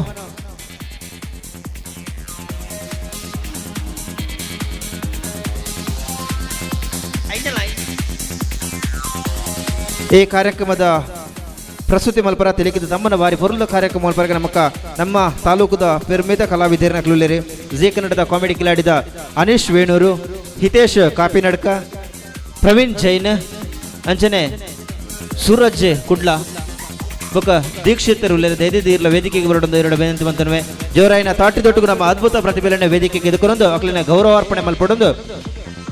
ಈ ಕಾರ್ಯಕ್ರಮದ ಪ್ರಸ್ತುತಿ ಮಲ್ಪರ ತಿಳಿಕಿದ ತಮ್ಮನ ಬಾರಿ ಪೊರುಲ ಕಾರ್ಯಕ್ರಮ ಮಲ್ಪರಗೆ ನಮಕ್ಕ ನಮ್ಮ ತಾಲೂಕುದ ಪೆರ್ಮೇದ ಕಲಾವಿದರನ ಕ್ಲುಲೇರಿ ಜಿ ಕನ್ನಡದ ಕಾಮಿಡಿ ಕಿಲಾಡಿದ ಅನೀಶ್ ವೇಣೂರು, ಹಿತೇಶ್ ಕಾಪಿನಡ್ಕ, ಪ್ರವೀಣ್ ಜೈನ್, ಅಂಚನೆ ಸೂರಜ್ ಕುಡ್ಲ ಬೊಕ ದೀಕ್ಷಿತರು ದೈದಿರ್ಲ ವೇದಿಕೆಗೆ ಬರಡೊಂದು ಎರಡು ವಿನಂತಿ ಮಂತನುವೆ. ಜೋರಾಯಿನ ತಾಟಿದೊಟ್ಟಿಗೂ ನಮ್ಮ ಅದ್ಭುತ ಪ್ರತಿಭೆಯನ್ನು ವೇದಿಕೆಗೆ ಎದುಕೊಂದು ಅಕ್ಲಿನ ಗೌರವಾರ್ಪಣೆ ಮಲ್ಪಡೊಂದು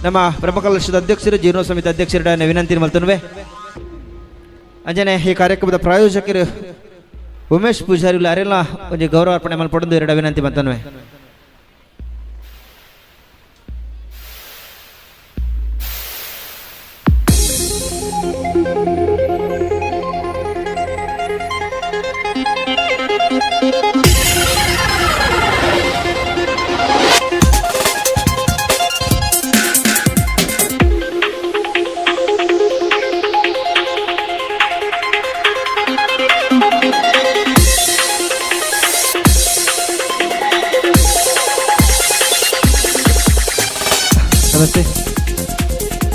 ನಮ್ಮ ಬ್ರಹ್ಮಕಲಶದ ಅಧ್ಯಕ್ಷರು, ಜೀರ್ಣ ಸಮಿತಿ ಅಧ್ಯಕ್ಷರ ವಿನಂತಿ ಮಲ್ತನ್ವೆ. ಅಂಜನೆ ಈ ಕಾರ್ಯಕ್ರಮದ ಪ್ರಾಯೋಜಕರು ಉಮೇಶ್ ಪೂಜಾರಿ ಅರೆಲ್ಲ ಒಂಜಿ ಗೌರವ ಅರ್ಪಣೆ ಮಲ್ಪಡೊಂದು ಎರಡು ವಿನಂತಿ ಮಲ್ತನ್ವೆ. ನಮಸ್ತೆ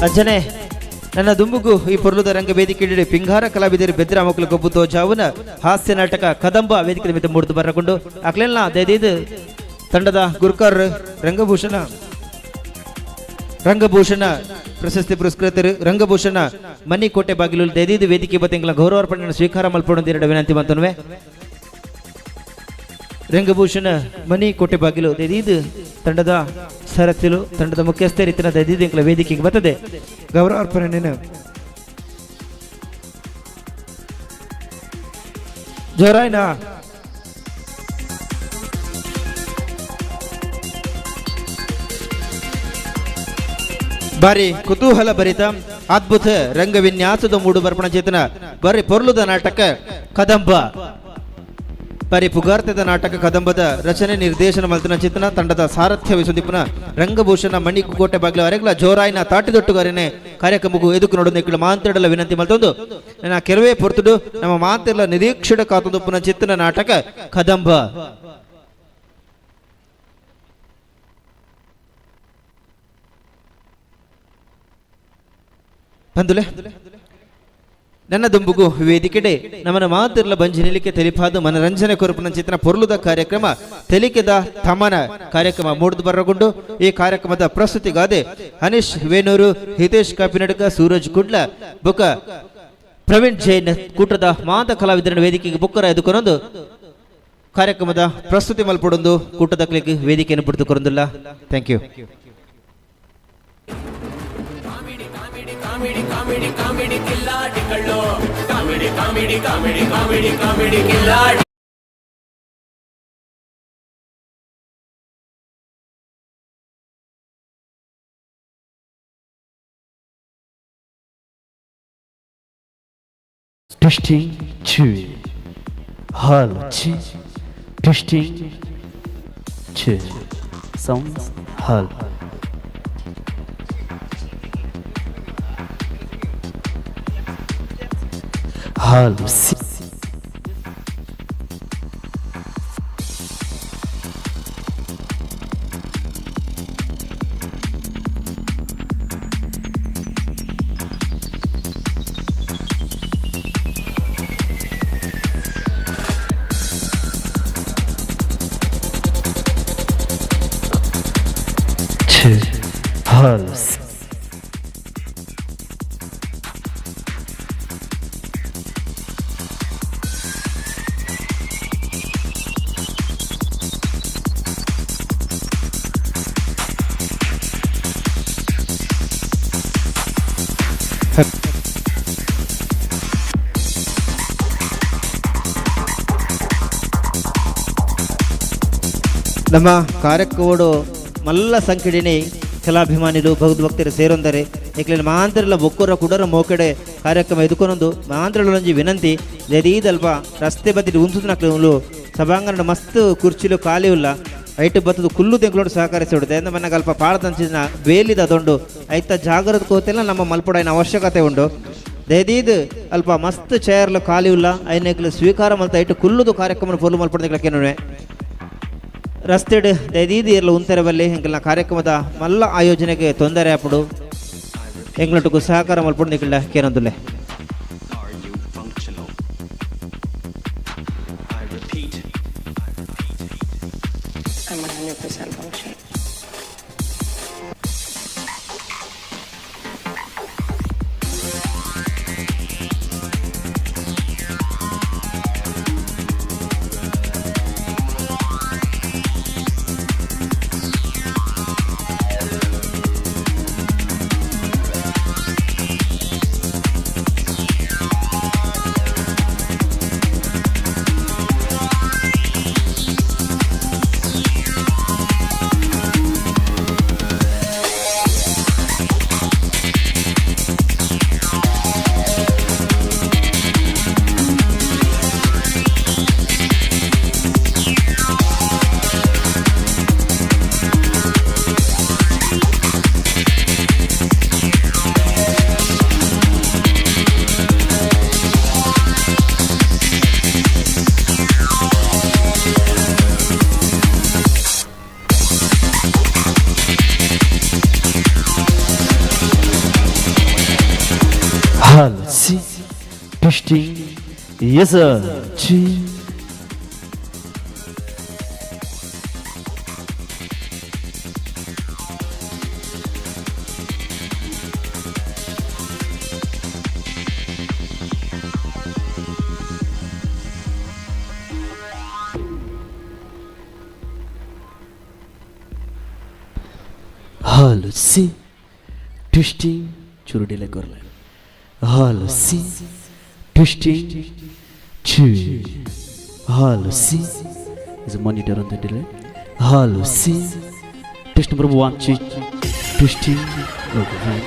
ಅಜ್ಜನೆ, ನನ್ನ ದುಂಬುಗು ಈ ಪೊರ್ಲುದ ರಂಗ ವೇದಿಕೆ ಪಿಂಗಾರ ಕಲಾವಿದರು ಬೆದ್ರ ಮಕ್ಕಳು ಗೊಬ್ಬು ತೋಜಾವುನ ಹಾಸ್ಯ ನಾಟಕ ಕದಂಬ ವೇದಿಕೆ ನಿಮಿತ್ತ ಮೂಡ್ದು ಬರಕೊಂಡು ಅಕ್ಲೆಲ್ಲ ದಯದೀದು ತಂಡದ ಗುರ್ಕರ್ ರಂಗಭೂಷಣ ಪ್ರಶಸ್ತಿ ಪುರಸ್ಕೃತರು ರಂಗಭೂಷಣ ಮನಿಕೋಟೆ ಬಾಗಿಲು ದಯದೀದು ವೇದಿಕೆ ಬತ್ತಿಂಗಳ ಗೌರವಾರ್ಪಣೆಯನ್ನು ಸ್ವೀಕಾರ ಮಲ್ಪೊಂದು ಎರಡು ವಿನಂತಿ ಮಂತನುವೆ. ರಂಗಭೂಷಣ ಮನಿ ಕೋಟೆ ಬಾಗಿಲು ದಯದೀದು ತಂಡದ ಸಾರಥಿಲು ತಂಡದ ಮುಖ್ಯಸ್ಥರ ಇತ್ತಿನ ದಯದೀದು ವೇದಿಕೆಗೆ ಬರ್ತದೆ ಗೌರವಾರ್ಪಣೆಯನ್ನು ಜೋರಾಯ್ನ ಬಾರಿ ಕುತೂಹಲ ಭರಿತ ಅದ್ಭುತ ರಂಗವಿನ್ಯಾಸದ ಮೂಡು ಬರ್ಪಣ ಚೇತನ ಬಾರಿ ಪೊರ್ಲುದ ನಾಟಕ ಕದಂಬ. ಬಾರಿ ಪುಗಾರ್ತದ ನಾಟಕ ಕದಂಬದ ರಚನೆ ನಿರ್ದೇಶನ ಮಲ್ತನ ಚೇತನ ತಂಡದ ಸಾರಥ್ಯ ವಿಸುದೀಪನ ರಂಗಭೂಷಣ ಮಣಿ ಕೋಟೆ ಬಾಗಿಲು ಅರೆಗ್ಲ ಜೋರಾಯಿನ ತಾಟಿದೊಟ್ಟುಗಾರನೆ ಕಾರ್ಯಕ್ರಮಕ್ಕೂ ಎದುಕು ನೋಡೋದು ಇಕ್ಕಳ ಮಾಂತಿರಡಲ ವಿನಂತಿ ಮಲ್ತೊಂದು ನನ್ನ ಕೆಲವೇ ಪೊರ್ತುಡು ನಮ್ಮ ಮಾತಿರಲ ನಿರೀಕ್ಷಣ ಕಾತೊಂದು ಪುನಃ ಚಿತ್ತನ ನಾಟಕ ಕದಂಬ. ಬಂದುಲೆ ನನ್ನ ದುಂಬುಗು ವೇದಿಕೆಡೆ ನಮ್ಮನ ಮಾತಿರ್ಲ ಬಂಜಿ ನಿಲಿಕೆ ತೆಲಿಪಾದು ಮನರಂಜನೆ ಕೊರಪುನ ಚಿತ್ರ ಪೊರ್ಲುದ ಕಾರ್ಯಕ್ರಮ ತೆಲಿಕೆದ ತಮನ ಕಾರ್ಯಕ್ರಮ ಮೂಡ್ದು ಬರಗೊಂಡು ಈ ಕಾರ್ಯಕ್ರಮದ ಪ್ರಸ್ತುತಿಗಾದೆ ಅನೀಶ್ ವೇಣೂರು, ಹಿತೇಶ್ ಕಾಪಿನಡ್ಕ, ಸೂರಜ್ ಕುಡ್ಲ, ಬುಕ ಪ್ರವೀಣ್ ಜೈನ್ ಕೂಟದ ಮಾತ ಕಲಾವಿದರನ್ನು ವೇದಿಕೆಗೆ ಬುಕ್ಕರ ಎದುಕೊನೊಂದು ಕಾರ್ಯಕ್ರಮದ ಪ್ರಸ್ತುತಿ ಮಲ್ಪಡೊಂದು ಕೂಟದ ಕ್ಲಿಕ್ ವೇದಿಕೆಯನ್ನು ಬಿಡ್ದು ಕೊರೊಂದಿಲ್ಲ. Thank you. Comedy comedy comedy ಕಿಲ್ಲಾಡಿಗಳು, comedy comedy comedy comedy comedy Kiladi. Testing 2 hello testing 2 sounds hello. Hello C. 2 hello. ನಮ್ಮ ಕಾರ್ಯಕ್ಕೋಡು ಮಲ್ಲ ಸಂಕಿಡಿನಿ ಕಲಾಭಿಮಾನಿಲು ಭಗವದ್ಭಕ್ತರು ಸೇರೊಂದರೆ ಏಕ್ಲೆ ಮಾಂತ್ರಲ ಬೊಕ್ಕರ ಕುಡರ ಮೋಕೆಡೆ ಕಾರ್ಯಕ್ರಮ ಎದುಕೊನೊಂದು ಮಾಂತ್ರಲೊಂಜಿ ವಿನಂತಿ ಜದೀದಲ್ಪ ರಸ್ತೆ ಬದಿಲಿ ಉಂತುನಕ್ಲು ಸಭಾಂಗಣ ಮಸ್ತ್ ಕುರ್ಚಿಲು ಖಾಲಿ ಉಲ್ಲ ಐಟು ಬತ್ತದು ಕುಲ್ಲು ತೆಂಕ್ಲೋಡು ಸಹಕರಿಸಿ ಬಿಡುತ್ತೆ ಎಂದ ಮನಗ ಅಲ್ಪ ಪಾಡದಂಚಿನ ಬೇಲಿದ ಅದೊಂಡು ಐತ ಜಾಗೃತ ಕೋತೆಲ್ಲ ನಮ್ಮ ಮಲ್ಪೊಡೈನ ಅವಶ್ಯಕತೆ ಉಂಡು. ದಯದೀದ್ ಅಲ್ಪ ಮಸ್ತ್ ಚೇರ್ಲು ಖಾಲಿ ಉಲ್ಲ ಐನೆಕ್ಲು ಸ್ವೀಕಾರ ಮಲ್ತ ಐಟು ಕುಲ್ಲುದು ಕಾರ್ಯಕ್ರಮ ಪೊರ್ಲು ಮಲ್ಪೊಡ್ದಕ್ಲಕ್ಕೇನುವೆ ರಸ್ತೆಡ್ ದಯದೀದ್ ಇರ್ಲ ಉಂತೆರೆ ಬಲ್ಲಿ ಎಂಕಲ್ನ ಕಾರ್ಯಕ್ರಮದ ಮಲ್ಲ ಆಯೋಜನೆಗೆ ತೊಂದರೆ ಆಪುಡು ಎಂಗ್ಲೊಟ್ಟುಗು ಸಹಕಾರ ಮಲ್ಪೊಡು ನಿಕಲ್ಡ ಕೇನೊಂದುಲ್ಲೆ. Are you functional? I repeat. I'm 100% functional. Hello C testing yes G. Hello C testing ಚೂರು delay ಕೊರಲೆ. Hello C testing two. Hello C is monitor on the delay. Hello C test number 1 2 testing okay fine.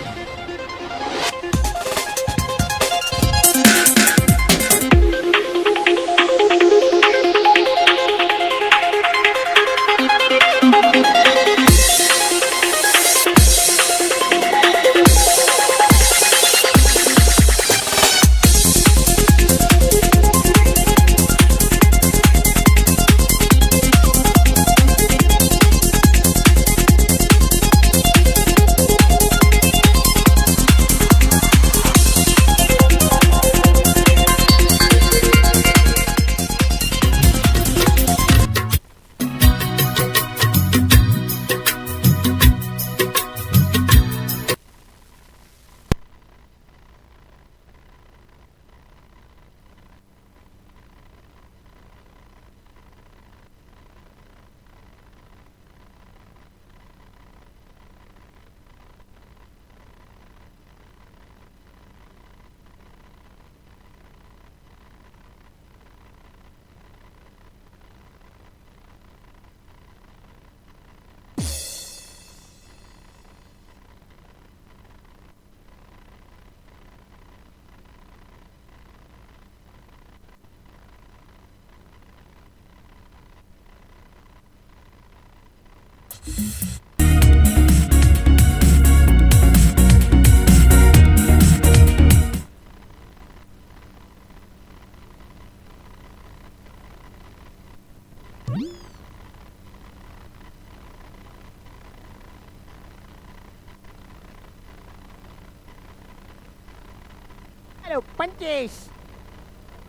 Hello Panchesh.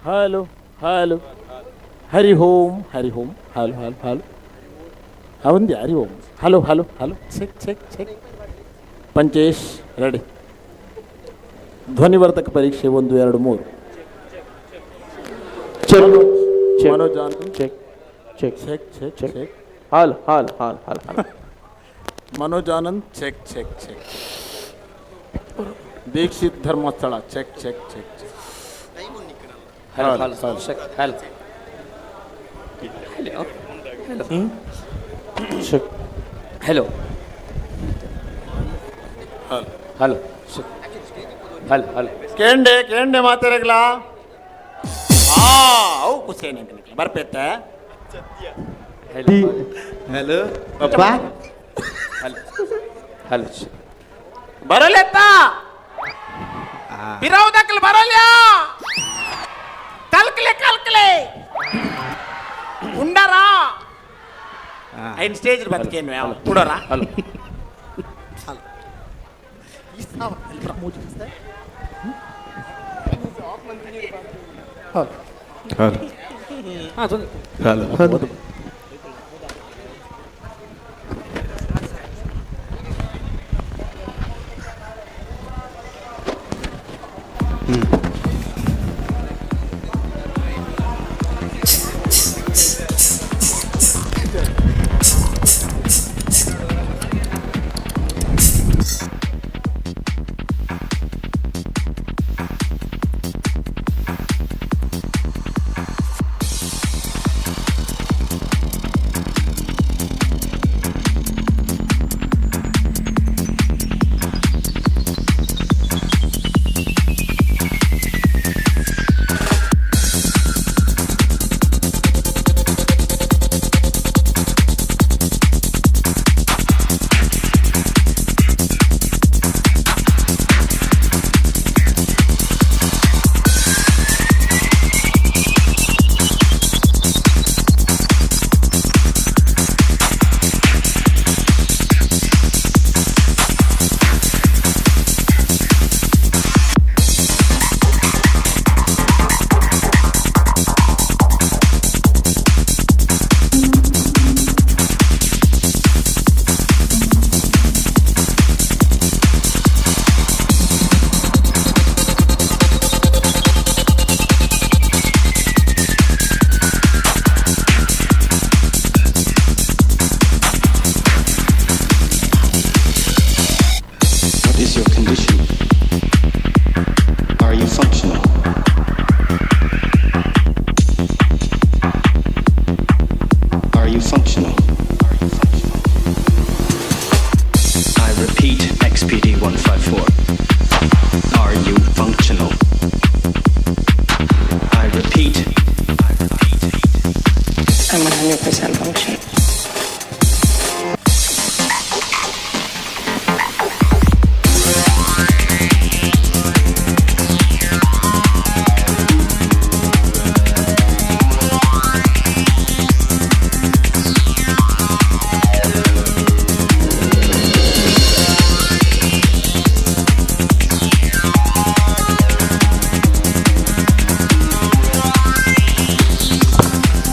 Hello hello Hari Om Hari Om hello hello hello ಅವಂದಿ Hari Om hello hello hello check check check Panchesh ready. ಧ್ವನಿವರ್ಧಕ ಪರೀಕ್ಷೆ 1 2 3. Check Manoj Anand check check check check check hello hello hello hello hello Manoj Anand check check check Dikshit Dharmasthala check check check check hello hello check hello hello hello check hello hello hello hello ಕೇಂಡೆ ಕೇಂಡೆ ಮಾತಾಡಗ್ಲ ಆ ಅವು ಕುಸೇನೆ ಬರ್ಪೆತ್ತ. Hello papa hello hello ಬರಲೆತ್ತ ಬಿರೌದಕ್ಲು ಬರಲ್ಲ ಕಲ್ಕಲೆ ಕಲ್ಕಲೆ ಉಂಡರಾ ಐನ್ stage ಬದುಕೇನು ಯಾವ ಉಡೋರಾ. Hello hello ಹಾಂ ತೊಂದರೆ hello hello.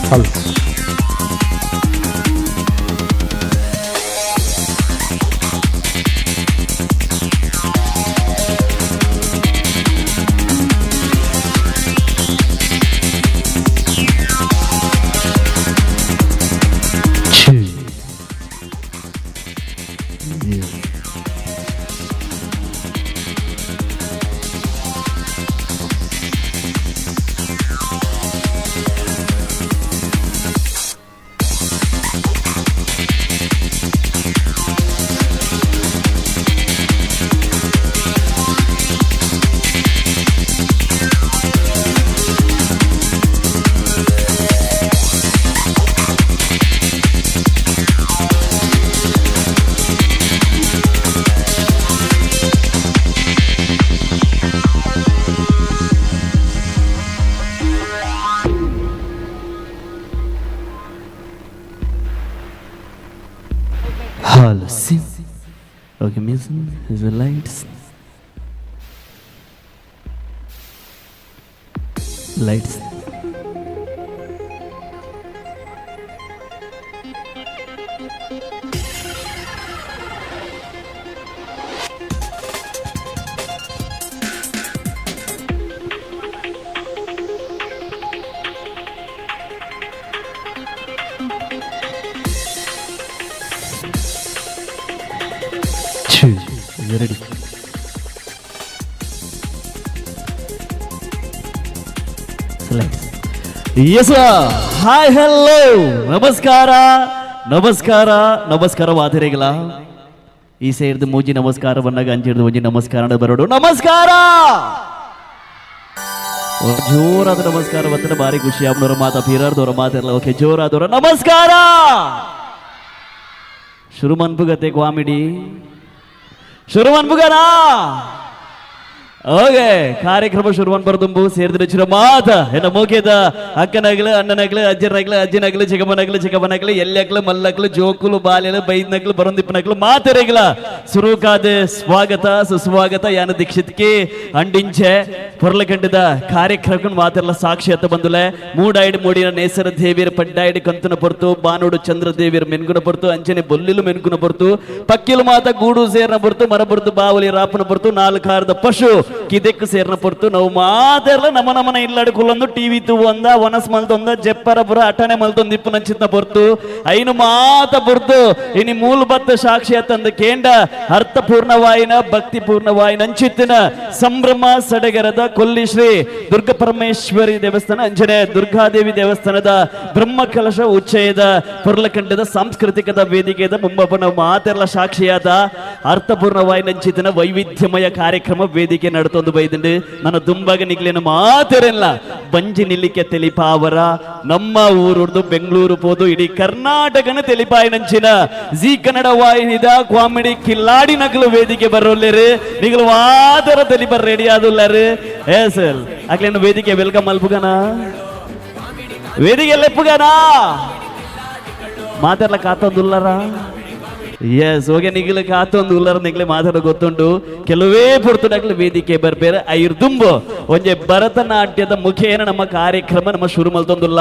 Hello. Two. Yeah. Hello, see. Okay, music is the lights. Lights. Two. You ready? Lights. Yes, sir. Hi, hello. ನಮಸ್ಕಾರ ನಮಸ್ಕಾರ ನಮಸ್ಕಾರ ವಾದಿರಿಗಳ ಈ ಸೇರಿದ ಮೂಜಿ ನಮಸ್ಕಾರ ಬಂದಾಗ ಅಂಚಿಡ್ದು ಒಂಜಿ ನಮಸ್ಕಾರ ಬರೋಡು ನಮಸ್ಕಾರ ಜೋರಾದ ನಮಸ್ಕಾರ ಬಂದ್ರೆ ಭಾರಿ ಖುಷಿ ಅಮ್ಮನವರ ಮಾತಾ ಬೀರಾರ್ದವರ ಮಾತಿರಲ್ಲ. ಓಕೆ, ಜೋರಾದವರ ನಮಸ್ಕಾರ. ಶುರು ಮನ್ಪುಗತೆ ಕಾಮಿಡಿ ಶುರು ಮನ್ಪುಗನಾ. ಓಕೆ, ಕಾರ್ಯಕ್ರಮ ಶುರುವನ್ ಬರದುಂಬು ಸೇರಿದ್ರೆ ಮಾತ ಎನ್ನ ಮೋಕೆದ ಅಕ್ಕನಾಗ್ಲು ಅಣ್ಣನಾಗ್ಲು ಅಜ್ಜನಾಗ್ಲು ಅಜ್ಜನಾಗ್ಲು ಚಿಕ್ಕಮ್ಮನಾಗ್ಲು ಚಿಕ್ಕಮ್ಮನಾಗ್ಲು ಎಲ್ಲಕ್ಲು ಮಲ್ಲಕ್ಲು ಜೋಕುಲು ಬಾಲ್ಯಲು ಬೈದ್ನಕ್ಲು ಬರೊಂದಿಪ್ಪನಕ್ಲು ಮಾತೆರೆಗ್ಲ ಸುರುಕಾದ ಸ್ವಾಗತ ಸುಸ್ವಾಗತ. ಯಾನ ದೀಕ್ಷಿತ್ಗೆ ಅಂಡಿಂಚೆ ಪೊರ್ಲಕಂಡದ ಕಾರ್ಯಕ್ರಮಕ್ಕೆ ಮಾತೆಲ್ಲ ಸಾಕ್ಷಿ ಅತ್ತ ಬಂದುಲೆ. ಮೂಡಾಯ್ಡು ಮೂಡಿನ ನೇಸರ ದೇವಿಯರ ಪಡ್ಡಾಯ್ಡು ಕಂತನ ಪೊರ್ತು ಬಾನೋಡು ಚಂದ್ರ ದೇವಿಯರ ಮೆನ್ಗುನ ಪೊರ್ತು ಅಂಚನೆ ಬೊಲ್ಲಿಲು ಮೆನ್ಗುನ ಪೊರ್ತು ಪಕ್ಕಿಲು ಮಾತ ಗೂಡು ಸೇರ್ನ ಪೊರ್ತು ಮರ ಪೊರ್ತು ಬಾವಲಿ ರಾಪನ ಪೊರ್ತು ನಾಲ್ಕಾರದ ಪಶು ಕಿದೆಕ್ಕು ಸೇರ್ನ ಪೊರ್ತು ನಾವು ಮಾತೆಲ್ಲ ನಮ್ಮ ನಮ್ಮನ ಇಲ್ಲಡು ಕುಲ್ಲೊಂದು ಟಿವಿ ತೂವಂದ ವನಸ್ ಮಲ್ತೊಂದ ಜೆಪ್ಪರ ಪುರ ಅಟನೆ ಮಲ್ತೊಂದು ಇಪ್ಪು ನಂಚಿತ್ನ ಪೊರ್ತು ಐನು ಮಾತ ಪೊರ್ತು ಇನಿ ಮೂಲ ಬತ್ತ ಸಾಕ್ಷಿ ಅತ್ತಂದ ಕೇಂಡ ಅರ್ಥಪೂರ್ಣವಾಯಿನ ಭಕ್ತಿ ಪೂರ್ಣವಾಯಿನ ಅಂಚಿತ್ತಿನ ಸಂಭ್ರಮ ಸಡಗರದ ಕೊಲ್ಲಿ ಶ್ರೀ ದುರ್ಗ ಪರಮೇಶ್ವರಿ ದೇವಸ್ಥಾನ ಅಂಜನೆ ದುರ್ಗಾದೇವಿ ದೇವಸ್ಥಾನದ ಬ್ರಹ್ಮ ಕಲಶ ಉಚ್ಚಯದ ಪೊರ್ಲಖಂಡದ ಸಾಂಸ್ಕೃತಿಕದ ವೇದಿಕೆದ ಮುಂಬಪ್ಪನ ಮಾತೆಲ್ಲ ಸಾಕ್ಷಿಯಾದ ಅರ್ಥಪೂರ್ಣವಾಯಿನ ಅಂಚಿತ್ತಿನ ವೈವಿಧ್ಯಮಯ ಕಾರ್ಯಕ್ರಮ ವೇದಿಕೆ ನಡ್ತೊಂದು ಬೈದಂಡು. ನನ್ನ ದುಂಬಾಗ ನಿಗ್ಲೇನು ಮಾತಿರಲ್ಲ ಬಂಜಿ ನಿಲ್ಲಿಕೆ ತೆಲಿಪಾವರ ನಮ್ಮ ಊರುರ್ದು ಬೆಂಗಳೂರು ಪೋದು ಇಡೀ ಕರ್ನಾಟಕನ ತೆಲಿಪಾಯಿನಂಚಿನ ಜಿ ಕನ್ನಡ ವಾಹಿನಿದ ಕಾಮಿಡಿ ಕಿಲ್ಲಾಡಿ ನಗಲು ವೇದಿಕೆ ಬರೋಲ್ಲೇರು ನಿಗಲು ವಾದರ ತೆಲಿಪರ್ ರೆಡಿ ಆದುಲ್ಲಾರು. ಏ ಸರ್ ಅಕ್ಲೇನು ವೇದಿಕೆ welcome ಅಲ್ಪುಗನ ವೇದಿಕೆ ಲೆಪ್ಪುಗನ ಮಾತಾಡ್ಲ ಕಾತೊಂದುಲ್ಲಾರ. ಎಸ್, ಓಕೆ, ನಿಗ್ಲ ಕಾತೊಂದು ಉಲ್ಲರ ನಿಗ್ಲೆ ಮಾತಾಡೋ ಗೊತ್ತುಂಟು. ಕೆಲವೇ ಪುರ್ತುಡಕ್ಲು ವೇದಿಕೆ ಬರ್ಬೇರೆ ಐರ್ ದುಂಬು ಒಂಜೆ ಭರತನಾಟ್ಯದ ಮುಖೇನ ನಮ್ಮ ಕಾರ್ಯಕ್ರಮ ನಮ್ಮ ಶುರು ಮಲ್ತೊಂದುಲ್ಲ.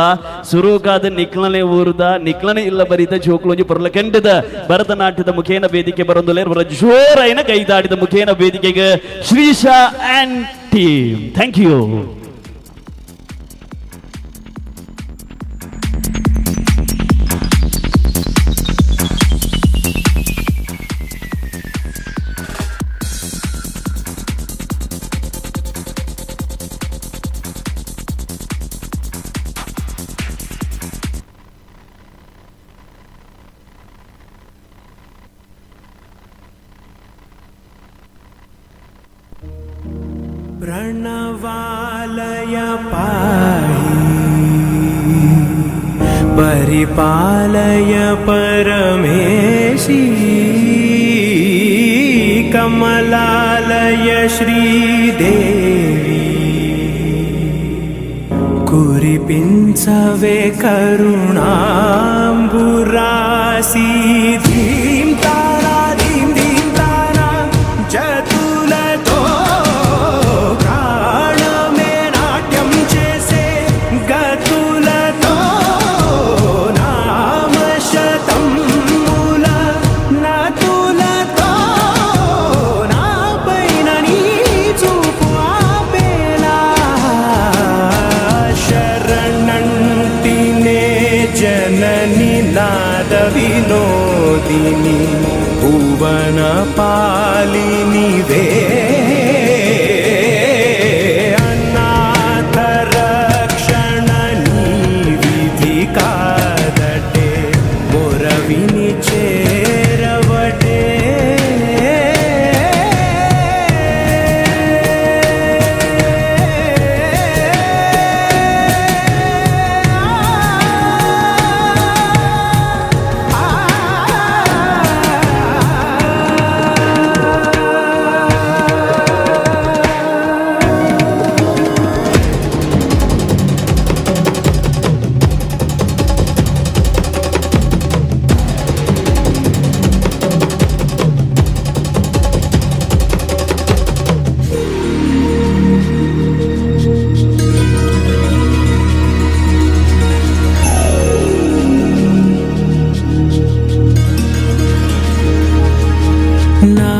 ಸುರುಕಾದ ನಿಕ್ಲನೆ ಊರುದ ನಿಕ್ಲನೆ ಇಲ್ಲ ಬರೀತ ಜೋಕ್ಲು ಒಂಜಿ ಪೊರ್ಲ ಕೆಂಡದ ಭರತನಾಟ್ಯದ ಮುಖೇನ ವೇದಿಕೆ ಬರೊಂದುಲ್ಲ. ಇವರ ಜೋರೈನ ಕೈದಾಡಿದ ಮುಖೇನ ವೇದಿಕೆಗೆ Shreesha and team. Thank you. प्रणवालय पाहि परिपालय परमेशी कमलालय श्रीदेवी कुरिपिंसवे करुणाम्बुरासी धीं तारा धीं धीं तारा जतुलतो ప్రాణమే నాట్యం చేసే గతులతో. Vinodini భువన పాలినివే అనాథ రక్షణ నీ విధి కాదటే మొరవిని చేరవటే. నా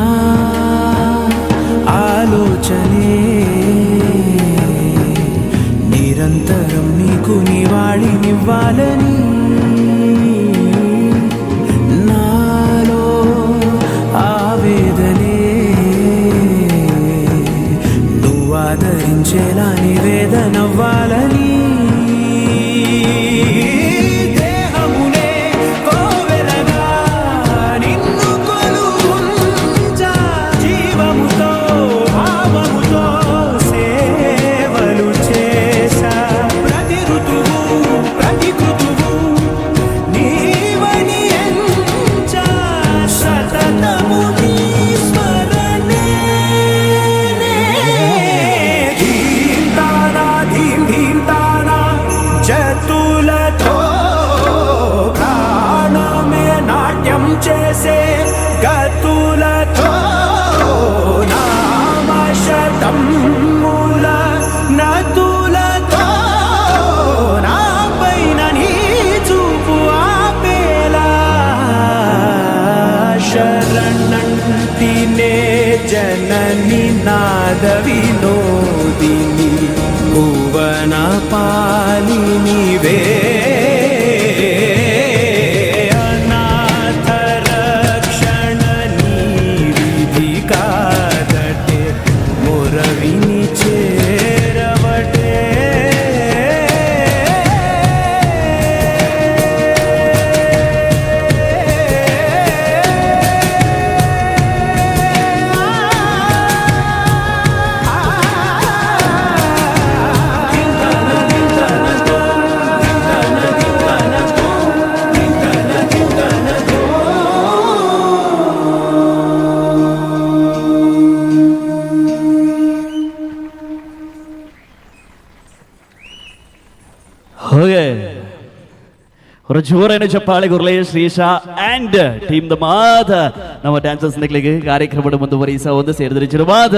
ఆలోచనే నిరంతరం నీకు నివాళినివ్వాలని, నాలో ఆవేదనే నువ్వు ఆదరించేలా నివేదనవ్వాలని. దేహమునే కోవెలగా నిన్ను కొలువుంచా, జీవముతో భావముతో సేవలు చేశా. ప్రతి ఋతువు ప్రతి కృతువు నీవని ఎంచా, సతతము నీ స్మరణే. ధీం తానా ధీం ధీం తానా జతులతో ప్రాణమే నాట్యం చేసే గతులతో నామశతముల నతులతో నా పైన నీ చూపు ఆపేలా. శరణంటినే జనని నాద వినోదిని భువన పాలినివే అనాథ రక్షణ నీ విధి కాదటే మొరవిని చేరవటే. ಓಕೆ, ಹೊರ ಜೋರೇನು ಚಪ್ಪಾಳೆ ಗುರ್ಲೆ ಶ್ರೀಶಾ and team the ಮಾತ ನಮ್ಮ ಡ್ಯಾನ್ಸರ್ಸ್ ನಕ್ಲಿಗೆ ಕಾರ್ಯಕ್ರಮ ಮುಂದುವರಿಸ ಒಂದು ಸೇರಿದ್ರೆ ಚಿರವಾದ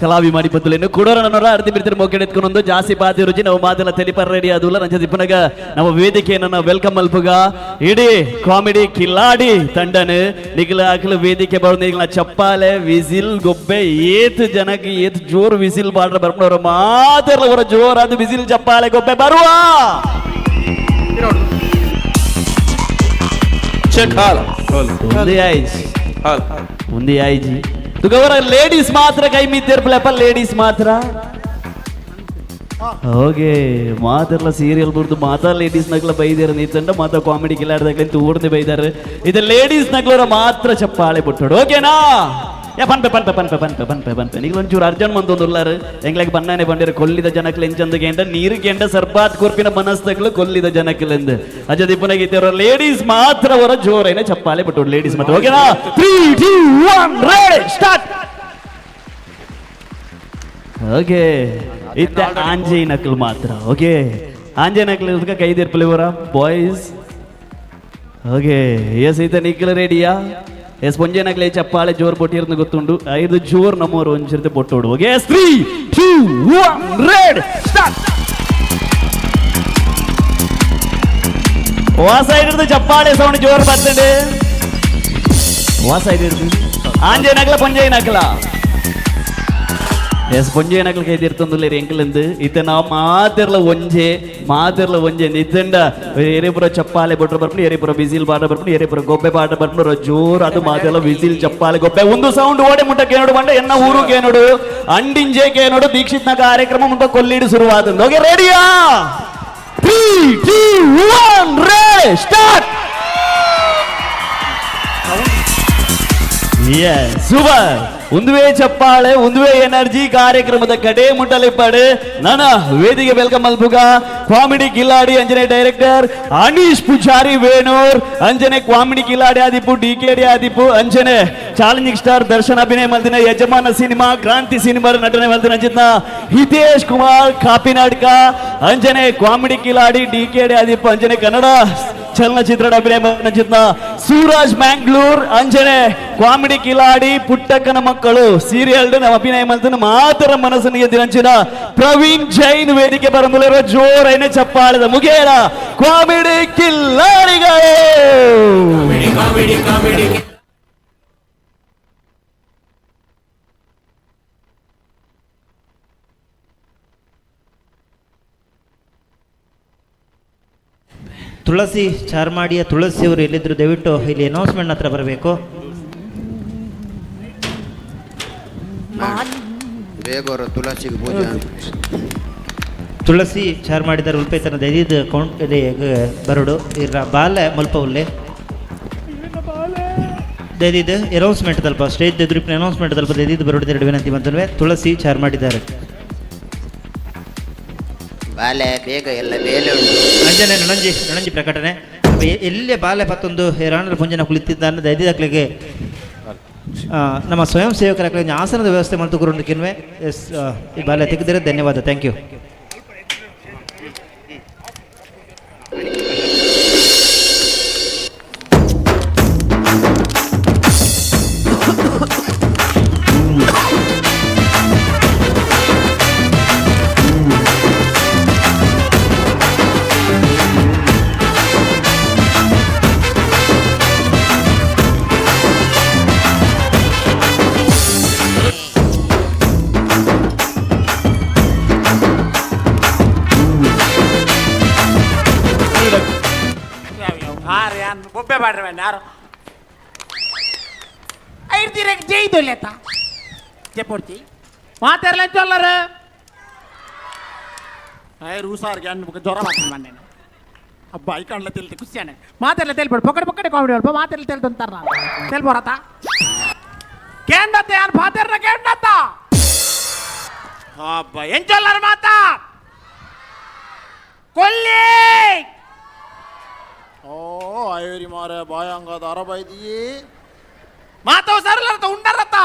ಕಲಾಭಿಮಾನಿ ಪತ್ತುಲೇನು ಕೊಡೋರ ನನ್ನೋರ ಅರ್ಧಿ ಬಿಡ್ತಿರ ಮೊಗ್ಗಡೆ ಎತ್ಕೊಂಡು ಜಾಸ್ತಿ ಪಾತಿ ರುಚಿ ನಾವು ಮಾತೆಲ್ಲ ತೆಲಿಪರ್ ರೆಡಿ ಆದುಲ್ಲ ನಂಜ ದಿಪ್ಪನಗ ನಮ್ಮ ವೇದಿಕೆಯನ್ನು welcome ಮಲ್ಪುಗ ಇಡೀ ಕಾಮಿಡಿ ಕಿಲಾಡಿ ತಂಡನು ನಿಗಲ ಅಖಿಲ ವೇದಿಕೆ ಬರೋ ನಿಗಲ ಚಪ್ಪಾಲೆ ವಿಸಿಲ್ ಗೊಬ್ಬೆ ಏತ್ ಜನಕ್ಕೆ ಏತ್ ಜೋರು ವಿಸಿಲ್ ಬಾಡ್ರ ಬರ್ಕೊಂಡವ್ರ ಮಾತೆಲ್ಲ ಅವರ ಜೋರಾದ ವಿಸಿಲ್ ಚಪ್ಪಾಳೆ ಗೊಬ್ಬೆ ಬರುವ ಒಂದೇ ಆಯ್ತು ಒಂದೇ ಆಯ್ತು ತುಗವರ ಲೇಡೀಸ್ ಮಾತ್ರ ಕೈ ಮೀತಿರ್ಪಲಪ್ಪ, ಲೇಡೀಸ್ ಮಾತ್ರ. ಓಕೆ, ಮಾತೆಲ್ಲ ಸೀರಿಯಲ್ ಬುರ್ದು ಮಾತಾ ಲೇಡೀಸ್ ನಗ್ಲ ಬೈದಾರ ನೀತಂಡ ಮಾತಾ ಕಾಮಿಡಿ ಕಿಲಾಡ್ದಾಗ್ಲಿ ತೂರ್ದು ಬೈದಾರೆ. ಇದು ಲೇಡೀಸ್ ನಗ್ಲೋರ ಮಾತ್ರ ಚಪ್ಪಾಳೆ ಬಿಟ್ಟೋಡು. ಓಕೆನಾ? ಯಾ ಪನ್ಪೆ ಪನ್ಪೆ ಪನ್ಪೆ ಪನ್ಪೆ ಪನ್ಪೆ ಪನ್ಪೆ ನಿಗ್ಲ ಒಂಚೂರು ಅರ್ಜೆಂಟ್ ಮಂತೊಂದುಲ್ಲಾರು ಎಂಗ್ಲಾಗ ಬಣ್ಣನೆ ಬಂಡಿರ ಕೊಲ್ಲಿದ ಜನಕ್ಲೆ ಎಂಚಂದು ಗೇಂಡ ನೀರು ಗೇಂಡ ಸರ್ಬಾತ್ ಕೊರ್ಪಿನ ಮನಸ್ತಕ್ಲು ಕೊಲ್ಲಿದ ಜನಕ್ಲೆಂದು ಅಜ ದಿಪ್ಪನಾಗ ಇದ್ದಾರ ಲೇಡೀಸ್ ಮಾತ್ರ ಅವರ ಜೋರೇನೆ ಚಪ್ಪಾಳೆ ಬಿಟ್ಟೋಡು ಲೇಡೀಸ್ ಮಾತ್ರ. ಓಕೆನಾ? 3 2 1 ready start. Okay, ಇತ್ತ ಆಂಜೆ ನಕಲ್ ಮಾತ್ರ. ಓಕೆ, ಆಂಜೆ ನಕಲ್ ಇರ್ಕ ಕೈ ದಿರ್ಪಲಿ ಅವರ boys. Okay, S ಈತ ನಿಖಿಲ್ ರೆಡಿಯಾ? ಎಸ್ ಪೊಂಜೆ ನಕಲೆ ಚಪ್ಪಾಳೆ ಜೋರ್ ಬೊಟ್ಟಿರ್ನ ಗೊತ್ತುಂಡು ಐದು ಜೋರ್ ನಮ್ಮವರು ಒಂಚಿರ್ತೆ ಬೊಟ್ಟೋಡು. Okay, 3 2 1 ready start. ವಾ ಸೈಡ್ ಇರ್ದು ಚಪ್ಪಾಳೆ ಸೌಂಡ್ ಜೋರ್ ಬರ್ತದೆ. ವಾ ಸೈಡ್ ಇರ್ದು ಆಂಜೆ ನಕಲ ಪೊಂಜೆ ನಕಲ. ಎಸ್ ಪೊಂಜೆ ಏನಕ್ಲ ಕೈದಿರ್ತೊಂದುಲ್ಲೇರಿ ಎಂಕಲೆಂದು ಇತ್ತೆ ನಾವು ಮಾತೆರ್ಲ ಒಂಜೆ ಮಾತೆರ್ಲ ಒಂಜೆ ಇತ್ತಂಡ ಏರೇಪುರ ಚಪ್ಪಾಲೆ ಬೊಟ್ರ ಬರ್ಪುಂಡು ಏರೇಪುರ ವಿಸಿಲ್ ಬಾಟ ಬರ್ಪುಂಡು ಏರೇಪುರ ಗೊಬ್ಬೆ ಬಾಟ ಬರ್ಪುಂಡು ಜೋರು ಅದು ಮಾತೆಲ್ಲ ವಿಸಿಲ್ ಚಪ್ಪಾಲೆ ಗೊಬ್ಬೆ ಒಂದು ಸೌಂಡ್ ಓಡೆ ಮುಟ್ಟ ಕೇನೋಡು ಬಂಡ ಎನ್ನ ಊರು ಕೇನೋಡು ಅಂಡಿಂಜೆ ಕೇನೋಡು ದೀಕ್ಷಿತ್ನ ಕಾರ್ಯಕ್ರಮ ಮುಂದೆ ಕೊಲ್ಲಿಡು ಶುರುವಾದ. ಓಕೆ ರೆಡಿಯಾ? 3 2 1 ರೇ ಸ್ಟಾರ್ಟ್. ಸೂಪರ್. ಒಂದುವೇ ಚಪ್ಪಾಳೆ ಒಂದುವೇ ಎನರ್ಜಿ ಕಾರ್ಯಕ್ರಮದ ಕಡೆ ಮುಟ್ಟಲಿಪ್ಪಾಡು. ನನ್ನ ವೇದಿಕೆ welcome ಮಲ್ಪುಗ ಕಾಮಿಡಿ ಕಿಲಾಡಿ ಅಂಜನೆ ಡೈರೆಕ್ಟರ್ ಅನೀಶ್ ಪೂಜಾರಿ ವೇಣೂರ್, ಅಂಜನೆ ಕಾಮಿಡಿ ಕಿಲಾಡಿ ಆದಿಪ್ಪು ಡಿ ಕೆ ಡಿ ಆದಿಪ್ಪು, ಅಂಜನೆ ಚಾಲೆಂಜಿಂಗ್ ಸ್ಟಾರ್ ದರ್ಶನ್ ಅಭಿನಯ ಮಲ್ದಿನ ಯಜಮಾನ ಸಿನಿಮಾ ಕ್ರಾಂತಿ ಸಿನಿಮಾ ನಟನೆ ಮಲ್ದಿನ ಅಂಜಿತ್ನ ಹಿತೇಶ್ ಕುಮಾರ್ ಕಾಪಿನಾಡ್ಕ, ಅಂಜನೆ comedy Kiladi D K D ಆದಿಪ್ಪು, ಅಂಜನೆ ಕನ್ನಡ ಚಲನಚಿತ್ರ ಅಭಿನಯ ಮಂಜಿತ್ನ ಸೂರಜ್ ಮ್ಯಾಂಗ್ಳೂರ್, ಅಂಜನೆ ಕಾಮಿಡಿ ಕಿಲಾಡಿ ಪುಟ್ಟಕ್ಕನ ಮಕ್ಕಳು ಸೀರಿಯಲ್ ನಮ್ಮ ಅಭಿನಯ ಮಂತನ ಮಾತರ ಮನಸ್ಸನ್ನು ಗೆದ್ದಿನಂಚಿನ ಪ್ರವೀಣ್ ಜೈನ್ ವೇದಿಕೆ ಬರಂಬುಲಿರುವ ಜೋರೈನ ಚಪ್ಪಾಳದ ಮುಗೇರ ಕಾಮಿಡಿ ಕಿಲಾಡಿಗಳು. ತುಳಸಿ ಚಾರ್ಮಾಡಿಯ ತುಳಸಿ ಅವರು ಎಲ್ಲಿದ್ದರು ದಯವಿಟ್ಟು ಇಲ್ಲಿ ಅನೌನ್ಸ್ಮೆಂಟ್ ಹತ್ರ ಬರಬೇಕು. ತುಳಸಿ ಚಾರ್ಮಾಡಿದಾರ ಉಲ್ಪೈತನ ದೈದಿದ್ದು ಕೌಂಟ್ ಬರಡು ಇರ ಬಾಲೆ ಮಲ್ಪ ಉಲ್ಲೆ ದೈದಿದ್ದು ಅನೌನ್ಸ್ಮೆಂಟ್ ತಲ್ಪ ಸ್ಟೇಜ್ ಎದುರಿಪಿನ ಅನೌನ್ಸ್ಮೆಂಟ್ ತಲ್ಪ ದೈದಿದ್ದು ಬರಡು ಎರಡು ವಿನಂತಿ ಬಂತನ್ವೆ ತುಳಸಿ ಚಾರ್ಮಾಡಿದ್ದಾರೆ. ಬಾಲೆ ಬೇಗ ಎಲ್ಲ ಬೇಲೆ ಉಂಟು. ಅಂಜನೆ ನಣಂಜಿ ನಣಂಜಿ ಪ್ರಕಟಣೆ ಎಲ್ಲೇ ಬಾಲೆ ಪತ್ತೊಂದು ರಾಣರ ಪುಂಜನ ಕುಳಿತಿದ್ದಾನೆ ದೈದಿದಾಕ್ಲಿಗೆ ನಮ್ಮ ಸ್ವಯಂ ಸೇವಕರ ಆಸನದ ವ್ಯವಸ್ಥೆ ಮಾಡ್ತುಕೊಂಡು ಕಿನ್ವೆ. ಎಸ್ ಈ ಬಾಲೆ ತೆಗೆದರೆ ಧನ್ಯವಾದ. Thank you. ಬೊಬ್ಬೆ ಬಾಡ್ರೆ ಯಾರು ಐಡ್ತೀರ ಜೈದೊಲ್ಲೆತ್ತ ಜೆಪೊಡ್ತಿ ಮಾತಾಡಲ ಚೊಲ್ಲರ ರೂಸಾರ್ಗೆ ಅಣ್ಣ ಜ್ವರ ಮಾಡ್ತೀನಿ ಮೊನ್ನೆ ಹಬ್ಬ ಐಕಂಡ್ಲ ತೆಲ್ತೆ ಖುಷಿಯಾನೆ ಮಾತಾಡಲ ತೆಲ್ಬೇಡ ಪೊಕಡೆ ಪೊಕಡೆ ಕಾಮಿಡಿ ಅಲ್ಪ ಮಾತಾಡಲ ತೆಲ್ದು ಅಂತಾರ ನಾನು ತೆಲ್ಬೋರತ್ತ ಕೇಂಡತ್ತ ಯಾರು ಪಾತಾರ ಕೇಂಡತ್ತ ಹಬ್ಬ ಎಂಚೊಲ್ಲರ ಮಾತಾ ಕೊಲ್ಲಿ ಓ ಐರಿ ಮಾರೆ ಬಾಯಂಗದ ಅರಬೈದಿಯೇ ಮಾತವ್ ಸರ್ಲರ್ತ ಉಂಡರತ್ತ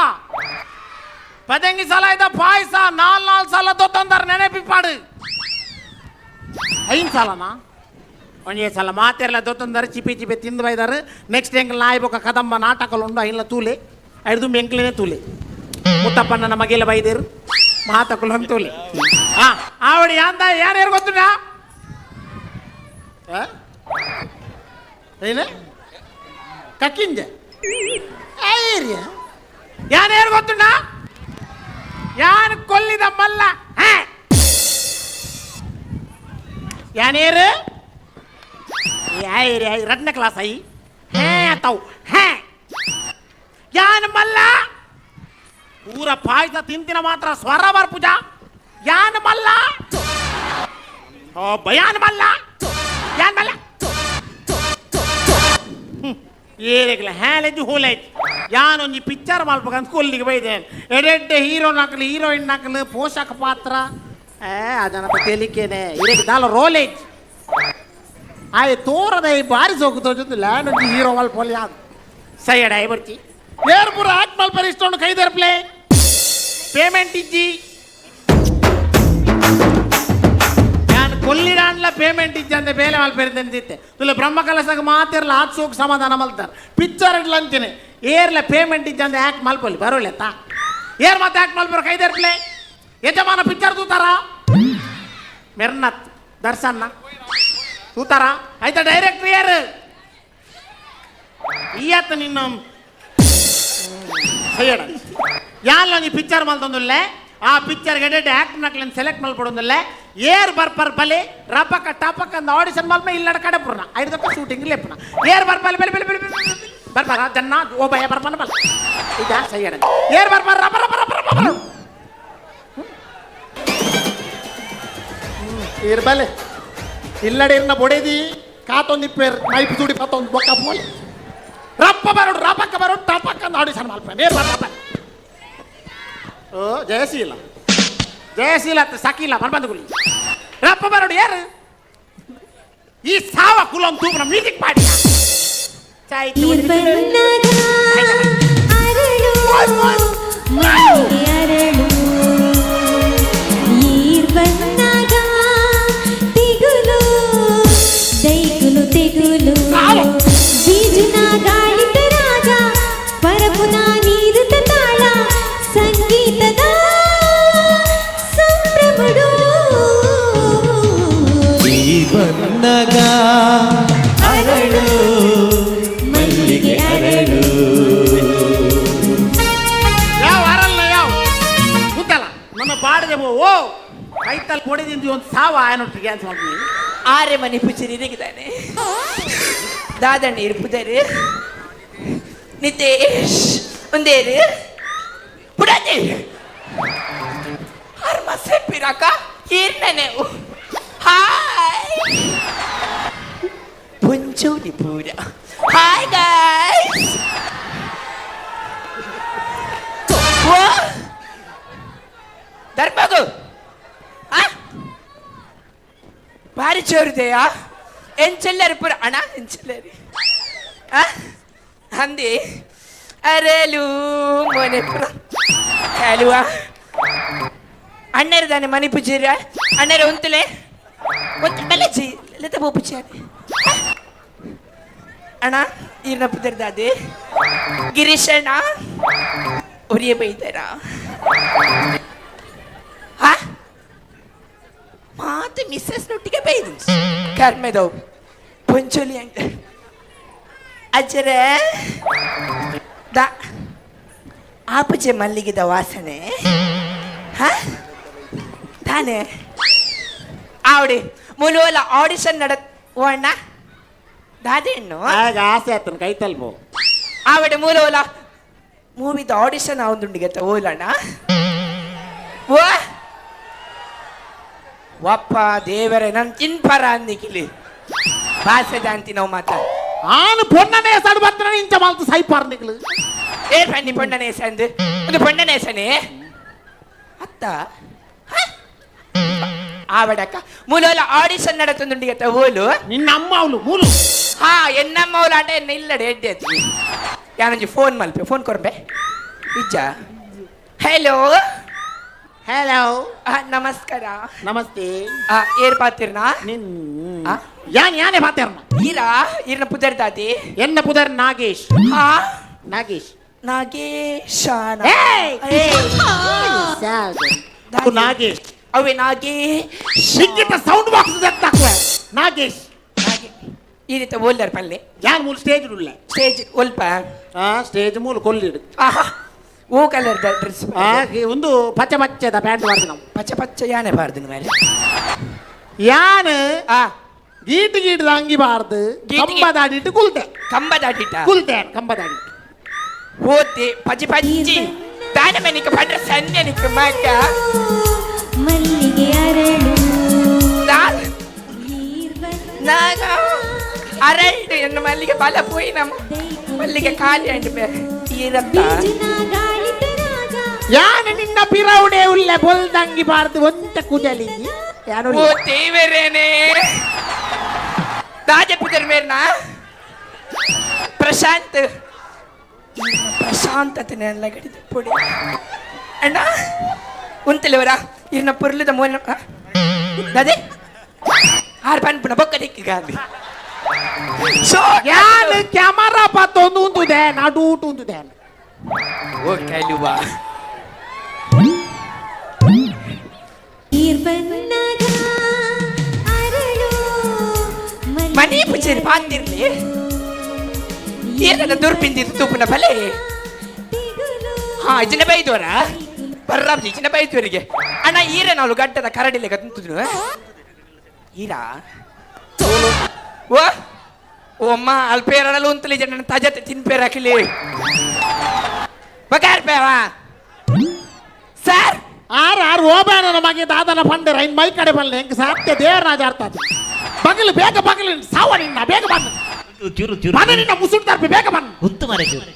ಪದಂಗಿ ಸಲ ಇದ್ದ ಪಾಯಸ ನಾಲ್ ನಾಲ್ ಸಲ ದೊತ್ತಂದಾರ ನೆನಪಿಪಾಡು ಐದು ಸಲನಾ ಒಂದೇ ಸಲ ಮಾತೆಲ್ಲ ದೊತ್ತಂದಾರೆ ಚಿಪಿ ಚಿಪಿ ತಿಂದು ಬೈದಾರೆ. ನೆಕ್ಸ್ಟ್ ಎಂಕಲ್ ನಾಯಿ ಬೊಕ್ಕ ಕದಂಬ ನಾಟಕలు ಉಂಡು ಐನ್ಲ ತೂಲೆ ಐದು ಎಂಕ್ಲೇನೆ ತೂಲೆ ಮುತ್ತಪ್ಪನ ಮಗಿಲ ಬೈದೇರು ಮಾತకులు ತೂಲೆ ಆವಡಿ ಅಂದ ಯಾರು ಗೊತ್ತುಂಡಾ ಏನ ಕಕ್ಕಿಂಜ ಏರಿಯ ಯಾರು ಗೊತ್ತುಂಡಾ ಯಾನು ಕೊಲ್ಲಿದ ಮಲ್ಲ ಯಾನೇರು ಎರಡನೇ ಕ್ಲಾಸ್ I ಹೇ ತಾವು ಹೇ ಯಾನು ಮಲ್ಲ ಪೂರ ಪಾಯಸ ತಿಂತಿನ ಮಾತ್ರ ಸ್ವರ ಬರ್ಪುಜ ಯಾನು ಮಲ್ಲ ಬಯಾನ್ ಮಲ್ಲ ಯಾನ್ ಮಲ್ಲ ಏರಿಗ್ಲ ಹ್ಯಾಲೆಜ್ ಹೂಲೆಜ್ ಯಾನೊಂಜಿ ಪಿಕ್ಚರ್ ಮಲ್ಪಕಂತ ಕೊಲ್ಲಿಗೆ ಬೈದೇನು ಎಡೆಡ್ಡೆ ಹೀರೋ ನಕಲು ಹೀರೋಯಿನ್ ನಕಲು ಪೋಷಕ ಪಾತ್ರ ಏ ಅದನ್ನ ತೇಲಿಕೇನೆ ಇರಕ್ಕೆ ದಾಲ ರೋಲೇಜ್ ಆಯ್ ತೋರದ ಈ ಬಾರಿ ಸೋಕು ತೋಚುದು ಲ್ಯಾಂಡ್ ಒಂಜಿ ಹೀರೋ ಮಲ್ಪೊಲಿ ಯಾದು ಸೈಯಡ ಆಯ್ ಬರ್ತಿ ಏರ್ ಪೂರ ಆಟ್ ಮಲ್ಪರಿ ಇಷ್ಟೊಂದು ಕೈ ದರ್ಪ್ಲೆ ಪೇಮೆಂಟ್ ಇಜ್ಜಿ ನಾನು ಕೊಲ್ಲಿಡಾನ್ಲ ಪೇಮೆಂಟ್ ಇಜ್ಜಿ ಅಂದೆ ಬೇಲೆ ಮಲ್ಪೆರ್ದಂತಿತ್ತೆ ತುಲೆ ಬ್ರಹ್ಮ ಕಲಸಗ ಮಾತಿರ್ಲ ಆತ್ ಸೋಕ್ ಸಮಾಧಾನ ಮಲ್ತಾರೆ ಪಿಕ್ಚರ್ ಇಡ್ಲಂತೀನಿ ಏರ್ಲ ಪೇಮೆಂಟ್ ಇಜ್ಜಿ ಅಂದೆ ಯಾಕೆ ಮಲ್ಪೊಲಿ ಬರೋಲೆ ತಾ ಏರ್ ಮತ್ತೆ ಯಾಕೆ ಮಲ್ಪರು ಕೈ ದರ್ಪ್ಲೆ ಯಜಮಾನ ಪಿಕ್ಚರ್ ತೂತಾರ ಮೆರ್ನತ್ ದರ್ಶನ್ನ ತೂತಾರ ಆಯ್ತಾ ಡೈರೆಕ್ಟರ್ ಯಾರು ಈಯತ್ತ ನಿನ್ನ ಸಯ್ಯಡ ಯಾಲ್ಲ ನೀ ಪಿಕ್ಚರ್ ಮಲ್ತೊಂದುಲ್ಲೆ ಆ ಪಿಕ್ಚರ್ ಗೆಡೆ ಆಕ್ಟ್ ನಕ್ಲನ್ ಸೆಲೆಕ್ಟ್ ಮಲ್ಪಡೊಂದಲ್ಲ ಏರ್ ಬರ್ಪರ್ ಬಲೆ ರಪಕ ಟಪಕ ಅಂದ ಆಡಿಷನ್ ಮಲ್ಪ ಇಲ್ಲ ಕಡೆ ಪುರ್ನ ಐದಕ್ಕ ಶೂಟಿಂಗ್ ಲೆಪ್ಪನ ಏರ್ ಬರ್ಪಲ್ ಬೆಲೆ ಬೆಲೆ ಬೆಲೆ ಬರ್ಪರ ಜನ್ನ ಓ ಭಯ ಬರ್ಪನ ಬಲ ಈಗ ಸೈ ಏರ್ ಬರ್ಪರ್ ರಪ ರಪ ರಪ ರಪ ಏರ್ ಬಲೆ ಇಲ್ಲಡೆ ಇರ್ನ ಬೊಡೆದಿ ಕಾತೊಂದು ಇಪ್ಪೇರ್ ಮೈಪು ತುಡಿ ಪಾತೊಂದು ಬೊಕ್ಕ ಪೋಲಿ ರಪ್ಪ ಬರೋಡು ರಪಕ್ಕ ಬರೋಡು ಟಪಕ್ಕ ಅಂದ ಆಡಿಷನ್ ಮಲ್ಪ ಏರ್ ಬರ್ಪ ಓ ಜಯಶೀಲ ಜಯಶೀಲ ಸಕೀಲ ಮನ್ಬಂದು ಗುಲಿ ರಪ್ಪ ಬರೋಡು ಯಾರು ಈ ಸಾವ ಕುಲಂ ತೂಪನ ಮ್ಯೂಸಿಕ್ ಪಾಡಿ ಅರಳು ಮಲ್ಲಿಗೆ ಅರಳು ಯಾವ ಅರಲ್ಲ ಯಾವ ಗೊತ್ತಲ್ಲ ನನ್ನ ಬಾಡಿಗೆ ಓ ಕೈತಲ್ಲಿ ಕೊಡಿದಿಂದು ಒಂದು ಸಾವ ಆಯನೊಟ್ಟಿಗೆ ಅಂತ ಮಾಡ್ತೀನಿ. ಆರೆ ಮನೆ ಪುಚರಿದ್ದಾನೆ ದಾದಣ್ಣ ಇರ್ಪುದಾರೆ ನಿತೇಶ್ ಒಂದೇರು ಪುಡಾಜಿ ಆರ್ ಮಸೆ ಪಿರಾಕ ಈರ್ನನೆ ಹಾಯ್ ಪುಂಚೋಲಿ ಪೂರ ಹಾಯ್ ಗಾಯ್ಸ್ ಧರ್ಮಗು ಭಾರಿ ಚೋರಿದೆಯಾ ಎಂಚೆಲ್ಲರು ಪೂರ ಅಣ್ಣ ಎಂಚೆಲ್ಲರಿ ಅಂದಿ ಅರಲು ಮೊನೆ ಪುರ ಅಲ್ವಾ ಅಣ್ಣರು ತಾನೆ ಮನೆ ಪೂಜಾರ ಅಣ್ಣರ ಉಂತಲೆ ಒಂದು ಬೆಲಜಿ ಲತ ಪೂಜಾರಿ ಅಣ್ಣ ಈರ್ನ ಪುದರ್ದಾದೆ ಗಿರೀಶ್ ಅಣ್ಣ ಒರಿಯ ಬೈದಾರ ಹಾ ಮಾತು ಮಿಸ್ಸಸ್ ನೊಟ್ಟಿಗೆ ಬೈದು ಕರ್ಮೆದವು ಪೊಂಚೋಲಿ ಅಂತ ಅಜ್ಜರೇ the ಆಪುಜೆ ಮಲ್ಲಿಗೆದ ವಾಸನೆ ಹಾ ತಾನೆ ಆವಡಿ ಮುಲೋಲ ಆಡಿಷನ್ ನಡ ಓ ಅಣ್ಣ ದಾದೆ ಹೆಣ್ಣು ಆಗ ಆಸೆ ಆತನ ಕೈ ತಲ್ಬೋ ಆವಡೆ ಮೂಲೋಲ ಮೂವಿದ ಆಡಿಷನ್ ಆವಂದುಂಡಿಗತ್ತ ಓಲಣ್ಣ ಓ ವಪ್ಪ ದೇವರೇ ನನ್ ತಿನ್ಪರ ಅಂದಿಕಿಲಿ ಭಾಷೆ ಅಂತಿ ನಾವು ಮಾತಾ ಆನು ಪೊನ್ನನೇ ಸಡು ಬತ್ತನ ಇಂಚ ಮಾಲ್ತು ಸೈಪಾರ್ ನಿಕ್ಲು ಏ ಪನ್ನಿ ಪೊಣ್ಣನೇ ಸಂದು ಒಂದು ಪೊಣ್ಣನೇ ಸನೆ ಅತ್ತ ಆವಡಕ್ಕ ಮೂಲೋಲ ಆಡಿಷನ್ ನಡತೊಂದುಂಡಿಗತ್ತ ಓಲು ನಿನ್ನ ಅಮ್ಮ ಅವಳು ಮೂಲು ಹಾ ಎನ್ನಮ್ಮ ಅವಳು ಆಟ ಎನ್ನ ಇಲ್ಲಡೆ ಎಡ್ಡೆ ಅತಿ ಯಾನೊಂಜಿ ಫೋನ್ ಮಲ್ಪೆ ಫೋನ್ ಕೊರ್ಬೆ ಇಜ್ಜ ಹಲೋ ಹಲೋ ನಮಸ್ಕಾರ ನಮಸ್ತೆ ಏರ್ ಪಾತಿರ್ನಾ ನಿನ್ ಯಾನ್ ಯಾನೇ ಪಾತಿರ್ನ ಈರಾ ಈರ್ನ ಪುದರ್ ದಾತಿ ಎನ್ನ ಪುದರ್ ನಾಗೇಶ್ ಹಾ ನಾಗೇಶ್ ನಾಗೇಶ ನಾಗೇಶ್ ಅವೇ ನಾಗೇಶ್ ಸಿಕ್ಕಿತ ಸೌಂಡ್ ಬಾಕ್ಸ್ ದತ್ತಾಕ್ವೆ ನಾಗೇಶ್ ಈ ರೀತಿ ಓಲ್ದಾರ್ ಪಲ್ಲೆ ಯಾನ್ ಮೂಲ ಸ್ಟೇಜ್ ಉಳ್ಳೆ ಸ್ಟೇಜ್ ಒಲ್ಪ ಆ ಸ್ಟೇಜ್ ಮೂಲ ಕೊಲ್ಲಿಡು ಆಹಾ ಓ ಕಲರ್ the dress ಒಂದು ಪಚ್ಚ ಪಚ್ಚದ ಪ್ಯಾಂಟ್ ಬಾರ್ದು ನಾವು ಪಚ್ಚ ಪಚ್ಚ ಯಾನೆ ಬಾರ್ದು ಮೇಲೆ ಯಾನ್ ಗೀಟು ಗೀಟದ ಅಂಗಿ ಬಾರ್ದು ಕಂಬ ದಾಡಿಟ್ಟು ಕುಲ್ತೆ ಕಂಬ ದಾಟಿಟ್ಟ ಕುಲ್ತೆ ಕಂಬ ದಾಡಿ ಓದ್ದೆ ಪಚ್ಚಿ ಪಚ್ಚಿ ದಾನ ಮನಿಕ ಪಂಡ್ರ ಸನ್ನೆ ನಿಕ್ಕ ಮಗ ಮಲ್ಲಿಗೆ ಅರಳು ನಾಗ ಅರಳ್ಡು ಎನ್ನ ಮಲ್ಲಿಗೆ ಬಲ ಪೋಯಿ ನಮ್ಮ ಮಲ್ಲಿಗೆ ಖಾಲಿ ಅಂಡ್ ಈರತ್ತ ಯಾನ ನಿನ್ನ ಪಿರೌಡೆ ಉಲ್ಲೆ ಬೊಲ್ದಂಗಿ ಬಾರ್ದು ಒಂತ ಕುಜಲಿ ಯಾನು ಓ ದೇವರೇನೆ ದಾಜ ಮೇರ್ನಾ ಪ್ರಶಾಂತ್ ಪ್ರಶಾಂತ್ ಅತನೆಲ್ಲ ಗಡಿದ ಪೊಡಿ ಅಣ್ಣ ಉಂತಲೇವರ ಇರ್ನ ಪೊರ್ಲುದ ಮೋನ ಅದೇ ಆರ್ ಪನ್ಪುನ ಬೊಕ್ಕ ದಿಕ್ಕಿ ಗಾಂಧಿ ಯಾನ್ ಕ್ಯಾಮರಾ ಪತ್ತೊಂದು ಉಂತುದೆ ನಡು ಉಂತುದೆ ಓ ಕಲುವಾ ಮನೆ ಪುಚೇರಿ ಪಾತಿರ್ಲಿ ಏನನ್ನ ದುರ್ಪಿಂದಿದ್ದು ತೂಪುನ ಬಲೆ ಹಾ ಇದನ್ನ ಬೈದೋರ ಬರ್ರಾಬ್ಜಿ ಚಿನ್ನ ಬೈತುವರಿಗೆ ಅಣ್ಣ ಈರೆ ನಾವು ಗಡ್ಡದ ಕರಡಿಲೆ ಗಂತಿದ್ರು ಈರಾ ಓ ಓ ಅಮ್ಮ ಅಲ್ಪೇರಡಲು ಉಂತಲಿ ಜನ ತಜತೆ ತಿನ್ಪೇರ ಹಾಕಿಲಿ ಬಗಾರ್ ಬೇವಾ ಸರ್. ಆರ್ ಆರ್ ಓಬೇನ ನಮಗೆ ದಾದನ ಪಂಡೆರ ಇನ್ ಮೈ ಕಡೆ ಬಲ್ಲೆ ಹೆಂಗ್ ಸಾಧ್ಯ ದೇವರಾಜ ಅರ್ಥ ಬಗಲು ಬೇಗ ಬಗಲು ಸಾವ ನಿನ್ನ ಬೇಗ ಬನ್ನ. ಚೂರು ಚೂರು. ಬನ್ನ ನಿನ್ನ ಮುಸುಡ್ ತರ್ಪಿ ಬೇಗ ಬನ್ನ. ಉತ್ತು ಮಾರೆ ಚೂರು.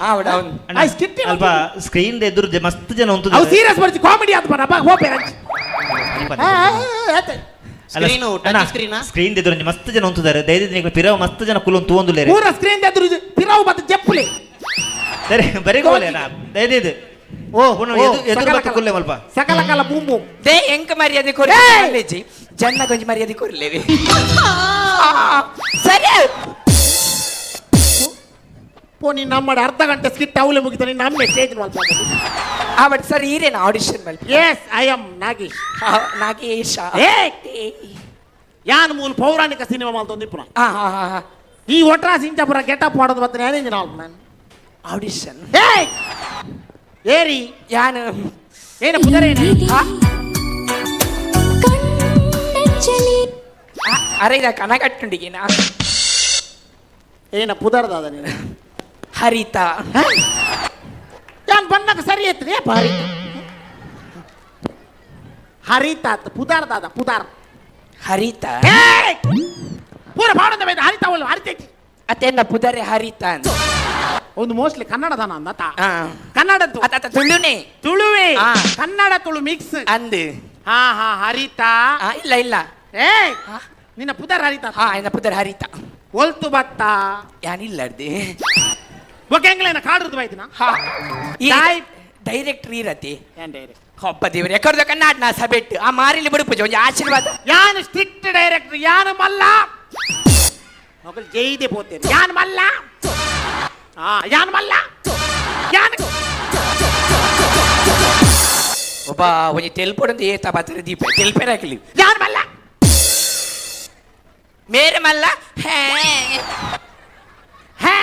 ಆ ಸ್ಕಿಟ್. ಅಲ್ಪ ಸ್ಕ್ರೀನ್ ಎದುರು ಮಸ್ತ್ ಜನ ಉಂಟು. ಅವು ಸೀರಿಯಸ್ ಬರ್ಜಿ ಕಾಮಿಡಿ ಆತ್ ಬನ್ನ ಬಾ ಹೋಪೇರ. ಸ್ಕ್ರೀನ್ ಎದುರು ಮಸ್ತ್ ಜನ ಉಂಟುದಾರೆ, ದಯದಿದ್ದು ನೀವು ಪಿರವ್ ಮಸ್ತ್ ಜನ ಕುಲೊಂದು ತೂವೊಂದುಲ್ಲೇರೆ. ಪೂರ ಸ್ಕ್ರೀನ್ ಎದುರು ಪಿರವು ಮತ್ತೆ ಜಪ್ಪುಲೆ. ಸರಿ ಬರೀ ಗೋಲೆ ನಾ ದಯದಿದ್ದು ಓ ಎದುರು ಬತ್ತು ಕುಲ್ಲೆ ಮಲ್ಪ. ಸಕಲ ಕಲ ಬೂಮ್ ಬೂಮ್. They ಎಂಕ ಮರ್ಯಾದೆ ಕೊರ್ಲೆ ಜನ್ನ ಕೊಂಚ ಮರ್ಯಾದೆ ಕೊರ್ಲೇವಿ ಸರಿ. ಪೋ ನೀನ್ ನಮ್ಮ ಅರ್ಧ ಗಂಟೆ ಸ್ಕಿಟ್ ಅವಲೆ ಮುಗಿತ ನೀನ್ ನಮ್ಮ ಸ್ಟೇಜ್ ಮಲ್ಪ. ಆ ಬಟ್ ಸರ್ ಈರೇನ ಆಡಿಷನ್ ಮಲ್ಪ? Yes I am Nagesh. Nagesha. ಏ ಯಾನ್ ಮೂಲ ಪೌರಾಣಿಕ ಸಿನಿಮಾ ಮಲ್ತೊಂದು ಇಪ್ಪುನ. ಈ ಒಟ್ರಾಸ್ ಇಂಚಪುರ ಗೆಟಪ್ ಮಾಡೋದು ಮತ್ತೆ ನಾನು ನಾನು ಆಡಿಷನ್. ಏಯ್ ಏರಿ ಯಾನು ಏನ ಪುದರೇನ? ಅರೆ ಇದ ಕನ ಕಟ್ಟುಂಡಿಗೇನಾ? ಏನ ಪುದರ್ದಾದ ನೀನು? ಹರಿತಾ. ಯಾನ್ ಬಣ್ಣಕ್ಕೆ ಸರಿ ಐತ್ರಿ ಹರಿತ ಹರಿತ ಆತ್ ಪುದಾರ್ದಾದ ಪುದಾರ್. ಹರಿತ ಪೂರ ಬಾಡದ ಬೇಡ ಹರಿತ ಅವಳು ಹರಿತೈತಿ. ಅತ್ತೇನ ಪುದರೆ ಹರಿತ ಅಂತ ಒಂದು ಮೋಸ್ಟ್ಲಿ ಕನ್ನಡದನ ಅಂದತ ಕನ್ನಡದ್ದು ಅತ್ತ ತುಳುನೇ. ತುಳುವೆ ಕನ್ನಡ ತುಳು ಮಿಕ್ಸ್ ಅಂದು. ಹಾ ಹಾ ಹರಿತ. ಇಲ್ಲ ಇಲ್ಲ. ಏ ನಿನ್ನ ಪುದರ್ ಹರಿತ? ಹಾ ನಿನ್ನ ಪುದರ್ ಹರಿತ. ಒಲ್ತು ಬತ್ತ? ಯಾನಿಲ್ಲ ಅರ್ದಿ. ಒಕೆಂಗ್ಲೇನ ಕಾಡ್ರದ್ದು ಬೈದಿನ? ಡೈರೆಕ್ಟರ್ ಇರತಿ ಒಬ್ಬ ದೇವರು ಎಕರ್ದ ಕನ್ನಡ ನಾ ಸಬೆಟ್ಟು ಆ ಮಾರಿಲಿ ಬಿಡುಪುಜ ಒಂಜಿ ಆಶೀರ್ವಾದ. ಯಾನು ಸ್ಟ್ರಿಕ್ಟ್ ಡೈರೆಕ್ಟರ್ ಯಾನು ಮಲ್ಲ ಮಗಳು ಜೈದೆ ಪೋತೇನೆ ಯಾನು ಮಲ್ಲ ಹಾ ಯಾನು ಮಲ್ಲ ಯಾನು ಒಬ್ಬ ಒಂಜಿ ತೆಲ್ಪೊಡಂದು ಏತ ಬಾತರ ದೀಪ ತೆಲ್ಪೇರ ಹಾಕಲಿ. ಯಾನು ಮಲ್ಲ ಮೇರೆ ಮಲ್ಲ ಹೇ ಹೇ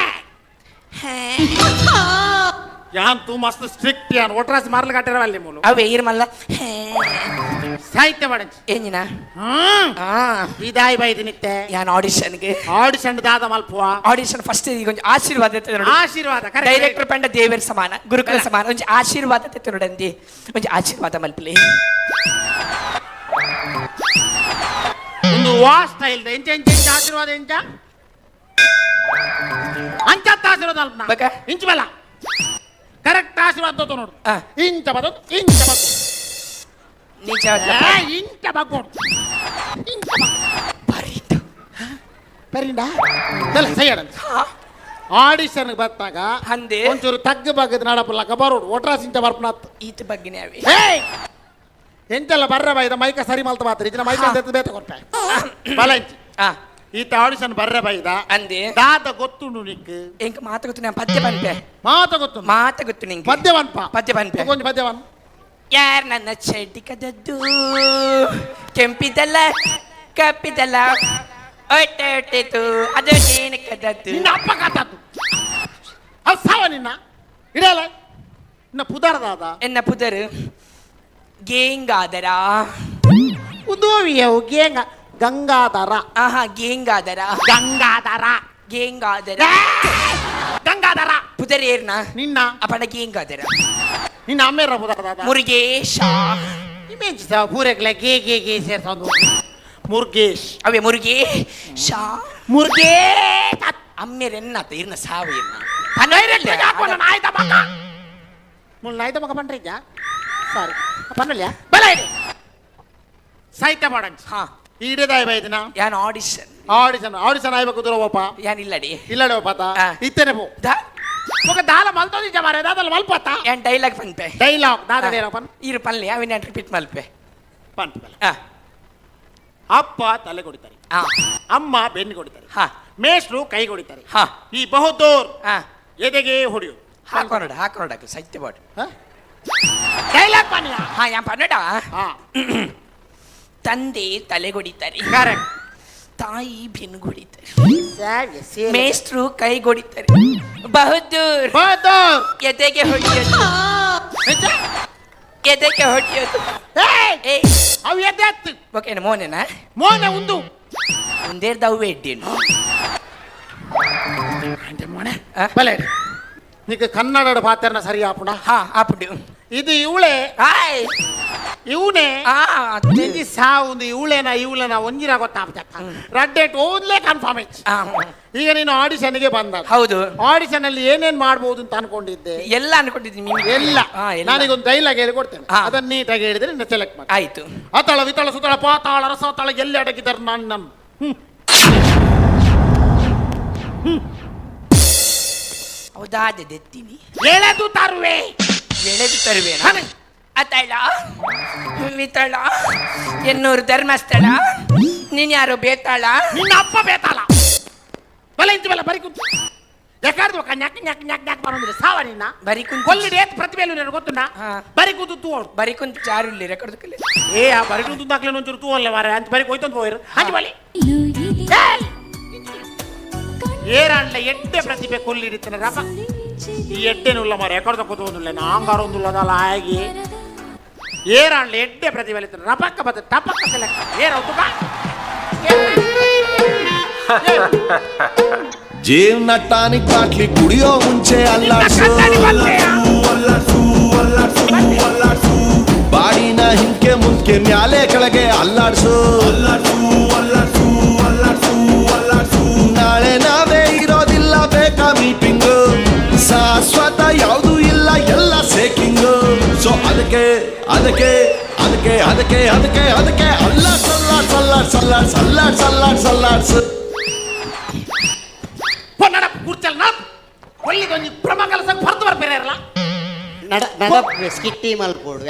ಯಾನ್ ತೂ ಮಸ್ತ್ ಸ್ಟ್ರಿಕ್ಟ್ ಯಾನ್ ಒಟ್ರಾಸಿ ಮಾರ್ಲ ಕಟ್ಟಿರವಲ್ಲಿ ಮೂಲು. ಅವೇ ಈರ್ ಮಲ್ಲ ಹೇ ಸಾಹಿತ್ಯ ಮಾಡಂಚಿ ಏನಿನ ಇದಾಯ್ ಬೈದಿ ನಿತ್ತೆ ಯಾನ್ ಆಡಿಷನ್ಗೆ ಆಡಿಷನ್ ದಾದ ಮಲ್ಪುವ ಆಡಿಷನ್ ಫಸ್ಟ್ ಈಗ ಒಂಜಿ ಆಶೀರ್ವಾದ ಆಶೀರ್ವಾದ ಡೈರೆಕ್ಟರ್ ಪಂಡ ದೇವರ ಸಮಾನ ಗುರುಕುಲ ಸಮಾನ ಒಂಜಿ ಆಶೀರ್ವಾದ ತೆತ್ತೊಡಂದಿ ಒಂಜಿ ಆಶೀರ್ವಾದ ಮಲ್ಪಲಿ. ಒಂದು ವಾ ಸ್ಟೈಲ್ ಎಂಚ ಎಂಚ ಎಂಚ ಆಶೀರ್ವಾದ ಎಂಚ ಅಂಚತ್ತ ಆಶೀರ್ವಾದ ಅಲ್ಪ ಇಂಚು ಬಲ್ಲ ಕರೆಕ್ಟ್ ಆಶೀರ್ವಾದ ತೋತು ನೋಡು ಇಂಚ ಬದು ಇಂಚ ಬದು ನಿಜ ಇಂಚ ಬಗ್ಗೋಡು ಇಂಚ ಬರೀತು ಬರೀಂಡ ಸೈಯಡ ಆಡಿಷನ್ ಬರ್ತಾಗ ಅಂದೆ ಒಂಚೂರು ತಗ್ಗು ಬಗ್ಗದ ನಡಪಲ್ಲಕ ಬರೋಡು ಒಟ್ರಾಸ್ ಇಂಚ ಬರ್ಪನಾತ್ ಈತ ಬಗ್ಗಿನೇ ಅವೆ. ಏಯ್ ಎಂತೆಲ್ಲ ಬರ್ರ ಬೈದ ಮೈಕ ಸರಿ ಮಲ್ತ ಮಾತ್ರ ಇದಿನ ಮೈಕ ಅಂತ ಬೇತ ಕೊಟ್ಟೆ ಬಲ ಇಂಚಿ ಈತ ಆಡಿಷನ್ ಬರ್ರೆ ಬೈದ ಅಂದೆ ದಾದ ಗೊತ್ತುಂಡು ನಿಕ್ ಎಂಕ ಮಾತ ಗೊತ್ತು ನಾನು ಪದ್ಯ ಪನ್ಪೆ ಮಾತ ಗೊತ್ತು ಮಾತ ಗೊತ್ತು ನಿಂಗೆ ಪದ್ಯ ಪನ್ಪ ಪದ್ಯ ಪನ್ಪೆ ಕೊಂಚ ಪದ್ಯ ಪನ್ ಯಾರ್ ನನ್ನ ಚಡ್ಡಿ ಕದದ್ದು ಕೆಂಪಿದಲ್ಲ ಕಪ್ಪಿದಲ್ಲ ಒಟ್ಟೆ ಒಟ್ಟೆತು ಅದು ನೀನು ಕದದ್ದು. ನಿನ್ನ ಅಪ್ಪ ಕದದ್ದು ಅದು ಸಾವ ನಿನ್ನ ಇಡಲ್ಲ ನಿನ್ನ ಪುದರ್ದಾದ ಎನ್ನ ಪುದರ್ ಗೇಂಗಾದರ ಉದೋವಿಯವು ಗೇಂಗ ಗಂಗಾಧರ. ಆಹಾ ಗೇಂಗಾದರ ಗಂಗಾಧರ ಗೇಂಗಾದರ ಗಂಗಾಧರ ಪುದರೇರ್ನ ನಿನ್ನ ಅಪಣ ಗೇಂಗಾದರ ನಿನ್ನ ಅಮ್ಮೇರ ಪುದರ್ದಾದ ಮುರುಗೇಶ ಇಮೇಜ್ ಪೂರೆಗ್ಲೆ ಗೇ ಗೇ ಗೇ ಸೇರ್ಸೋದು ಮುರುಗೇಶ್ ಅವೇ ಮುರುಗೇಶ ಮುರುಗೇಶ್ ಅಮ್ಮೇರೆನ್ನಾತ ಇರ್ನ ಸಾವು ಇರ್ನ ನಾಯ್ದ ಮಗ ಮುಳ್ಳು ನಾಯ್ದ ಮಗ ಪಂಡ್ರಿದ್ಯಾ ಸಾರಿ ಪನ್ನಲ್ಯಾ ಬಲ ಇದೆ ಸಾಹಿತ್ಯ ಮಾಡಂಚ ಹಾ ಈಡೇದಾಯ್ ಬೈದಿನ ಯಾನ್ ಆಡಿಷನ್ ಆಡಿಷನ್ ಆಡಿಷನ್ ಆಯ್ಬೇಕು ದೂರ ಓಪ ಯಾನ್ ಇಲ್ಲಡಿ ಇಲ್ಲಡೆ ಓಪಾತ ಇತ್ತೇನೆ ಪೋ ఒక ದಾಲ ಮಲ್ತೋದಿ ಜಮಾರೆ ದಾದಲ ಮಲ್ಪತ ಯಾನ್ ಡೈಲಾಗ್ ಪನ್ಪೆ ಡೈಲಾಗ್ ದಾದ ಡೈಲಾಗ್ ಪನ್ ಇರು ಪನ್ಲೆ ಅವಿನ ಯಾನ್ ರಿಪೀಟ್ ಮಲ್ಪೆ ಪನ್ಪೆ ಅಪ್ಪ ತಲೆ ಕೊಡಿತಾರೆ ಅಮ್ಮ ಬೆನ್ನು ಕೊಡಿತಾರೆ ಮೇಷ್ಟ್ರು ಕೈ ಕೊಡಿತಾರೆ ಈ ಬಹುದೂರ್ ಎದೆಗೆ ಹೊಡೆಯು ಹಾಕೋನೋಡ ಹಾಕೋನೋಡ ಸತ್ಯ ಬಾಡು ಡೈಲಾಗ್ ಪನ್ಯ ಹಾ ಯಾನ್ ಪನ್ನಡ ತಂದೆ ತಲೆಗೊಡಿತಾರೆ ಕರೆಕ್ಟ್ ತಾಯಿ ಬೆನ್ನುಗೊಡಿತಾರೆ ಮೇಷ್ಟ್ರು ಕೈಗೊಡಿತಾರೆ ಬಹದ್ದೂರ್ ಬಹದ್ದೂರ್ ಎದೆಗೆ ಹೊಡೆಯೋದು. ಎದಕ್ಕೆ ಹೊಟ್ಟಿಯೋದು? ಅವು ಎದೆ ಅತ್ತು. ಓಕೆನ ಮೋನೆನಾ? ಮೋನೆ ಉಂದು. ಒಂದೇರ್ದ ಅವು ಎಡ್ಡೇನು. ಮೋನೆ ಬಲೆ ನಿಕ ಕನ್ನಡ ಪಾತ್ರನ ಸರಿ ಆಪುಣ. ಹಾ ಆಪುಂಡು. ಇದು ಇವಳೆ. ಹಾಯ್ ಇವನೇ ನಿಜಿ ಸಾವುಂದು ಇವಳೇನ ಇವಳೇನ ಒಂಜಿನ ಗೊತ್ತಾಗ್ತಕ್ಕ ರಡ್ಡೇಟ್ ಓದ್ಲೇ ಕನ್ಫರ್ಮ್. ಈಗ ನೀನು ಆಡಿಷನ್ಗೆ ಬಂದ. ಹೌದು. ಆಡಿಷನ್ ಅಲ್ಲಿ ಏನೇನ್ ಮಾಡ್ಬೋದು ಅಂತ ಅನ್ಕೊಂಡಿದ್ದೆ? ಎಲ್ಲ ಅನ್ಕೊಂಡಿದ್ದೀನಿ. ಎಲ್ಲ ನಾನೀಗೊಂದು ಡೈಲಾಗ್ ಹೇಳಿ ಕೊಡ್ತೇನೆ, ಅದನ್ನ ನೀಟಾಗಿ ಹೇಳಿದ್ರೆ ನಿನ್ನ ಸೆಲೆಕ್ಟ್ ಮಾಡಿ. ಆಯ್ತು. ಅತಳ ವಿತಳ ಸುತಳ ಪಾತಾಳ ರಸತಾಳ ಎಲ್ಲಿ ಅಡಗಿದ್ದಾರೆ ನಾನು ನಮ್ಮ. ಹೌದಾದ ದೆತ್ತೀನಿ. ಎಳೆದು ತರುವೆ. ಎಳೆದು ತರುವೇನಾ? ಅತಳ ವಿತಳ ಎನ್ನೂರು ಧರ್ಮಸ್ಥಳ ನೀನ್ ಯಾರು ಬೇತಾಳ? ನಿನ್ನ ಅಪ್ಪ ಬೇತಾಳ. ಬಲ ಇಂಚು ಬಲ ಬರಿ ಕುಂತು ಯಾಕಾರ್ದು ನ್ಯಾಕ್ ನ್ಯಾಕ್ ನ್ಯಾಕ್ ನ್ಯಾಕ್ ಬರೋದಿಲ್ಲ ಸಾವ ನಿನ್ನ ಬರಿ ಕುಂತು ಕೊಲ್ಲಿಡಿ ಏತ್ ಪ್ರತಿಭೆಯಲ್ಲಿ ನನಗೆ ಗೊತ್ತುಂಡ. ಬರಿ ಕೂತು ತೂವೋಡು. ಬರಿ ಕುಂತು ಚಾರುಲ್ಲಿ ರೆಕಾರ್ಡ್ ಕಲೆ. ಏ ಆ ಬರಿ ಕುಂತು ದಾಖಲೆ ಒಂಚೂರು ತೂವಲ್ಲ ಮಾರೆ ಅಂತ ಬರಿ ಕೊಯ್ತಂದು ಹೋಯಿರು ಅಂಚು ಬಲಿ. ಏರಾಂಡ್ಲ ಎಡ್ಡೆ ಪ್ರತಿಭೆ ಕೊಲ್ಲಿಡಿತನ ರಪ ಈ ಎಡ್ಡೆನುಲ್ಲ ಮಾರೆ ಎಕಡ್ದ ಕೂತುಲ್ಲ ನಾಂಗಾರೊಂದುಲ್ಲದಲ್ಲ ಆಗಿ ಏರಾಂಡ್ಲ ಎಡ್ಡೆ ಪ್ರತಿಭೆ ರಪಕ್ಕ ಬತ್ತ ಟಪಕ್ಕ ಸೆಲೆಕ್ಟ್ ಏರೌತುಕ. ಜೀವನ ಟಾನಿಕ್ ಬಾಟ್ಲಿ ಕುಡಿಯೋ ಮುಂಚೆ ಅಲ್ಲಾಡ್ಸು ಬಾಡಿನ ಹಿಂಕೆ ಮುಂದ್ಕೆ ಮ್ಯಾಲೆ ಕೆಳಗೆ ಅಲ್ಲಾಡ್ಸು. ನಾಳೆ ನಾವೇ ಇರೋದಿಲ್ಲ ಬೇಕಾ ಮೀಟಿಂಗು, ಶಾಶ್ವತ ಯಾವುದು ಇಲ್ಲ ಎಲ್ಲ ಸೇಕಿಂಗು. ಸೊ ಅದಕ್ಕೆ ಅದಕ್ಕೆ ಅದಕ್ಕೆ ಅದಕ್ಕೆ ಅದಕ್ಕೆ ಅದಕ್ಕೆ ಅಲ್ಲಾಡ್ಸ್ ಅಲ್ಲಾಡ್ಸ್ ಅಲ್ಲಾಡ್ಸ್ ಅಲ್ಲಾಡ್ಸ್ ಅಲ್ಲಾಡ್ಸ್ ಅಲ್ಲಾಡ್ಸ್ ಅಲ್ಲಾಡ್ಸು. ಒಳ್ಳೆದೊಂದು ಪ್ರಮ ಕೆಲಸ ಹೊರತು ಬರ್ಬೇರೆ ಇರಲ್ಲ. ನಡ ನಡ ಸ್ಕಿಟ್ಟಿ ಮಲ್ಪೋಡು.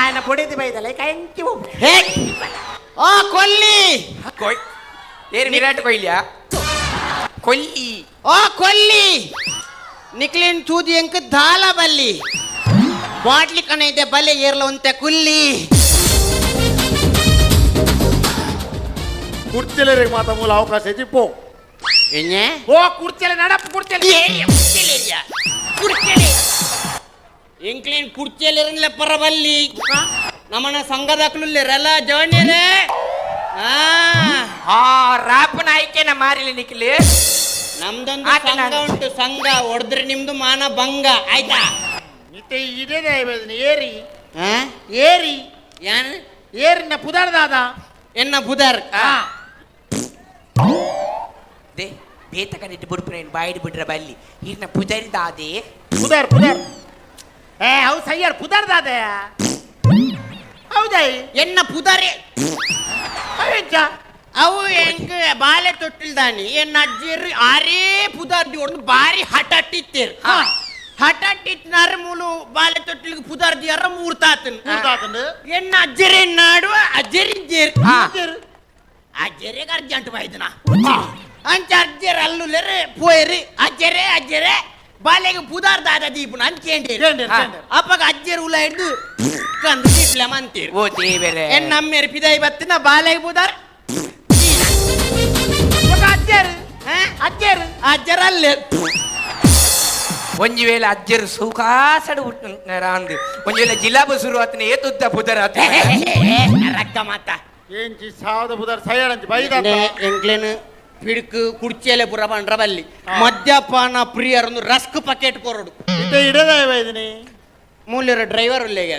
ఆయన పొడిది ಬೈದಲ್ಲ ಕಂಕಿ. ಓ ಕೊಲ್ಲಿ ಏರು ವಿರಾಟ್ ಕೊಹ್ಲಿಯಾ? ಕೊಲ್ಲಿ ಓ ಕೊಲ್ಲಿ ನಿಕ್ಲಿನ್ ತೂದಿ ಎಂಕ್ ದಾಲ ಬಲ್ಲಿ ಬಾಟ್ಲಿ ಕಣ ಇದೆ ಬಲೆ ಏರ್ಲ ಒಂತೆ ಕುಲ್ಲಿ. ಕುರ್ಚಿಲೇರಿಗೆ ಮಾತ ಮೂಲ ಅವಕಾಶ ಇಜ್ಜಿ ಪೋ. ಎಣ್ಣೆ ಓ ಕುರ್ಚಿಲೆ ನಡಪ್ ಕುರ್ಚಿಲೆ ಕುರ್ಚಿಲೆ ಎಂಕ್ಲೇನ್ ಕುರ್ಚಿಯಲ್ಲಿರನ್ಲೆ ಪರಬಲ್ಲಿ ನಮ್ಮನ ಸಂಘದಾಕ್ಲುಲ್ಲೇರಲ್ಲ ಜವಣ್ಯರೇ. ಆ ರಾಪನ ಆಯ್ಕೆನ ಮಾರಿಲಿ ನಿಕ್ಲಿ. ನಮ್ದೊಂದು ಸಂಘ ಉಂಟು, ಸಂಘ ಹೊಡೆದ್ರೆ ನಿಮ್ದು ಮಾನ ಭಂಗ ಆಯ್ತಾ? ಇತ್ತೆ ಇದೇ ಏರಿ ಏರಿ ಯಾನ್ ಏರಿನ ಪುದರ್ದಾದ ಎನ್ನ ಪುದರ್ they ಬೇತ ಕನಿಟ್ಟು ಬುಡ್ಪುನ ಬಾಯಿಡ್ ಬಿಡ್ರ ಬಲ್ಲಿ ಈರ್ನ ಪುದರ್ದಾದೆ ಪುದರ್ ಪುದರ್ ಏ ಹೌದು ಸಯ್ಯಾರ್ ಪುದರ್ದಾದೆ ಹೌದಾ? ಎನ್ನ ಪುದರೇ ಅವೆಂಚ ಅವು ಎಂಕ್ ಬಾಲೆ ತೊಟ್ಟಿಲ್ದಾನಿ ಎನ್ನ ಅಜ್ಜಿಯರು ಆರೇ ಪುದರ್ದಿ ಹೊಡೆದು ಬಾರಿ ಹಠಟ್ಟಿತ್ತೇರು. ಹಠಟ್ಟಿತ್ನಾರ ಮೂಲು ಬಾಲೆ ತೊಟ್ಟಿಲ್ಗೆ ಪುದರ್ದಿಯಾರ ಮೂರ್ತಾತನ್ ಎನ್ನ ಅಜ್ಜರೇ ನಾಡು ಅಜ್ಜರಿದ್ದೇರು ಅಜ್ಜರಿಗೆ ಅರ್ಜೆಂಟ್ ಬಾಯ್ದನ ಅಂಚ ಅಜ್ಜರ ಅಲ್ಲುಲೇರೆ ಪೋಯರಿ ಅಜ್ಜರೇ ಅಜ್ಜರೇ ಬಾಲೆಗೆ ಪುದಾರ್ದಾದ ದೀಪನ ಅಂಚೇಂಡೇರು ಅಪ್ಪಗ ಅಜ್ಜರು ಉಲ ಹಿಡ್ದು ಕಂದು ದೀಪ್ಲೆ ಮಂತೀರು. ಓ ದೇವರೇ ಎನ್ನ ಅಮ್ಮೇರು ಪಿದಾಯಿ ಬತ್ತಿನ ಬಾಲೆಗೆ ಪುದಾರ್ ಅಜ್ಜರು ಅಜ್ಜರು ಅಜ್ಜರ ಅಲ್ಲೇ ಒಂಜಿ ವೇಳೆ ಅಜ್ಜರು ಸುಖಾಸಡು ರಾಂದು ಒಂಜಿ ವೇಳೆ ಜಿಲಾಬು ಶುರು ಆತನ ಏತುದ್ದ ಪುದರ್ ಆತ ರಕ್ಕ ಮಾತ ఏంచి ಸಾವದ ಬುದರ್ ಸಯ್ಯಾರಂಚಿ ಬೈದ ಎಂಕ್ಲೇನು ಪಿಡ್ಕು ಕುರ್ಚಿಯಲ್ಲೇ ಪುರ ಪಂಡ್ರ ಬಲ್ಲಿ ಮದ್ಯಪಾನ ಪ್ರಿಯರೊಂದು ರಸ್ಕ್ ಪಕೆಟ್ ಕೊರಡು ಇತ್ತೆ ಇಡದ ಬೈದಿನಿ ಮೂಲ್ಯರ ಡ್ರೈವರ್ ಉಲ್ಲೇಗೆ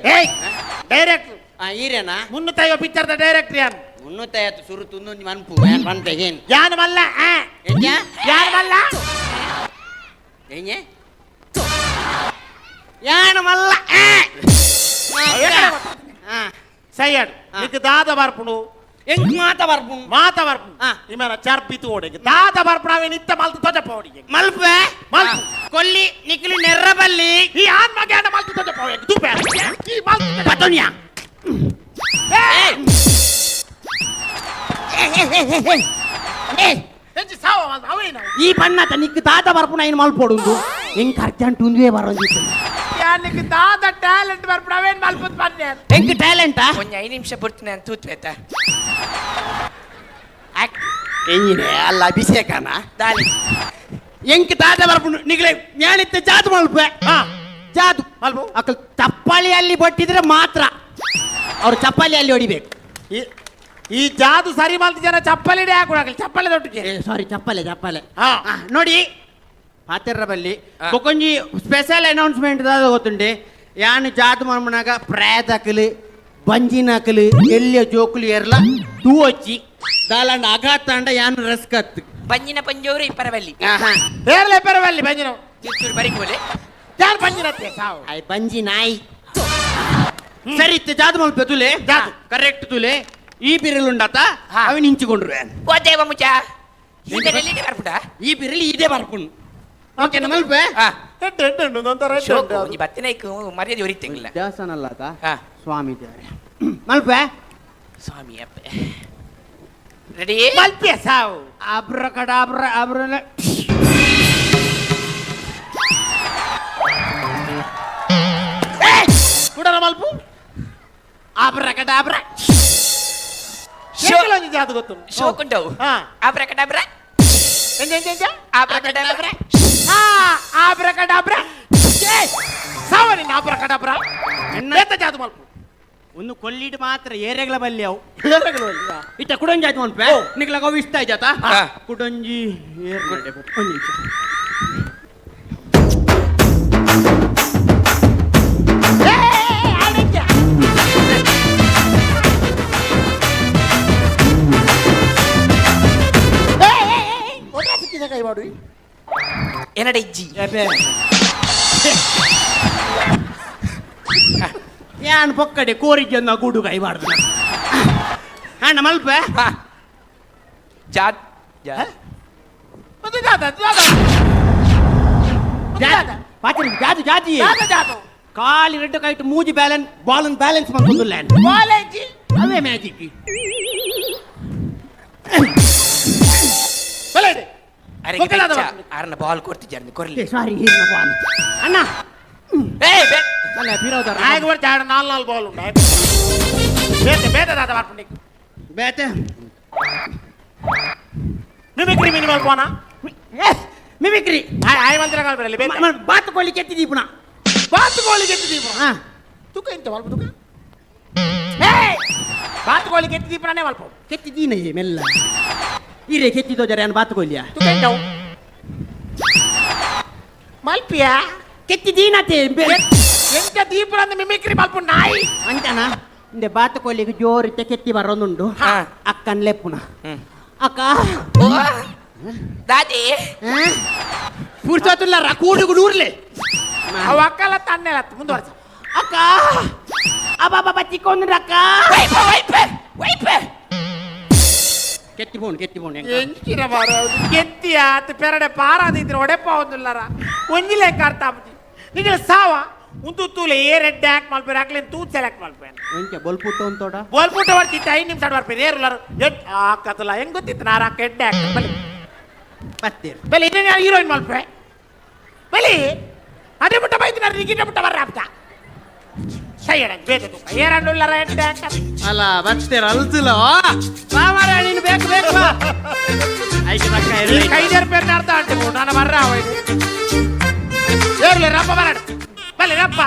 ಡೈರೆಕ್ಟರ್ ಈರೇನಾ ಮುನ್ನೂತ್ತೈವ ಪಿಕ್ಚರ್ದ ಡೈರೆಕ್ಟರ್ ಯಾನ್ ಮುನ್ನೂತ್ತೈವತ್ತು ಸುರು ತುಂದು ಮನ್ಪು ಯಾನ್ ಪನ್ಪೆ ಏನ್ ಯಾನ್ ಮಲ್ಲ ಯಾನ್ ಮಲ್ಲ ಏ ಯಾನ್ ಮಲ್ಲ ಸಯ್ಯಾಡು ನಿಕ್ ದಾದ ಬರ್ಪುಂಡು ಎಂಕ್ ಮಾತ ಬರ್ಪುಂಡು ಮಾತ ಬರ್ಪುಂಡು ಇಮೇನ ಚರ್ಪಿತು ಓಡಿಗೆ ದಾದ ಬರ್ಪುಂಡು ಅವೇನು ಇತ್ತ ಮಲ್ತು ತೊಜಪ್ಪ ಓಡಿಗೆ ಮಲ್ಪೆ ಮಲ್ಪು ಕೊಲ್ಲಿ ನಿಕ್ಲಿ ನೆರ್ರಬಲ್ಲಿ ಈ ಆನ್ ಮಗ ಮಲ್ತು ತೊಜಪ್ಪ ಓಡಿಗೆ ದುಪೆ ಈ ಮಲ್ತು ಪತೋನಿಯಾ ಈ ಬಣ್ಣತ ನಿಕ್ ತಾತ ಬರ್ಪುಣ ಏನು ಮಲ್ಪೊಡುಂದು ಎಂಕ್ ಅರ್ಜೆಂಟ್ ಉಂದುವೆ ಬರೋಂದಿತ್ತು ಯಾನಿಗೆ ದಾದ ಟ್ಯಾಲೆಂಟ್ ಬರ್ಪುಣ ಅವೇನು ಮಲ್ಪುದು ಬನ್ನಿ ಎಂಕ್ ಟ್ಯಾಲೆಂಟಾ ಒಂಜಿ 5 ನಿಮಿಷ ಬರ್ತೀನಿ ಅಂತ ತೂತ್ವೇತ ಎಂಜಿನೆ ಅಲ್ಲ ಅಭಿಷೇಕನ ದಾಲಿ ಎಂಕ್ ತಾತ ಬರ್ಪುಂಡು ನಿಗ್ಲೆ ಜ್ಞಾನಿತ್ತ ಜಾತು ಮಲ್ಪೆ ಜಾತು ಮಲ್ಪು ಅಕಲ್ ತಪ್ಪ ಚಪ್ಪಾಳಿಯಲ್ಲಿ ಬಟ್ಟಿದ್ರೆ ಮಾತ್ರ ಅವ್ರು ಚಪ್ಪಾಳಿಯಲ್ಲಿ ಹೊಡಿಬೇಕು. ಈ ಜಾದು ಸರಿ ಮಲ್ತ ಜನ ಚಪ್ಪಲಿ ಹಾಕುಡಾಗಲಿ, ಚಪ್ಪಲಿ ದೊಡ್ಡಕ್ಕೆ. ಸಾರಿ, ಚಪ್ಪಲೆ ಚಪ್ಪಲೆ. ನೋಡಿ ಪಾತೆರ್ರ ಬಲ್ಲಿ ಬೊಕೊಂಜಿ ಸ್ಪೆಷಲ್ ಅನೌನ್ಸ್ಮೆಂಟ್ ದಾದ ಗೊತ್ತುಂಡೆ, ಯಾನು ಜಾದು ಮನ್ಮನಾಗ ಪ್ರಾಯದಾಕಲು ಬಂಜಿನಾಕಲು ಎಲ್ಲಿಯ ಜೋಕುಲು ಎರ್ಲ ತೂ ಹಚ್ಚಿ ದಾಲಂಡ ಅಘಾತಾಂಡ ಯಾನು ರಸ್ಕತ್ ಬಂಜಿನ ಪಂಜೋರು ಇಪ್ಪರವಲ್ಲಿ ಏರ್ಲೆ ಪರವಲ್ಲಿ ಬಂಜಿನ ಚೂರು ಬರಿ ಕೋಲೆ ಯಾರು ಬಂಜಿನ ಸಾವು ಆಯ್ ಬಂಜಿ ನಾಯಿ. ಸರಿ ಇತ್ತು ಜಾದು ಮಲ್ಪ ತುಲೆ ಜಾದು ಕರೆಕ್ಟ್ ತುಲೆ ಈ ಬಿರಲು ಉಂಡಾತ ಅವಿನ ಇಂಚಿಕೊಂಡ್ರು. ಓ ದೇವ ಮುಚ್ಚ, ಈ ಬಿರಲಿ ಬರ್ಪುಡ, ಈ ಬಿರಲಿ ಇದೇ ಬರ್ಪುಂಡು. ಓಕೆ ನಮಲ್ಪ ಶೋಕು ಬತ್ತಿನೈಕ್ ಮರ್ಯಾದೆ ಒರಿತೆಂಗಿಲ್ಲ. ದೇವಸ್ಥಾನ ಅಲ್ಲ ಆತ ಸ್ವಾಮಿ ದೇವರೇ ಮಲ್ಪ ಸ್ವಾಮಿ ಅಪ್ಪೆ ರೆಡಿ ಮಲ್ಪೆ ಸಾವು ಅಬ್ರ ಕಡಾಬ್ರ ಅಬ್ರ ಕುಡರ ಮಲ್ಪು ಅಬ್ರ ಕಡಾಬ್ರ ಜಾದು ಗೊತ್ತು ಶೋಕುಂಟವು ಅಬ್ರ ಕಡಾಬ್ರ ಅಬ್ರ ಕಡಾಬ್ರ ಆಬ್ರ ಕಡಾಬ್ರ ಸಾವನಿನ ಆಬ್ರ ಕಡಾಬ್ರ ಎಂತ ಜಾದು ಮಲ್ಪು ಒಂದು ಕೊಲ್ಲಿಡ್ ಮಾತ್ರ ಏರೆಗಳ ಬಲ್ಲಿ ಅವು ಇತ್ತ ಕುಡೊಂಜಿ ಆಯ್ತು ಮನ್ಪೆ ನಿಗ್ಲಾಗ ಅವು ಇಷ್ಟ ಆಯ್ತಾ ಕುಡೊಂಜಿ ಒಂದು ನಿಮಿಷ. ಕೈ ಮಾಡು ಏನಡ ಇಜ್ಜಿ ಯಾನ್ ಪೊಕ್ಕಡೆ ಕೋರಿಗೆನ್ನ ಗೂಡು ಕೈ ಬಾರ್ದು ಅಣ್ಣ ಮಲ್ಪೆ ಜಾತ್ ಜಾದು ಜಾತಿ ಕಾಲಿ ರೆಡ್ಡು ಕೈಟ್ ಮೂಜಿ ಬ್ಯಾಲೆನ್ಸ್ ಬಾಲ್ ಬ್ಯಾಲೆನ್ಸ್ ಮಾಡ್ಕೊಂಡುಲ್ಲ ಅವೇ ಮ್ಯಾಜಿಕ್. ಅರೆ ಆರನ ಬಾಲ್ ಕೊಡ್ತಿದ್ದಾರೆ ಕೊರ್ಲಿ. ಸಾರಿ ಬಾಲ್ ಅಣ್ಣ. ಏಯ್ ಅಲ್ಲ ಬಿರೋದರ ಆಗ ಬರ್ತಾ ನಾಲ್ ನಾಲ್ ಬಾಲ್ ಉಂಟು ಬೇತೆ ಬೇತೆ ದಾದ ಮಾಡ್ಕೊಂಡು ಬೇತೆ ಮಿಮಿಕ್ರಿ ಮಿನಿ ಮಲ್ಪೋಣ ಮಿಮಿಕ್ರಿ ಆಯ್ ಮಂತ್ರ ಕಾಲ್ಬರಲಿ ಬೇತೆ ಬಾತುಕೋಳಿ ಕೆತ್ತಿದೀಪುನ ಪುನಃ ಬಾತುಕೋಳಿ ಕೆತ್ತಿದೀಪುನ ತುಕ ಎಂತ ಮಲ್ಪ ತುಕ ಏಯ್ ಬಾತುಕೋಳಿ ಕೆತ್ತಿದೀಪುನೇ ಮಲ್ಪ ಕೆತ್ತಿದೀನ ಮೆಲ್ಲ ಇರೇ ಕೆತ್ತಿದೋ ಜರ ಏನು ಬಾತುಕೋಳಿಯ ತುಕ ಎಂತ ಮಲ್ಪಿಯ ಕೆತ್ತಿದೀನತೆ ಎಂತ ದೀಪನ ಮಿಮಿಕ್ರಿ ಮಲ್ಪ ನಾಯಿ ಅಂಚನ ಇಂದೆ ಬಾತುಕೋಳಿಗೆ ಜೋರಿತ್ತೆ ಕೆತ್ತಿ ಬರೋದುಂಡು ಅಕ್ಕನ್ ಲೆಪ್ಪುನ ಅಕ್ಕ ದಾದಿ ಪುರ್ಸೊತ್ತುಲ್ಲ ಕೂಡುಗು ನೂರ್ಲೆ ಅವ ಅಕ್ಕಲ್ಲ ತನ್ನೆಲ್ಲ ಮುಂದುವರ್ಸ ಅಕ್ಕ ಅಬ್ಬ ಚಿಕ್ಕೊಂದ್ರ ಅಕ್ಕ ವೈಪ ವೈಪ ವೈಪ ಕೆತ್ತಿ ಬೋಣ್ ಕೆತ್ತಿ ಬೋಣ್ ಎಂಚಿನ ಬಾರ ಕೆತ್ತಿಯ ಆತ ಪೆರಡೆ ಪಾರಾದಿದ್ರೆ ಒಡೆಪ ಒಂದುಲ್ಲರ ಒಂಜಿಲೆ ಅರ್ಥ ಆಪುಜಿ ನಿಜ ಸಾವ ಉಂತು ತೂಲೆ ಏರ್ ಎಡ್ಡೆ ಹಾಕ್ ಮಲ್ಪೇರು ಹಾಕ್ಲೇನು ತೂತ್ ಸೆಲೆಕ್ಟ್ ಮಲ್ಪೇನು ಎಂಚ ಬೊಲ್ಪುಟ್ಟ ಅಂತೋಡ ಬೋಲ್ಪುಟ್ಟ ಬರ್ತಿತ್ತು 5 ನಿಮಿಷ ಬರ್ಪೇರು ಏರುಲ್ಲರು ಎಡ್ ಹಾಕತ್ತಲ್ಲ ಹೆಂಗ್ ಗೊತ್ತಿತ್ತು ನಾರು ಹಾಕ ಎಡ್ಡೆ ಹಾಕ ಬಲಿ ಬತ್ತೀರ್ ಬಲಿ ಇನ್ನೇ ಹೀರೋಯಿನ್ ಮಲ್ಪೆ ಬಲಿ ಅದೇ ಬಿಟ್ಟ ಬೈತಿನ ನಿಗಿಟ ಬಿಟ್ಟ ಬರ್ರ ಆಪ್ತ ಸೈಯಡ ಬೇಗ ತುಪ್ಪ ಏರಣ್ಣುಲ್ಲರ ಎಡ್ಡೆ ಹಾಕ ಅಲ್ಲ ಬರ್ತೀರ ಅಲ್ತಿಲ್ಲ ಬಾ ಮಾರ ನೀನು ಬೇಕು ಬೇಕು ಬಾ ಐಕೆ ಬಕ್ಕ ಕೈದರ್ ಪೇರ್ನ ಅರ್ಥ ಅಂಟು ನಾನು ಬರ್ರ ಅವ ಏರ್ಲೆ ರಪ್ಪ ಬರಡ ಬಲೆ ರಪ್ಪ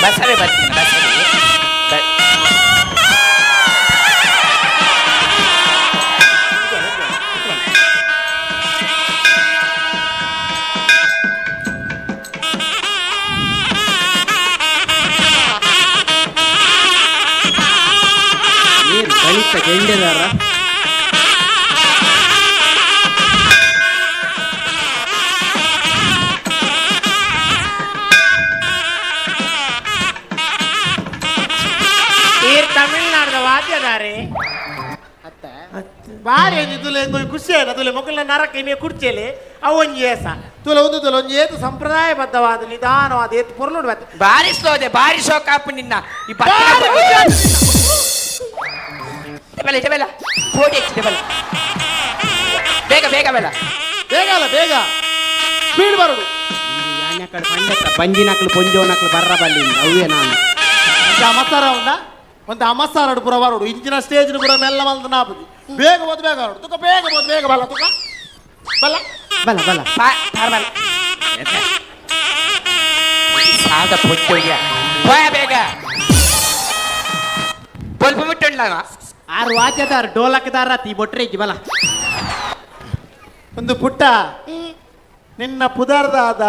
ಬಸವೆ ಬರ್ತೀನಿ ಬಸವೆ. ಏನು ಕಳಿತ ಗೆಂಡೆದಾರ ತಮಿಳ್ನಾಡದ ವಾದ್ಯದಾರೆ ಬಾರಿ ತುಲೆ ಖುಷಿ ಆಯ್ತು ತುಲೆ ಮೊಕ್ಕಲ ನರಕ ಇಮೆ ಕುರ್ಚೇಲೆ ಅವು ಒಂಜಿ ಏಸ ತುಲೆ ಒಂದು ತುಲೆ ಒಂಜಿ ಏತು ಸಂಪ್ರದಾಯಬದ್ಧವಾದ ನಿಧಾನವಾದ ಏತು ಪೊರ್ಲುಡು ಬತ್ತೆ ಬಾರಿ ಸ್ಲೋ ಅದೇ ಬಾರಿ ಶೋಕ್ ಆಪು ನಿನ್ನ ಈ ಬಲ ಬಲ ಫೋಟಿ ಹೆಚ್ಚಿದೆ ಬಲ ಬೇಗ ಬೇಗ ಬಲ ಬೇಗ ಅಲ್ಲ ಬೇಗ ಸ್ಪೀಡ್ ಬರೋದು ಬಂಜಿನಕ್ಲು ಪೊಂಜೋನಕ್ಲು ಬರ್ರ ಬಲ್ಲಿ ಅವೇ ನಾನು ಮಸಾರ ಉಂಡ ಒಂದು ಅಮಸಾರಡು ಪುರ ಬರೋಡು ಇಂಚಿನ ಸ್ಟೇಜ್ ಪುರ ಮೆಲ್ಲ ಮಲ್ತ ನಾಪುಜಿ ಬೇಗ ಬೋದು ಬೇಗ ಬರೋಡು ತುಕ ಬೇಗ ಬೋದು ಬೇಗ ಬಲ್ಲ ತುಕ ಬಲ್ಲ ಬಲ್ಲ ಬಲ್ಲ ಬಲ್ಲ ಸಾದ ಪೊಟ್ಟೋಯ್ಯ ಹೋಯ ಬೇಗ ಬೊಲ್ಪ ಮುಟ್ಟುಂಡ್ಲ ಆರು ವಾದ್ಯದಾರ ಡೋಲಕ್ದಾರ ತೀ ಬೊಟ್ರೆ ಬಲ ಒಂದು ಪುಟ್ಟ ನಿನ್ನ ಪುದರ್ದಾದ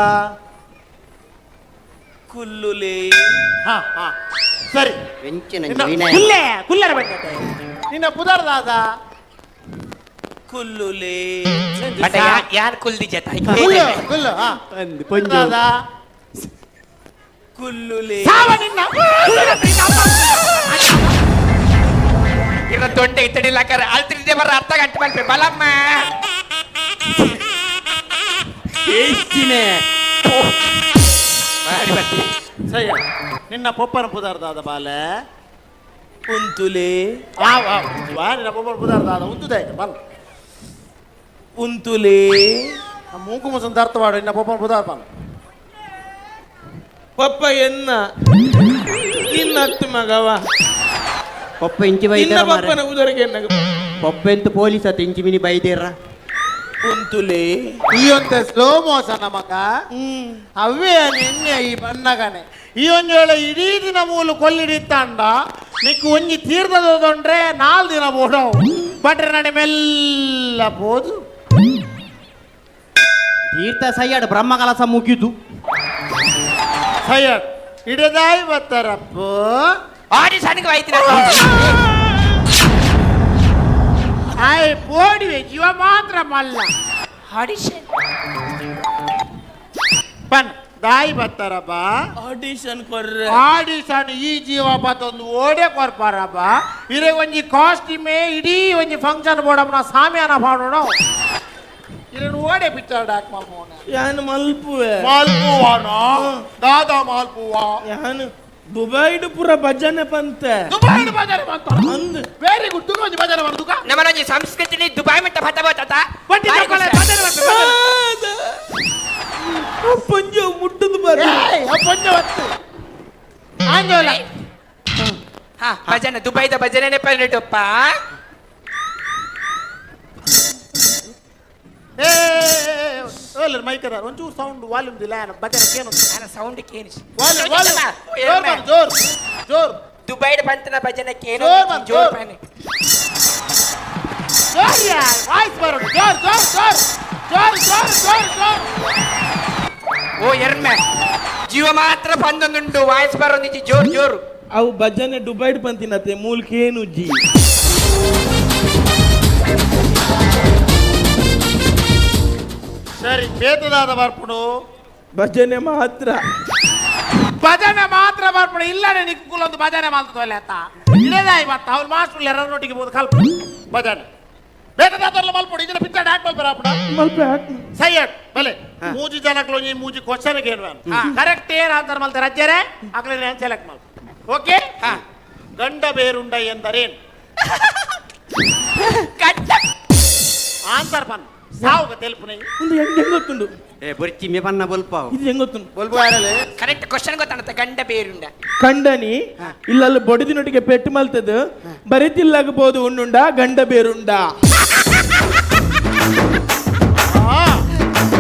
ಕುಲ್ಲುಲೇ ಹಾ ಹಾ ಸರಿ ಕುಲ್ಲೆ ಕುಲ್ಲರ ಬಂದತೆ ನಿನ್ನ ಪುದರ್ದಾದ ಕುಲ್ಲುಲೇ ಯಾರು ಕುಲ್ದಿ ಜತ ಕುಲ್ಲು ಕುಲ್ಲು ಹಾ ಪುದರ್ದಾದ ಕುಲ್ಲುಲೇ ಸಾವ ನಿನ್ನ ಇರ ದೊಡ್ಡ ಇತ್ತಡಿಲ್ಲ ಕರೆ ಅಳ್ತಿದ್ದೆ ಬರ ಅರ್ಧ ಗಂಟೆ ಮಲ್ಪೆ ಬಲಮ್ಮ ಮಾಡಿ ಬರ್ತೀನಿ ಸರಿ ನಿನ್ನ ಪೊಪ್ಪನ ಪುದರ್ದಾದ ಬಾಲೆ ಉಂತುಲೇ ವಾ ನಿನ್ನ ಪೊಪ್ಪನ ಪುದರ್ದಾದ ಉಂತುದೇ ಬಲ್ ಉಂತುಲೇ ಮೂಕು ಮುಸಂತ ಅರ್ಥವಾಡು ನಿನ್ನ ಪೊಪ್ಪನ ಪುದರ್ ಬಲ್ ಪಪ್ಪ ಎನ್ನ ನಿನ್ನ ಹತ್ತು ಮಗವ ಪಪ್ಪ ಇಂಚಿ ನಿನ್ನ ಬೈದಾರ ಪಪ್ಪನ ಉದರಿಗೆ ಎನ್ನ ಪಪ್ಪ ಎಂತ ಪೊಲೀಸ್ ಆತ ಇಂಚಿ ಮಿನಿ ಬೈದೇರ ಉಂತುಲೇ ಈ ಒಂತೆ ಸ್ಲೋ ಮೋಷನ್ ಮಗ ಅವೇ ನಿನ್ನೆ ಈ ಬನ್ನಗನೆ ಈ ಒಂಜಿ ವೇಳೆ ಇಡೀ ದಿನ ಮೂಲು ಕೊಲ್ಲಿಡಿತ್ತಾಂಡ ನಿಕ್ಕು ಒಂಜಿ ತೀರ್ದದೊಂಡ್ರೆ ನಾಲ್ ದಿನ ಬೋಡವು ಬಟ್ರೆ ನಡೆ ಮೆಲ್ಲ ಬೋದು ತೀರ್ಥ ಸಯ್ಯಾಡ್ ಬ್ರಹ್ಮ ಕಲಸ ಮುಗಿದು ಸಯ್ಯಡ್ ಇಡದಾಯಿ ಬತ್ತಾರಪ್ಪ ಆಡಿಷನ್ಗೆ ಹೋಯ್ತೀನಿ ಆಯ್ ಪೋಡಿವೆ ಜೀವ ಮಾತ್ರ ಮಲ್ಲ ಆಡಿಷನ್ ಬನ್ ದಾಯಿ ಬತ್ತಾರಪ್ಪ ಆಡಿಷನ್ ಕೊರ್ರೆ ಆಡಿಷನ್ ಈ ಜೀವ ಬತ್ತೊಂದು ಓಡೆ ಕೊರ್ಪಾರಪ್ಪ ಇರೆ ಒಂಜಿ ಕಾಸ್ಟ್ಯೂಮೇ ಇಡೀ ಒಂಜಿ ಫಂಕ್ಷನ್ ಬೋಡಮ್ಮನ ಸಾಮಿಯಾನ ಪಾಡೋಣ ಇರನ್ನು ಓಡೆ ಪಿಕ್ಚರ್ ಡಾಕ್ ಮಲ್ಪೋಣ ಯಾನು ಮಲ್ಪುವೆ ಮಾಲ್ಪುವಾನ ದಾದಾ ಮಾಲ್ಪುವ ಯಾನು ದುಬೈಡ್ ಪುರ ಭಜನೆ ಪಂತೆ ದುಬೈಡ್ ಭಜನೆ ಬಂತ ಅಂದ್ ವೆರಿ ಗುಡ್ ತುಕ ಒಂಜಿ ಭಜನೆ ಬಂದು ತುಕ ನಮ್ಮನೊಂಜಿ ಸಂಸ್ಕೃತಿ ದುಬೈ ಮಟ್ಟ ಭತ್ತ ಬತ್ತ ಬಟ್ಟಿ ತಕೊಳ್ಳೆ, ಭಜನೆ ಬಂತು, ಭಜನೆ. ಪಂಜ ಮುಟ್ಟದು ಬರ ಏಯ್, ಆ ಪಂಜ ಒತ್ತು ಆಂಜೋಲ ಹಾ ಭಜನೆ ದುಬೈದ ಭಜನೆ ಪಂಡಿಟಪ್ಪ ಏ ಓಲರ್ ಮೈಕ್ ಅದಾರ ಒಂಚೂರು ಸೌಂಡ್ ವಾಲ್ಯೂಮ್ ದಿಲ್ಲ ಭಜನೆ ಕೇನು ಸೌಂಡ್ ಕೇನು ವಾಲ್ಯೂಮ್ ವಾಲ್ಯೂಮ್ ಜೋರ್ ಬನ್ ಜೋರ್ ಜೋರ್ ದುಬೈಡ್ ಬಂತನ ಭಜನೆ ಕೇನು ಜೋರ್ ಬನ್ ಜೋರ್ ಜೋರ್ ಬನ್ನಿ ಜೋರ್ ಯಾರ್ ವಾಯ್ಸ್ ಬರೋದು ಜೋರ್ ಜೋರ್ ಜೋರ್ ಜೋರ್ ಜೋರ್ ಜೋರ್ ಜೋರ್ ಓ ಎರ್ಮೆ ಜೀವ ಮಾತ್ರ ಬಂದೊಂದುಂಡು ವಾಯ್ಸ್ ಬರೋದಿಜ್ಜಿ ಜೋರ್ ಜೋರು ಅವು ಭಜನೆ ದುಬೈಡ್ ಪಂತಿನತೆ ಮೂಲ್ಕೇನು ಜಿ ಸರಿ ಬೇತದಾದ ಬರ್ಪುಡು ಭಜನೆ ಮಾತ್ರ ಭಜನೆ ಮಾತ್ರ ಬರ್ಪುಡು ಇಲ್ಲ ನಿಕ್ಕುಲೊಂದು ಭಜನೆ ಮಾಡ್ತದಲ್ಲ ಆತ ಇದೇದಾಯಿ ಬತ್ತ ಅವ್ರು ಮಾಸ್ಟರ್ ಎರಡರೊಟ್ಟಿಗೆ ಬೋದು ಕಲ್ಪ ಭಜನೆ ಬೇತದಾದರ್ಲ ಮಲ್ಪುಡು ಇದನ್ನ ಪಿಕ್ಚರ್ ಹಾಕ್ ಮಲ್ಪರ ಮಲ್ಪೆ ಹಾಕ್ ಸಯ್ಯಡ್ ಬಲೆ ಮೂಜಿ ಜನಕ್ಲು ಈ ಮೂಜಿ ಕ್ವಶನ್ ಏನು ಕರೆಕ್ಟ್ ಏನ್ ಆನ್ಸರ್ ಮಲ್ತಾರೆ ಅಜ್ಜರೇ ಅಕ್ಲೆ ನಾನು ಸೆಲೆಕ್ಟ್ ಮಲ್ಪ ಓಕೆ ಗಂಡ ಬೇರುಂಡ ಎಂದರೇನು ಆನ್ಸರ್ ಪನ್ ಸಾವುಗ తెలుపు ಒಂದು ಹೆಂಗ್ ಗೊತ್ತುಂಡು ಏ ಬೊರ್ಚಿ ಮೆ ಬನ್ನ ಬೊಲ್ಪಾವು ಇದು ಹೆಂಗ್ ಗೊತ್ತುಂಡು ಬೊಲ್ಪು ಯಾರಲೆ ಕರೆಕ್ಟ್ ಕ್ವಶನ್ ಗೊತ್ತಾಣತ್ತ ಗಂಡ ಬೇರುಂಡ ಕಂಡನಿ ಇಲ್ಲಲ್ಲಿ ಬೊಡಿದಿನೊಟ್ಟಿಗೆ ಪೆಟ್ಟು ಮಲ್ತದ ಬರಿತಿಲ್ಲಾಗ ಬೋದು ಉಂಡುಂಡ ಗಂಡ ಬೇರುಂಡ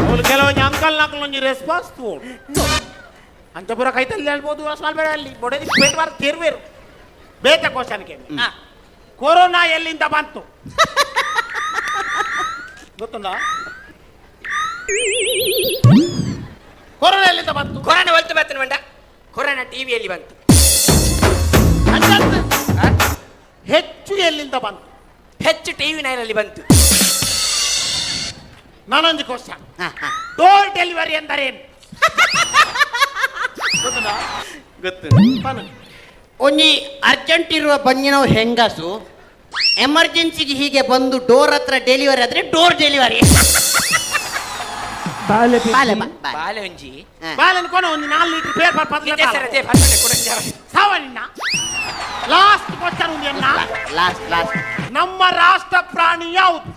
ಅವ್ರು ಕೆಲವೊಂದು ಅಂಕಲ್ ನಕಲ್ ಒಂಜಿ ರೆಸ್ಪಾನ್ಸ್ ತೋಡು ಅಂಚ ಪೂರ ಕೈತಲ್ಲಿ ಹೇಳ್ಬೋದು ಸ್ವಲ್ಪ ಅಲ್ಲಿ ಬೊಡೆದಿ ಪೆಟ್ಟು ಬಾರ ತಿರ್ವೇರು ಬೇತ ಕ್ವಶನ್ಗೆ ಕೊರೋನಾ ಎಲ್ಲಿಂದ ಬಂತು ಗೊತ್ತುಂಡ ಕೊರೋನಾ ಎಲ್ಲಿಂದ ಬಂತು ಕೊರೋನಾ ಒಲ್ತು ಬರ್ತನ ಬಂಡ ಕೊರೋನಾ ಟಿವಿಯಲ್ಲಿ ಬಂತು ಹಂಗಂತ ಹೆಚ್ಚು ಎಲ್ಲಿಂದ ಬಂತು ಹೆಚ್ಚು ಟಿವಿ ನೈನಲ್ಲಿ ಬಂತು ನಾನೊಂದು ಕ್ವಶನ್ ಡೋರ್ ಡೆಲಿವರಿ ಎಂದರೇನು ಗೊತ್ತುಂಡ ಗೊತ್ತು ಒಂಜಿ ಅರ್ಜೆಂಟ್ ಇರುವ ಬಂಜಿನವು ಹೆಂಗಸು ಎಮರ್ಜೆನ್ಸಿಗೆ ಹೀಗೆ ಬಂದು ಡೋರ್ ಹತ್ರ ಡೆಲಿವರಿ ಆದ್ರೆ ಡೋರ್ ಡೆಲಿವರಿ ಬಾಲೆ ಬಾಲೆ ಬಾಲೆ ಒಂಜಿ ಬಾಲೆ ಕೊನ ಒಂದು 4 ಲೀಟರ್ ಪೇಪರ್ ನಿಜ ಸರ್ ಅದೇ ಫಸ್ಟ್ ಕೊಡಂಜ ಸಾವನ್ನ ಲಾಸ್ಟ್ ಕ್ವಶನ್ ಒಂದು ಎನ್ನ ಲಾಸ್ಟ್ ಲಾಸ್ಟ್ ನಮ್ಮ ರಾಷ್ಟ್ರ ಪ್ರಾಣಿ ಯಾವುದು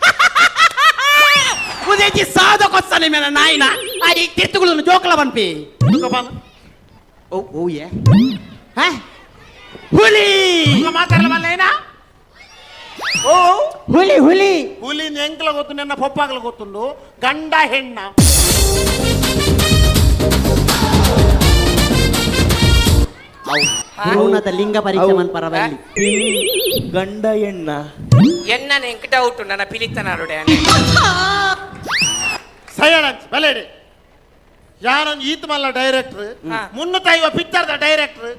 ಉದೇಜಿ ಸಾದ ಕೊස්සನೆ ಮೇನ ನಾಯಿನ ಅಡಿ ತಿರ್ತುಗಳು ಜೋಕಲ ಬನ್ಪಿ ಓ ಓ ಯೇ ಹಾ ಹುಲಿ ಮಾತಾಡಲ್ಲ ಓ ಹುಲಿ ಹುಲಿ ಹುಲಿ ಎಂಕ್ಲ ಗೊತ್ತು ನನ್ನ ಪಪ್ಪಾಗ್ಲ ಗೊತ್ತುಂಡು ಗಂಡ ಹೆಣ್ಣ ಭ್ರೂಣದ ಲಿಂಗ ಪರೀಕ್ಷೆ ಮನ್ಪರವಲ್ಲಿ ಗಂಡ ಎಣ್ಣ ಎನ್ನ ಎಂಕ್ ಡೌಟ್ ನನ್ನ ಪಿಲಿತನಾರುಡೆ ಸಯಳಂಚ್ ಬಲೇಡಿ ಯಾರೊಂದು ಈತ ಮಲ್ಲ ಡೈರೆಕ್ಟರ್ ಮುನ್ನೂತ್ತ ಐವ ಪಿಕ್ಚರ್ದ ಡೈರೆಕ್ಟರ್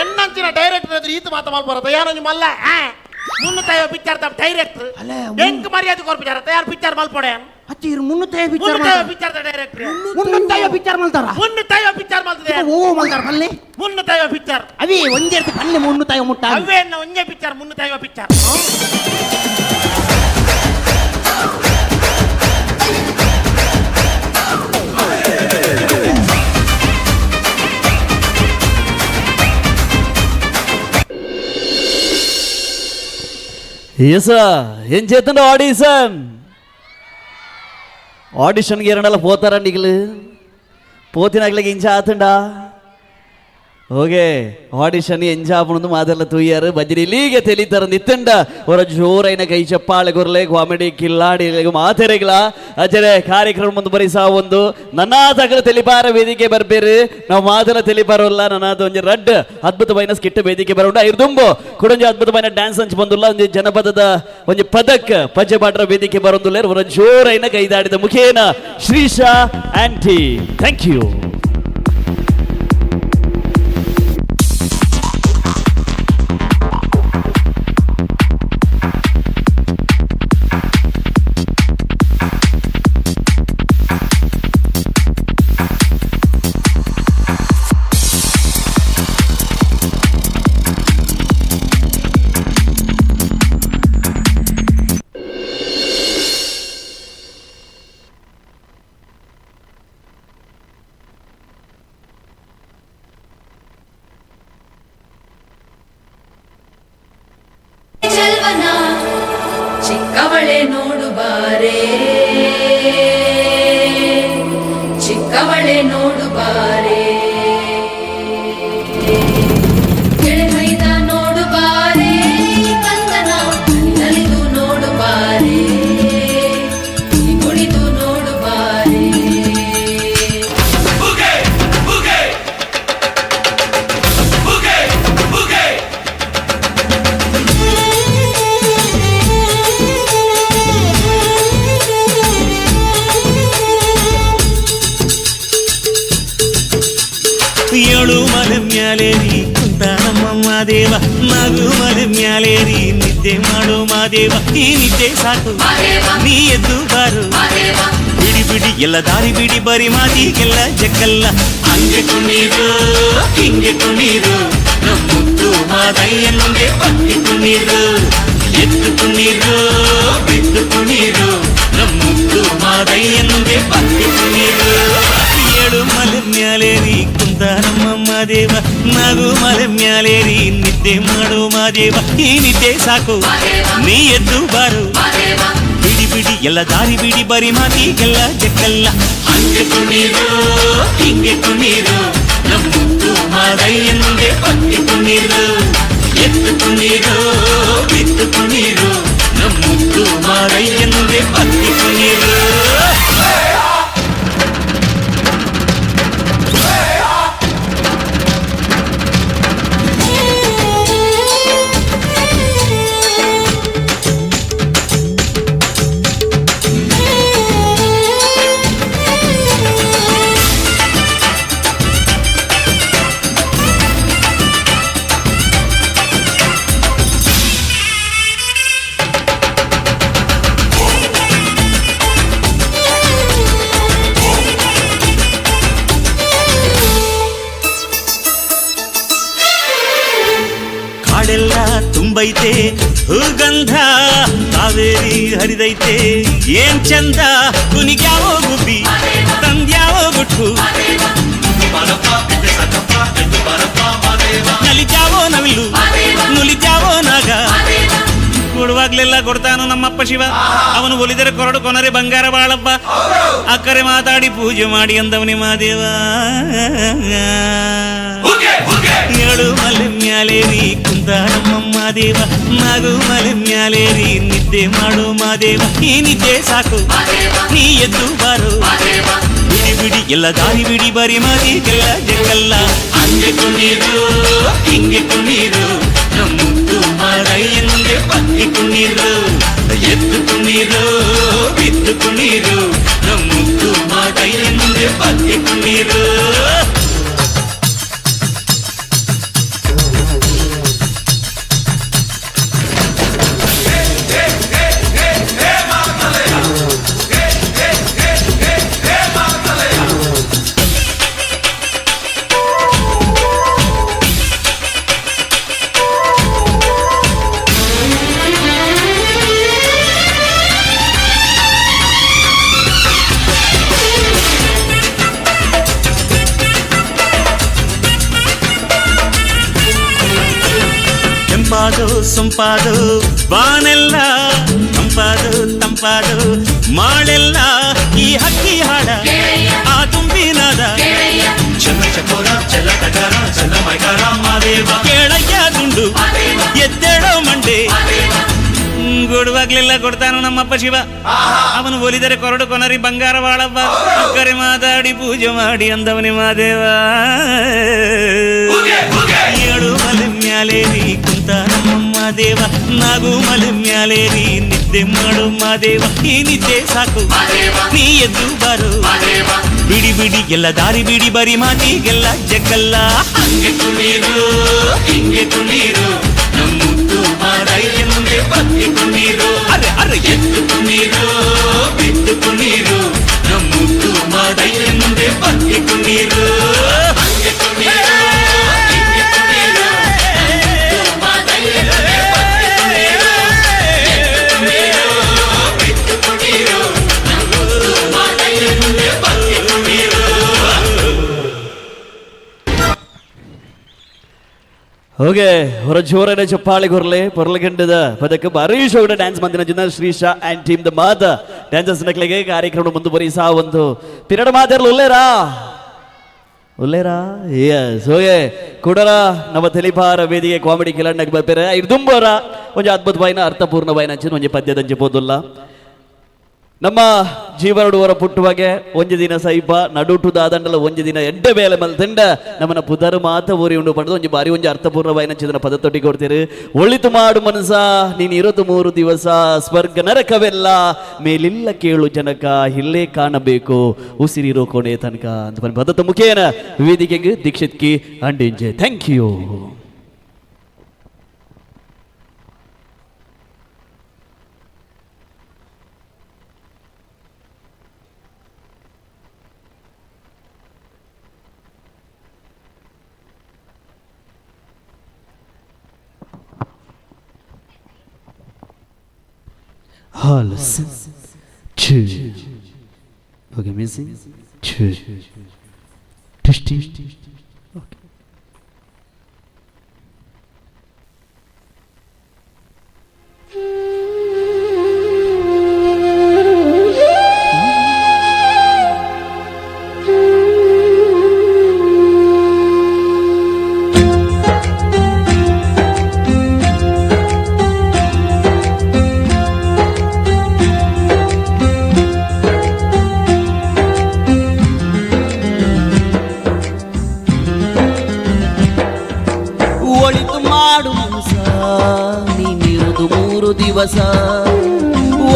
ಎಣ್ಣಂಚಿನ ಡೈರೆಕ್ಟರ್ ಎದುರು ಈತ ಮಾತ ಮಲ್ಪರತ್ತ ಯಾರೊಂದು ಮಲ್ಲ ಮುನ್ನೂತ್ತ ಐವ ಪಿಕ್ಚರ್ದ ಡೈರೆಕ್ಟರ್ ಎಂಕ್ ಮರ್ಯಾದೆ ಕೊರ್ಪಿಚಾರ ಯಾರು ಪಿಕ್ಚರ್ ಮಲ್ಪೊಡೆ ಅಚ್ಚಿ ಇರು ಮುನ್ನೂತ್ತ ಪಿಕ್ಚರ್ ಮುನ್ನೂತ್ತ ಪಿಕ್ಚರ್ದ ಡೈರೆಕ್ಟರ್ ಮುನ್ನೂತ್ತ ಪಿಕ್ಚರ್ ಮಲ್ತಾರ ಮುನ್ನೂತ್ತ ಪಿಕ್ಚರ್ ಮಲ್ತದೆ ಓ ಮಲ್ತಾರ ಪಲ್ಲೆ ಮುನ್ನೂತ್ತ ಪಿಕ್ಚರ್ ಅವೇ ಒಂಜೆ ಇರ್ತ ಪಲ್ಲೆ ಮುನ್ನೂತ್ತ ಮುಟ್ಟ ಅವೇ ಒಂಜೆ ಪಿಕ್ಚರ್ ಮುನ್ನೂತ್ತ ಪಿಕ್ಚರ್ ಎಸ ಏನ್ చేస్తుండ ఆడిషన్ ఆడిషన్కి ఎరడల పోతారండి ఇగలు పోతినట్లకి ఇంచ ఆతుండా ಓಕೆ ಆಡಿಷನ್ ಎಂಜಾಪುಣದು ಮಾತೆಲ್ಲ ತೂಯಾರು ಬಜ್ರಿ ಲೀಗೆ ತೆಲಿತಾರ ನಿತ್ತಂಡ ಹೊರ ಜೋರೈನ ಕೈ ಚಪ್ಪಾಳೆ ಕೊರ್ಲೆ ಕಾಮಿಡಿ ಕಿಲ್ಲಾಡಿ ಮಾತೆರೆಗ್ಲ ಅಜರೆ ಕಾರ್ಯಕ್ರಮ ಮುಂದೆ ಬರಿಸಾ ಒಂದು ನನ್ನಾತಕಲ ತೆಲಿಪಾರ ವೇದಿಕೆ ಬರ್ಬೇರು ನಾವು ಮಾತೆಲ್ಲ ತೆಲಿಪಾರಲ್ಲ ನನ್ನಾದ ಒಂಜಿ ರಡ್ ಅದ್ಭುತವಾಯಿನ ಸ್ಕಿಟ್ ವೇದಿಕೆ ಬರೋಣ ಇರ್ದುಂಬು ಕುಡೊಂಜಿ ಅದ್ಭುತವಾಯಿನ ಡ್ಯಾನ್ಸ್ ಅಂಚ್ ಬಂದುಲ್ಲ ಒಂಜಿ ಜನಪದದ ಒಂಜಿ ಪದಕ್ ಪಜ್ಜೆ ಪಾಟ್ರ ವೇದಿಕೆ ಬರೋದುಲ್ಲ ಹೊರ ಜೋರೈನ ಕೈದಾಡಿದ ಮುಖೇನ ಶ್ರೀಶಾ ಆಂಟಿ thank you. ಚೆಲ್ವನ ಚಿಕ್ಕವಳೆ ನೋಡು ಬಾರೆ, ಚಿಕ್ಕವಳೆ ನೋಡು ಬಾರೆ, ಕೆಳಮೈದ ನೋಡು ಬಾರೆ, ಕಂದನ ನಲಿದು ನೋಡು ಬಾರೆ, ಕುಣಿದು ನೋಡು ಬಾರೆ. ಏಳು ಮಲೆ ಮ್ಯಾಲೇರಿ ಕುಂತ ನಮ್ಮ ಮಾದೇವ, ನಾಗು ಮಲೆ ಮ್ಯಾಲೇರಿ ನಿದ್ದೆ ಮಾಡೋ ಮಾದೇವ, ಈ ನಿದ್ದೆ ಸಾಕು ನೀ ಎದ್ದು ಬಾರು, ಬಿಡಿ ಬಿಡಿ ಎಲ್ಲ ದಾರಿ ಬಿಡಿ ಬರಿ ಮಾತಿಗೆಲ್ಲ ಜಕ್ಕಲ್ಲ, ಹಂಗೆ ಕುಣೀರು ಹಿಂಗೆ ಕುಣೀರು ನಮ್ಮುದ್ದು ಮಾದಯ್ಯನೊಂದೇ ಪಕ್ಕಿ ಕುಣೀರು, ಎದ್ದು ಕುಣೀರು ಬಿದ್ದು ಕುಣೀರು ನಮ್ಮುದ್ದು ಮಾದಯ್ಯನೊಂದೇ ಪಕ್ಕಿ ಕುಣೀರು. ಏಳು ಮಲೆ ಮ್ಯಾಲೇರಿ ಕುಂತ ನಮ್ಮ ಮಾದೇವ, ನಾಗು ಮಲೆ ಮ್ಯಾಲೇರಿ ನಿದ್ದೆ ಮಾಡೋ ಮಾದೇವ, ಈ ನಿದ್ದೆ ಸಾಕು ನೀ ಎದ್ದು ಬಾರು, ಬಿಡಿ ಬಿಡಿ ಎಲ್ಲ ದಾರಿ ಬಿಡಿ ಬರಿ ಮಾತಿಗೆಲ್ಲ ಜಕ್ಕಲ್ಲ, ಹಂಗೆ ಕುಣೀರು ಹಿಂಗೆ ಕುಣೀರು ನಮ್ಮುದ್ದು ಮಾದಯ್ಯನೊಂದೇ ಪಕ್ಕಿ ಕುಣೀರು, ಎದ್ದು ಕುಣೀರು ಬಿದ್ದು ಕುಣೀರು ನಮ್ಮುದ್ದು ಮಾದಯ್ಯನೊಂದೇ ಪಕ್ಕಿ ಕುಣೀರು. ಕಾಡೆಲ್ಲ ತುಂಬೈತೆ ಹೂಗಂಧ, ಕಾವೇರಿ ಹರಿದೈತೆ ಏನ್ ಚಂದ, ಕುನಿಗ್ಯಾವೋ ಗುಬ್ಬಿ ತಂದ್ಯಾವೋ ಗುಟ್ಟು, ನಲಿದ್ಯಾವೋ ನವಿಲು ನುಲಿದ್ಯಾವೋ ನಾಗ, ಕೊಡುವಾಗ್ಲೆಲ್ಲ ಕೊಡ್ತಾನು ನಮ್ಮಪ್ಪ ಶಿವ, ಅವನು ಒಲಿದರೆ ಕೊರಡು ಕೊನರೆ ಬಂಗಾರ ಬಾಳಪ್ಪ, ಅಕ್ಕರೆ ಮಾತಾಡಿ ಪೂಜೆ ಮಾಡಿ ಅಂದವನಿ ಮಾದೇವ. ಏಳು ಮಲೆ ಮ್ಯಾಲೆ ಮ್ಯಾಲೇರಿ ಕುಂತ ನಮ್ಮಮ್ಮ ದೇವ, ನಾಗು ಮಲೆ ಮ್ಯಾಲೇರಿ ನಿದ್ದೆ ಮಾಡು ಮಾದೇವ. ಈ ನಿದ್ದೆ ಸಾಕು ನೀ ಎದ್ದು ಬಾರು, ಬಿಡಿ ಬಿಡಿ ಎಲ್ಲ ದಾರಿ ಬಿಡಿ ಬರಿ ಮಾದಿಗೆಲ್ಲ ಜಗಲ್ಲ. ಹಂಗೆ ಕುಣೀರು ಹಿಂಗೆ ಕುಣೀರು ನಮ್ಮುದ್ದು ಮಾರಯ್ಯಂಗೆ ಪಕ್ಕಿ ಕುಣೀರು, ಎದ್ದು ಕುಣೀರು ಬಿದ್ದು ಕುಣೀರು ನಮ್ಮುದ್ದು ಮಾರಯ್ಯಂಗೆ ಪಕ್ಕಿ ಕುಣೀರು. ಕೆಂಪಾದೋ ಸೊಂಪಾದೋ ಬಾನೆಲ್ಲ, ತಂಪಾದೋ ತಂಪಾದೋ ಮಾಳೆಲ್ಲ, ಈ ಹಕ್ಕಿ ಹಾಡ ಆ ತುಂಬಿನಾದ ಚಲ ಚಕೋರ ಚಲ ಟಗರ ಚಲ ಮೈಕಾರ ಮಾದೇವ. ಕೇಳಯ್ಯ ದುಂಡು ಎದ್ದೇಳೋ ಮಂಡೆ, ಕೊಡುವಾಗ್ಲೆಲ್ಲ ಕೊಡ್ತಾನು ನಮ್ಮಪ್ಪ ಶಿವ. ಅವನು ಒಲಿದರೆ ಕೊರಡು ಕೊನರಿ ಬಂಗಾರ ಬಾಳವ್ವ, ಕರೆ ಮಾತಾಡಿ ಪೂಜೆ ಮಾಡಿ ಅಂದವನಿ ಮಾದೇವ. ಏಳು ಮಲೆ ಮ್ಯಾಲೇರಿ ಕುಂತ ನಮ್ಮಮ್ಮ ದೇವ, ನಾಗು ಮಲೆ ಮ್ಯಾಲೇರಿ ನಿದ್ದೆ ಮಾಡು ಮಾದೇವ. ಈ ನಿದ್ದೆ ಸಾಕು ನೀ ಎದ್ದು ಬಾರು, ಬಿಡಿ ಬಿಡಿ ಎಲ್ಲ ದಾರಿ ಬಿಡಿ ಬರಿ ಮಾತಿಗೆಲ್ಲ ಜಗ್ಗಲ್ಲ. ಹಂಗೆ ಕುಣೀರು ಹಿಂಗೆ ಕುಣೀರು ನಮ್ಮುದ್ದು ಮಾರಯ್ಯಂಗೆ ಪಕ್ಕಿ ಕುಣೀರು, ಅರೆ ಅರೆ ಎದ್ದು ಕುಣೀರು ಬಿದ್ದು ಕುಣೀರು ನಮ್ಮುದ್ದು ಮಾರಯ್ಯಂಗೆ ಪಕ್ಕಿ ಕುಣೀರು. ಹಂಗೆ ಕುಣೀರು ಹಿಂಗೆ ಕುಣೀರು ನಮ್ಮುದ್ದು ಮಾರಯ್ಯಂಗೆ ಪಕ್ಕಿ ಕುಣೀರು, ಎದ್ದು ಕುಣೀರು ಬಿದ್ದು ಕುಣೀರು ನಮ್ಮುದ್ದು ಮಾರಯ್ಯಂಗೆ ಪಕ್ಕಿ ಕುಣೀರು. ಓಕೆ, ಹೊರ ಜೋರನೆ ಚಪ್ಪಾಳೆ ಗೊರ್ಲೆ ಪೊರ್ಲಗಂಡದ ಪದಕ್ಕೆ ಭಾರೀ ಶೋಡ ಡ್ಯಾನ್ಸ್ ಮಂದಿನ ಜನ ಶ್ರೀಶಾ ಅಂಡ್ ಟೀಮ್ the ಮಾತ ಡ್ಯಾನ್ಸರ್ಸ್ ನಕ್ಲಿಗೆ ಕಾರ್ಯಕ್ರಮ ಮುಂದುವರಿಸ ಒಂದು ತಿರಡ ಮಾತಾಡಲು ಉಲ್ಲೇರಾ ಉಲ್ಲೇರಾ. ಎಸ್, ಓಕೆ, ಕೂಡಲ ನಮ್ಮ ತೆಲಿಪಾರ ವೇದಿಕೆ ಕಾಮಿಡಿ ಕಿಲಣ್ಣಕ್ಕೆ ಬರ್ತಾರೆ. ಇದು ಒಂಜಿ ಅದ್ಭುತವಾಯಿನ ಅರ್ಥಪೂರ್ಣವಾಯಿನ ಅಂಚಿನ ಒಂಜಿ ಪದ್ಯದಂಚೆ ಪೋದುಲ್ಲ. ನಮ್ಮ ಜೀವನಡುವರ ಪುಟ್ಟುವಾಗೆ ಒಂಜಿ ದಿನ ಸೈಪ ನಡುಟು ದಾದಂಡಲ ಒಂಜಿ ದಿನ ಎಡ್ಡೆ ಬೇಲೆ ಮಲ್ತಂಡ ನಮ್ಮನ ಪುದರು ಮಾತ ಊರಿ ಉಂಡು ಪಡೆದು ಒಂಜಿ ಬಾರಿ ಒಂಜಿ ಅರ್ಥಪೂರ್ಣವಾಯಿನ ಚಿದನ ಪದ ತೊಟ್ಟಿ ಕೊಡ್ತೀರಿ. ಒಳಿತು ಮಾಡು ಮನಸ ನೀನು ಇರೋದು 3 ದಿವಸ, ಸ್ವರ್ಗ ನರಕವೆಲ್ಲ ಮೇಲಿಲ್ಲ ಕೇಳು ಜನಕ, ಇಲ್ಲೇ ಕಾಣಬೇಕು ಉಸಿರಿರೋ ಕೊನೆ ತನಕ ಅಂತ ಪದದ ಮುಖೇನ ವೇದಿಕೆಗೆ ದೀಕ್ಷಿತ್ ಕಿ Andinje. Thank you. Hall two. Okay, missing two. Testing. Okay. ಒಳಿತು ಮಾಡು ಮನಸ ನೀನಿರುವುದು 3 ದಿವಸ,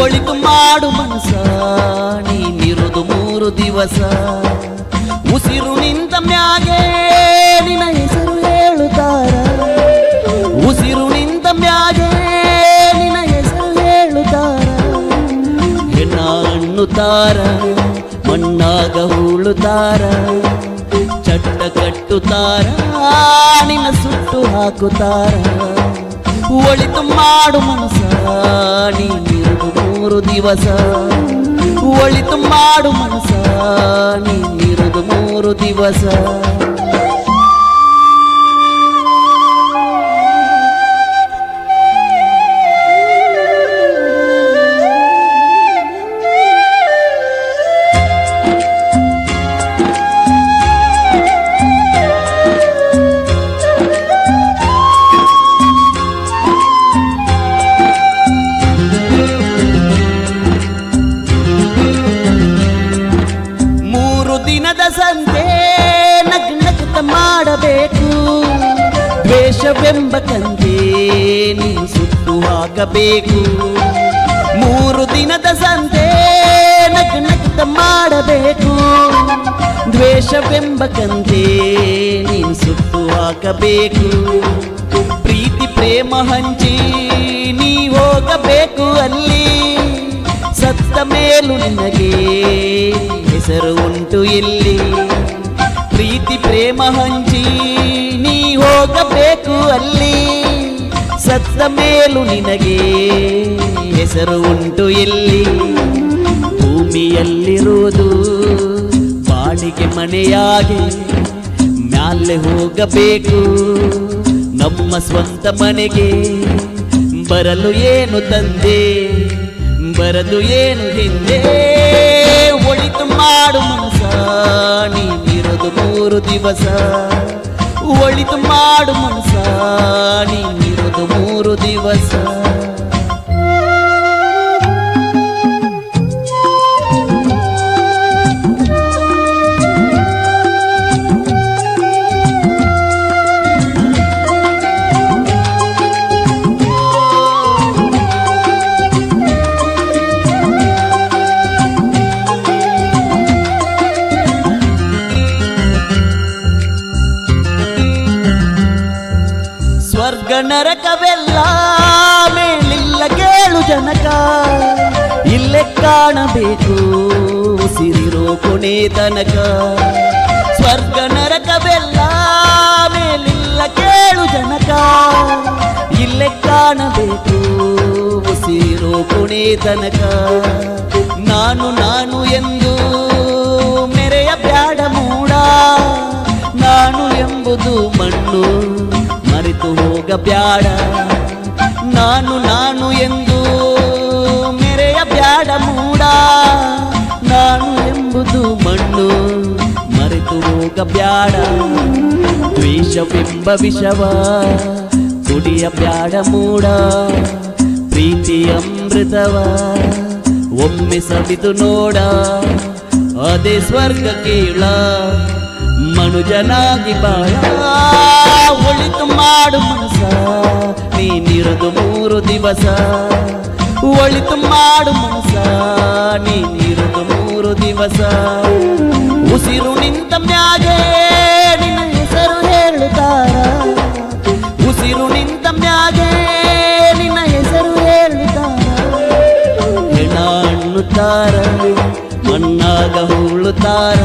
ಒಳಿತು ಮಾಡು ಮನಸ ನೀನಿರುವುದು 3 ದಿವಸ. ಉಸಿರು ನಿಂತ ಮ್ಯಾಗೆ ನಿನ್ನ ಹೆಸರು ಹೇಳುತ್ತಾರ, ಉಸಿರು ನಿಂತ ಮ್ಯಾಗೆ ನಿನ್ನ ಹೆಸರು ಹೇಳುತ್ತಾರ. ಹೆಣ್ಣ ಅನ್ನುತ್ತಾರ ಮಣ್ಣಾಗ ಹೂಳುತ್ತಾರ, ಚಟ್ಟ ಕಟ್ಟುತ್ತಾರ ನಿನ್ನ ಸುಟ್ಟು ಹಾಕುತ್ತಾರ. ಒಳಿತು ಮಾಡು ಮನಸ ನೀನಿರುವುದು 3 ದಿವಸ, ಒಳಿತು ಮಾಡು ಮನಸ ನೀನಿರುವುದು 3 ದಿವಸ. ದ್ವೇಷವೆಂಬ ಕಂತೆ ನೀನು ಸುಟ್ಟು ಹಾಕಬೇಕು. 3 ದಿನದ ಸಂತೆ ನಕ್ ನಕ್ತ ಮಾಡಬೇಕು. ದ್ವೇಷವೆಂಬ ಕಂತೆ ನೀನು ಸುಟ್ಟು ಹಾಕಬೇಕು. ಪ್ರೀತಿ ಪ್ರೇಮ ಹಂಚಿ ನೀ ಹೋಗಬೇಕು ಅಲ್ಲಿ. ಸತ್ತ ಮೇಲೂ ನಿನಗೆ ಹೆಸರು ಉಂಟು ಇಲ್ಲಿ. ಪ್ರೀತಿ ಪ್ರೇಮ ಹಂಚಿ ನೀ ಹೋಗಬೇಕು ಅಲ್ಲಿ. ಸತ್ತ ಮೇಲೂ ನಿನಗೆ ಹೆಸರು ಉಂಟು ಇಲ್ಲಿ. ಭೂಮಿಯಲ್ಲಿರುವುದು ಬಾಳಿಗೆ ಮನೆಯಾಗಿ ಮ್ಯಾಲೆ ಹೋಗಬೇಕು ನಮ್ಮ ಸ್ವಂತ ಮನೆಗೆ. ಬರಲು ಏನು ತಂದೆ, ಬರದು ಏನು ಹಿಂದೆ. ಒಳಿತು ಮಾಡು ಮನಸ, ನೀನಿರೋದು 3 ದಿವಸ. ಒಳಿತು ಮಾಡು ಮನಸ, ನೀನಿರೋದು 3 ದಿವಸ. ಸ್ವರ್ಗ ನರಕವೆಲ್ಲ ಮೇಲಿಲ್ಲ ಕೇಳು ಜನಕ, ಇಲ್ಲೇ ಕಾಣಬೇಕು ಸಿರಿರೋ ಕೊನೆ ತನಕ. ಸ್ವರ್ಗ ನರಕವೆಲ್ಲ ಮೇಲಿಲ್ಲ ಕೇಳು ಜನಕ, ಇಲ್ಲೇ ಕಾಣಬೇಕು ಉಸಿರೋ ಕೊನೆ ತನಕ. ನಾನು ನಾನು ಎಂದು ಮೆರೆಯ ಬ್ಯಾಡ ಮೂಡ, ನಾನು ಎಂಬುದು ಮಣ್ಣು ಮರೆತು ಹೋಗಬ್ಯಾಡ. ನಾನು ನಾನು ಎಂದು ಮೆರೆಯ ಬ್ಯಾಡ ಮೂಡ, ನಾನು ಎಂಬುದು ಮಣ್ಣು ಮರೆತು ಹೋಗಬ್ಯಾಡ. ದ್ವೇಷವೆಂಬ ವಿಷವ ಕುಡಿಯ ಬ್ಯಾಡ ಮೂಡ, ಪ್ರೀತಿ ಅಮೃತವ ಒಮ್ಮೆ ಸವಿದು ನೋಡ. ಅದೇ ಸ್ವರ್ಗ ಕೇಳ ಮನುಜನಾಗಿ ಬಾಳ. ಒಳಿತು ಮಾಡು ಮನಸ, ನೀನಿರೋದು 3 ದಿವಸ. ಒಳಿತು ಮಾಡು ಮನಸ, ನೀನಿರೋದು 3 ದಿವಸ. ಉಸಿರು ನಿಂತ ಮ್ಯಾಗೆ ನಿನ್ನ ಹೆಸರು ಹೇಳುತ್ತಾರ, ಉಸಿರು ನಿಂತ ಮ್ಯಾಗೆ ನಿನ್ನ ಹೆಸರು ಹೇಳುತ್ತಾರ. ಹೆಣ ಅನ್ನುತ್ತಾರ, ಮಣ್ಣಾಗ ಹೂಳುತ್ತಾರ,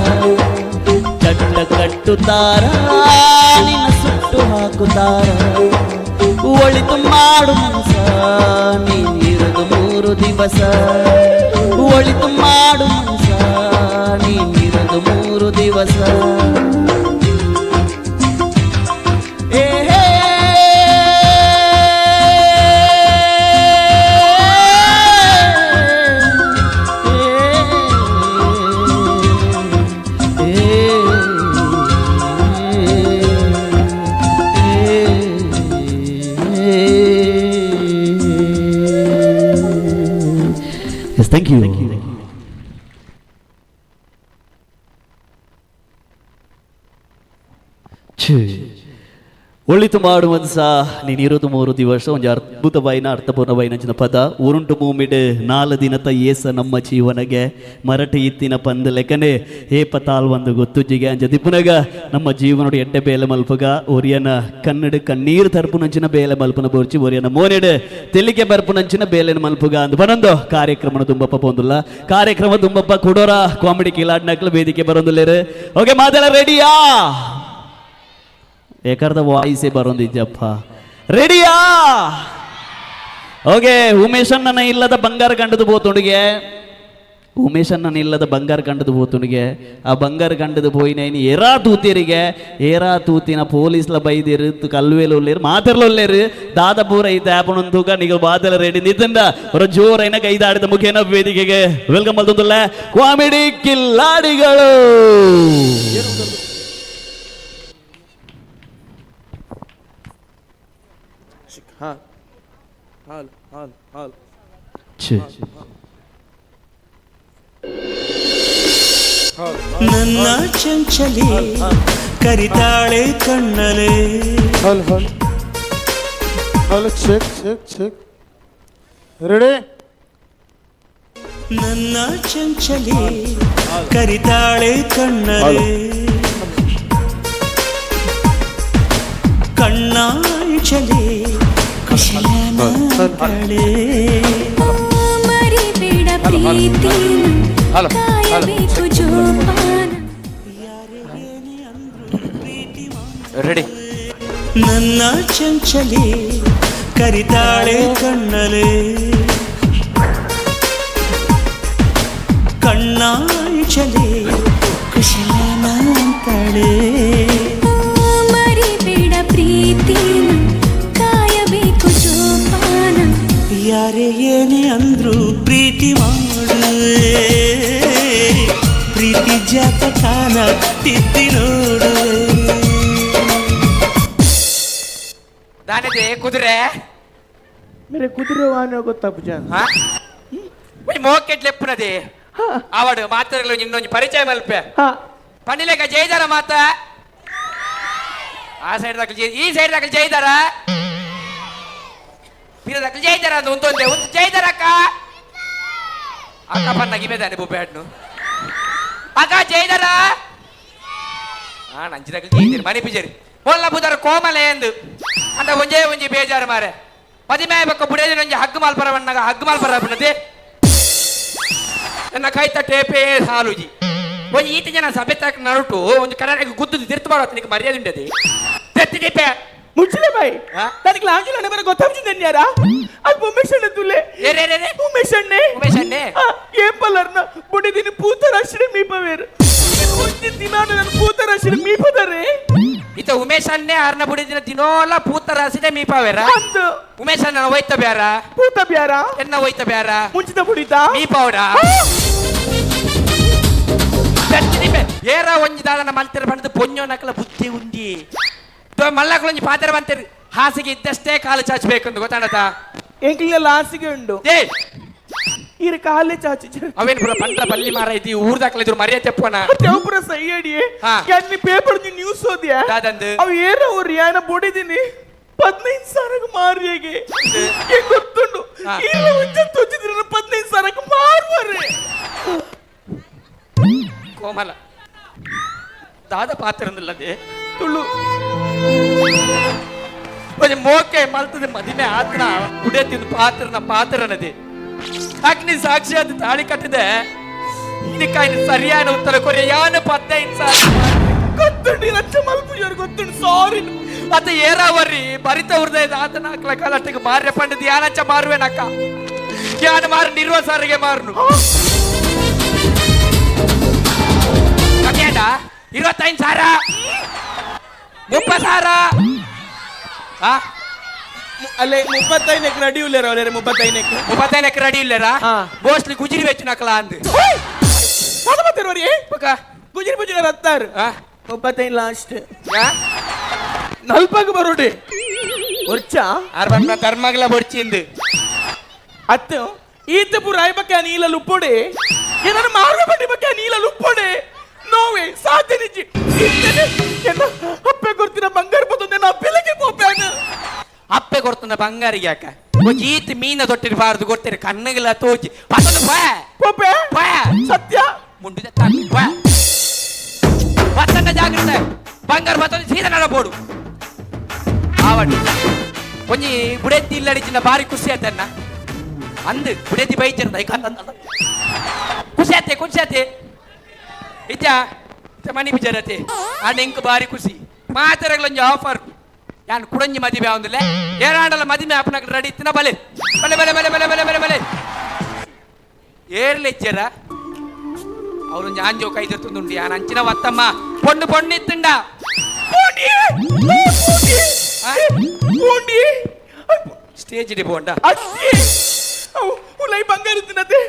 ಚಟ್ಟ ಕಟ್ಟುತ್ತಾರ, ನಿನ್ನ ಸುಟ್ಟು ಹಾಕುತ್ತಾರ. ಒಳಿತು ಮಾಡು ಮನಸ, ನೀನಿರೋದು 3 ದಿವಸ. ಒಳಿತು ಮಾಡು ಮನಸ, ನೀನಿರೋದು 3 ದಿವಸ. ಏ Yes, thank you. ಒಳಿತು ಮಾಡುವಂಸ ನೀನಿರೋದು 3 ದಿವಸ. ಒಂದು ಅದ್ಭುತ ಬಾಯಿನ ಅರ್ಥಪೂರ್ಣ ಬಾಯಿನ ಪದ. ಉರುಂಟು ಭೂಮಿಡು 4 ದಿನತ ಏಸ ನಮ್ಮ ಜೀವನಗೆ ಮರಟಿ ಇತ್ತಿನ ಪಂದ ಲೆಕ್ಕನೆ ಏಪ ತಾಲ್ ಒಂದು ಗೊತ್ತುಜ್ಜಿಗೆ ಅಂಜ ದಿಪ್ಪುನಗ ನಮ್ಮ ಜೀವನೋಡು ಎಡ್ಡೆ ಬೇಲೆ ಮಲ್ಪುಗ ಒರಿಯನ ಕನ್ನಡ ಕಣ್ಣೀರು ತರ್ಪುನಂಚಿನ ಬೇಲೆ ಮಲ್ಪನ ಬೋರ್ಚಿ ಒರಿಯನ ಮೋನೆಡು ತೆಲಿಗೆ ಬರ್ಪುನಂಚಿನ ಬೇಲೆನ ಮಲ್ಪುಗ ಅಂದ್ ಬನೊಂದು ಕಾರ್ಯಕ್ರಮನ ದುಂಬಪ್ಪ ಪೋಂದುಲ್ಲ. ಕಾರ್ಯಕ್ರಮ ದುಂಬಪ್ಪ ಕುಡೋರ ಕಾಮಿಡಿ ಕಿಲಾಡ್ನಕ್ಲು ವೇದಿಕೆ ಬರೋದಿಲ್ಲೇರು. ಓಕೆ ಮಾತೆಲ್ಲ ರೆಡಿಯಾ? ಏಕರ್ದ ವಾಯ್ಸೇ ಬರೋದಿಜ್ಜಪ್ಪ. ರೆಡಿಯಾ? ಓಕೆ. ಉಮೇಶಣ್ಣನ ಇಲ್ಲದ ಬಂಗಾರ ಕಂಡದು ಪೋತುಂಡಿಗೆ, ಉಮೇಶಣ್ಣನ ಇಲ್ಲದ ಬಂಗಾರ ಕಂಡದು ಪೋತುಂಡಿಗೆ. ಆ ಬಂಗಾರ ಕಂಡದು ಪೋಯಿನೈನಿ ಏರಾ ತೂತಿರಿಗೆ, ಏರಾ ತೂತಿನ ಪೊಲೀಸ್ಲ ಬೈದಿರು, ಕಲ್ವೇಲು ಉಲ್ಲೇರು, ಮಾತಿರ್ಲ ಉಲ್ಲೇರು. ದಾದಪೂರ ಐತೆ ಆಪಣೊಂದು ತೂಕ ನಿಗಲ್ ಬಾದಲ ರೆಡಿ ನಿತ್ತಂದ ಹೊರ ಜೋರೈನ ಕೈದಾಡಿದ ಮುಖೇನ ವೇದಿಕೆಗೆ welcome ಮಲ್ತೊಂದುಲ್ಲ ಕಾಮಿಡಿ ಕಿಲ್ಲಾಡಿಗಳು. ನನ್ನ ಚಂಚಲೆ ಕರಿತಾಳೆ ಕಣ್ಣಲೆ, Hello check check check ready. ನನ್ನ ಚಂಚಲೆ ಕರಿತಾಳೆ ಕಣ್ಣರೆ, ಕಣ್ಣಾಂಚಲೆ ಕುಶಲನಾಂತಳೆ. ಮರಿಬೇಡ ಪ್ರೀತಿನ, ಕಾಯಬೇಕು ಜೋಪಾನ. ರೆಡಿ. ನನ್ನ ಚಂಚಲೆ ಕರಿತಾಳೆ ಕಣ್ಣಲೆ, ಕಣ್ಣಾಂಚಲೆ ಕುಶಲನಾಂತಳೆ. ಮರಿಬೇಡ ಪ್ರೀತಿನ, ಕಾಯಬೇಕು ಜೋಪಾನ. ಯಾರೇ ಏನೇ ಅಂದ್ರು ಪ್ರೀತಿ ಮಾಡುವೆ, ಪ್ರೀತಿ ಜಾತಕಾನ ತಿದ್ದಿ ನೋಡುವೆ. ದಾನದೆ ಕುದುರೆ ಮೇರೆ ಕುದುರೆ ವಾಹನ ಗೊತ್ತಾಪುಜ. ಮೋಕೆಟ್ ಲೆಪ್ಪುನದೆ ಆವಡು ಮಾತಾಡಲು ಇನ್ನೊಂದು ಪರಿಚಯ ಮಲ್ಪೆ ಪಂಡಿಲೇಕ ಜೈದಾರ ಮಾತ. ಆ ಸೈಡ್ ದಾಖಲು ಈ ಸೈಡ್ ದಾಖಲು ಜೈದಾರ ಪೀರ ದಾಖಲು ಜೈದಾರ ಅಂತ ಉಂಟೊಂದೆ ಉಂಟು ಜೈದಾರ ಅಕ್ಕ ಅಕ್ಕ ಪನ್ನ ಗಿಮೆದಾನೆ ಬುಬ್ಬೆ ಹಣ್ಣು ಅಕ್ಕ ಜೈದಾರ ಆ ನಂಚಿ ದಾಖಲು ಜೈದಿರಿ ಮನೆ ಪಿಜರಿ ಮೊಲ್ಲ ಬುದಾರ ಕೋಮಲೆ ಎಂದು ಅಂತ ಒಂಜೇ ಒಂಜಿ ಬೇಜಾರು ಮಾರೆ ಮದಿಮೆ ಬಕ್ಕ ಬುಡೇದಿನ ಒಂಜಿ ಹಗ್ಗು ಮಾಲ್ಪರವಣ್ಣಗ ಹಗ್ಗು ಮಾಲ್ಪರ ಬಿಡದೆ ನನ್ನ ಕೈತ ಟೇಪೇ ಸಾಲುಜಿ ಒಂಜಿ ಈತ ಜನ ಸಭೆ ತಕ್ಕ ನರುಟು ಒಂದು ಕನ್ನಡಕ್ಕೆ ಗುದ್ದು ತಿರ್ತು ಬಾರೋ ನಿಕ್ ಮರ್ಯಾದೆ ಉಂಡದೆ ತೆತ್ತಿ ಟೇಪೆ ಮುಚ್ಚಲೆ ಬಾಯಿ ನನಗೆ ಲಾಂಜಲ ಅಣ್ಣ ಬರ ಗೊತ್ತಾಗ್ತಿದ್ದೇನೆ ಯಾರ ಅದು ಉಮೇಶ್ ಅಣ್ಣ ತುಲೆ ಉಮೇಶ್ ಅಣ್ಣೆ ಉಮೇಶ್ ಅಣ್ಣೆ ಏ ಪಲ್ಲರ್ನ ಬುಡಿದಿನಿ ಪೂತರಾಶ್ರಯ ಮೀಪವೇರು ದಿನ ನನ್ನ ಪೂತರಾಶ್ರಯ ಮೀಪದರೆ ಇತ ಉಮೇಶ್ ಅಣ್ಣೆ ಆರ್ನ ಬುಡಿದಿನ ದಿನೋಲ ಪೂತರಾಸಿದೆ ಮೀಪವೇರ ಉಮೇಶ್ ಅಣ್ಣ ಹೋಯ್ತ ಬ್ಯಾರ ಪೂತ ಬ್ಯಾರ ಎನ್ನ ಹೋಯ್ತ ಬ್ಯಾರ ಮುಂಚಿತ ಬುಡಿತ ಮೀಪವರ ಏರ ಒಂಜಿ ದಾದನ ಮಲ್ತಿರ ಬಂದು ಪೊഞ്ഞೋ ನಕಲ ಬುದ್ಧಿ ಉಂಡಿ ಮಲ್ಲಕಲೊಂಜಿ ಪಾತ್ರ ಬಂತೀರಿ ಹಾಸಿಗೆ ಇದ್ದಷ್ಟೇ ಕಾಲು ಚಾಚಬೇಕಂದು ಗೊತ್ತಾಡತ ಎಂಕ್ಲೆಲ್ಲ ಹಾಸಿಗೆ ಉಂಡು ಈರ ಕಾಲೇ ಚಾಚಿ ಅವೇನು ಪೂರ ಪಂಡ್ರ ಬಲ್ಲಿ ಮಾರ ಐತಿ ಊರ್ದಾಕ್ಲ ಇದ್ರು ಮರ್ಯಾದೆ ತೆಪ್ಪೋಣ ಪೂರ ಸೈ ಅಡಿಯೇ ಯಾನ್ ಪೇಪರ್ ನ್ಯೂಸ್ ಓದಿಯಾ ದಾದಂದು ಅವು ಏರ ಊರು ಯಾನ ಬೊಡಿದೀನಿ 15 ಸಾವಿರಕ್ಕೆ ಮಾರಿಯಾಗೆ ಗೊತ್ತುಂಡು ಇಲ್ಲ ಉಜ್ಜ ತೊಚ್ಚಿದ್ರೆ 15 ಸಾವಿರಕ್ಕೆ ಮಾರುವರೆ ಕೋಮಲ ದಾದ ಪಾತ್ರ ತುಳು ಒಂಜಿ ಮೋಕೆ ಮಲ್ತದ ಮದಿಮೆ ಆತನ ಕುಡೆ ತಿಂದು ಪಾತ್ರನ ಪಾತ್ರನದಿ ಅಗ್ನಿ ಸಾಕ್ಷಿಯಾದ ತಾಳಿ ಕಟ್ಟಿದೆ ಇದಕ್ಕಾಯ್ನ ಸರಿಯಾದ ಉತ್ತರ ಕೊರೆ ಯಾನ 15 ಸಾವಿರ ಗೊತ್ತುಂಡು ರಚ್ಚ ಮಲ್ಪುಜಾರು ಗೊತ್ತುಂಡು ಸಾರಿ ಅತ ಏರಾವರಿ ಬರಿತ ಹೃದಯದ ಆತನ ಹಾಕ್ಲ ಕಲಟ್ಟಿಗೆ ಮಾರ್ಯ ಪಂಡದ ಯಾನಂಚ ಮಾರುವೆನಕ್ಕ ಯಾನ ಮಾರು ನಿರ್ವ ಸಾರಿಗೆ ಮಾರುನು ಕಮ್ಮಿಯಾಡ 25 ಸಾವಿರ 30 ಸಾವಿರ ಅಲ್ಲೇ 35 ರೆಡಿ ಉಲ್ಲೇರ ಅವಳೇ 35 35 ರೆಡಿ ಇಲ್ಲೇರ ಮೋಸ್ಟ್ಲಿ ಗುಜಿರಿ ವೆಚ್ಚು ನಕಲ ಅಂದು ಗುಜಿರಿ ಬುಜಿರಿ ಹತ್ತಾರು 35 ಲಾಸ್ಟ್ ನಲ್ಪಗ್ ಬರೋಡಿ ಒರ್ಚ ಅರ್ಬನ್ನ ಧರ್ಮಗಳ ಬೊಡ್ಚಿಂದು ಅತ್ತು ಈತ ಪೂರ ಆಯ್ಬಕ್ಕ ನೀಲ ಲುಪ್ಪೊಡೆ ಏನಾರು ಮಾರುವ ಬಡ್ಡಿ ಬಕ್ಕ ನೀಲ ಲುಪ್ಪೊಡೆ ನೋವೆ ಸಾಧ್ಯ ನಿಜಿ ಎನ್ನ ಅಪ್ಪೆ ಕೊಡ್ತಿನ ಬಂಗಾರ ಬತ್ತೊಂದೆ ನಾ ಬೆಲೆಗೆ ಪೋಪ್ಯಾನ ಅಪ್ಪೆ ಕೊಡ್ತನ ಬಂಗಾರಿಗೆ ಯಾಕ ಒಂಜಿ ಈತ ಮೀನ ತೊಟ್ಟಿರಬಾರ್ದು ಗೊತ್ತಿರ ಕಣ್ಣುಗಳ ತೋಜಿ ಪತ್ತೊಂದು ಪಾ ಪೋಪೆ ಪಾ ಸತ್ಯ ಮುಂಡಿದ ಪಾ ಪತ್ತನ್ನ ಜಾಗ್ರತೆ ಬಂಗಾರ ಬತ್ತೊಂದು ಸೀದಾ ನಡಬೋಡು ಆವಡಿ ಒಂಜಿ ಬುಡೆತ್ತಿ ಇಲ್ಲಡಿಚಿನ ಬಾರಿ ಖುಷಿ ಆತನ್ನ ಅಂದು ಬುಡೆತಿ ಬೈಚಿರಂದ ಖುಷಿ ಆತೆ ಖುಷಿ ಆತೆ ಇತ್ಯ ಮನಿ ಬಿಜಾರತೆ ಆ ಎಂಕ್ ಬಾರಿ ಖುಷಿ ಮಾತರಗಳೊಂಜಿ ಆಫರ್ ಯಾನ್ ಕುಡಂಜಿ ಮದಿಮೆ ಆವಂದಿಲ್ಲ ಏರಾಂಡಲ ಮದಿಮೆ ಅಪ್ಪನಕ್ ರೆಡಿ ಇತ್ತಿನ ಬಲೆ ಬಲೆ ಬಲೆ ಬಲೆ ಬಲೆ ಬಲೆ ಬಲೆ ಬಲೆ ಏರ್ಲೆ ಇಚ್ಚರ ಅವರು ಆಂಜೋ ಕೈ ತಿರ್ತುಂಡು ಯಾನ್ ಅಂಚಿನ ವತ್ತಮ್ಮ ಪೊಣ್ಣು ಪೊಣ್ಣು ಇತ್ತುಂಡ ಸ್ಟೇಜ್ ಡಿ ಬೋಂಡ ಉಲೈ ಬಂಗಾರ ತಿನ್ನತೆ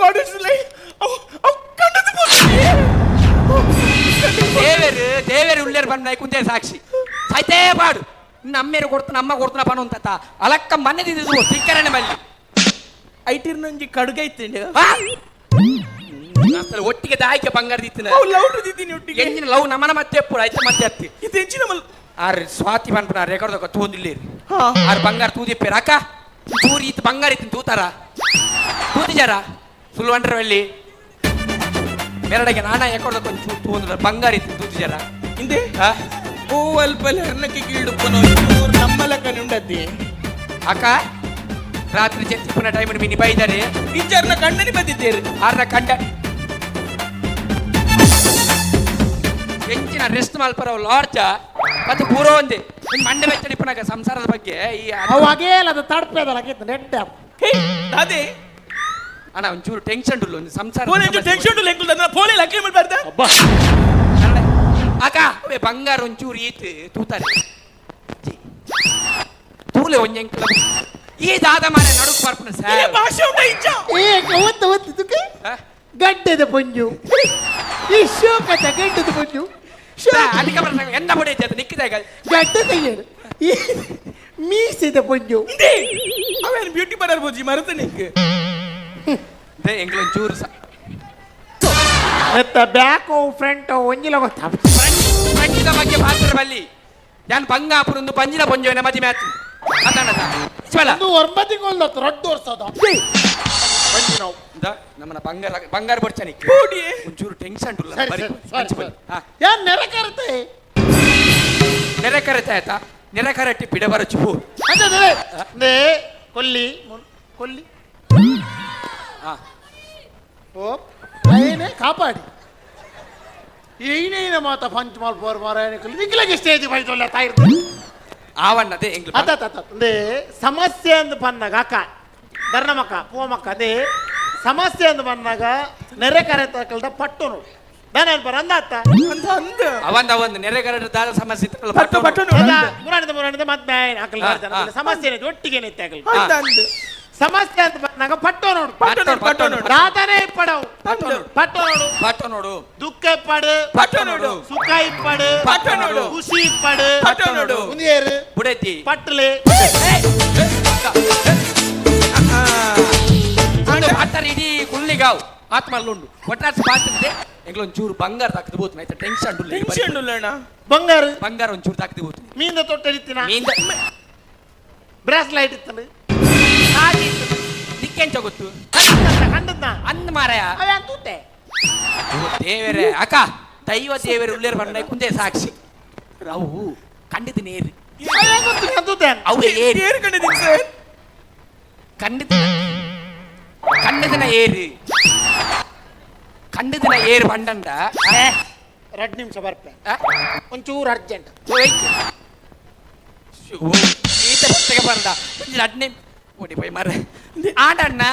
ಗಾಡೇಶ್ ಅವು ಕಂಡದು ದೇವೇರು ದೇವೇರು ಉಳ್ಳೇರು ಬಂದ ಕುಂತೆ ಸಾಕ್ಷಿ ಸೈತೇ ಪಾಡು ನಮ್ಮೇರು ಕೊಡ್ತಾನ ಅಮ್ಮ ಕೊಡ್ತಾನ ಪಣ ಅಂತ ಅಲಕ್ಕ ಮನೆದಿದ್ದು ಸಿಕ್ಕರಣೆ ಮಲ್ಲಿ ಐಟಿರ್ ನಂಜಿ ಕಡುಗೈತಿಂಡು ಒಟ್ಟಿಗೆ ದಾಯಿಕೆ ಬಂಗಾರ ದಿತ್ತಿನ ಲವ್ ದಿದ್ದೀನಿ ಒಟ್ಟಿಗೆ ಎಂಜಿನ ಲವ್ ನಮನ ಮತ್ತೆ ಎಪ್ಪುಡು ಐತೆ ಮತ್ತೆ ಅತ್ತಿ ಇದು ಎಂಚಿನ ಮಲ್ ಆರ್ ಸ್ವಾತಿ ಪನ್ಪುನ ರೆಕಾರ್ಡ್ ದೊಕ್ಕ ತೂಂದಿಲ್ಲೇರು ಆರ್ ಬಂಗಾರ ತೂದಿಪ್ಪೇರು ಅಕ್ಕ ಚೂರಿ ಇತ್ತು ಬಂಗಾರ ಇತ್ತು ತೂತಾರ ತೂತಿಜಾರ ಸುಲ್ವಂಡ್ರ వెళ్ళಿ ಮೆರಡಗೆ ನಾನಾ ಎಕಡೆ ಒಂಚೂರು ತೂಂದ್ರ ಬಂಗಾರ ಇತ್ತು ತೂತಿಜಾರ ಇಂದೆ ಓ ಅಲ್ಪಲ್ಲಿ ಹರ್ನಕ್ಕೆ ಕೀಳುಪ್ಪನ ಚೂರು ನಮ್ಮಲಕ್ಕ ನುಂಡದ್ದಿ ಅಕ್ಕ ರಾತ್ರಿ ಚೆತ್ತಿಪ್ಪನ ಟೈಮ್ ಮಿನಿ ಬೈದಾರೆ ಟೀಚರ್ನ ಕಣ್ಣನಿ ಬಂದಿದ್ದೇರು ಆರ್ನ ಕಂಡ ಹೆಂಚಿನ ರೆಸ್ಟ್ ಮಲ್ಪರ ಲಾರ್ಜ ಮತ್ತೆ ಪೂರ ಒಂದೇ ನಿನ್ ಮಂಡೆ ಬೆಚ್ಚಡಿಪ್ಪನಾಗ ಸಂಸಾರದ ಬಗ್ಗೆ ಈ ಅವಾಗೇ ಅದು ತಡ್ಪೇದಲ್ಲ ನೆಟ್ಟ ಅದೇ ಅಣ್ಣ ಒಂಚೂರು ಟೆನ್ಷನ್ ಉಳ್ಳು ಒಂದು ಸಂಸಾರ ಟೆನ್ಷನ್ ಉಳ್ಳು ಎಂಕುಲ್ ನನ್ನ ಫೋನ್ ಇಲ್ಲ ಅಕ್ಲಿ ಮಾಡ್ಬಾರ್ದ ಅಕ್ಕ ಅವೇ ಬಂಗಾರ ಒಂಚೂರು ಈತ್ ತೂತಾರೆ ತೂಲೆ ಒಂಜೆಂಕಲ ಈ ದಾದ ಮಾರೆ ನಡುಕ್ ಬರ್ಪುನ ಸರ್ ಭಾಷೆ ಉಂಟ ಇಚ್ಚ ಏ ಒತ್ತು ಒತ್ತು ತುಕೆ ಗಡ್ಡೆದ ಪೊಂಜು ಈ ಶೋಕದ ಗಡ್ಡೆದ ಪೊಂಜು ಅಲ್ಲಿಗೆ ಬರ್ತಾಗ ಎಂದ ಬಡಿ ಐತೆ ನಿಕ್ಕಿದಾಗ ಗಡ್ಡೆ ತೆಗೆಯರು ಈ ಮೀಸೆದ ಪೊಂಜು ಅವೇನು ಬ್ಯೂಟಿ ಪಾರ್ಲರ್ ಬೋಜಿ ಮರತ ನಿಕ್ ಎಂಗ್ಲ ಒಂಚೂರು ಮತ್ತೆ ಬ್ಯಾಕು ಫ್ರಂಟು ಒಂಜಿಲ ಗೊತ್ತಾ ಫ್ರಂಟಿನ ಬಗ್ಗೆ ಪಾತ್ರ ಬಲ್ಲಿ ಯಾನ್ ಬಂಗಾಪುರಂದು ಪಂಜಿನ ಪೊಂಜೋನೆ ಮದಿ ಮ್ಯಾಚ್ ಅದಾನದ ಇಚ್ವಲ ಒಂದು ಒಂಬತ್ತು ತಿಂಗಳು ರೊಡ್ಡು ವರ್ಷದ ನಮ್ಮನ ಬಂಗಾರ ಬಂಗಾರ ಬೊಡ್ಚನಿ ಒಂಚೂರು ಟೆನ್ಷನ್ ಉಲ್ಲ ಸರಿ, ಸರಿ, ಸರಿ, ಯಾನ್ ನೆರೆ ಕರೆತೆ ನೆರೆ ಕರೆತೆ ಆಯ್ತಾ ನೆರೆ ಕರೆಟ್ಟಿ ಪಿಡೆ ಬರಚು ಪೂ ಅದೇ ಕೊಲ್ಲಿ ಕೊಲ್ಲಿ ಓ ಏನೇ ಕಾಪಾಡಿ ಏನೇನ ಮಾತ ಪಂಚ್ ಮಾಲ್ ಮಾರಾಯಣ ನಿಖಿಲಗೆ ಸ್ಟೇಜ್ ಬೈದೊಲ್ಲ ತಾಯಿರ್ತದೆ ಆವಣ್ಣದೆ ಎಂಗ್ಲು ಅತ್ತ ಅತ್ತ ಅದೇ ಸಮಸ್ಯೆ ಅಂದ್ ಬಂದಾಗ ಅಕ್ಕ ಧರ್ಣಮಕ್ಕ ಪೂವಮಕ್ಕ ಅದೇ ಸಮಸ್ಯೆ ಅಂದ್ ಬಂದಾಗ ನೆರೆ ಕರೆ ತಕಲ್ದ ಪಟ್ಟು ನೋಡು ನಾನು ಬರ ಅಂದ ಅತ್ತ ಅಂದ ಅವಂದ ಅವಂದ ನೆರೆ ಕರೆಟ ದಾದ ಸಮಸ್ಯೆ ಇತ್ತಲ್ಲ ಪಟ್ಟು ಪಟ್ಟು ಮುರಾಣಿದ ಮುರಾಣಿದ ಮತ್ತೆ ಅಕಲ್ ಸಮಸ್ಯೆ ಏನೈತೆ ಒಟ್ಟಿಗೆ ಏನೈತೆ ಅಕಲ್ ಅಂದ ಅಂದ ಸಮಸ್ಯೆ ಅಂತ ಬಂದಾಗ ಪಟ್ಟು ನೋಡು ಪಟ್ಟು ನೋಡು ಪಟ್ಟು ನೋಡು ದಾತನೇ ಇಪ್ಪಡವು ಪಟ್ಟು ನೋಡು ಪಟ್ಟು ನೋಡು ದುಃಖ ಇಪ್ಪಡು ಪಟ್ಟು ನೋಡು ಸುಖ ಇಪ್ಪಡು ಪಟ್ಟು ನೋಡು ಖುಷಿ ಇಪ್ಪಡು ಪಟ್ಟು ನೋಡು ಉಂದಿಯರು ಬುಡತಿ ಪಟ್ಟಲೆ ಪಾತ್ರ ಇಡೀ ಕುಳ್ಳಿಗಾವ್ ಆತ್ಮಲ್ಲುಂಡು ಒಟ್ರಾಸಿ ಪಾತ್ರಿದೆ ಎಂಗ್ಲೊಂಚೂರು ಬಂಗಾರ ತಾಕದು ಬೋತು ಆಯ್ತಾ ಟೆನ್ಷನ್ ಟೆನ್ಷನ್ ಉಳ್ಳಣ್ಣ ಬಂಗಾರ ಬಂಗಾರ ಒಂಚೂರು ತಾಕದು ಬೋತು ಮೀಂದ ತೊಟ್ಟೆಡಿತ್ತಿನ ಮೀಂದ ಬ್ರಾಸ್ಲೈಟ್ ಇತ್ತಂಡು ನಿಕ್ಕೆಂಚ ಗೊತ್ತು ಕಂಡದ್ನ ಅಂದ್ ಮಾರಾಯ ಅವೇ ತೂತೆ ದೇವರೇ ಅಕ್ಕ ದೈವ ದೇವರೇ ಉಳ್ಳೇರು ಬಂಡ ಕುಂದೆ ಸಾಕ್ಷಿ ಅವು ಕಂಡಿದ್ದು ನೇರು ತೂತೆ ಅವು ಏರು ಏರು ಕಂಡಿದ್ದೀನಿ ಸರ್ ಕಂಡಿದ್ದ ಕಂಡದನ ಏರು ಕಂಡದನ ಏರು ಬಂಡಂಡ ಎರಡು ನಿಮಿಷ ಬರ್ಪೆ ಒಂಚೂರು ಅರ್ಜೆಂಟ್ ಈತ ಪುಸ್ತಕ ಬಂದ ಒಂಜಿ ರಡ್ನೆ ಓಡಿ ಪೋಯ್ ಮಾರ್ರೆ ಆಂಡಣ್ಣ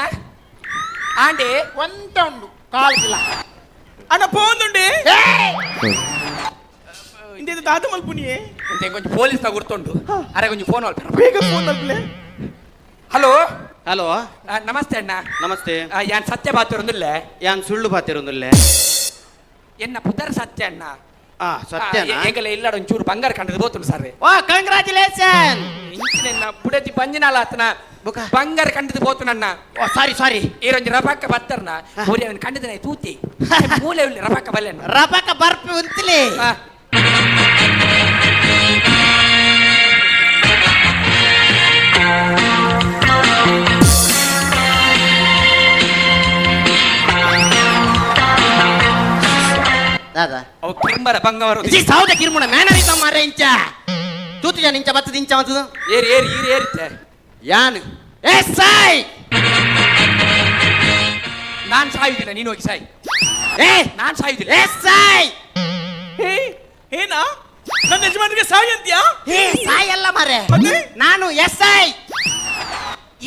ಆಂಡೆ ಒಂತ ಉಂಡು ಕಾಲ್ಗಿಲ್ಲ ಅಣ್ಣ ಪೋಂದುಂಡೆ ಇಂದ ದಾದ ಮಲ್ಪುನಿಯೇ ಇಂತೆ ಕೊಂಚ ಪೊಲೀಸ್ ಗುರ್ತುಂಡು ಅರೆ ಕೊಂಚ ಫೋನ್ ಮಲ್ಪೆ ಬೇಗ ಫೋನ್ ಮಲ್ಪಲೆ ಹಲೋ ಹಲೋ ನಮಸ್ತೆ ಅಣ್ಣ ನಮಸ್ತೆ ಯಾನ್ ಸತ್ಯ ಬಾತಿರೊಂದಿಲ್ಲ ಯಾನ್ ಸುಳ್ಳು ಬಾತಿರೊಂದಿಲ್ಲ ಎನ್ನ ಪುದರ್ ಸತ್ಯ ಅಣ್ಣ ಆ ಸತ್ಯನಾ ಎಂಗಲ ಇಲ್ಲಡ ಒಂಚೂರು ಬಂಗಾರ ಕಂಡದು ಬೋತುಂಡು ಸರ್ ವಾ ಕಂಗ್ರಾಚುಲೇಷನ್ ಇಂಚಿನ ಬುಡತಿ ಪಂಜಿನಾಲ ಆತನ ಬಂಗಾರ ಕಂಡದು ಬೋತುನಣ್ಣ ಓ ಸಾರಿ ಸಾರಿ ಈರೊಂಜಿ ರಬಕ್ಕ ಬತ್ತರ್ನ ಊರಿ ಅವನು ಕಂಡದನ ತೂತಿ ಮೂಲೆ ಉಳ್ಳಿ ರಬಕ್ಕ ಬಲ್ಲೆನ ರಬಕ ಬರ್ಪಿ ಉಂತಲಿ ದಾದಾ ಅವು ಕಿರ್ಮರ ಬಂಗಾರ ಜಿ ಸಾವುದ ಕಿರ್ಮುಣ ಮ್ಯಾನರ್ ಇತ್ತ ಮಾರೆ ಇಂಚ ತೂತು ಜನ ಇಂಚ ಬತ್ತದ ಇಂಚ ಬತ್ತದ ಏರಿ ಏರಿ ಈರಿ ಏರಿತ್ತೆ ಯಾನ್ ಎಸ್ I ನಾನ್ ಸಾಯುದಿಲ್ಲ ನೀನು ಹೋಗಿ ಸಾಯಿ ಏ ನಾನ್ ಸಾಯುದಿಲ್ಲ ಎಸ್ I ಹೇ ಏನಾ ನನ್ನ ಯಜಮಾನರಿಗೆ ಸಾಯಿ ಅಂತೀಯಾ ಹೇ ಸಾಯಿ ಅಲ್ಲ ಮಾರೆ ನಾನು ಎಸ್ I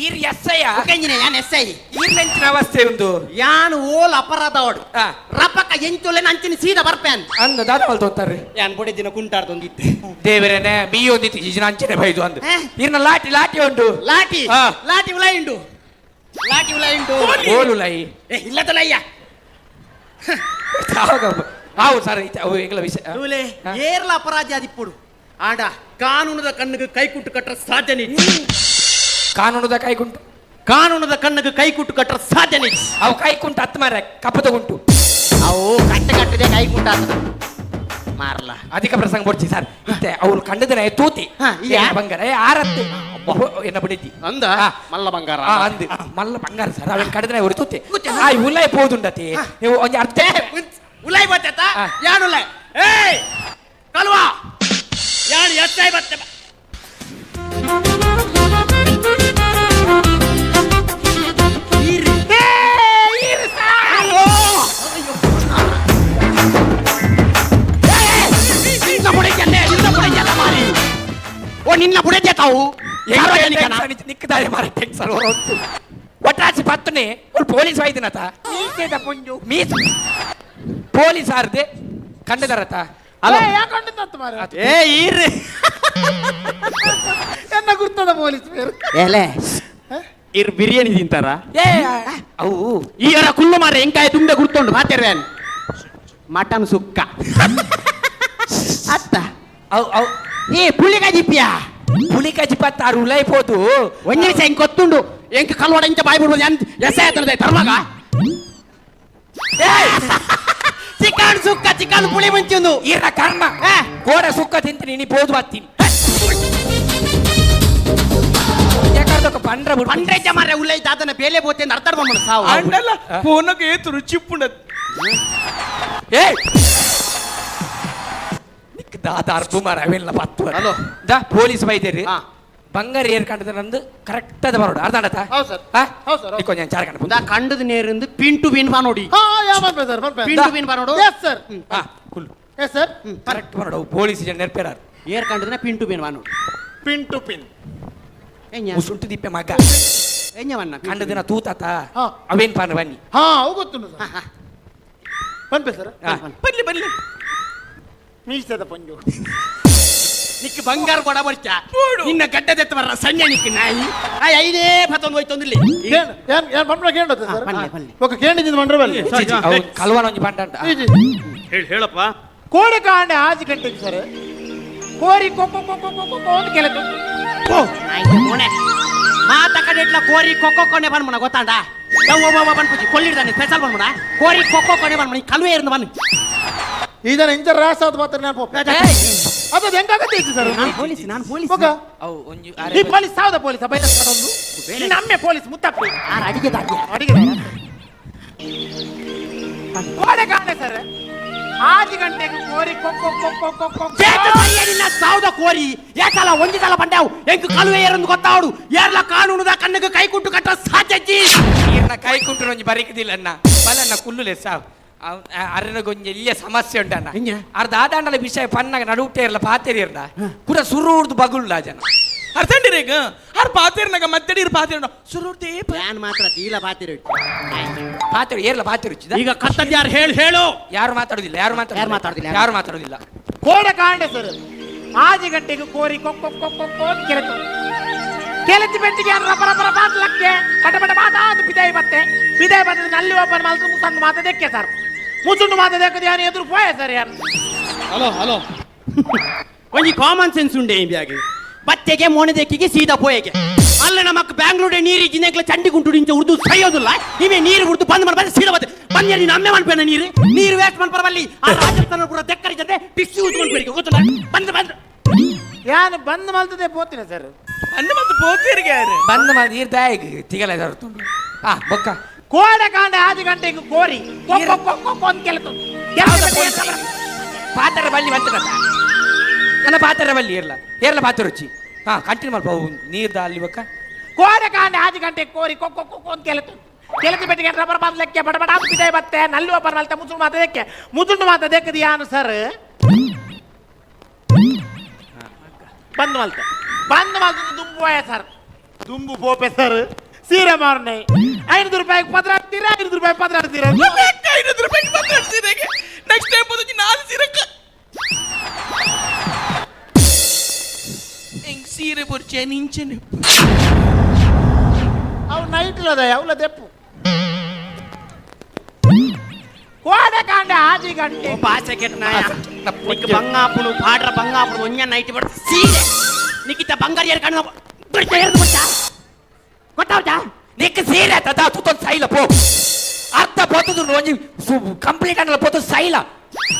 ಈರ್ ಎಸ್ I ಉಕಂಜಿನ ಯಾನ್ ಎಸ್ I ಈರ್ನೆಂಚಿನ ಅವಸ್ಥೆ ಉಂದು ಯಾನ್ ಓಲ್ ಅಪರಾಧ ಅವಡು ರಪಕ ಎಂಚೊಲೆ ಅಂಚಿನ ಸೀದಾ ಬರ್ಪೇನ್ ಅಂದ ದಾದ ಮಲ್ತ ಹೋಗ್ತಾರೆ ಯಾನ್ ಬೊಡೆ ದಿನ ಕುಂಟಾಡ್ದೊಂದಿತ್ತು ದೇವರೇನೆ ಬಿ ಒಂದಿತ್ತು ಈಜಿನ ಅಂಚನೆ ಬೈದು ಅಂದು ಈರ್ನ ಲಾಟಿ ಲಾಟಿ ಉಂಟು ಲಾಟಿ ಲಾಟಿ ಉಲಾಯಿ ಉಂಡು ಲಾಟಿ ಉಲಾಯಿ ಉಂಡು ಓಲು ಉಲಾಯಿ ಏ ಇಲ್ಲ ತೊಲಯ್ಯ ಆವು ಸರ್ ಅವು ಎಂಗ್ಲ ವಿಷಯ ತೂಲೆ ಏರ್ಲ ಅಪರಾಧಿ ಆದಿಪ್ಪುಡು ಆಂಡ ಕಾನೂನದ ಕಣ್ಣಿಗೆ ಕೈ ಕುಟ್ಟು ಕಟ್ಟರ ಸಾಧ್ಯನೇ ಕಾನೂನದ ಕೈಗುಂಟು ಕಾನೂನದ ಕಣ್ಣಿಗೆ ಕೈ ಕುಟ್ಟು ಕಟ್ಟರ ಸಾಧ್ಯನೇ ಅವು ಕೈ ಕುಂಟು ಹತ್ತು ಮಾರ ಕಪ್ಪದ ಗುಂಟು ಅವು ಕಟ್ಟೆ ಕಟ್ಟದೆ ಕೈ ಕುಂಟ ಆತದ ಮಾರ್ಲ ಅಧಿಕ ಪ್ರಸಂಗ ಕೊಡ್ಚಿ ಸರ್ ಇತ್ತೆ ಅವ್ರು ಕಂಡದನೆ ತೂತಿ ಬಂಗಾರ ಆರತ್ತೆ ಎನ್ನ ಬಿಡಿದ್ದಿ ಅಂದ ಮಲ್ಲ ಬಂಗಾರ ಅಂದ್ ಮಲ್ಲ ಬಂಗಾರ ಸರ್ ಅವನ್ ಕಡದನೆ ಅವರು ತೂತಿ ಆ ಉಲಾಯ್ ಪೋದುಂಡತಿ ನೀವು ಒಂಜಿ ಅರ್ಧ ಉಲಾಯ್ ಬತ್ತೇತ ಯಾನ್ ಉಲಾಯ್ ಏಯ್ ಕಲ್ವಾ ಯಾನ್ ಎತ್ತಾಯ್ ಬತ್ತೆ ಓ ನಿನ್ನ ಬುಡಕ್ಕೆ ತಾವು ನಿಕ್ಕದಾರೆ ಮಾರ ಟೆನ್ಸನ್ ಹೊರತು ಒಟ್ರಾಸಿ ಪತ್ತನೆ ಅವ್ಳು ಪೊಲೀಸ್ ವಾಯ್ದಿನತ ಮೀಸ ಪೊಲೀಸ್ ಆರ್ದೆ ಕಂಡದರತ ಅಲ್ಲ ಏ ಈರ್ರಿ ಎನ್ನ ಗುರ್ತದ ಪೊಲೀಸ್ ಬೇರೆ ಎಲೆ ಇರ್ ಬಿರಿಯಾನಿ ತಿಂತಾರ ಏ ಅವು ಈರ ಕುಲ್ಲು ಮಾರ ಎಂಕಾಯ ತುಂಡೆ ಗುರ್ತುಂಡು ಮಾತಾಡ್ವೇನ್ ಮಟನ್ ಸುಕ್ಕ ಅತ್ತ ಅವು ಅವು ಏ ಪುಳಿಕಾಜಿಪ್ಪಿಯಾ ಪುಳಿಕಾಜಿಪ್ಪ ತಾರು ಉಲೈ ಪೋದು ಒಂಜಿ ನಿಮಿಷ ಎಂಕ್ ಗೊತ್ತುಂಡು ಎಂಕ್ ಕಲ್ವಾಡ ಇಂಚ ಬಾಯ್ ಬಿಡ್ಬೋದು ಎಂತ ಎಸೆ ಆಯ್ತದೆ ತರ್ವಾಗ ಚಿಕನ್ ಸುಕ್ಕ ಚಿಕನ್ ಪುಳಿ ಮುಂಚೊಂದು ಇರ ಕರ್ಮ ಕೋಡ ಸುಕ್ಕ ತಿಂತೀನಿ ನೀ ಪೋದು ಬತ್ತೀನಿ ಪಂಡ್ರ ಪಂಡ್ರೆ ಜಮಾರೆ ಉಲೈ ದಾದನ ಬೇಲೆ ಬೋತೆ ಅರ್ಥ ಬಂದ್ಬಿಡು ಸಾವು ಅಂಡಲ್ಲ ಫೋನಕ್ಕೆ ಏತು ರುಚಿ ಪುಂಡ ಏ ದಾದ ಅರ್ಪು ಮಾರ ಅವೆಲ್ಲ ಪತ್ತು ಹಲೋ ದಾ ಪೊಲೀಸ್ ಬೈದೇರಿ ಬಂಗಾರ ಏರ್ ಕಂಡದ ನಂದು ಕರೆಕ್ಟ್ ಅದ ಬರೋಡು ಅರ್ಧ ಅಂಡತ ಹೌದು ಸರ್ ಹೌದು ಸರ್ ಕೊಂಚ ಚಾರ್ ಕಂಡ ದಾ ಕಂಡದ ನೇರಿಂದ pin to pin ಬಾ ನೋಡಿ ಹಾ ಯಾ ಬರ್ಪೆ ಸರ್ ಬರ್ಪೆ pin to pin ಬಾ ನೋಡು ಎಸ್ ಸರ್ ಹಾ ಕುಲ್ ಎಸ್ ಸರ್ ಕರೆಕ್ಟ್ ಬರೋಡು ಪೊಲೀಸ್ ಜನ ನೆರ್ಪೇರಾರು ಏರ್ ಕಂಡದನ pin to pin ಬಾ ನೋಡು pin to pin ಮುಸುಂಟು ದಿಪ್ಪೆ ಮಗ ಎಂಜವನ್ನ ಕಂಡದಿನ ತೂತಾತ ಅವೇನ್ ಪಾನ ಬನ್ನಿ ಹಾ ಅವು ಗೊತ್ತುಂಟು ಸರ್ ಬನ್ಪೆ ಸರ್ ಬರ್ಲಿ ಬರ್ಲಿ ಮೀಸದ ಪಂಜು ನಿಕ್ ಬಂಗಾರ ಕೊಡ ಬರ್ಚ ನಿನ್ನ ಗಡ್ಡದೆತ್ತ ಬರ್ರ ಸಣ್ಣ ನಿಕ್ ನಾಯಿ ಆ ಐದೇ ಪತ್ತೊಂದು ಹೋಯ್ತೊಂದಿಲ್ಲ ಏನ್ ಏನ್ ಪಂಪ್ಲ ಕೇಂಡ ಸರ್ ఒక ಕೇಂಡಿದ್ದು ಮಂಡ್ರ ಬಲ್ಲಿ ಕಲ್ವನ ಒಂಜಿ ಪಂಡ ಹೇಳಿ ಹೇಳಪ್ಪ ಕೋಡೆ ಕಾಂಡೆ ಆಜಿ ಗಂಟೆಗೆ ಸರ್ ಕೋರಿ ಕೊಕ್ಕೊ ಕೊಕ್ಕೊ ಕೊಕ್ಕೊ ಅಂತ ಕೆಲಸ ಮೋನೆ ಮಾತ ಕಡೆ ಇಟ್ಲ ಕೋರಿ ಕೊಕ್ಕೊ ಕೊನೆ ಬಂದ್ಮಣ ಗೊತ್ತಾಂಡ ಯವ್ವ ಬನ್ಪುಜಿ ಕೊಲ್ಲಿಡ್ದಾನೆ ಸ್ಪೆಷಲ್ ಬಂದ್ಮಣ ಕೋರಿ ಕೊಕ್ಕೊ ಕೊನೆ ಬಂದ್ಮಣ ಕಲ್ವೆ ಇருந்து ಬನ್ನಿ ಇದನ್ನ ಇಂಚ ರಾಸ ಆದ ಮಾತ್ರ ನಾನು ಅದು ಹೆಂಗಾಗತ್ತೆ ಸರ್ ನಾನು ಪೊಲೀಸ್ ನಾನು ಪೊಲೀಸ್ ಅವು ಒಂಜಿ ಈ ಪೊಲೀಸ್ ಸಾವದ ಪೊಲೀಸ್ ಬೈಲ ಕಡೊಂದು ನಮ್ಮೆ ಪೊಲೀಸ್ ಮುತ್ತಪ್ಪ ಆರ್ ಅಡಿಗೆ ದಾಗಿ ಅಡಿಗೆ ಕೋಡೆ ಕಾಂಡೆ ಸರ್ ಆಜಿ ಗಂಟೆಗೆ ಕೋರಿ ಕೊಕ್ಕೊ ಕೊಕ್ಕೊ ಕೊಕ್ಕೊ ನಿನ್ನ ಸಾವದ ಕೋರಿ ಏಕಲ ಒಂಜಿ ಸಲ ಬಂದಾವು ಎಂಕ್ ಕಲುವೆ ಏರಂದು ಗೊತ್ತಾವಡು ಏರ್ಲ ಕಾನೂನುದ ಕಣ್ಣಿಗೆ ಕೈ ಕುಂಟು ಕಟ್ಟ ಸಾಧ್ಯಜ್ಜಿ ಈರ್ನ ಕೈ ಕುಂಟು ಒಂಜಿ ಬರಿಕದಿಲ್ಲ ಅನ್ನ ಬಲನ್ನ ಕುಲ್ಲುಲೆ ಸಾವು ಅರನಗೊಂಜಿ ಎಲ್ಲಿಯ ಸಮಸ್ಯೆ ಉಂಟಣ್ಣ ಅರ್ಧ ಆದಾಂಡಲ ವಿಷಯ ಪನ್ನಾಗ ನಡುವುಟೇ ಇರಲ್ಲ ಪಾತೇರಿ ಇರ್ದ ಪೂರ ಸುರುರ್ದು ಬಗುಳ್ಳ ಜನ ಅರ್ಥಂಡಿರೇಗ ಆರ್ ಪಾತೇರ್ನಾಗ ಮತ್ತಡಿ ಇರ್ ಪಾತೇರ್ನ ಸುರುರ್ದೇ ನಾನು ಮಾತ್ರ ತೀಲ ಪಾತೇರಿ ಪಾತೇರು ಏರ್ಲ ಪಾತೇರು ಈಗ ಕತ್ತದ್ ಯಾರು ಹೇಳು ಹೇಳು ಯಾರು ಮಾತಾಡುದಿಲ್ಲ ಯಾರು ಮಾತಾಡುದಿಲ್ಲ ಮಾತಾಡುದಿಲ್ಲ ಯಾರು ಮಾತಾಡುದಿಲ್ಲ ಕೋಡೆ ಕಾಂಡೆ ಸರ್ ಆಜಿ ಗಂಟೆಗೆ ಕೋರಿ ಕೊಕ್ಕೊ ಕೊಕ್ಕೊ ಕೊಕ್ಕೊ ಅಂತ ಕೆಲಸ ಕೆಲಸ ಬೆಟ್ಟಿಗೆ ರಬ ರಬ ರಬ ಲಕ್ಕೆ ಪಟ ಪಟ ಮಾತಾದ ಬಿದಾಯಿ ಬತ್ತೆ ಬಿದಾಯಿ ಬತ್ತದ ನಲ್ಲಿ ಒಬ್ಬನ ಮಲ್ತು ಮುಸಂಡು ಮಾತದಕ್ಕೆ ಸರ್ ಮುಸುಂಡು ಮಾತದಕ್ಕೆ ಯಾರು ಎದುರು ಪೋಯ ಸರ್ ಯಾರು ಹಲೋ ಹಲೋ ಒಂಜಿ ಕಾಮನ್ ಸೆನ್ಸ್ ಉಂಡೆ ಈ ಬ್ಯಾಗ್ ಬತ್ತೆಗೆ ಮೋಣದಕ್ಕಿಗೆ ಸೀದಾ ಪೋಯೆಗೆ ಅಲ್ಲ ನಮಕ್ ಬ್ಯಾಂಗ್ಳೂರ್ ನೀರು ಜಿನೆಗ್ಲ ಚಂಡಿ ಗುಂಟು ಇಂಚ ಉರ್ದು ಸೈಯೋದಿಲ್ಲ ಇವೇ ನೀರು ಉರ್ದು ಬಂದ್ ಮಾಡ್ಬಾರ್ದು ಸೀದಾ ಬತ್ತೆ ಬಂದ ನೀನು ಅಮ್ಮೆ ಮಾಡ್ಬೇಡ ನೀರು ನೀರು ವೇಸ್ಟ್ ಮಾಡ್ಬಾರವಲ್ಲಿ ಆ ರಾಜಸ್ಥಾನ ಪೂರ ತೆಕ್ಕರಿ ಜೊತೆ ಟಿಶ್ಯೂ ಯೂಸ್ ಮಾಡ್ಬೇಡಿ ಗೊತ್ತಿಲ್ಲ ಬಂದ್ ಬಂದ್ ಯಾನು ಬಂದ್ ಮಲ್ತದೆ ಪೋತಿನ ಸರ್ ಬಂದ್ ಮತ್ತೆ ಪೋತಿರಿಗೆ ಬಂದ್ ಮಾಡಿ ನೀರು ದಾಯಿಗ್ ತಿಗಲ ಜರುತ್ತುಂಡು ಆ ಬೊಕ್ಕ ಕೋಡೆ ಕಾಂಡೆ ಆಜಿ ಗಂಟೆಗೆ ಕೋರಿ ಕೊಕ್ಕೊ ಕೊಕ್ಕೊ ಅಂತ ಕೆಲಸ ಪಾತರ ಬಲ್ಲಿ ಬಂತದ ನನ್ನ ಪಾತರ ಬಲ್ಲಿ ಇರ್ಲ ಏರ್ಲ ಪಾತ್ರ ರುಚಿ ಹಾ ಕಂಟಿನ್ಯೂ ಮಾಡ್ಬೋ ನೀರ್ದ ಅಲ್ಲಿ ಬೊಕ್ಕ ಕೋಡೆ ಕಾಂಡೆ ಆಜಿ ಗಂಟೆಗೆ ಕೋರಿ ಕೊಕ್ಕೊ ಕೊಕ್ಕೊ ಅಂತ ಕೆಲಸ ಕೆಲಸ ಬೆಟ್ಟಿಗೆ ರಬ್ಬರ್ ಬಾಂದ್ ಲೆಕ್ಕೆ ಬಡ ಬಡ ಬಿದಾಯಿ ಬತ್ತೆ ನಲ್ಲಿ ಒಬ್ಬನ ಮಲ್ತೆ ಮುಸುಂಡು ಮಾತದಕ್ಕೆ ಮುಸುಂಡು ಮಾತದಕ್ಕೆ ಯಾನು ಸರ್ ಬಂದ್ ಮಲ್ತೆ ಬಂದ್ ಮಲ್ತ ದುಂಬು ಹೋಯ ಸರ್ ದುಂಬು ಪೋಪೆ ಸರ್ ಸೀರೆ ಮಾರನೆ 5 ರೂಪಾಯಿಗೆ ಪದ್ರಾಡ್ತೀರಾ 5 ರೂಪಾಯಿ ಪದ್ರಾಡ್ತೀರಾ 5 ರೂಪಾಯಿಗೆ ಪದ್ರಾಡ್ತೀರಾ ನೆಕ್ಸ್ಟ್ ಟೈಮ್ ಬಂದು ನಾಲ್ ಸೀರೆ ಹೆಂಗ್ ಸೀರೆ ಬೊರ್ಚೆ ನಿಂಚನೆ ಅವು ನೈಟ್ ಇಲ್ಲದ ಅವಲ ದೆಪ್ಪು ಕೋಡೆ ಕಾಂಡೆ ಆಜಿ ಗಂಟೆ ಭಾಷೆ ಕೆಟ್ಟ ನಾಯ ನಿಕ್ ಬಂಗಾಪುಡು ಪಾಡ್ರ ಬಂಗಾಪುಡು ಒಂಜ ನೈಟ್ ಬಡ್ ಸೀರೆ ನಿಕ್ಕಿತ ಬಂಗಾರ ಏರ್ ಕಣ್ಣ ಬಿಡ್ತ ಏರ್ದು ಕೊಟ್ಟ ಗೊತ್ತಾವ್ತಾ ನಿಕ್ ಸೀರೆ ತದಾ ತುತ್ತೊಂದು ಸೈಲ ಪೋ ಅರ್ಧ ಪೋತದು ಒಂಜಿ ಕಂಪ್ಲೀಟ್ ಅನ್ನಲ್ಲ ಪೋತು ಸೈಲ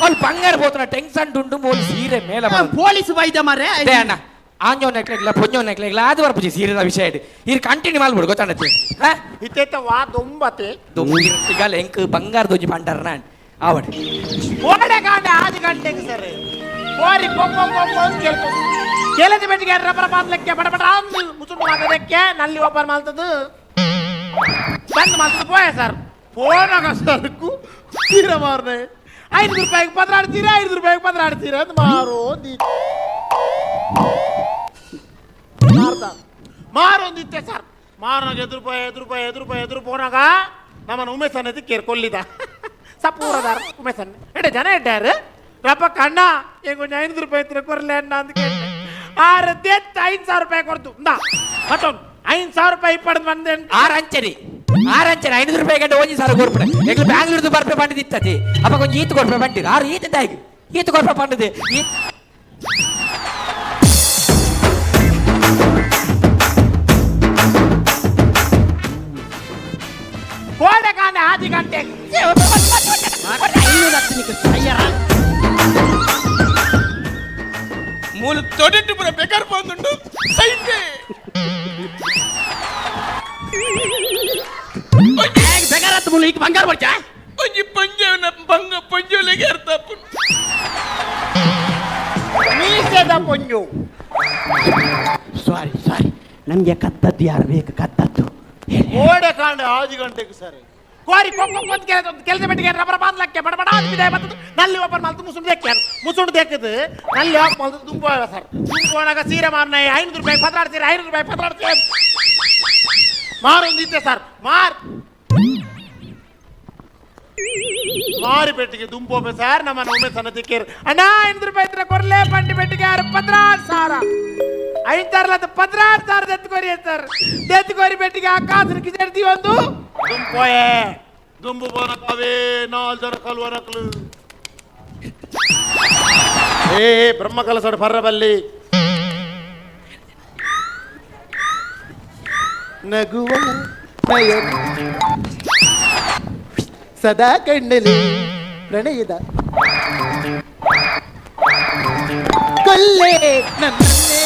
ಅವ್ಳು ಬಂಗಾರ ಪೋತನ ಟೆನ್ಷನ್ ಉಂಡು ಮೋಲು ಸೀರೆ ಮೇಲ ಪೊಲೀಸ್ ಬೈದ ಮಾರೆ. They ಅಣ್ಣ, ಆಂಜೋ ನೆಕ್ಲೆಗ್ಲ ಪೊಂಜೋ ನೆಕ್ಲೆಗ್ಲ ಅದು ಬರ್ಪುಜಿ ಸೀರೆದ ವಿಷಯ ಇಡು. ಇರ್ ಕಂಟಿನ್ಯೂ ಮಲ್ಬಿಡು ಗೊತ್ತಾಣತಿ. ಇತ್ತೇತ ವಾ ದೊಂಬತೆ. ದೊಂಬಿಗಲ ಎಂಕ್ ಬಂಗಾರ ದೊಂಜಿ ಪಂಡರ್ ನಾನ್ ಆವಡ್. ಕೋಡೆ ಕಾಂಡೆ ಆಜು ಗಂಟೆಗೆ ಸರ್ ಕೋರಿ ಕೊಕ್ಕೊ ಕೊಕ್ಕೊ ಅಂತ ಕೇಳ್ಕೊ ಕೇಳದ ಬೆಟ್ಟಿಗೆ ರಬ್ಬರ್ ಬಾಂದ್ಲಕ್ಕೆ ಬಡ ಬಡ ಅಂದು ಮುಸುಡು ಮಾತದಕ್ಕೆ ನಲ್ಲಿ ಓಪನ್ ಮಾಡ್ತದ್ದು ಬಂದ್ ಮಾಡ್ತದ್ದು ಪೋಯ ಸರ್. ಫೋನಾಗ ಸರಕು ತೀರ ಮಾರನೆ 5 ರೂಪಾಯಿಗೆ ಪದ್ರಾಡ್ತೀರಾ, 5 ರೂಪಾಯಿಗೆ ಪದ್ರಾಡ್ತೀರಾ ಅಂತ ಮಾರೋ ಮಾರೊಂದಿತ್ತೆ ಸರ್. ಮಾರನಾಗ ಎದುರು ರೂಪಾಯಿ ಎದುರು ರೂಪಾಯಿ ಎದುರು ರೂಪಾಯಿ ಎದುರು ಪೋನಾಗ ನಮ್ಮನ್ನು ಉಮೇಶ್ ಅನ್ನೋದು ಕೇರ್ಕೊಲ್ಲಿದ ಸಪೂರದಾರ ಉಮೇಶ್ ಅನ್ನ ಎಡೆ ಜನ ಎಡ್ಡಾರು ರಪ್ಪ ಕಣ್ಣ ಹೆಂಗೊಂದು 5 ರೂಪಾಯಿ ಹತ್ರ ಕೊರಲೆ ಅಣ್ಣ ಅಂತ ಕೇಳಿದೆ. ಆರು ದೇತ್ 5,000 ರೂಪಾಯಿ ಕೊಡ್ತು ಇಂದ ಮತ್ತೊಂದು 5,000 ರೂಪಾಯಿ ಪಡೆದು ಬಂದೆ. ಆರು ಅಂಚನೆ 5 ರೂಪಾಯಿ ಗಂಟೆ 1,000 ಕೊರ್ಪಡೆ ಎಂಗ್ಲು ಬ್ಯಾಂಗ್ಳೂರ್ದು ಬರ್ಪೆ ಪಂಡದಿತ್ತತಿ ಅಪ್ಪ ಕೊಂಚ ಈತು ಕೊರ್ಪೆ ಪಂಡಿರು ಆರು ಈತ ತಾಯಿಗೆ ಈತು ಕೊರ್ಪೆ ಪಂಡದೆ. ಕೋಡೆ ಕಾಂಡೆ ಆದಿ ಗಂಟೆ ಮೂಲ ತೊಡೆಟ್ಟು ಪುರ ಬೇಕಾರ್ ಬಂದುಂಡು ಸೈತೆ ಬೆಗಾರತ್ ಮೂಲ ಈಗ ಬಂಗಾರ ಬರ್ಚಾ. ಒಂಜಿ ಪಂಜವನ ಬಂಗ ಪಂಜವಲೆಗೆ ಅರ್ಥ ಮೀಸೆದ ಪೊಂಜು. ಸಾರಿ ಸಾರಿ, ನಮಗೆ ಕತ್ತದ್ದು ಯಾರು ಬೇಕು ಕತ್ತದ್ದು. ಕೋಡೆ ಕಾಂಡೆ ಆಜು ಗಂಟೆಗೆ ಸರ್ ಕೋರಿ ಕೊಕ್ಕೊ ಅಂತ ಕೆಲಸ ಬೆಟ್ಟಿಗೆ ರಬ್ಬರ್ ಬಾಂದ್ಲಕ್ಕೆ ಬಡ ಬಡ ಅಂತ ಬಿದಾಯ ಬರ್ತದೆ. ನಲ್ಲಿ ಓಪನ್ ಮಾಡ್ತು ಮುಸುಂಡು ದೇಕ್ಕೆ ಮುಸುಂಡು ದೇಕದು ನಲ್ಲಿ ಆಫ್ ಮಾಡ್ತು ದುಂಬು ಸರ್. ದುಂಬು ಹೋನಾಗ ಸೀರೆ ಮಾರನ 5 ರೂಪಾಯಿ ಪದ್ರಾಡ್ತೀರ, 5 ರೂಪಾಯಿ ಪದ್ರಾಡ್ತೀರ ಮಾರೊಂದಿತ್ತೆ ಸರ್. ಮಾರ್ ಮಾರಿ ಪೆಟ್ಟಿಗೆ ದುಂಪೋಪೆ ಸರ್. ನಮ್ಮನ್ನ ಉಮೇಶ್ ಅನ್ನ ತಿಕ್ಕೇರು ಅಣ್ಣ 5 ರೂಪಾಯಿ ಇದ್ರೆ ಕೊರ್ಲೆ ಬಂಡಿ ಪೆಟ್ಟಿಗೆ ಆರು 16,000 5,000 ಅದು 16,000 ಎತ್ಕೋರಿ ಸರ್. ಎತ್ಕೋರಿ ಪೆಟ್ಟಿಗೆ ಆ ಕಾಸು ಕಿಸೆಡ್ತೀವಿ ಒಂದು ದುಂಪೋಯೆ ದುಂಬು ಬೋನಕವೇ 4 ಜನ ಕಲ್ವನಕ್ಲು. ಏ ಬ್ರಹ್ಮ ಕಲಸಡ ಪರ್ರಬಲ್ಲಿ ನಗುವ ನಯನ ಸದಾ ಕಣ್ಣಲ್ಲಿ ಪ್ರಣಯದ ಕೊಲ್ಲೆ ನನ್ನನ್ನೇ.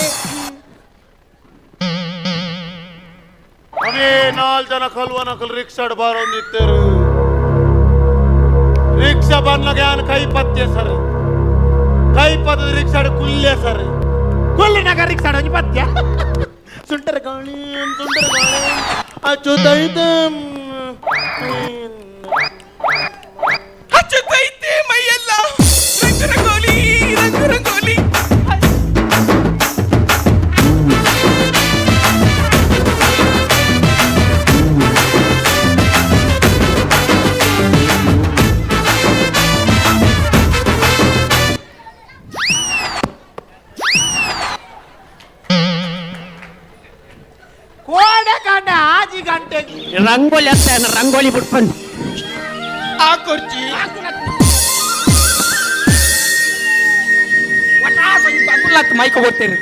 ಅವೇ 4 ಜನ ಕಲ್ವನಕಲ್ ರಿಕ್ಷಾಡ್ ಬಾರೊಂದಿತ್ತರು. ರಿಕ್ಷಾ ಬರ್ನಾಗ ಯಾನ್ ಕೈ ಪತ್ತೆ ಸರ್, ಕೈ ಪತ್ತದ ರಿಕ್ಷಾಡ್ ಕುಲ್ಲೆ ಸರ್, ಕೊಲ್ಲಿನಾಗ ರಿಕ್ಷಾಡ್ ಒಂಜಿ ಪತ್ಯ ಸುಂಟರ ಗಾಳಿ ಸುಂಟರ ಗಾಳಿ ಅಚ್ಚುತೈತೆ ಅಚ್ಚುತೈತೆ ಮೈಯೆಲ್ಲ ರಂಗು ರಂಗೋಲಿ ರಂಗು ರಂಗೋಲಿ. ಕೋಡೆ ಕಾಂಡೆ ಆಜಿ ಗಂಟೆ ರಂಗೋಲಿ ಅಂತ ರಂಗೋಲಿ ಬಿಟ್ಬಂದು ಆ ಕೊರ್ಚಿ ಮೈಕ್ ಕೊಡ್ತೇನೆ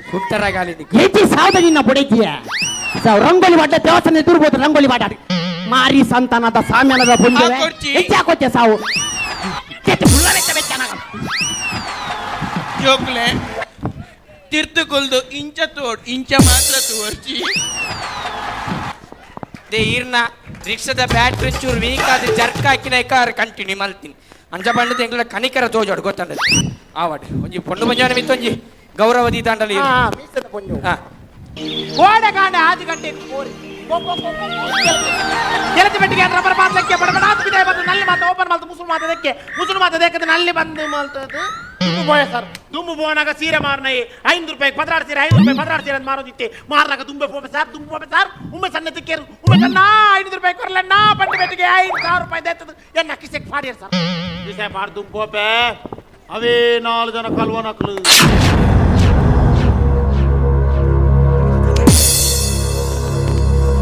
ಸುಟ್ಟರಗಾಲಿ ಹೆಚ್ಚಿ ಸಾವ್ದ ನಿನ್ನ ಬುಡೈತಿಯ ಸಾವ್ ರಂಗೋಲಿ ಬಾಟ ದೇವಸ್ಥಾನ ದೂರ್ಬೋದು ರಂಗೋಲಿ ಬಾಟ ಮಾರಿ ಸಂತಾನದ ಸಾಮ್ಯಾನದ ಪುಂಜವೆ ಹೆಚ್ಚಾಕೋತೆ ಸಾವು ಜೋಕ್ಲೆ ತಿರ್ತುಕೊಲ್ದು ಇಂಚ ತೋಡ್ ಇಂಚ ಮಾತ್ರ ತೋರ್ಚಿ. They ಈರ್ನ ರಿಕ್ಷಾದ ಬ್ಯಾಟ್ರಿ ಚೂರು ವೀಕ್ ಆದ ಜರ್ಕ್ ಹಾಕಿನ ಕಾರ್ ಕಂಟಿನ್ಯೂ ಮಲ್ತೀನಿ ಅಂಚ ಪಂಡದ ಎಂಗ್ಲ ಕನಿಕರ ತೋಜೋಡು ಗೊತ್ತಂಡ ಆವಡ್ ಒಂಜಿ ಪೊಣ್ಣು ಪಂಜಾನ ಮಿತ್ತೊಂಜಿ ಗೌರವ ದೀತಾಂಡಲಿ. ಕೋಡೆ ಕಾಂಡೆ ಆಜು ಗಂಟೆ ಕೋರಿ ಕೆಲಸ ಬೆಟ್ಟಿಗೆ ರಬ್ಬರ್ ಬಾಂದ್ಲಕ್ಕೆ ಬಡ ಬಡ ಅಂತ ಬಿದಾಯ ಬಂದು ನಲ್ಲಿ ಮಾತ ಓಪನ್ ಮಾಡ್ತು ಮುಸುರು ಮಾತದಕ್ಕೆ ಮುಸುರು ಮಾತದಕ್ಕೆ ನಲ್ಲಿ ಬಂದು ಮಾಡ್ತದ್ದು ದುಂಬು ಬೋಯ ಸರ್. ದುಂಬು ಬೋನಾಗ ಸೀರೆ ಮಾರನ 5 ರೂಪಾಯಿ ಪದ್ರಾಡ್ತೀರ, 5 ರೂಪಾಯಿ ಪದ್ರಾಡ್ತೀರ ಅಂತ ಮಾರೋದಿತ್ತೆ. ಮಾರನಾಗ ದುಂಬೆ ಪೋಪೆ ಸರ್, ದುಂಬು ಪೋಪೆ ಸರ್. ಉಮ್ಮೆ ಸಣ್ಣ ತಿಕ್ಕೇರು ಉಮ್ಮೆ ಸಣ್ಣ 5 ರೂಪಾಯಿ ಕೊರಲಣ್ಣ ಬಂಡಿ ಬೆಟ್ಟಿಗೆ 5,000 ರೂಪಾಯಿ ದೇತದು ಎನ್ನ ಕಿಸೆಗೆ ಪಾಡಿಯರ್ ಸರ್. ಕಿಸೆ ಪಾಡ್ ದುಂಬೋಪೆ ಅವೇ 4 ಜನ ಕಲ್ವನಕ್ಲು.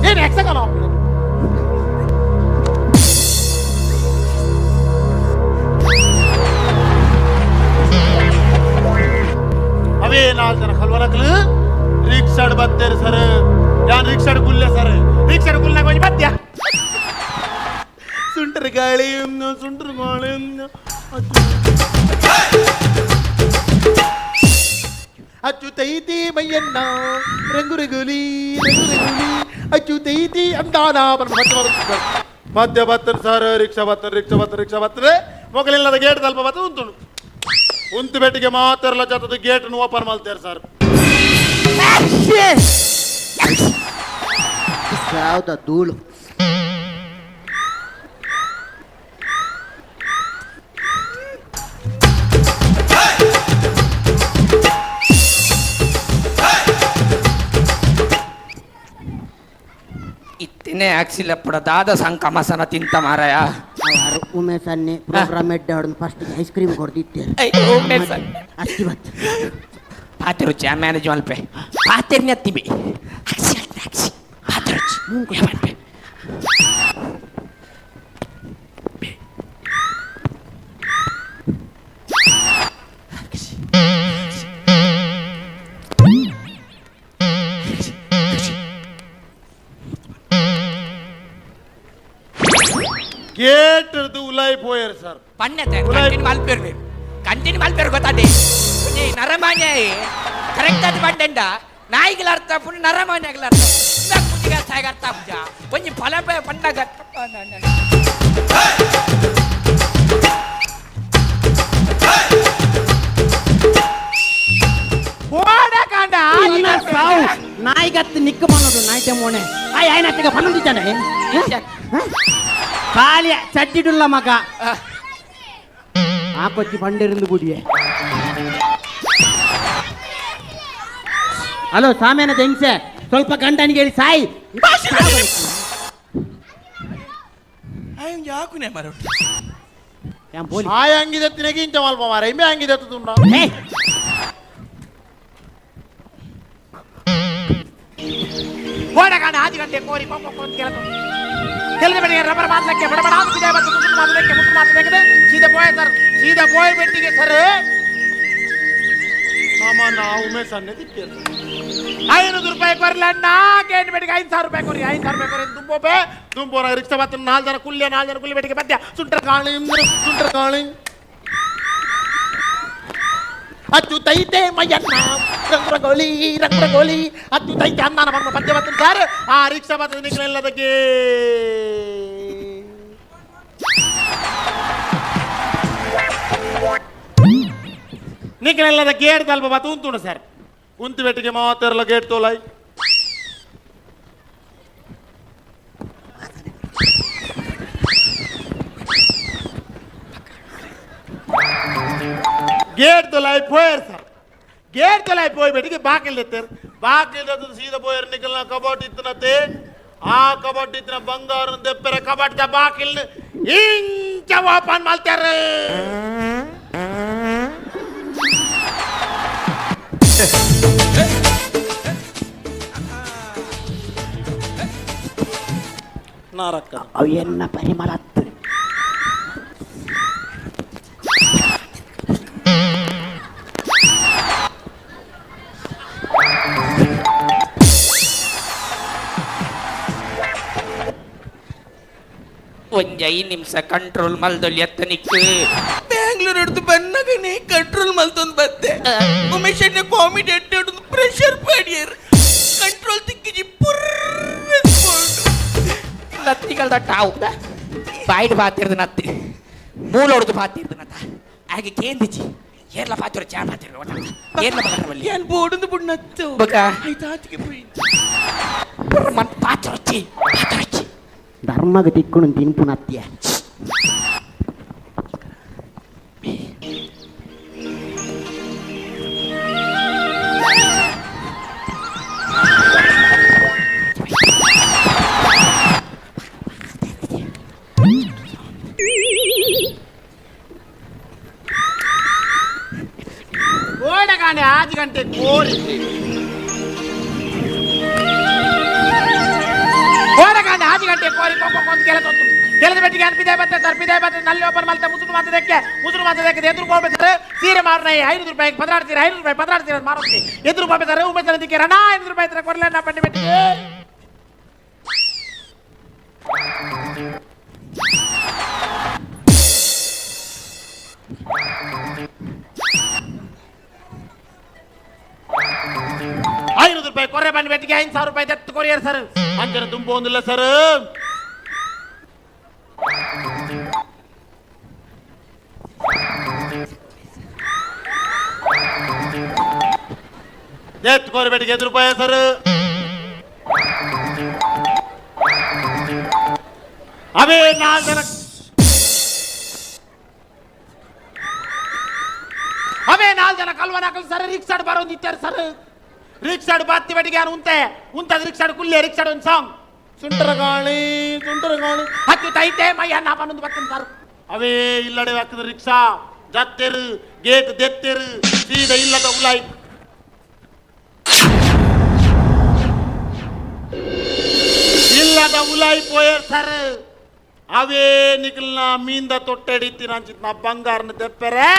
ಏನು ಯಕ್ಷಗಾನ ಅವೇ 4 ಜನ ಕಲ್ವನಕ್ಲು ರಿಕ್ಷಾಡ್ ಬತ್ತೇರು ಸರ್. ಯಾನ್ ರಿಕ್ಷಾಡ್ ಗುಲ್ಲೆ ಸರ್, ರಿಕ್ಷಾಡ್ ಗುಲ್ನಾಗ ಒಂಜಿ ಬತ್ಯ ಸುಂಟರ ಗಾಳಿ ಸುಂಟರ ಗಾಳಿ ಅಚ್ಚುತೈತಿ ಮೈಯನ್ನ ರಂಗು ರಂಗುಲಿ ರಂಗು ರಂಗುಲಿ ಅಚ್ಚುತೈತಿ ಅಂದಾನ. ಮಧ್ಯ ಬತ್ತನ್ ಸರ್ ರಿಕ್ಷಾ ಬತ್ತನ್ ರಿಕ್ಷಾ ಬತ್ತನ್ ರಿಕ್ಷಾ ಬತ್ತನೆ ಮೊಗಲಿಲ್ಲದ ಗೇಟ್ ತಲ್ಪ ಬತ್ತ ಉಂಟು ಉಂತು ಬೆಟ್ಟಿಗೆ ಮಾತಾರಲ್ಲ ಜಾತದ ಗೇಟ್ ಓಪನ್ ಮಾಡ್ತಾರೆ ಸರ್. ಯಾವ್ದ ಧೂಳು. ಇತ್ತಿನೇ ಆಕ್ಸಿಲಪ್ಪಡ ದಾದ ಸಂಕಮಸನ ತಿಂತ ಮಾರಾಯ. ಉಮೇಶ್ ಅನ್ನೆ ಪ್ರೋಗ್ರಾಮ್ ಎಡ್ಡ ಫಸ್ಟ್ ಐಸ್ ಕ್ರೀಮ್ ಕೊಡ್ದಿತ್ತೆ. ಉಮೇಶ್ ಅಕ್ಕಿ ಬತ್ತು ಪಾತೆ ರುಚಿ ಆ ಮ್ಯಾನೇಜ್ ಮಲ್ಪೆ ಪಾತೆರ್ನಿ ಅತ್ತಿಬಿ ಅಕ್ಷಿ ಅಕ್ಷಿ ಪಾತೆ ರುಚಿ ಮಲ್ಪೆ. ಗೇಟ್ ಉಲಾಯಿ ಪೋಯರ್ ಸರ್. ಪಣ್ಣೆ ಕಂಟಿನ್ಯೂ ಮಲ್ಪೇರು ನೀವು ಕಂಟಿನ್ಯೂ ಮಲ್ಪೇರು ಗೊತ್ತಾದೆ ಈ ನರಮಾನ್ಯ ಕರೆಕ್ಟ್ ಅದು ಪಂಡೆಂಡ ನಾಯಿಗಳ ಅರ್ಥ ಪುಣ್ಯ ನರಮಾನ್ಯಗಳ ಅರ್ಥ ಪುಣ್ಯ ಅರ್ಥ ಪೂಜ ಒಂಜಿ ಫಲ ಪಂಡಾಗ ಸಾವು ನಾಯಿಗತ್ತು ನಿಕ್ಕ ಮಾಡೋದು ನಾಯ್ತೆ ಮೋಣೆ ಆಯ್ ಆಯ್ನ ಪನ್ನೊಂದಿದ್ದಾನೆ ಖಾಲಿ ಚಡ್ಡಿಡುಲ್ಲ ಮಗ ಆ ಕೊಚ್ಚಿ ಬಂಡಿருந்து ಗುಡಿಯೆ. ಹಲೋ ಸಾಮೇನ ದೆಂಗ್ಸೆ ಸ್ವಲ್ಪ ಗಂಡನಿಗೆ ಹೇಳಿ ಸಾಯಿ. ಆಯ್ ಹಂಗಿದೆ ತಿನಗಿ ಇಂಚ ಮಲ್ಪ ಮಾರ ಇಮ್ಮೆ ಹಂಗಿದೆ ತುಂಡ. ಓಡಗಾಣ ಆಜು ಗಂಟೆ ಕೋರಿ ಕೆಲಸ ಬೆಳಿಗ್ಗೆ ರಬ್ಬರ್ ಮಾತಲಕ್ಕೆ ಬಡಬಡ ಆಗುತ್ತಿದೆ ಮತ್ತು ಮುಸುರು ಮಾತಲಕ್ಕೆ ಮುಸುರು ಮಾತಲಕ್ಕೆ ಸೀದಾ ಪೋಯ್ ಸರ್ ಸೀದಾ ಪೋಯ್ ಬೆಟ್ಟಿಗೆ ಸರ್. ಮಾಮ ನಾವು ಉಮೇಶ್ ಅನ್ನೇ ತಿಕ್ಕೇರು 500 ರೂಪಾಯಿ ಕೊರ್ಲಣ್ಣ ಗೇಟ್ ಬೆಟ್ಟಿಗೆ 5,000 ರೂಪಾಯಿ ಕೊರಿ 5,000 ರೂಪಾಯಿ ಕೊರಿ ದುಂಬೋಪೆ ದುಂಬೋನ ರಿಕ್ಷಾ ಬತ್ತ 4 ಜನ ಕುಲ್ಯ 4 ಜನ ಕುಲ್ಯ ಬೆಟ್ಟಿಗೆ ಮಧ್ಯ ಸುಂಟರ್ ಕಾಳಿ ಸುಂಟರ್ ಕಾಳಿ ಅಚ್ಚುತೈತೆ ಮಯ್ಯನ್ನ ರಂಗು ರಂಗೋಲಿ ರಂಗು ರಂಗೋಲಿ ಅಚ್ಚುತೈತೆ ಅಂದಾನ ಮರ್ಮ ಪದ್ಯ ಬರ್ತದೆ ಸರ್. ಆ ರಿಕ್ಷಾ ಬರ್ತದೆ ನಿಖಲೆಲ್ಲದಕ್ಕೆ ನಿಖಲೆಲ್ಲದ ಗೇಟ್ ತಲ್ಪ ಬತ್ತ ಉಂಟು ಸರ್. ಉಂತು ಬೆಟ್ಟಿಗೆ ಮಾತಾರಲ್ಲ ಗೇಟ್ ತೋಲಾಯ್ ಗೇಟ್ ತೊಲಾಯ್ ಪೋಯರ್ ಸರ್. ಗೇಟ್ ತೊಲಾಯ್ ಪೋಯ್ ಬೆಟ್ಟಿಗೆ ಬಾಕಿಲ್ ದೆತ್ತೇರ್ ಬಾಕಿಲ್ ದೆತ್ತದ ಸೀದಾ ಪೋಯರ್ ನಿಖಲ್ನ ಕಬಾಟ್ ಇತ್ತನತೆ ಆ ಕಬಾಟ್ ಇತ್ತಿನ ಬಂಗಾರ ದೆಪ್ಪೆರೆ ಕಬಾಟ್ the ಬಾಕಿಲ್ ಇಂಚ ಓಪನ್ ಮಾಡ್ತಾರೆ. ನಾರಕ್ಕ ಅವು ಎನ್ನ ಪರಿಮಳ ಹತ್ತು. ಒಂಜಿ 5 ನಿಮಿಷ ಕಂಟ್ರೋಲ್ ಮಲ್ದೊಲಿ ಎತ್ತನಿಕ್ ಬ್ಯಾಂಗ್ಳೂರ್ ಹಿಡಿದು ಬನ್ನಗನೆ ಕಂಟ್ರೋಲ್ ಮಲ್ತೊಂದು ಬತ್ತೆ ಉಮೇಶ್ ಅಣ್ಣ ಕಾಮಿಡಿ ಅಡ್ಡಾಡೋದು ಪ್ರೆಷರ್ ಪಾಡಿಯರ್ ಕಂಟ್ರೋಲ್ ತಿಕ್ಕಿಜಿ ಪುರ್ರ ನತ್ತಿಗಳ್ದ ಟಾವು ಬಾಯ್ಡ್ ಬಾತಿರ್ದು ನತ್ತಿ ಮೂಲ ಹೊಡೆದು ಬಾತಿರ್ದು ನತ್ತ ಹಾಗೆ ಕೇಂದಿಜಿ ಏರ್ಲ ಪಾತಿರ ಚಾ ಪಾತಿರ ಏರ್ಲ ಬಲ್ಲಿ ಯಾನ್ ಬೋಡೊಂದು ಬುಡ್ ನತ್ತು ಬೊಕ ಆಯ್ತು ಆತಿಗೆ ಪೋಯಿ ಪುರ್ರ ಮನ್ ಪಾತಿರೊಚ್ಚಿ ಪಾತಿರೊಚ್ಚಿ ಧರ್ಮಗ ತಿಕ್ಕುನು ತಿನ್ಪು ನತ್ಯ. ಓಡಗಾಣೆ ಆಜು ಗಂಟೆ ಕೋರಿ ಓಡಗಾಣೆ ಆಜು ಗಂಟೆ ಕೋರಿ ಕೊಂದು ಕೆಲಸ ಕೆಲಸ ಬೆಟ್ಟಿಗೆ ಅನ್ಪಿದೆ ಬತ್ತೆ ಸರ್ ಪಿದೆ ಬತ್ತೆ ನಲ್ಲಿ ಓಪನ್ ಮಲ್ತೆ ಮುಸುರು ಮಾತದಕ್ಕೆ ಮುಸುರು ಮಾತದಕ್ಕೆ ಎದುರು ಹೋಗ್ಬೇಕು ಸರ್. ಸೀರೆ ಮಾರನ 500 ರೂಪಾಯಿ 16 ಸೀರೆ 500 ರೂಪಾಯಿ 16 ಸೀರೆ ಮಾರೋಕ್ಕೆ ಎದುರು ಹೋಗ್ಬೇಕು ಸರ್. ಉಮೇಶ್ ದಿಕ್ಕೆ ರಣ 500 ರೂಪಾಯಿ ಹತ್ರ ಕೊಡಲಣ್ಣ ಬನ್ನಿ ಬೆಟ್ಟಿಗೆ. 5 ರೂಪಾಯಿ ಕೊರೆ ಬನ್ನಿ ಬೆಟ್ಟಿಗೆ 5,000 ರೂಪಾಯಿ ದತ್ತು ಕೊರಿಯರ್ ಸರ್. ಅಂಜನ ತುಂಬ ಒಂದಿಲ್ಲ ಸರ್. ಎತ್ತು ಕೋರಿ ಬೆಟ್ಟಿಗೆ 5 ರೂಪಾಯಿ ಸರ್. ಅವೇ 4 ಜನ ಅವೇ 4 ಜನ ಕಲ್ವನ ಹಾಕಲು ಸರ್. ರಿಕ್ಷಾಡ್ ಬರೋದು ಇತ್ತಾರೆ ಸರ್. ರಿಕ್ಷಾಡ್ ಬಾತ್ತಿ ಬಡಿಗೆ ಯಾರು ಉಂತೆ ಉಂತದ ರಿಕ್ಷಾಡ್ ಕುಲ್ಲೆ ರಿಕ್ಷಾಡ್ ಒಂದು ಸಾಂಗ್ ಸುಂಟರ ಗಾಳಿ ಸುಂಟರ ಗಾಳಿ ಹತ್ತು ತೈತೆ ಮಯ್ಯ ನಾಪನೊಂದು ಬರ್ತೇನೆ ಸರ್. ಅವೇ ಇಲ್ಲಡೆ ಹಾಕಿದ ರಿಕ್ಷಾ ಜತ್ತೆರು ಗೇಟ್ ದೆತ್ತೆರು ಸೀದಾ ಇಲ್ಲದ ಉಲಾಯಿ ಇಲ್ಲದ ಉಲಾಯಿ ಪೋಯರ್ ಸರ್. ಅವೇ ನಿಖಲ್ನ ಮೀಂದ ತೊಟ್ಟೆಡಿತ್ತೀನಿ ಅಂಚಿತ್ ನಾ ಬಂಗಾರನ ತೆಪ್ಪೆರೆ.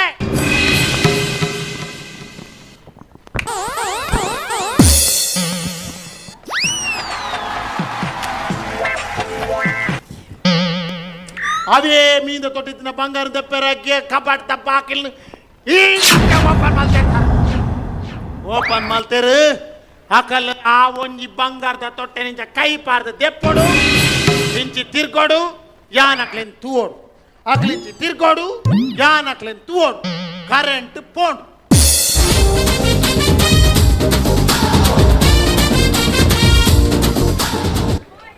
ಅವೇ ಮೀಂದ ತೊಟ್ಟಿತ್ತಿನ ಬಂಗಾರ ದೆಪ್ಪೆರ ಕಬಾಟ್ ತಪ್ಪ ಹಾಕಿಲ್ ಓಪನ್ ಮಾಡ್ತೇನೆ ಸರ್. ಓಪನ್ ಮಾಡ್ತೇರು ಹಾಕಲ್ಲ ಆ ಒಂಜಿ ಬಂಗಾರದ ತೊಟ್ಟೆ ನಿಂಚ ಕೈ ಪಾರ್ದ ದೆಪ್ಪೊಡು ಇಂಚಿ ತಿರ್ಕೊಡು ಯಾನಕ್ಲೆನ್ ತೂವೋಡು ಅಕ್ಲಿಂಚಿ ತಿರ್ಕೊಡು ಯಾನಕ್ಲೆನ್ ತೂವೋಡು ಕರೆಂಟ್ ಪೋಂಡು.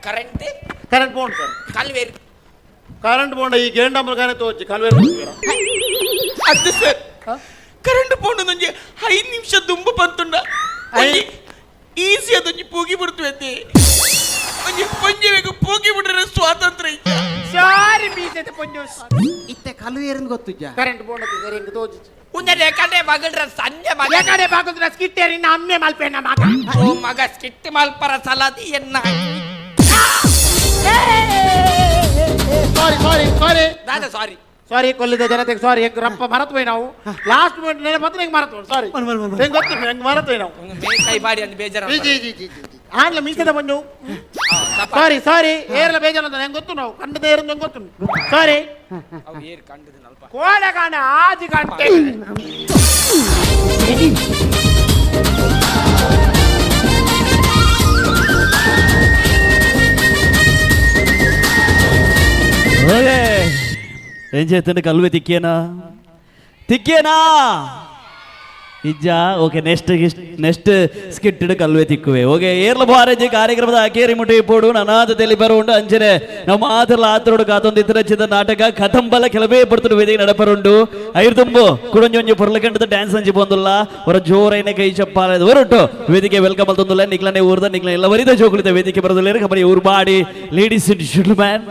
ಕರೆಂಟ್ ಕರೆಂಟ್ ಪೋಂಡು ಸರ್. ಕಲ್ವೇರಿ ಕರೆಂಟ್ ಬೋಂಡ ಈ ಗೇಂಡಂಬರ್ಗಾನೆ ತೋಚಿ ಕಲ್ವೇರಿ ಅತ್ತೆ ಸರ್ ಕರೆಂಟ್ ಪೋಂಡು ನಂಜೆ 5 ನಿಮಿಷ ದುಂಬು ಬಂತುಂಡ ಈಸಿ ಅದೊಂಜಿ ಪೂಗಿ ಬಿಡ್ತು ಅತ್ತೆ. ಒಂಜಿ ಪೊಂಜೆವೆಗ್ ಪೂಗಿ ಬಿಡ್ರೆ ಸ್ವಾತಂತ್ರ್ಯ ಇಜ್ಜ. ಸಾರಿ ಬೀಸತೆ ಪೊಂಜೆ ಇತ್ತೆ ಕಲ್ವೇರಿಂದ ಗೊತ್ತಿಜ್ಜ ಕರೆಂಟ್ ಬೋಂಡ ಸರ್ ಹೆಂಗ್ ತೋಚಿ ಉಂದರೆ ಕಡೆ ಮಗಳ್ರ ಸಂಜೆ ಮಗ ಕಡೆ ಬಾಗುದ್ರ ಸ್ಕಿಟ್ಟೇರಿ ಅಮ್ಮೆ ಮಲ್ಪೇನ ಮಗ. ಓ ಮಗ ಸ್ಕಿಟ್ ಮಲ್ಪರ ಸಲಾದಿ ಎನ್ನ. ಸಾರಿ ಸಾರಿ ಸಾರಿ ದಾದಾ ಸಾರಿ ಸಾರಿ ಕೊಲ್ಲಿದ ಜನತೆಗೆ ಸಾರಿ. ಹೆಂಗ್ ರಪ್ಪ ಮರತ್ವೆ ನಾವು ಲಾಸ್ಟ್ ಮೂಮೆಂಟ್ ನೆನಪತ್ರ ಹೆಂಗ್ ಮರತ್ವ ಸಾರಿ ಹೆಂಗ್ ಗೊತ್ತು ಹೆಂಗ್ ಮರತ್ವೆ ನಾವು ಕೈ ಬಾಡಿ ಅಂತ ಬೇಜಾರ ಜಿ ಜಿ ಜಿ ಜಿ ಆನ್ಲ ಮೀಸದ ಬಂದು ಸಾರಿ ಸಾರಿ ಏರ್ಲ ಬೇಜಾರ ಅಂತ ಹೆಂಗ್ ಗೊತ್ತು ನಾವು ಕಂಡದ ಏರಂದು ಹೆಂಗ್ ಗೊತ್ತು ಸಾರಿ. ಏರ್ ಕಂಡದ ನಲ್ಪ ಕೋಡ ಕಾಣ ಆಜಿ ಗಂಟೆ ಓಕೆ ఏం చేస్తుండే కలువే తిక్కేనా తిక్కేనా ಇಜ್ಜಾ ಓಕೆ ನೆಕ್ಸ್ಟ್ ನೆಕ್ಸ್ಟ್ ಸ್ಕಿಟ್ ಕಲ್ವೆ ತಿಕ್ಕುವೆ. ಓಕೆ ಏರ್ಲ ಬಾರೇಜಿ ಕಾರ್ಯಕ್ರಮದ ಅಕೇರಿ ಮುಟ್ಟಿ ಪೋಡು ಅನಾಥ ತೆಲಿ ಬರುಂಡು ಅಂಚನೆ ನಮ್ಮ ಆತರ್ಲ ಆತರೋಡು ಕಾತೊಂದು ಇತರ ನಾಟಕ ಕದಂಬಲ ಕೆಲವೇ ಪಡ್ತುಡು ವೇದಿಕೆ ನಡಪರುಂಡು ಐರ್ತುಂಬು ಕುಡೊಂಜೊಂಜಿ ಪೊರ್ಲಕಂಡದ ಡ್ಯಾನ್ಸ್ ಅಂಚಿ ಪೊಂದುಲ್ಲ ಹೊರ ಜೋರೈನ ಕೈ ಚಪ್ಪಾಲೆ ಹೊರಟು ವೇದಿಕೆ welcome ಅಲ್ತೊಂದುಲ್ಲ ನಿಕ್ಲನೆ ಊರ್ದ ನಿಕ್ಲ ಎಲ್ಲ ವರಿದ ಜೋಕುಳಿತ ವೇದಿಕೆ ಬರೋದಿಲ್ಲ ಕಬರಿ ಊರು ಬಾಡಿ ಲೇಡೀಸ್ ಮ್ಯಾನ್.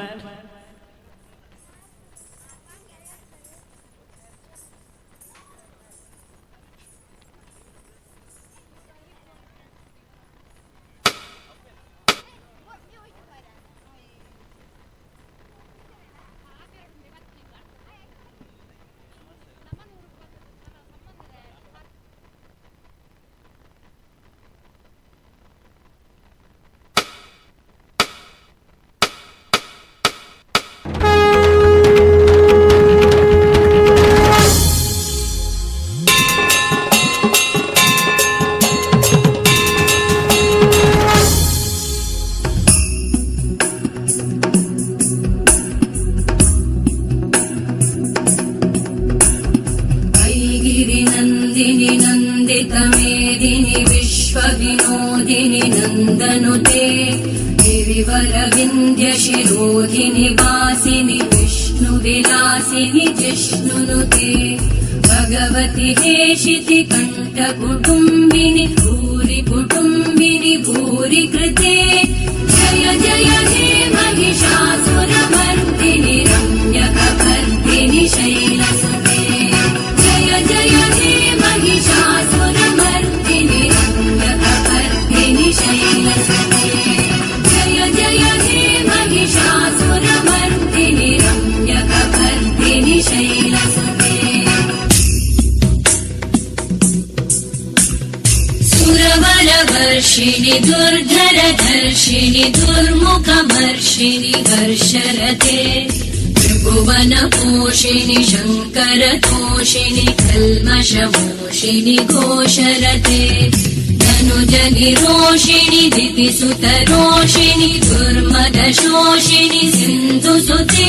गिरिनन्दिनि नन्दितमेदिनि विश्वविनोदिनि नन्दनुते गिरिवरविन्द्यशिरोधिनि वासिनि विष्णुविलासिनि जिष्णुनुते भगवति हेशिति कण्ठकुटुम्बिनि भूरि कुटुम्बिनि भूरि कृते जय जय हे महिषासुरमर्दिनि रम्यकपर्दिनि शैलसुते जय जय हे महिषासुरमर्दिनि रम्यकपर्दिनि शैलसुते जय जय हे महिषासुरमर्दिनि रम्यकपर्दिनि शैलसुते सुरवरवर्षिणि दुर्धरधर्षिणि दुर्मुखमर्षिणि वर्षरते त्रिभुवनपोषिणि शङ्करतोषिणि कल्मषमोषिणि घोषरते धनुर्धरधारिणि ಧನುಜ ನಿರೋಷಿಣಿ ದಿತಿಸುತ ರೋಷಿಣಿ ದುರ್ಮದ ಶೋಷಿಣಿ ಸಿಂಧುಸುತೆ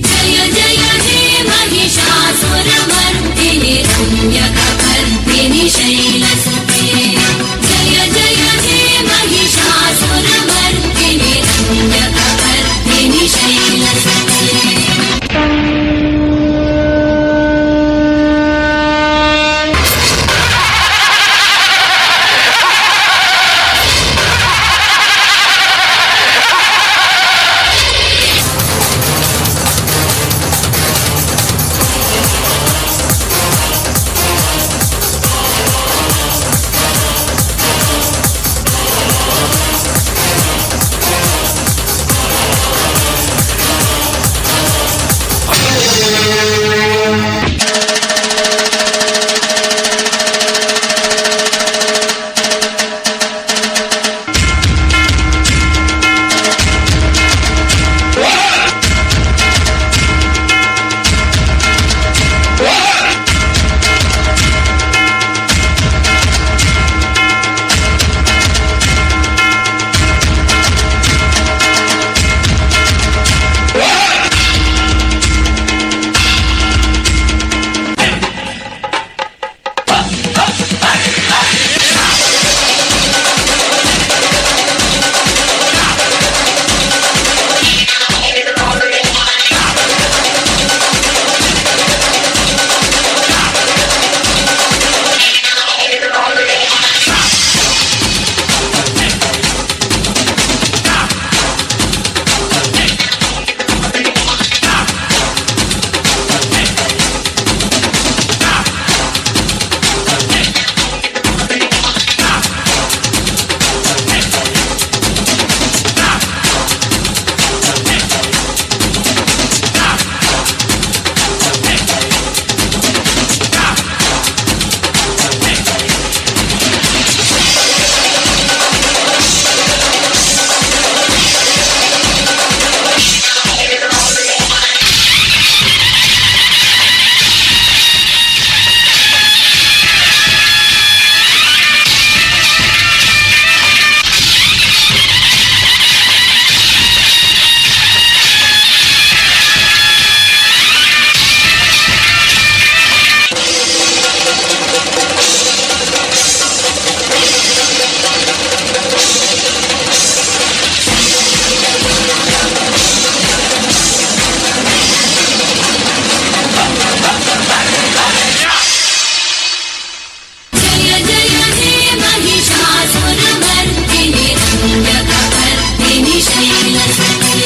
ಜಯ ಜಯ ಹೇ ಮಹಿಷಾಸುರಮರ್ದಿನಿ ರಮ್ಯಕಪರ್ದಿನಿ ಶೈಲಸುತೆ ಜಯ ಜಯ ಹೇ ಮಹಿಷಾಸುರಮರ್ದಿನಿ ರಮ್ಯಕಪರ್ದಿನಿ ಶೈಲಸುತೆ. ಜಯ ಜಯ ಹೇ ಮಹಿಷಾಸುರಮರ್ದಿನಿ ರಮ್ಯಕಪರ್ದಿನಿ ಶೈಲಸುತೆ.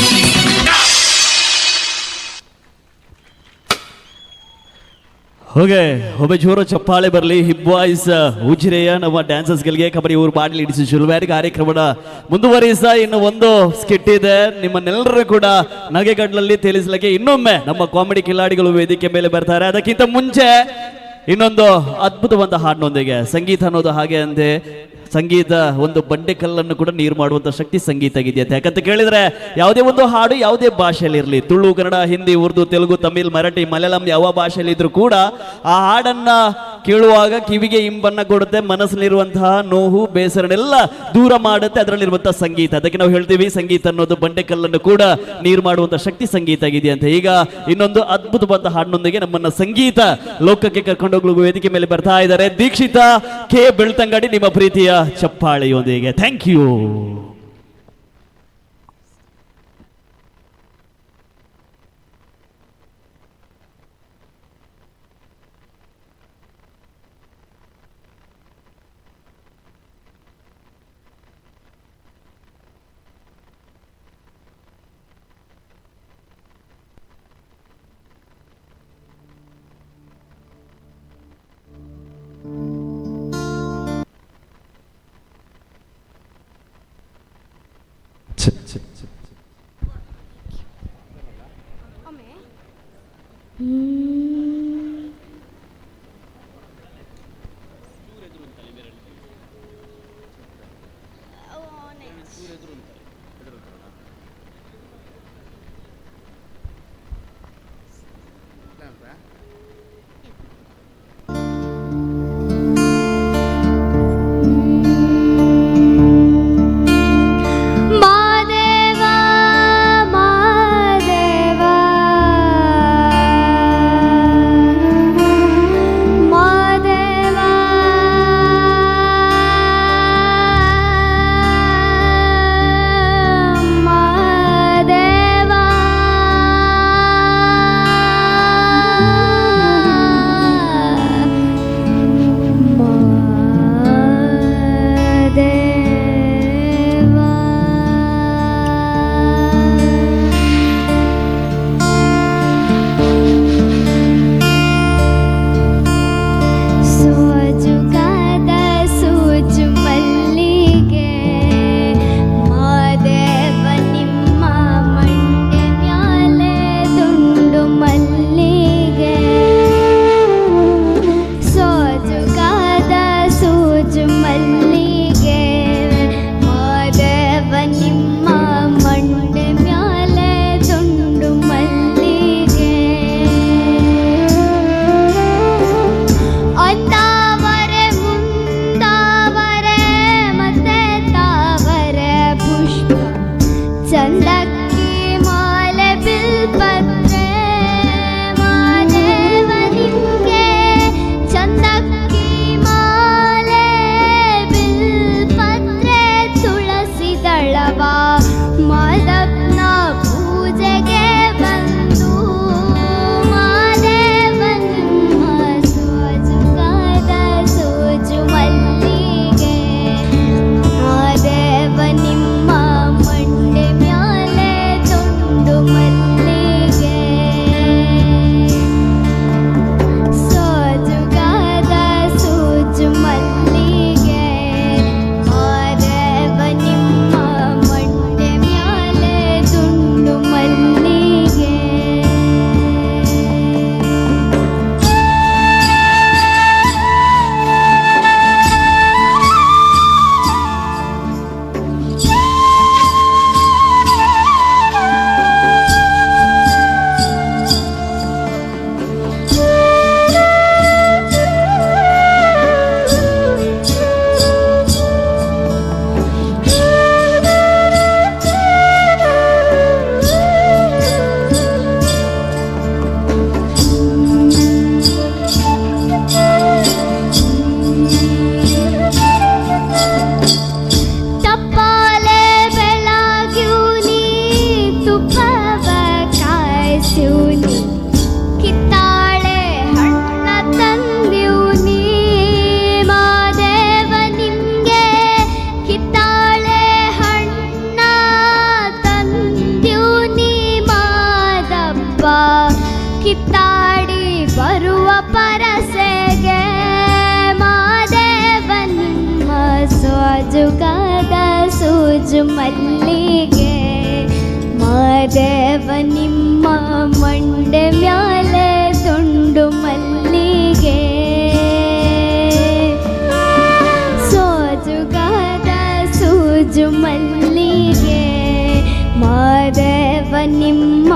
ಓಕೆ, ಒಬ್ಬ ಜೋರು ಚಪ್ಪಾಳೆ ಬರಲಿ ಹಿಪ್ ಬಾಯ್ಸ್ ಉಜಿರೆಯ ನಮ್ಮ ಡ್ಯಾನ್ಸರ್ಸ್ಗಳಿಗೆ. ಕಬಡ್ಡಿ ಊರು ಬಾಡ್ಲಿ ಇಡಿಸಿ ಶುರುವಾರಿ ಕಾರ್ಯಕ್ರಮದ ಮುಂದುವರಿಸ ಇನ್ನು ಒಂದು ಸ್ಕಿಟ್ ಇದೆ. ನಿಮ್ಮನ್ನೆಲ್ಲರೂ ಕೂಡ ನಗೆಗಡ್ಲಲ್ಲಿ ತೇಲಿಸಲಿಕ್ಕೆ ಇನ್ನೊಮ್ಮೆ ನಮ್ಮ ಕಾಮಿಡಿ ಕಿಲಾಡಿಗಳು ವೇದಿಕೆ ಮೇಲೆ ಬರ್ತಾರೆ. ಅದಕ್ಕಿಂತ ಮುಂಚೆ ಇನ್ನೊಂದು ಅದ್ಭುತವಾದ ಹಾಡಿನೊಂದಿಗೆ. ಸಂಗೀತ ಅನ್ನೋದು ಹಾಗೆ ಅಂದೆ, ಸಂಗೀತ ಒಂದು ಬಂಡೆ ಕಲ್ಲನ್ನು ಕೂಡ ನೀರು ಮಾಡುವಂತ ಶಕ್ತಿ ಸಂಗೀತ ಇದೆಯಂತೆ. ಯಾಕಂತ ಕೇಳಿದ್ರೆ ಯಾವುದೇ ಒಂದು ಹಾಡು ಯಾವುದೇ ಭಾಷೆಯಲ್ಲಿ ಇರಲಿ, ತುಳು, ಕನ್ನಡ, ಹಿಂದಿ, ಉರ್ದು, ತೆಲುಗು, ತಮಿಳ್, ಮರಾಠಿ, ಮಲಯಾಳಂ ಯಾವ ಭಾಷೆಯಲ್ಲಿ ಇದ್ರೂ ಕೂಡ ಆ ಹಾಡನ್ನ ಕೇಳುವಾಗ ಕಿವಿಗೆ ಇಂಬನ್ನ ಕೊಡುತ್ತೆ, ಮನಸ್ಸಲ್ಲಿರುವಂತಹ ನೋವು ಬೇಸರನೆಲ್ಲ ದೂರ ಮಾಡುತ್ತೆ ಅದರಲ್ಲಿರುವಂತಹ ಸಂಗೀತ. ಅದಕ್ಕೆ ನಾವು ಹೇಳ್ತೀವಿ ಸಂಗೀತ ಅನ್ನೋದು ಬಂಡೆ ಕಲ್ಲನ್ನು ಕೂಡ ನೀರು ಮಾಡುವಂತಹ ಶಕ್ತಿ ಸಂಗೀತ ಆಗಿದೆಯಂತೆ. ಈಗ ಇನ್ನೊಂದು ಅದ್ಭುತವಾದ ಹಾಡಿನೊಂದಿಗೆ ನಮ್ಮನ್ನ ಸಂಗೀತ ಲೋಕಕ್ಕೆ ಕರ್ಕೊಂಡು ಹೋಗಲು ವೇದಿಕೆ ಮೇಲೆ ಬರ್ತಾ ಇದ್ದಾರೆ ದೀಕ್ಷಿತಾ ಕೆ ಬೆಳ್ತಂಗಡಿ, ನಿಮ್ಮ ಪ್ರೀತಿಯ ಚಪ್ಪಾಳೆಯೊಂದಿಗೆ. Thank you. ಸೋಜು ಮಲ್ಲಿಗೆ ಮಾದೇವ ನಿಮ್ಮ ಮಂಡೆ ಮ್ಯಾಲೆ ದುಂಡು ಮಲ್ಲಿಗೆ ಅಂದಾವರೆ ಮುಂದಾವರೆ ಮತ್ತೆ ತಾವರೆ ಪುಷ್ಪ ಚಂದಕ್ಕಿ ಮಾಲೆ ಬಿಲ್ಪತ್ರೆ ಮಾದೇವ ನಿಮಗೆ ಚಂದಕ್ಕಿ ಮಾಲೆ ಬಿಲ್ಪತ್ರೆ ತುಳಸಿ ದಳವ ಮಾದಪ್ಪನ ಪೂಜೆಗೆ ಬಂದು ಮಾದೇವ ನಿಮ್ಮ ಸೋಜುಗಾದ ಸೋಜು ಮಲ್ಲಿಗೆ ಮಾದೇವ ನಿಮ್ಮ ಮಂಡೆ ಮ್ಯಾಲೆ ತುಂಡು ಮಲ್ಲಿಗೆ ಸೋಜುಗಾದ ಸೋಜು ಮಲ್ಲಿಗೆ ಮಾದೇವ ನಿಮ್ಮ ಮಂಡೆ ಮ್ಯಾಲೆ ದುಂಡು ಮಲ್ಲಿಗೆ. ತಪ್ಪಾಲೆ ಬೆಳಗ್ಯೂನಿ ತುಪ್ಪವ ಕಾಯಿಸ್ಯೂನಿ ಕಿತ್ತಾಳೆ ಹಣ್ಣ ತಂದ್ಯೂನಿ ಮಾದೇವ ನಿಮ್ಗೆ ಕಿತ್ತಾಳೆ ಹಣ್ಣ ತಂದ್ಯೂನಿ ಮಾದಪ್ಪ ಕಿತ್ತಾಡಿ ಬರುವ ಪರಸೆಗೆ ಮಾದೇವ ನಿಮ್ಮ ಸೋಜುಗಾದ ಸೂಜು ಮಲ್ಲಿಗೆ ಮಾದೇವ ನಿಮ್ಮ ಮಂಡೆ ಮ್ಯಾಲೆ ತುಂಡು ಮಲ್ಲಿಗೆ ಸೋಜುಗಾದ ಸೂಜು ಮಲ್ಲಿಗೆ ಮಾದೇವ ನಿಮ್ಮ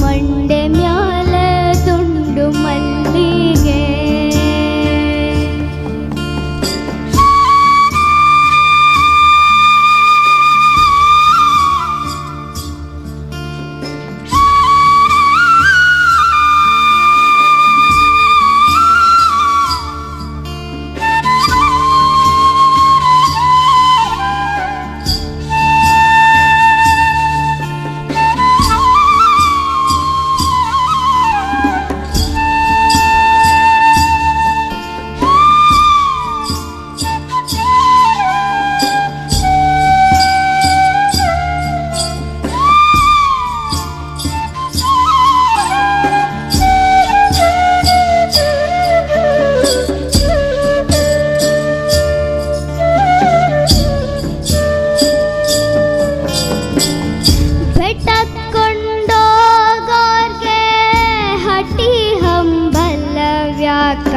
ಮಂಡೆ ಮ್ಯಾಲೆ ತುಂಡು ಮಲ್ಲಿಗೆ. ಬೆಟ್ಟಕ್ಕೊಂಡೋಗೋರ್ಗೆ ಹಟಿ ಹಂಬಲ ವ್ಯಾಕ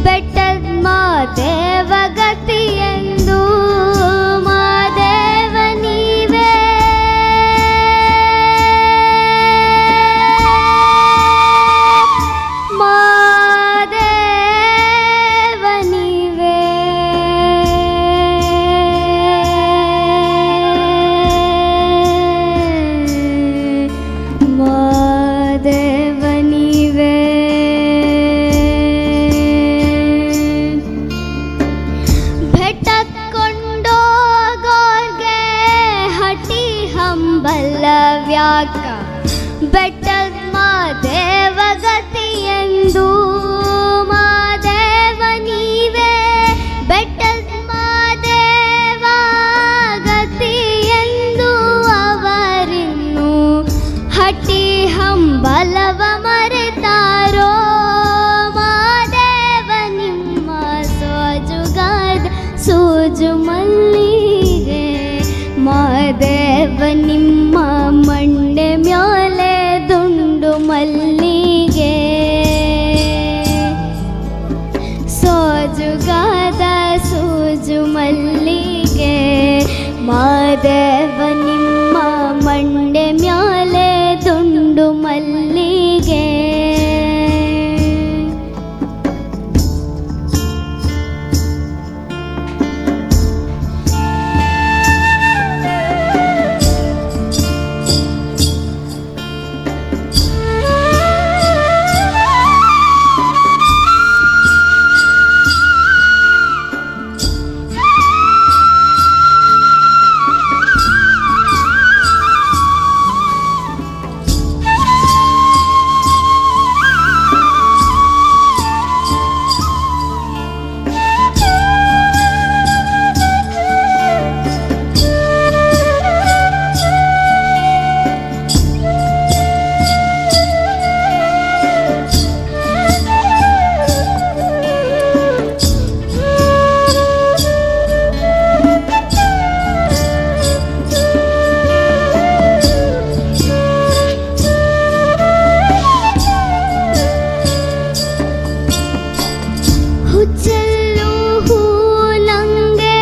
ಬೆಟ್ಟದ ಮಾದೇವ ಗತಿಯೆಂದು ಮಾದೇವ ನೀವೇ ಮಾದೇವ ನೀವೇ ಮಾದೇವ ನೀವೇ ಬೆಟ್ಟಕ್ಕೊಂಡೋಗೋರ್ಗೆ ಹಟಿ ಹಂಬಲ ವ್ಯಾಕ ಬೆಟ್ಟದ ಮಾದೇವ ಗತಿಯೆಂದು ಮಾದೇವ ನೀವೇ ಬೆಟ್ಟದ ಮಾದೇವ ಗತಿಯೆಂದು ಅವರಿನ್ನು ಹಟಿ ಹಂಬಲವ ಮರೆತಾರೋ ಮಾದೇವ ನಿಮ್ಮ ಸೋಜುಗಾದ ಸೋಜು ಮಲ್ಲಿಗೆ ಮಾದೇವ ನಿಮ್ಮ ಮಂಡೆ ಮ್ಯಾಲೆ ದುಂಡು ಮಲ್ಲಿಗೆ ಸೋಜುಗಾದ ಸೂಜು ಮಾದೇವ ನಿಮ್ಮ ಮಂಡೆ ಮ್ಯಾಲೆ ದುಂಡು ಮಲ್ಲಿಗೆ. ಹುಚ್ಚೆಲ್ಲು ಹೂ ನಂಗೆ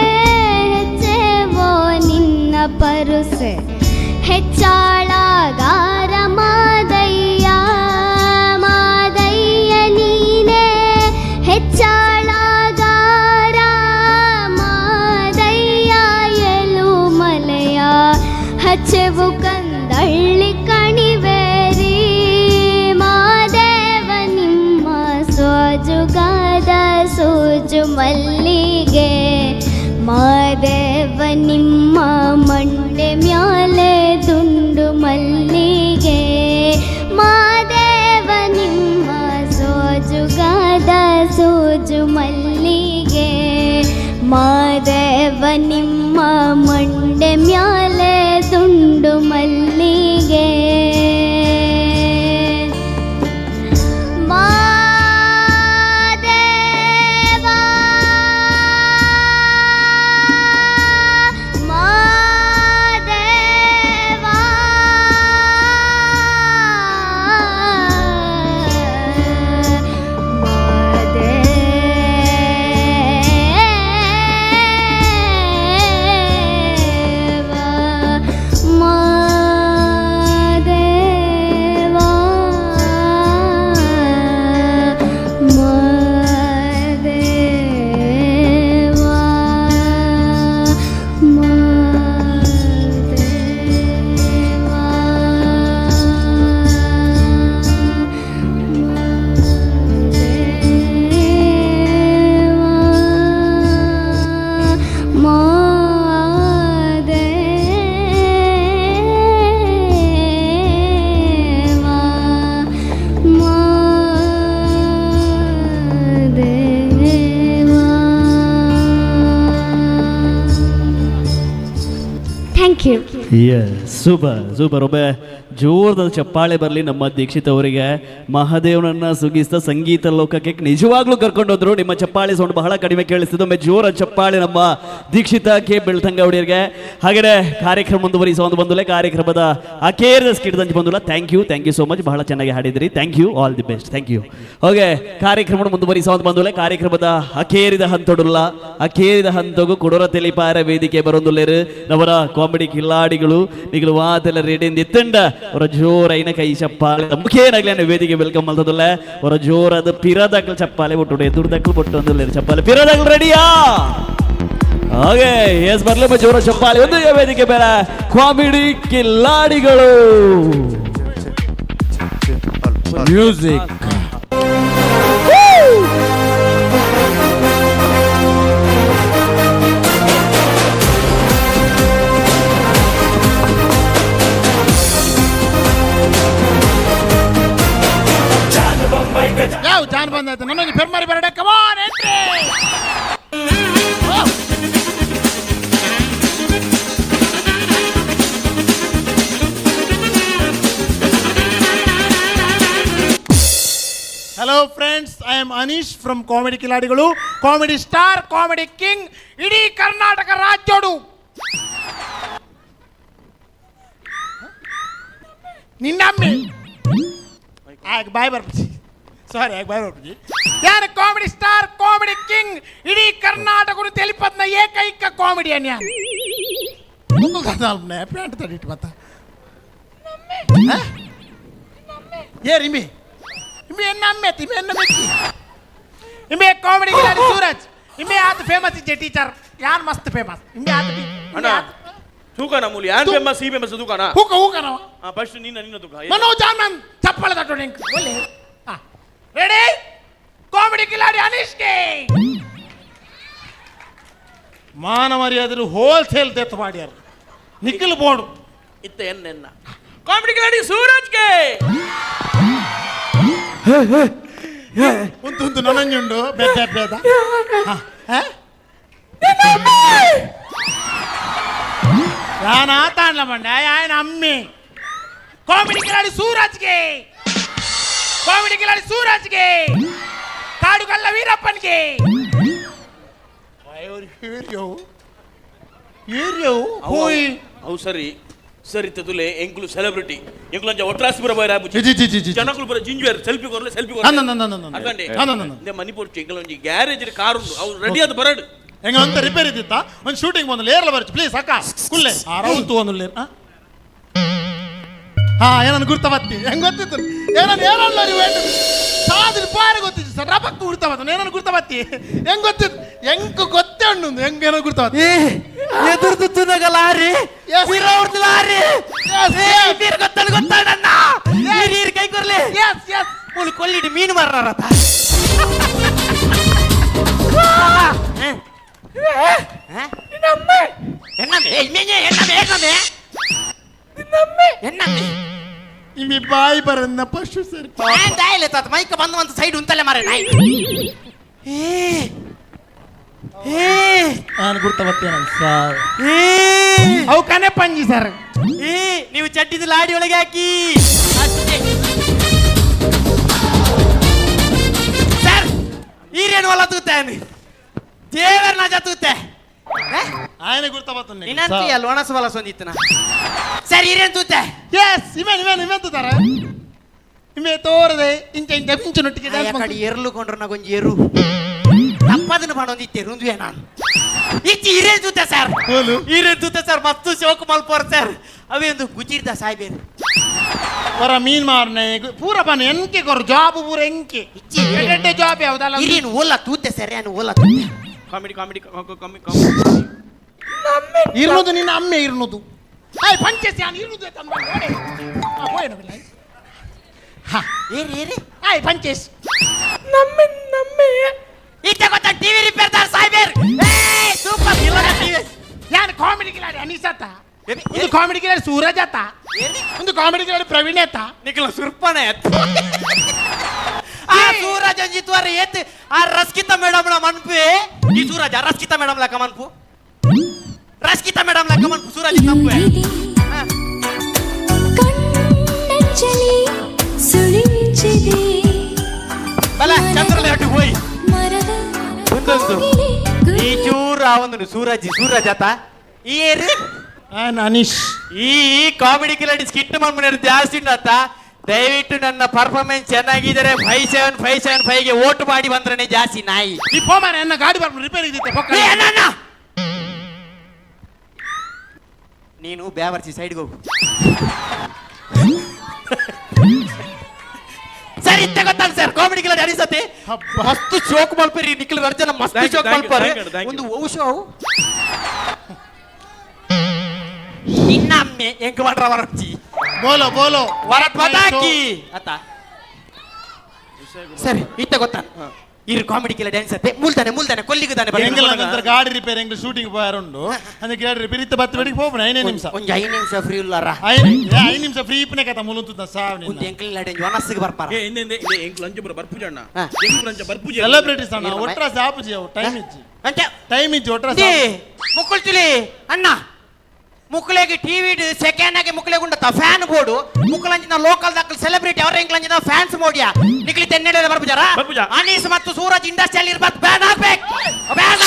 ಹೆಚ್ಚೇವೋ ನಿನ್ನ ಪರುಸೆ ಹೆಚ್ಚಾಳಗಾರ ಮಾದಯ್ಯ ಮಾದಯ್ಯ ನೀನೇ ಹೆಚ್ಚಾಳಗಾರ ಮಾದಯ್ಯ ಎಲು ಮಲೆಯ ಹಚ್ಚೆವು ಕಂದಳ್ಳಿ ಕಣಿವೇರಿ ಮಾದೇವ ನಿಮ್ಮ ಸೋಜುಗಾದ ಸೋಜು ಮಲ್ಲಿಗೆ ಮಾದೇವ ನಿಮ್ಮ ಮಂಡೆ ಮ್ಯಾಲೆ ದುಂಡು ಮಲ್ಲಿಗೆ ಮಾದೇವ ನಿಮ್ಮ ಸೋಜುಗಾದ ಸೋಜು ಮಲ್ಲಿಗೆ ಮಾದೇವ ನಿಮ್ಮ ಮಂಡೆ ಮ್ಯಾಲೆ ದುಂಡು ಮಲ್ಲಿಗೆ. Madeva Madeva Madeva Madeva thank you. Super super. ಒಬ್ಬ ಜೋರದ ಚಪ್ಪಾಳೆ ಬರಲಿ ನಮ್ಮ ದೀಕ್ಷಿತ್ ಅವರಿಗೆ. ಮಹಾದೇವನನ್ನ ಸುಗಿಸ್ತಾ ಸಂಗೀತ ಲೋಕಕ್ಕೆ ನಿಜವಾಗ್ಲೂ ಕರ್ಕೊಂಡೋದ್ರು. ನಿಮ್ಮ ಚಪ್ಪಾಳೆ ಸೌಂಡ್ ಬಹಳ ಕಡಿಮೆ ಕೇಳಿಸ್ತಿದ್ದು. ಒಮ್ಮೆ ಜೋರ ಚಪ್ಪಾಳೆ ನಮ್ಮ ದೀಕ್ಷಿತ ಕೆ ಬೆಳ್ತಂಗವಡಿಯರಿಗೆ. ಹಾಗೆಯೇ ಕಾರ್ಯಕ್ರಮ ಮುಂದುವರಿಸುವ ಒಂದು ಬಂದುಲೆ ಕಾರ್ಯಕ್ರಮದ ಅಕೇರದ skit ದಂಚ್ ಬಂದುಲ್ಲ. Thank you, thank you so much. ಬಹಳ ಚೆನ್ನಾಗಿ ಹಾಡಿದ್ರಿ. Thank you, all the best, thank you. Okay, ಕಾರ್ಯಕ್ರಮ ಮುಂದುವರಿಸುವ ಒಂದು ಬಂದುಲೆ ಕಾರ್ಯಕ್ರಮದ ಅಕೇರಿದ ಹಂತೊಡುಲ್ಲ ಅಕೇರಿದ ಹಂತಗೂ ಕೊಡೋರ ತೆಲಿಪಾರ ವೇದಿಕೆ ಬರೊಂದುಲ್ಲೇರು ನವರ ಕಾಮಿಡಿ ಕಿಲ್ಲಾಡಿಗಳು ನಿಗಳು ವಾತೆಲ್ಲ ರೆಡಿ ಇತ್ತಂಡ ಅವರ ಜೋರೈನ ಕೈ ಚಪ್ಪಾಳೆ ಮುಖೇನಾಗ್ಲಿ ವೇದಿಕೆ welcome ಮಲ್ತದಲ್ಲ. ಅವರ ಜೋರಾದ ಪಿರದಾಕ್ಲು ಚಪ್ಪಾಳೆ ಬೊಟ್ಟು ಎದುರ್ದಾಕ್ಲು ಬೊಟ್ಟು ಅಂದುಲ್ಲೇರು ಚಪ್ಪಾಳೆ ಪಿರದಾಕ್ಲು ರೆಡಿಯಾ? ಹಾಗೆ ಎಸ್ ಬರ್ಲಿ ಜೋರ ಚಪ್ಪಾಳೆ ಒಂದು ವೇದಿಕೆ ಬೇರೆ ಕಾಮಿಡಿ ಕಿಲ್ಲಾಡಿಗಳು. ಮ್ಯೂಸಿಕ್. ಯಾವ ಜಾನ್ ಬಂದಾಯ್ತು ನನ್ನೊಂದು ಫೆರ್ಮರಿ ಬರಡೆ. Come on entry. Hello friends, I am Anish from comedy Khiladigalu, comedy star, comedy king, ಇಡೀ ಕರ್ನಾಟಕ ರಾಜ್ಯೋಡು. ನಿನ್ನಮ್ಮೆ ಆಗ ಬಾಯ್ ಬರ್ಪುಜಿ, ಸಾರಿ ಆಗ ಬಾಯ್ ಬರ್ಪುಜಿ. ಯಾರು ಕಾಮಿಡಿ ಸ್ಟಾರ್, ಕಾಮಿಡಿ ಕಿಂಗ್, ಇಡೀ ಕರ್ನಾಟಕನು ತಿಳಿಪದ್ನ ಏಕೈಕ ಕಾಮಿಡಿಯನ್ ಯಾರು? ಪ್ಯಾಂಟ್ ತಡಿಟ್ಟು ಮತ್ತ ಏರ್ ಇಮಿ ಇಮಿ ಎನ್ನ ಅಮ್ಮೆ ಇಮಿ ಎನ್ನ ಮೆಕ್ಕಿ ಇಮೆ ಕಾಮಿಡಿ ಸೂರಜ್ ಇಮೆ ಆತ ಫೇಮಸ್ ಇಜ್ಜೆ ಟೀಚರ್ ಯಾನ್ ಮಸ್ತ್ ಫೇಮಸ್ ಇಮೆ ಆತ ಅಣ್ಣ ತೂಕನ ಮೂಲಿ ಯಾನ್ ಫೇಮಸ್ ಈ ಫೇಮಸ್ ತೂಕನ ಹೂಕ ಹೂಕನವ ಆ ಫಸ್ಟ್ ನಿನ್ನ ನಿನ್ನ ತೂಕ ಮನೋಜ್ ಆನಂದ್ ಚಪ್ಪಳ ತಟ್ಟು ನಿಂಕ್ ಒಳ್ಳೆ ready comedy Kiladi Anish K ಮಾನ ಮರ್ಯಾದರು ಹೋಲ್ಸೇಲ್ ತೆತ್ತು ಮಾಡ್ಯಾರ ನಿಖಿಲ್ ಬೋರ್ಡ್ ಇತ್ತ ಎನ್ನ ಕಾಮಿಡಿ ಕಿಲಾಡಿ ಸೂರಜ್ ಗೆ ಉಂಟು ಉಂಟು ನನಂಜುಂಡು ಬೇದ ಬೇದ ಯಾನ ಆತಾಣ್ಲ ಮಂಡ ఆయన ಅಮ್ಮಿ ಕಾಮಿಡಿ ಕಿಲಾಡಿ ಸೂರಜ್ಗೆ ಕಾಮಿಡಿ ಕಿಲಾಡಿ ಸೂರಜ್ಗೆ ಕಾಡುಗಲ್ಲ ವೀರಪ್ಪನ್ಗೆ ಅವು ಸರಿ ಸರಿ ತುಲೆ ಎಂಕುಲು ಸೆಲೆಬ್ರಿಟಿ ಎಂಕುಲು ಅಂಚ ಒಟ್ರಾಸಿ ಪುರ ಬೈರ ಜನಕುಲು ಪುರ ಜಿಂಜುವೇರ್ ಸೆಲ್ಫಿ ಕೊರ್ಲೆ ಸೆಲ್ಫಿ ಕೊರ್ಲೆ ಅಕಂಡೆ ಇಂದೆ ಮಣಿಪುರ ಎಂಕುಲು ಒಂಜಿ ಗ್ಯಾರೇಜ್ ಕಾರ್ ಉಂಡು ಅವು ರೆಡಿ ಆದ್ ಬರಡು ಎಂಗ ಅಂತ ರಿಪೇರಿ ಇದ್ದಿತ್ತ ಒಂದು ಶೂಟಿಂಗ್ ಬಂದು ಲೇರ್ಲ ಬರ್ಚು ಪ್ಲೀಸ್ ಅಕ್ಕ ಕುಲ್ಲೆ ಆರಾಮ್ ಒಂದು ಲೇರ್ ಹಾ ಏನನ್ನು ಗುರ್ತ ಬತ್ತಿ ಹೆಂಗ್ ಗೊತ್ತಿತ್ತು ಏನನ್ನು ಏನಲ್ಲ ನೀವು ಸಾಧನ ಪಾರ ಗೊತ್ತಿತ್ತು ಸರ್ ರಬಕ್ ಗುರ್ತ ಬತ್ತ ಏನನ್ನು ಗುರ್ತ ಬತ್ತಿ ಹೆಂಗ್ ಗೊತ್ತಿತ್ತು ಹೆಂಗ್ ಗೊತ್ತೇ ಉಂಡು ಹೆಂಗ್ ಏನೋ ಗುರ್ತ ಬತ್ತಿ ಎದುರ್ದು ತುನಗ ಲಾರಿ ಪಿರವ್ರದ್ದು ಲಾರಿ ಗೊತ್ತಲ್ಲ ಗೊತ್ತಾಡಣ್ಣ ನೀರು ಕೈ ಕೊರ್ಲಿ ಎಸ್ ಎಸ್ ಮುಳು ಕೊಲ್ಲಿಡಿ ಮೀನು ಮಾರಾರತ ಇಮ್ಮಿ ಬಾಯಿ ಬರನ್ನ ಪಶು ಸರ್ ಮೈಕ್ ಬಂದು ಒಂದು ಸೈಡ್ ಉಂತಲೆ ಮಾರೆ ನಾಯಿ ನಾನು ಗುರ್ತ ಬರ್ತೇನೆ ಸರ್ ಅವು ಕನೆ ಪಂಜಿ ಸರ್ ನೀವು ಚಡ್ಡಿದ ಲಾಡಿ ಒಳಗೆ ಹಾಕಿ ಸರ್ ಈರೇನು ಅಲ್ಲ ತೂತಾನೆ ದೇವರ ಜತೂತೆ ఆయన ಗುರ್ತ ಬರ್ತೇನೆ ನಿನ್ನಂತ ಅಲ್ಲ ಒಣಸು ಬಲ ಸೊಂದಿತ್ತನ ಸರ್ ಈರೇನು ತೂತೆ ಎಸ್ ಇಮೇನ್ ಇಮೇನ್ ಇಮೇನ್ ತೂತಾರ ಇಮೆ ತೋರದೆ ಇಂಚ ಇಂಚ ಮಿಂಚುನೊಟ್ಟಿಗೆ ಡ್ಯಾನ್ಸ್ ಕಡೆ ಎರ್ಲು ಕೊಂಡ್ರ ನಾಗೊಂಜಿ ಎರು ತಪ್ಪದನ್ನು ಮಾಡೊಂದಿತ್ತೆ ರುಂದುವೆ ನಾನು ಇಚ್ಚಿ ಹಿರೇನ್ ಜೂತೆ ಸರ್ ಹಿರೇನ್ ಜೂತೆ ಸರ್ ಮಸ್ತು ಶೋಕ್ ಮಲ್ಪೋರ್ ಸರ್ ಅವೇಂದು ಗುಜಿರ್ದ ಸಾಯ್ಬೇರು ಪರ ಮೀನ್ ಮಾರ್ನೆ ಪೂರ ಪನ ಎನ್ಕೆ ಕೊರು ಜಾಬ್ ಪೂರ ಎಂಕೆ ಎಡ್ಡೆ ಜಾಬ್ ಯಾವ್ದಲ್ಲ ಹಿರೇನು ಓಲ ತೂತೆ ಸರ್ ಏನು ಓಲ ತೂತೆ ಕಾಮಿಡಿ ಕಾಮಿಡಿ ಕಾಮಿಡಿ ಇರ್ನುದು ನಿನ್ನ ಅಮ್ಮೆ ಇರ್ನುದು ಆಯ್ ಪಂಚೇಸಿ ನಾನು ಇರ್ನುದು ತಂದು ನೋಡಿ ಹೋಯ್ ಬಿಲ್ಲ ಹಾ ಏರಿ ಏರಿ ಆಯ್ ಪಂಚೇಸ್ ನಮ್ಮೆ ನಮ್ಮೆ ಇತ್ತ ಗೊತ್ತಾ ಟಿವಿ ರಿಪೇರ್ ದಾರ್ ಸಾಯ್ಬೇರ್ ಏ ಸೂಪರ್ ಇಲ್ಲ ಟಿವಿ ಯಾನ್ ಕಾಮಿಡಿ ಕಿಲಾಡಿ ಅನೀಸ್ ಆತ ಒಂದು ಕಾಮಿಡಿ ಕಿಲಾಡಿ ಸೂರಜ್ ಆತ ಒಂದು ಕಾಮಿಡಿ ಕಿಲಾಡಿ ಪ್ರವೀಣ್ ಆತ ನಿಖಲ ಸುರ್ಪಣೆ ಆ ಸೂರಜ್ ಅಂಜಿತ್ವಾರ ಏತ್ ಆ ರಸ್ಕಿತಾ ಮೇಡಮ್ ನ ಮನ್ಪು ಈ ಸೂರಜ್ ಆ ರಸ್ಕಿತಾ ಮೇಡಮ್ ಲಕ ಮನ್ಪು ರಸ್ಕಿತಾ ಮೇಡಮ್ ಲಕ ಮನ್ಪು ಸೂರಜ್ ತಪ್ಪು ಕಣ್ಣಂಚಲಿ ಸುಳಿಂಚಿದೆ ಬಲ ಚಂದ್ರಲೆ ಅಟ್ಟು ಹೋಯ್ ಮರದ ಒಂದೊಂದು ಈ ಚೂರು ಆ ಒಂದು ಸೂರಜ್ ಸೂರಜ್ ಆತ ಈ ಏರು ಅನೀಶ್ ಈ ಕಾಮಿಡಿ ಕಿಲಾಡಿ ಸ್ಕಿಟ್ ಮಾಡ್ಕೊಂಡಿರೋ ಜಾಸ್ತಿ ಉಂಟು ದಯವಿಟ್ಟು ನನ್ನ ಪರ್ಫಾರ್ಮೆನ್ಸ್ ಚೆನ್ನಾಗಿದ್ದರೆ 57 5 7 5 ಗೆ ವೋಟ್ ಮಾಡಿ ಬಂದ್ರೆ ಜಾಸ್ತಿ ನಾಯಿ ಈ ಪೋಮಾನ ಎನ್ನ ಗಾಡಿ ಬರ್ಬೋದು ರಿಪೇರಿ ಇದ್ದಿತ್ತೆ ಪೊಕ್ಕ ನೀನು ಬ್ಯಾವರ್ಸಿ ಸೈಡ್ಗೆ ಹೋಗು ಸರ್ ಇತ್ತ ಗೊತ್ತಲ್ಲ ಸರ್ ಕಾಮಿಡಿ ಕಿಲಾಡಿ ಅನಿಸತ್ತೆ ಮಸ್ತ್ ಶೋಕ್ ಮಲ್ಪರಿ ನಿಖಿಲ್ ರರ್ಜನ ಮಸ್ತ್ ಶೋಕ್ ಮಲ್ಪರಿ ಒಂದು ಔಷ ನಿನ್ನ ಅಮ್ಮೆ ಎಂಕ್ ಮಾಡ್ರ ವರಚಿ ಬೋಲೋ ಬೋಲೋ ವರತ್ ಪಟಾಕಿ ಅತ್ತ ಸರಿ ಇತ್ತ ಗೊತ್ತಾ ಇರು ಕಾಮಿಡಿ ಕೆಲ ಡ್ಯಾನ್ಸ್ ಅತ್ತೆ ಮೂಲ್ತಾನೆ ಮೂಲ್ತಾನೆ ಕೊಲ್ಲಿಗುದಾನೆ ಎಂಗಲ್ ಗಾಡಿ ರಿಪೇರಿ ಎಂಗ್ಲ ಶೂಟಿಂಗ್ ಪೋಯಾರುಂಡು ಅಂದ್ರೆ ಗಾಡಿ ರಿಪೇರಿ ಇತ್ತ ಬತ್ತು ಬೆಳಿಗ್ಗೆ ಹೋಗ್ಬಣ 5 ನಿಮಿಷ ಒಂಜಿ 5 ನಿಮಿಷ ಫ್ರೀ ಉಲ್ಲಾರ 5 ನಿಮಿಷ ಫ್ರೀ ಇಪ್ಪನೆ ಕಥ ಮುಲುಂತುದ ಸಾವ್ ಒಂದು ಎಂಕಲ್ ಲಡೆ ವನಸ್ಸಿಗೆ ಬರ್ಪಾರ ಏ ಇಂದೆ ಇಂದೆ ಎಂಕಲ್ ಅಂಚ ಪುರ ಬರ್ಪುಜ ಅಣ್ಣ ಎಂಕಲ್ ಅಂಚ ಬರ್ಪುಜ ಸೆಲೆಬ್ರಿಟೀಸ್ ಅಣ್ಣ ಒಟ್ರಾಸಿ ಆಪುಜಿ ಅವು ಟೈಮ್ ಇಜ್ಜಿ ಅಂಚ ಟೈಮ್ ಇಜ್ಜಿ ಒಟ್ರಾಸಿ ಮುಕ್ಕುಲ್ಚುಲಿ ಅಣ್ಣ ಮುಕ್ಕಲೆಗೆ ಟಿವಿ ಸೆಕೆಂಡ್ ಆಗಿ ಮುಕ್ಕಲೆಗೆ ಉಂಡತ್ತ ಫ್ಯಾನ್ ಬೋರ್ಡು ಮುಕ್ಕಲಂಚಿನ ಲೋಕಲ್ ದಾಖಲ್ ಸೆಲೆಬ್ರಿಟಿ ಅವರ ಎಂಕ್ಲಂಚಿನ ಫ್ಯಾನ್ಸ್ ಮೋಡಿಯಾ ನಿಕ್ಲಿ ತೆನ್ನೆಡೆ ಬರ್ಪುಜಾರ ಅನೀಸ್ ಮತ್ತು ಸೂರಜ್ ಇಂಡಸ್ಟ್ರಿಯಲ್ಲಿ ಇರ್ಬಾರ್ದು ಬ್ಯಾನ್ ಆಗ್ಬೇಕು ಬ್ಯಾನ್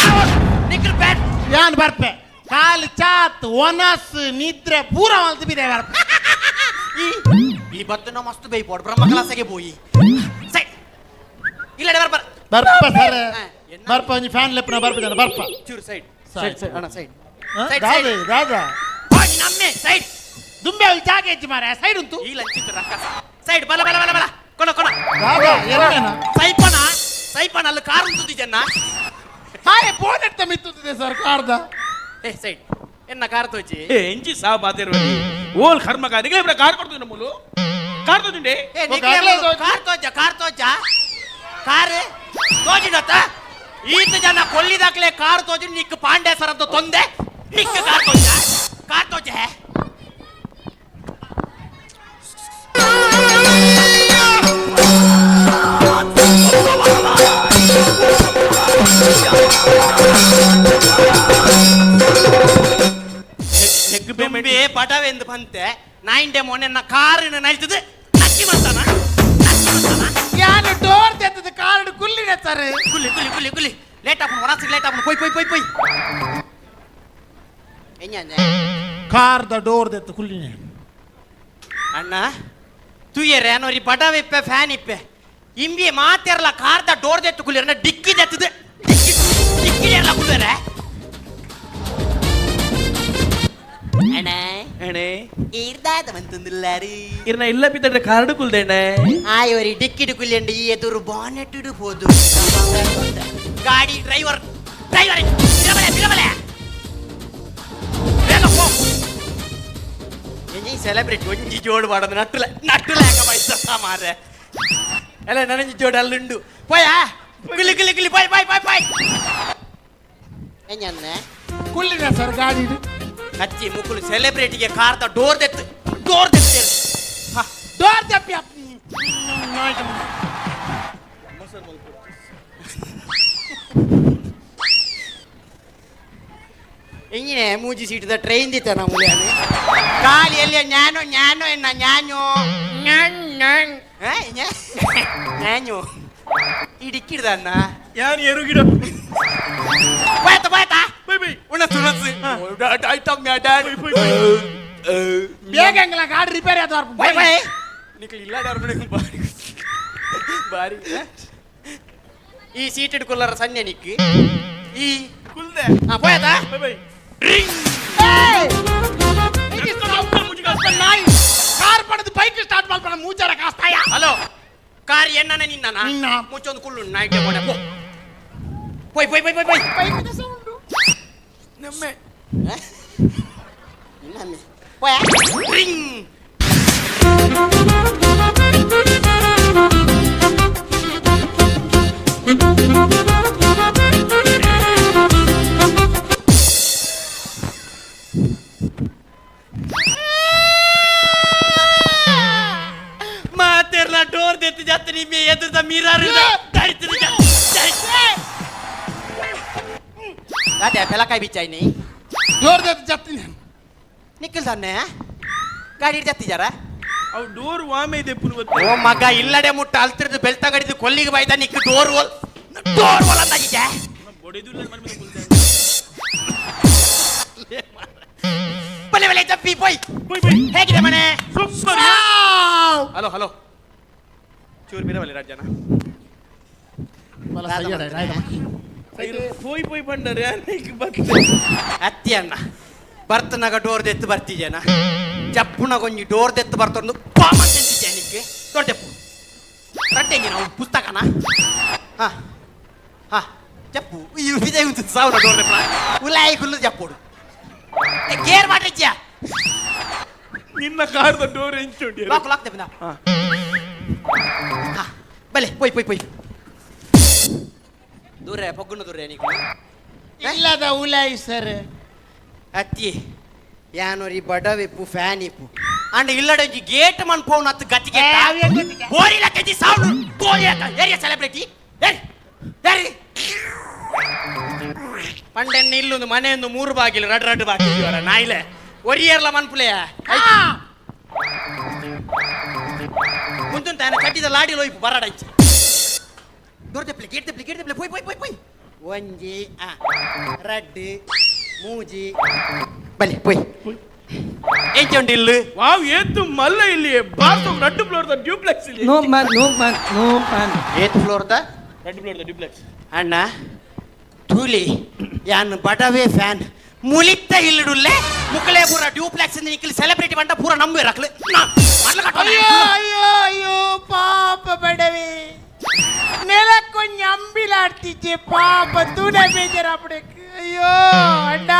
ನಿಖಿಲ್ ಬ್ಯಾನ್ ಯಾನ್ ಬರ್ಪೆ ಕಾಲು ಚಾತ್ ಒನಸ್ ನಿದ್ರೆ ಪೂರ ಮಲ್ತು ಬಿದೆ ಬರ್ಪೆ ಈ ಬತ್ತನ ಮಸ್ತ್ ಬೇಯ್ಪೋಡು ಬ್ರಹ್ಮ ಕ್ಲಾಸಿಗೆ ಪೋಯಿ ಸೈ ಇಲ್ಲ ಬರ್ಪ ಬರ್ಪ ಸರ್ ಬರ್ಪ ಒಂಜಿ ಫ್ಯಾನ್ ಲೆಪ್ಪನ ಬರ್ಪ ಜನ ಬರ್ಪ ಚೂರು ಸೈಡ್ ಸೈಡ್ ಸೈಡ್ ಅಣ್ಣ ಸೈಡ್ ದಾದ ದಾದ ನಮ್ಮೆ ಸೈಡ್ ದುಂಬೆ ಅವಳು ಜಾಗ ಹೆಚ್ಚು ಮಾರ ಸೈಡ್ ಉಂಟು ಈ ಲಂಚಿತ್ತು ರಕ್ಕಸ ಸೈಡ್ ಬಲ ಬಲ ಬಲ ಬಲ ಕೊಣ ಕೊಣ ದಾದಾ, ಎರಡೇನಾ? ಸೈಪಣ ಸೈಪಣ ಅಲ್ಲಿ ಕಾರ್ ಉಂಟು ಜನ ಹಾಯ್ ಬೋನೆಟ್ ಮಿತ್ತುತ್ತಿದೆ ಸರ್ ಕಾರ್ದ ಏ ಸೈಡ್ ಎನ್ನ ಕಾರ್ ತೋಚಿ ಏ ಎಂಚಿ ಸಾ ಬಾತಿರುವಲ್ಲಿ ಓಲ್ ಕರ್ಮಕ ನಿಗಲೇ ಬಿಡ ಕಾರ್ ಕೊಡ್ತೀನಿ ನಮ್ಮಲು ಕಾರ್ ತೋಜುಂಡೆ ಏ ನಿಕ್ಲೆ ಕಾರ್ ತೋಚ ಕಾರ್ ತೋಚ ಕಾರ್ ತೋಜಿಡತ್ತ ಈತ ಜನ ಕೊಲ್ಲಿದಾಕ್ಲೆ ಕಾರ್ ತೋಜಿ ನಿಕ್ ಪಾಂಡೆ ಸರ್ ಅಂತ ತೊಂದೆ ನಿಕ್ ಕಾರ್ ತೋಚ ಕಾರ್ ತೋಚ ದುಂಬಿ ಪಟವೆಂದು ಬಂತೆ ನಾಯಿಂಡೆ ಮೊನ್ನೆ ಕಾರಿನ ನಲ್ತದೆ ನಕ್ಕಿ ಬರ್ತಾನ ಯಾನು ಡೋರ್ ತೆತ್ತದ ಕಾರ್ಡ್ ಕುಲ್ಲಿನ ಸರ್ ಕುಲ್ಲಿ ಕುಲ್ಲಿ ಕುಲ್ಲಿ ಕುಲ್ಲಿ ಲೇಟ್ ಆಪುಂಡು ಒಣಸಿಗೆ ಲೇಟ್ ಆಪುಂಡು ಪೊಯ್ ಪೊಯ್ ಪೊಯ್ ಪೊಯ್ ಎಂಜ ಕಾರ್ದ ಡೋರ್ ತೆತ್ತ ಕುಲ್ಲಿನ ಅಣ್ಣ ತೂಯರೆ ಅನ್ನೋರಿ ಬಡವಿಪ್ಪೆ ಫ್ಯಾನ್ ಇಪ್ಪೆ ಇಂಬಿ ಮಾತೆರ್ಲ ಕಾರ್ದ ಡೋರ್ ದೆತ್ತು ಕುಲ್ಲಿರ ಡಿಕ್ಕಿ ದೆತ್ತದ ಡಿಕ್ಕಿ ಡಿಕ್ಕಿ ಎಲ್ಲ ಕುಲ್ಲರೆ ಅಣ್ಣ ಅಣೆ ಈರ್ದಾದ ಮಂತಂದಿಲ್ಲಾರಿ ಇರ್ನ ಇಲ್ಲ ಬಿತ್ತಂದ್ರೆ ಕಾರ್ಡ್ ಕುಲ್ದೇಣೆ ಆಯೋರಿ ಡಿಕ್ಕಿಡು ಕುಲ್ಲಿಂಡ ಈ ಎದುರು ಬಾನೆಟ್ ಇಡಬಹುದು ಗಾಡಿ ಡ್ರೈವರ್ ಡ್ರೈವರ್ ಬಿರಬಲೆ ಬಿರಬಲೆ ಬೇಗ ಪೋ ಎಂಜಿ ಸೆಲೆಬ್ರಿಟಿ ಒಂಜಿ ಜೋಡು ಮಾಡೋದು ನಟ್ಟುಲೆ ನಟ್ಟುಲೆ ಯಾಕ ಬೈಸ ಮಾರ್ರೆ ಅಲ್ಲ ನನಂಜಿ ಜೋಡು ಅಲ್ಲುಂಡು ಪೋಯಾ ಕುಲಿ ಕುಲಿ ಕುಲಿ ಬಾಯ್ ಬಾಯ್ ಬಾಯ್ ಬಾಯ್ ಎಂಜನ್ನೆ ಕುಲ್ಲಿನ ಸರ್ ಗಾಡಿ ಕಚ್ಚಿ ಮುಕುಲು ಸೆಲೆಬ್ರಿಟಿಗೆ ಕಾರ್ದ ಡೋರ್ ದೆತ್ತು ಡೋರ್ ದೆತ್ತು ಡೋರ್ ತೆಪ್ಪಿ ಎಂಗಿನೇ ಮೂಜಿ ಸೀಟದ ಟ್ರೈನ್ ದಿತ್ತ ನಮ್ಮಲ್ಲಿ ಖಾಲಿ ಎಲ್ಲಿ ಜ್ಞಾನೋ ಜ್ಞಾನೋ ಎನ್ನ ಜ್ಞಾನೋ ಜ್ಞಾನೋ ಈ ಡಿಕ್ಕಿಡ್ದ ಅಣ್ಣ ಯಾನ್ ಎರುಗಿಡ ಬಾಯ್ತ ಬಾಯ್ತ ಬೈ ಬೈ ಉಣಸು ಉಣಸು ಐಟಮ್ ಬೇಗ ಹಂಗಲ್ಲ ಗಾಡಿ ರಿಪೇರಿ ಆದ ಬಾಯ್ ಬಾಯ್ ನಿಕ್ಲು ಇಲ್ಲ ಬಾರಿ ಬಾರಿ ಈ ಸೀಟ್ ಇಟ್ಕೊಳ್ಳಾರ ಸಣ್ಣ ನಿಕ್ಕಿ ಈ ಕುಲ್ದೆ ಹಾ ಪೋಯತ ಬೈ ಬೈ ನಾಯಿ ಕಾರ್ ಪಡೆದು ಬೈಕ್ ಸ್ಟಾರ್ಟ್ ಮಾಡ್ಕೊಂಡು ಮೂಚಾರ ಕಾಸ್ತಾಯ ಹಲೋ ಕಾರ್ ಎಣ್ಣನ ನಿನ್ನ ನಿನ್ನ. ಮುಚ್ಚೊಂದು ಕುಳ್ಳು ನಾಯ್ಕೆ ಮೋನೆ ಪೋ ಪೋಯ್ ಪೋಯ್ ಪೋಯ್ ಪೋಯ್ ಪೋಯ್ ಬೈಕಿನ ಸೌಂಡು ನಮ್ಮೆ ನಿನ್ನಮ್ಮೆ ಪೋಯ ರಿಂಗ್ ಮಾತೆರ್ಲ ಡೋರ್ ದೆತ್ತು ಜಾತ್ರೆ ನಿಮ್ಮೆ ಎದುರ್ದ ಮಿರರ್ ಅದೇ ಪೆಲಕಾಯಿ ಬಿಚ್ಚಾಯ್ ನೀ ಡೋರ್ ತೆತ್ತ ಜತ್ತಿ ನಿಕ್ಕಲ್ ತಾನೆ ಗಾಡಿ ಜತ್ತಿಜಾರ ಅವು ಡೋರ್ ವಾಮೆ ಇದೆ ಪುಲ್ ಗೊತ್ತ ಓ ಮಗ ಇಲ್ಲಡೆ ಮುಟ್ಟ ಅಲ್ತಿರ್ದು ಬೆಳ್ತಂಗಡಿದು ಕೊಲ್ಲಿಗೆ ಬಾಯ್ದ ನಿಕ್ಕ ಡೋರ್ ಓಲ್ ಡೋರ್ ಓಲ್ ಅಂದಾಗಿದೆ ಬೊಡಿದುಲ್ಲ ಮನೆ ಕುಲ್ದೆ ಬಲೆ ಬಲೆ ಜಪ್ಪಿ ಪೋಯ್ ಬೈ ಬೈ ಹೇಗಿದೆ ಮನೆ ಸೂಪರ್ ಹಲೋ ಹಲೋ ಚೂರು ಬಿರವಲ್ಲಿ ರಾಜನ ಪೋಯ್ ಪೋಯ್ ಬಂಡರೆ ಯಾನಿಗ್ ಬತ್ತೆ ಅತ್ತಿ ಅಣ್ಣ ಬರ್ತನಾಗ ಡೋರ್ ದೆತ್ತು ಬರ್ತಿದ್ದೇನ ಜಪ್ಪುನ ಕೊಂಜಿ ಡೋರ್ ದೆತ್ತು ಬರ್ತೊಂದು ಪಾಮಂತಿದ್ದೆ ನಿಕ್ಕೆ ದೊಡ್ಡಪ್ಪು ರಟ್ಟೆಂಗಿ ನಾವು ಪುಸ್ತಕನ ಹಾ ಹಾ ಜಪ್ಪು ಈ ವಿಜಯ್ ಉಂಟು ಸಾವಿರ ಡೋರ್ ದೆಪ್ಪ ಉಲಾಯಿ ಕುಲ್ಲು ಜಪ್ಪೋಡು ಗೇರ್ ಮಾಡ್ರಿಜ್ಯಾ ನಿನ್ನ ಕಾರ್ದ ಡೋರ್ ಎಂಚುಂಡಿ ಲಾಕ್ ಲಾಕ್ ದೆಪ್ಪ ಹಾ ಬಲೆ ಪೋಯ್ ಪೋಯ್ ಪೋಯ್ ದೂರ ಪೊಗ್ಗುನ ದೂರ ನೀಕು ಇಲ್ಲದ ಉಲಾಯಿ ಸರ್ ಅತ್ತಿ ಯಾನೋರಿ ಬಡವಿಪ್ಪು ಫ್ಯಾನ್ ಇಪ್ಪು ಅಂಡ್ ಇಲ್ಲಡೊಂಜಿ ಗೇಟ್ ಮನ್ ಪೋನ್ ಅತ್ತು ಗತಿಗೆ ಬೋರಿಲ ಕೆಜಿ ಸೌಂಡ್ ಬೋರಿ ಅಕ್ಕ ಏರಿಯಾ ಸೆಲೆಬ್ರಿಟಿ ಏರಿ ಏರಿ ಪಂಡೆನ್ನ ಇಲ್ಲೊಂದು ಮನೆಯೊಂದು ಮೂರು ಬಾಗಿಲು ರಡ್ ರಡ್ ಬಾಗಿಲು ಇವರ ನಾಯಿಲೆ ಒರಿಯರ್ಲ ಮನ್ಪುಲೆಯ ಮುಂದುಂತಾನೆ ಕಟ್ಟಿದ ಲಾಡಿ ಲೋಯ್ಪು ಬರಡಂಚಿ ದೊಡ್ಡ ತೆಪ್ಲೆ ಗೇಟ್ ತೆಪ್ಲೆ ಗೇಟ್ ತೆಪ್ಲೆ ಪೋಯ್ ಪೋಯ್ ಪೋಯ್ ಪೋಯ್ ಒಂಜಿ ಆ ರಡ್ಡು ಮೂಜಿ ಬಲೆ ಪೋಯ್ ಎಂಚ ಇಲ್ಲು ವಾವ್ ಏತು ಮಲ್ಲ ಇಲ್ಲಿ ಬಾರ್ಸ ರಡ್ಡು ಫ್ಲೋರ್ the duplex ಇಲ್ಲಿ no man no man no man ಏತ್ ಫ್ಲೋರ್ the ರಡ್ಡು ಫ್ಲೋರ್ the duplex ಅಣ್ಣ ತೂಲಿ ಯಾನ್ ಬಡವೇ ಫ್ಯಾನ್ ಮುಲಿತ್ತ ಇಲ್ಲಡುಲ್ಲೆ ಮುಕ್ಕಲೇ ಪೂರ ಡ್ಯೂಪ್ಲೆಕ್ಸ್ ನಿಕ್ಲಿ ಸೆಲೆಬ್ರಿಟಿ ಬಂಡ ಪೂರ ನಂಬಿ ರಕ್ಲು. ಅಯ್ಯೋ ಅಯ್ಯೋ ಅಯ್ಯೋ ಪಾಪ ಬಡವೆ ನೆಲಕ್ಕೊಂಜಿ ಅಂಬಿಲಾಡ್ತಿದ್ದೆ ಪಾಪ ತೂನ ಬೇಜಾರಾಪಡಕ್ಕೆ. ಅಯ್ಯೋ ಅಣ್ಣ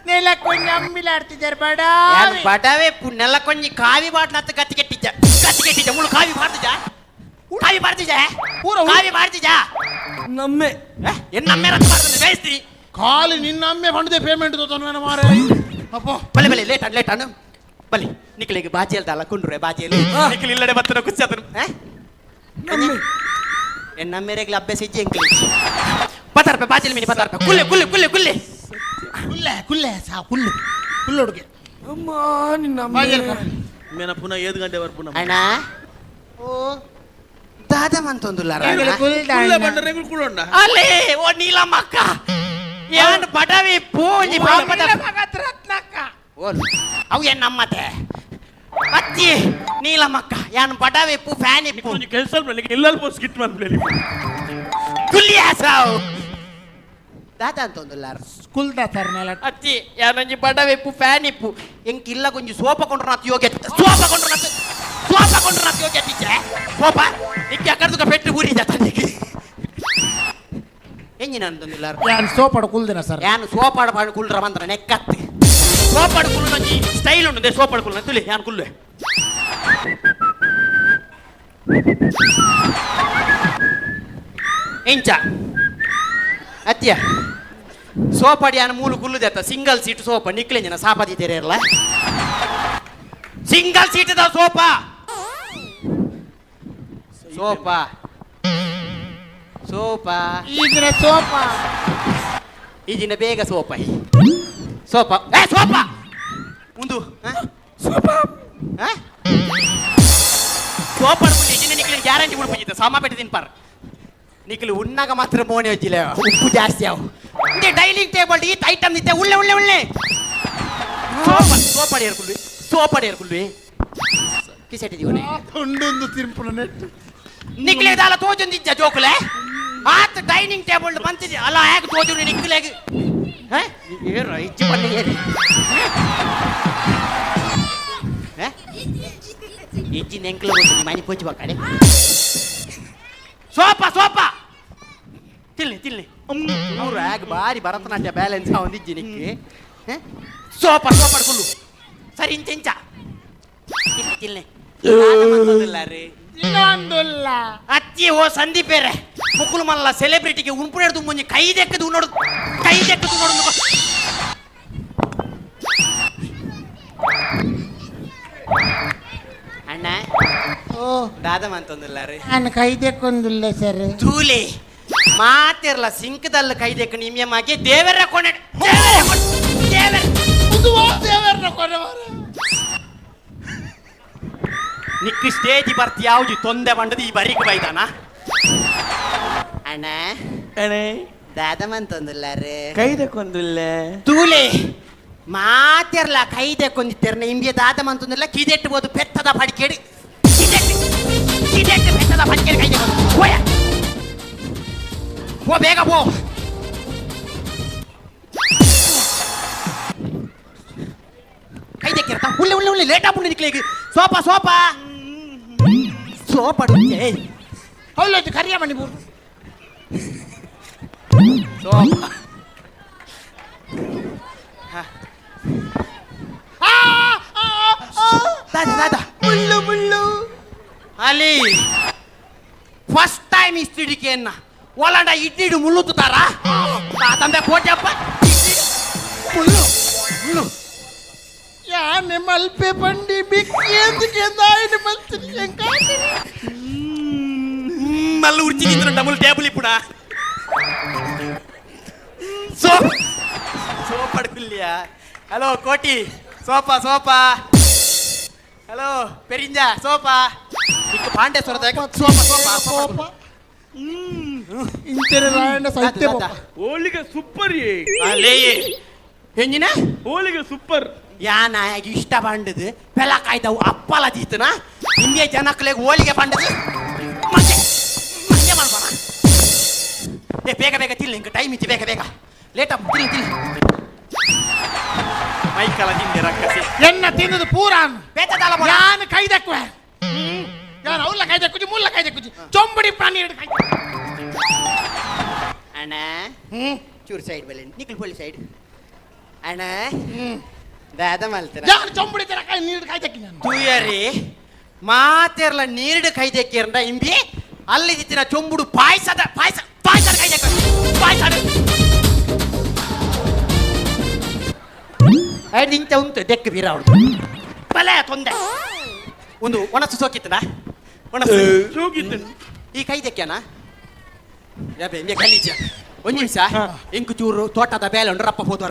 ನೆಲಕ್ಕೊಂಜಿ ಅಂಬಿಲಾಡ್ತಿದ್ದಾರೆ ಬಡ ಬಡವೆ ನೆಲಕ್ಕೊಂಜಿ ಕಾವಿ ಬಾಟ್ಲ ಹತ್ತು ಕತ್ತಿ ಕೆಟ್ಟಿದ್ದ ಕತ್ತಿ ಕೆಟ್ಟಿದ್ದ ಮುಳು ಕಾವಿ ಮಾಡ್ತಿದ್ದ ಕಾವಿ ಮಾಡ್ತಿದ್ದ ಪೂರ ಕಾವಿ ಮಾಡ್ತಿದ್ದ ನಮ್ಮೆ ಎನ್ನ ನಮ್ಮೆ ರದ್ದು ಮಾಡ್ತಾನೆ ಬೇಯಿಸ್ತೀರಿ ಖಾಲಿ ನಿನ್ನ ಅಮ್ಮೆ ಪಂಡದೆ ಪೇಮೆಂಟ್ ತೋತನು ಮಾರೆ ಅಪ್ಪ. ಬಲೆ ಬಲೆ ಲೇಟ್ ಲೇಟ್ ಅಣ್ಣ ಬಲೆ ನಿಕ್ಲಿಗೆ ಬಾಜಿಯಲ್ಲಿ ಅಲ್ಲ ಕುಂಡ್ರೆ ಬಾಜಿಯಲ್ಲಿ ನಿಕ್ಲಿ ಇಲ್ಲಡೆ ಬತ್ತನ ಖುಷಿ ಆತನು ಎನ್ನ ಮೇರೆಗ್ಲ ಅಭ್ಯಾಸ ಇಜ್ಜಿ ಎಂಕ್ಲಿ ಪತ್ತಾರಪ್ಪ ಬಾಜಿಲಿ ಮೀನಿ ಪತ್ತಾರಪ್ಪ ಕುಲ್ಲೆ ಕುಲ್ಲೆ ಕುಲ್ಲೆ ಕುಲ್ಲೆ ಕುಲ್ಲೆ ಕುಲ್ಲೆ ಸಾ ಕುಲ್ಲು ಕುಲ್ಲುಡುಗೆ ಅಮ್ಮ ನಿನ್ನ ಮೇನ ಪುನಃ ಏದು ಗಂಟೆ ವರ್ ಪುನಃ ಅಣ್ಣ ಓ ದಾದ ಮಂತೊಂದುಲ್ಲ ಅಲ್ಲೇ ಓ ನೀಲಮ್ಮಕ್ಕ ಏನ್ ಬಡವಿ ಪೂಂಜಿ ಪಾಪದ ಓಲ್ ಅವು ಏನ್ ನಮ್ಮತೆ ಅತ್ತಿ ನೀಲಮ್ಮಕ್ಕ ಯಾನ್ ಬಡವಿ ಪೂ ಫ್ಯಾನ್ ಇಪ್ಪು ಕೆಲಸ ಎಲ್ಲಲ್ಪ ಸ್ಕಿಟ್ ಮಾಡ್ಬಿಡಿ ಕುಲ್ಲಿ ಆಸಾವ್ ದಾದ ಅಂತೊಂದುಲ್ಲ ಕುಲ್ದ ಸರ್ ನೆಲ ಅತ್ತಿ ಯಾನೊಂಜಿ ಬಡವೆ ಇಪ್ಪು ಫ್ಯಾನ್ ಇಪ್ಪು ಎಂಕ್ ಇಲ್ಲ ಕೊಂಜಿ ಸೋಪ ಕೊಂಡ್ರ ನಾತ್ ಯೋಗ್ಯ ಸೋಪ ಕೊಂಡ್ರ ನಾತ್ ಸೋಪ ಕೊಂಡ್ರ ನಾತ್ ಯೋಗ್ಯ ಟೀಚರ್ ಸೋಪ ನಿಕ್ಕೆ ಅಕರ್ದುಕ ಪೆಟ್ಟು ಊರಿ ಜಾತ ನಿಕ್ಕೆ ಎಂಜಿನ ಅಂತೊಂದುಲ್ಲ ಯಾನ್ ಸೋಪಾಡು ಕುಲ್ದಿನ ಸರ್ ಯಾನು ಸೋಪಾಡು ಪಾಡು ಕುಲ್ರ ಮಂತ್ರ ನೆಕ್ಕತ್ತಿ ಸೋಪಾಡು ಕುಲ್ಲು ಸ್ಟೈಲ್ ಉಂಟು ಸೋಪಾಡು ಕುಲ್ಲು ತುಲಿ ಯಾನು ಕುಲ್ಲು ಎಂಚ ಅತ್ಯ ಸೋಪಾಡಿ ಯಾನು ಮೂಲು ಕುಲ್ಲುದೆತ್ತ ಸಿಂಗಲ್ ಸೀಟ್ ಸೋಪ ನಿಕ್ಲೆ ಜನ ಸಾಪಾತಿ ಇರಲ್ಲ single seat the sofa sofa sofa ಈಗಿನ ಸೋಪಾ ಈ ದಿನ ಬೇಗ ಸೋಪ ಸೋಪ ಏ ಸೋಪ ಮುಂದು ಸೋಪ ಸೋಪ ನಿಕ್ಲಿ ಗ್ಯಾರಂಟಿ ಉಡುಪಿದ್ದ ಸಾಮಾ ಪೆಟ್ಟು ತಿನ್ಪಾರ್ ನಿಕ್ಲಿ ಉಣ್ಣಾಗ ಮಾತ್ರ ಮೋನೆ ವಜ್ಜಿಲ್ಲ ಉಪ್ಪು ಜಾಸ್ತಿ ಅವು ಇಂದೇ ಡೈನಿಂಗ್ ಟೇಬಲ್ ಈ ಐಟಮ್ ನಿತ್ತೆ ಉಳ್ಳೆ ಉಳ್ಳೆ ಉಳ್ಳೆ ಸೋಪ ಸೋಪಾಡಿ ಏರ್ಕುಲ್ವಿ ಸೋಪಾಡಿ ಏರ್ಕುಲ್ವಿ ಕಿಸೆಟ್ಟಿದೀವನೆ ಉಂಡೊಂದು ತಿನ್ಪುನ ನೆಟ್ ನಿಕ್ಲೆ ದಾಲ ತೋಜೊಂದಿಜ್ಜ ಜೋಕುಲೆ ಆತ ಡೈನಿಂಗ್ ಟೇಬಲ್ ಬಂತಿದೆ ಅಲ್ಲ ಹೇಗೆ ತೋಜು ನಿಕ್ಲೆಗ್ ಏರ ಇಜ್ಜಿ ಬನ್ನಿ ಏರಿ ಇಜ್ಜಿ ನೆಂಕ್ಲ ಗೊತ್ತು ನಿಮ್ಮ ಮನೆ ಪೋಚಿ ಬಾಕಡೆ ಸೋಪ ಸೋಪ ತಿನ್ನಿ ತಿನ್ನಿ ಅವ್ರು ಆಗ ಬಾರಿ ಭರತನಾಟ್ಯ ಬ್ಯಾಲೆನ್ಸ್ ಒಂದಿಜ್ಜಿ ನಿಕ್ಕಿ ಸೋಪ ಸೋಪ ಕುಲ್ಲು ಸರಿ ಇಂಚ ಇಂಚ ತಿನ್ನಿ ತಿನ್ನಿ ರೀ ಇನ್ನೊಂದುಲ್ಲ ಅತ್ತಿ ಓ ಸಂದೀಪೇರೆ ಮುಕುಲು ಮಲ್ಲ ಸೆಲೆಬ್ರಿಟಿಗೆ ಉಂಪುನೇಡ್ದು ಮುಂಜಿ ಕೈ ದೆಕ್ಕದು ನೋಡು ಕೈ ದೆಕ್ಕದು ನೋಡು ಅಣ್ಣ ಓ ದಾದ ಮಂತೊಂದಿಲ್ಲ ರೀ ನಾನು ಕೈ ದೆಕ್ಕೊಂದಿಲ್ಲ ಸರ್ ಧೂಲಿ ಮಾತಿರ್ಲ ಸಿಂಕದಲ್ಲ ಕೈ ದೆಕ್ಕ ನಿಮ್ಯಮಾಗಿ ದೇವರ ಕೊನೆ ದೇವರ ಕೊನೆ ದೇವರ ದೇವರ ಕೊನೆ ನಿಕ್ ಸ್ಟೇಜ್ ಬರ್ತಿ ಯಾವ್ದು ತೊಂದೆ ಬಂಡದು ಈ ಬರೀಕ್ ಬೈದಾನ ಅಣ್ಣ ಅಣೆ ದಾದ ಮಂತೊಂದಿಲ್ಲ ರೀ ಕೈ ದಕ್ಕೊಂದಿಲ್ಲ ತೂಲೆ ಮಾತಿರ್ಲ ಕೈ ದೆಕ್ಕೊಂದಿತ್ತೆರ್ನ ಇಂಬಿಯ ದಾದ ಮಂತೊಂದಿಲ್ಲ ಕಿದೆಟ್ಟಬೋದು ಪೆತ್ತದ ಪಡಿಕೇಡಿ ಕಿದೆಟ್ಟು ಕಿದೆಟ್ಟು ಪೆತ್ತದ ಪಡಿಕೇಡಿ ಕೈ ದೆಕ್ಕೊಂಡು ಹೋಯ ಪೋ ಬೇಗ ಪೋ ಕೈ ದೆಕ್ಕಿರ್ತ ಉಳ್ಳೆ ಉಳ್ಳೆ ಉಳ್ಳೆ ಲೇಟ್ ಆಗ್ಬಿಟ್ಟು ನಿಕ್ಲೇಗಿ ಸೋಪ ಸೋಪ ಸೋಪ ಹೌದು ಕರಿಯ ಮಣಿ ಮೂರು ಸೋಪ ದಾದ ದಾದ ಮುಳ್ಳು ಮುಳ್ಳು ಅಲ್ಲಿ ಫಸ್ಟ್ ಟೈಮ್ ಇಸ್ತಿಡಿಕೆಯನ್ನ ಒಲಂಡ ಇಡ್ಲಿಡು ಮುಳ್ಳುತ್ತಾರ ತಂದೆ ಕೋಟೆಯಪ್ಪ ಮುಳ್ಳು ಮುಳ್ಳು ಯಾನೆ ಮಲ್ಪೆ ಬಂಡಿ ಬಿಕ್ಕಿ ಎಂದಾಯಿನ ಮಲ್ತಿನಿ మళ్ళీ ఉడిచి తింటున్న డబుల్ టేబుల్ ఇప్పుడా సోప్ ಸೋಪಡ್ಕುಲ್ಯ ಹಲೋ ಕೋಟಿ ಸೋಪಾ ಸೋಪಾ ಹಲೋ ಪೆರಿಂಜ ಸೋಪಾ ಇಕ್ಕ ಪಾಂಡೇಶ್ವರ ಸೋಪಾ ಸೋಪಾ ಸೋಪಾ ಇಂಚನೆ ರಾಯಣ್ಣ ಸಾಹಿತ್ಯ ಹೋಳಿಗೆ ಸೂಪರ್ ಅಲ್ಲೇ ಹೆಂಗಿನ ಹೋಳಿಗೆ ಸೂಪರ್ ಯಾನ ಇಷ್ಟ ಬಂಡದು ಪೆಲ ಕಾಯ್ದವು ಅಪ್ಪಲ ಜೀತನ ನಿಮಗೆ ಜನಕ್ಲೆಗ್ ಹೋಳಿಗೆ ಬಂಡದು ಮಂಜೆ ಮಂಜೆ ಮಾಡ್ಬಾರ ಏ ಬೇಗ ಬೇಗ ತಿರ್ಲಿ ಹಿಂಗೆ ಟೈಮ್ ಇತ್ತು ಬೇಗ ಬೇಗ ಲೇಟ್ ಅಪ್ ತಿನಿ ತಿನಿ ಮೈಕಲ ತಿಂದೆ ರಕ್ಕಸಿ ಎನ್ನ ತಿಂದದು ಪೂರ ಬೇತದಾಲ ಬೋಡ ಯಾನ್ ಕೈ ದಕ್ಕುವೆ ಯಾನ್ ಅವ್ಲ ಕೈ ದಕ್ಕುಜಿ ಮುಲ್ಲ ಕೈ ದಕ್ಕುಜಿ ಚೊಂಬಡಿ ಪ್ರಾಣಿ ಎರಡು ಕೈ ಅಣ್ಣ ಚೂರು ಸೈಡ್ ಬಲೆ ನಿಖಲ್ ಪೊಲಿ ಸೈಡ್ ಅಣ್ಣ ದಾದ ಮಲ್ತನ ಯಾನ್ ಚೊಂಬಡಿ ತರ ಕೈ ನೀರು ಕೈ ದಕ್ಕಿ ನಾನು ತೂಯರಿ ಮಾತೆರ್ಲ ನೀರ್ಡ್ ಕೈ ದಕ್ಕಿರಂಡ ಇಂಬಿ ಅಲ್ಲಿ ದಿತ್ತಿನ ಚೊಂಬುಡು ಪಾಯಸದ ಪಾಯಸ ಪಾಯಸದ ಕೈ ದಕ್ಕ ಪಾಯಸದ ಐದು ಇಂಚ ಉಂಟು ದೆಕ್ ಬೀರ ಅವಳು ಬಲೆ ತೊಂದೆ ಒಂದು ಒಣಸು ಸೋಕಿತ್ತನ ಒಣಸು ಸೋಕಿತ್ತು ಈ ಕೈ ದಕ್ಕ್ಯಾನ ಯಾಬೆ ಇಂಬೆ ಗಲೀಜ ಒಂಜಿ ನಿಮಿಷ ಇಂಕು ಚೂರು ತೋಟದ ಬೇಲೆ ಉಂಡು ರಪ್ಪ ಹೋದ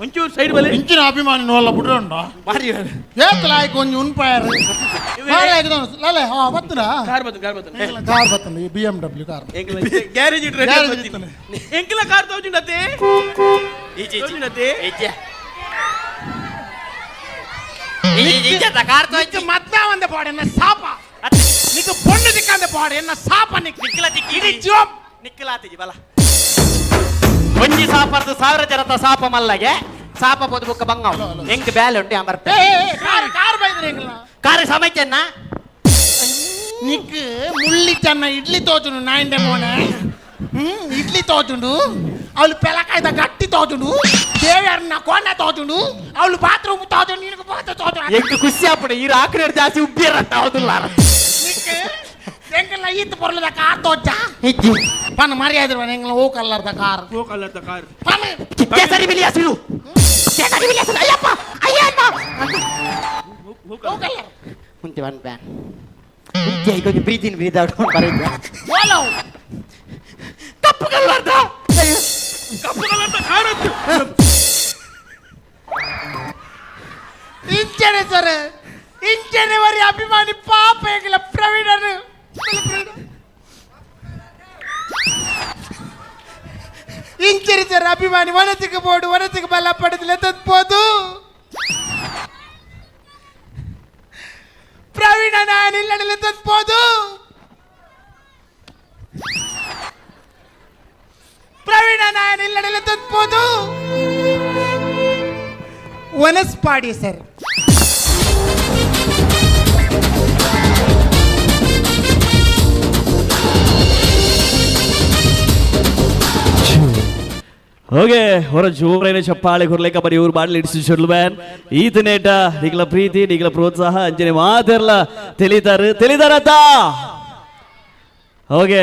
ಒಂಚೂರು ಸೈಡ್ ಬಲೆ ಇಂಚಿನ ಅಭಿಮಾನಿ ನೋಲ್ಲ ಬುಡ್ರಂಡ ಬಾರಿ ಏತಲಾಯ್ಕ ಒಂಜಿ ಉನ್ಪಾಯರ್ ಲಲೆ ಹಾ ಬತ್ತನ ಕಾರ್ ಬತ್ತು ಕಾರ್ ಬತ್ತು ಕಾರ್ ಬತ್ತನ B M W car garage ಇಟ್ಟು ರೆಡಿ ಗ್ಯಾರೇಜ್ ಇತ್ತನೆ. ಎಂಕಲ ಕಾರ್ ತೋಜುಂಡತೆ ಈಜಿ ತೋಜುಂಡತೆ ಈಜಿ ಕಾರ್ ತೋಜು ಮದ್ವೆ ಒಂದ ಪಾಡ ಎನ್ನ ಸಾಪ ನಿಕ್ ಪೊಣ್ಣು ದಿಕ್ಕಂದ ಪಾಡ ಎನ್ನ ಸಾಪ ನಿಕ್ ನಿಕ್ಕಲ ತಿಕ್ಕಿ ಇಡೀ ಜೀವ ನಿಕ್ಕಲಾತಿಜಿ ಬಲ ಒಂಜಿ ಸಾಪರ್ದು ಸಾವಿರ ಜನತ ಸಾಪ ಮಲ್ಲಗೆ ಸಾಪ ಪೋದು ಬುಕ್ಕ ಬಂಗಾವ್ ಎಂಕ್ ಬ್ಯಾಲೆ ಉಂಟು ಅಂಬರ್ ಕಾರ್ ಕಾರ್ ಬೈದ್ರೆ ಎಂಕಲ್ನ ಕಾರು ಸಮಯ್ಯನ್ನ ನಿಕ್ ಮುಳ್ಳಿ ಚನ್ನ ಇಡ್ಲಿ ತೋಚುಂಡು ನಾಯಿಂಡೆ ಮೋನೆ ಇಡ್ಲಿ ತೋಚುಂಡು ಅವಳು ಪೆಲಕಾಯ್ದ ಗಟ್ಟಿ ತೋಚುಂಡು ದೇವ್ಯರ್ನ ಕೋಣೆ ತೋಚುಂಡು ಅವಳು ಬಾತ್ರೂಮ್ ತೋಚುಂಡು ನಿನಗೆ ಬಾತ ತೋಚುಂಡು ಎಂಕ್ ಖುಷಿ ಆಪುಂಡು ಈ ಆಕಡೆ ಜಾಸ್ತಿ ಉಬ್ಬಿರತ್ತ ಹೌದುಲ್ಲ ನಿಕ್ ಎಂಕಲ್ನ ಈತ್ ಪೊರ್ಲದ ಕಾರ್ ತೋಚ ಪನ್ ಮರ್ಯಾದ್ರೆ ಎಂಕಲ್ನ ಓ ಕಲ್ಲರ್ದ ಕಾರ್ ಓ ಕಲ್ಲರ್ದ ಕಾರ್ ಪನ್ ಕೇಸರಿ ಬಿಳಿ ಹಸಿರು ಕೇಸರಿ ಬಿಳಿ ಹಸಿರು ಅಯ್ಯಪ್ಪ ಅಯ್ಯಪ್ಪ ಓ ಕಲ್ಲರ್ ಮುಂತೆ ಒನ್ ಪ್ಯಾನ್ ಇಜ್ಜೆ ಈಗ ಒಂದು ಬ್ರೀತ್ ಇನ್ ಬ್ರೀತ್ ಔಟ್ ಬರೀ ಓಲೋ ಕಪ್ಪು ಕಲ್ಲರ್ದ ಕಪ್ಪು ಕಲ್ಲರ್ದ ಕಾರ್ ಅತ್ತು ಇಂಚನೆ ಸರ್ ಇಂಚನೆ ವರಿ ಅಭಿಮಾನಿ ಪಾಪ ಎಂಕಲ ಪ್ರವೀಣನು ಇಂಚರಿ ಸರ್ ಅಭಿಮಾನಿ ವನತಿಗೆ ಬೋಡು ವನತಿಗೆ ಬಲ ಪಡೆದಿಲ್ಲ ತತ್ಪೋದು ಪ್ರವೀಣ ನಾನು ಇಲ್ಲಡಲೆ ತತ್ಪೋದು ಪ್ರವೀಣ ನಾನು ಇಲ್ಲಡಲೆ ತತ್ಪೋದು ವನಸ್ಪಾಡಿ ಸರ್ ಓಕೆ ಹೊರ ಜೋರೇನೆ ಚಪ್ಪಾಳೆ ಕೊರ್ಲೇಕ ಬರೀ ಇವ್ರು ಬಾಡ್ಲಿ ಇಡಿಸಿ ಬ್ಯಾನ್ ಈತನೇಟ ನಿಗಲ ಪ್ರೀತಿ ನಿಗಲ ಪ್ರೋತ್ಸಾಹ ಅಂಜನೆ ಮಾತೆರ್ಲ ತಿಳಿತಾರು ತಿಳಿತಾರತ್ತ ಓಕೆ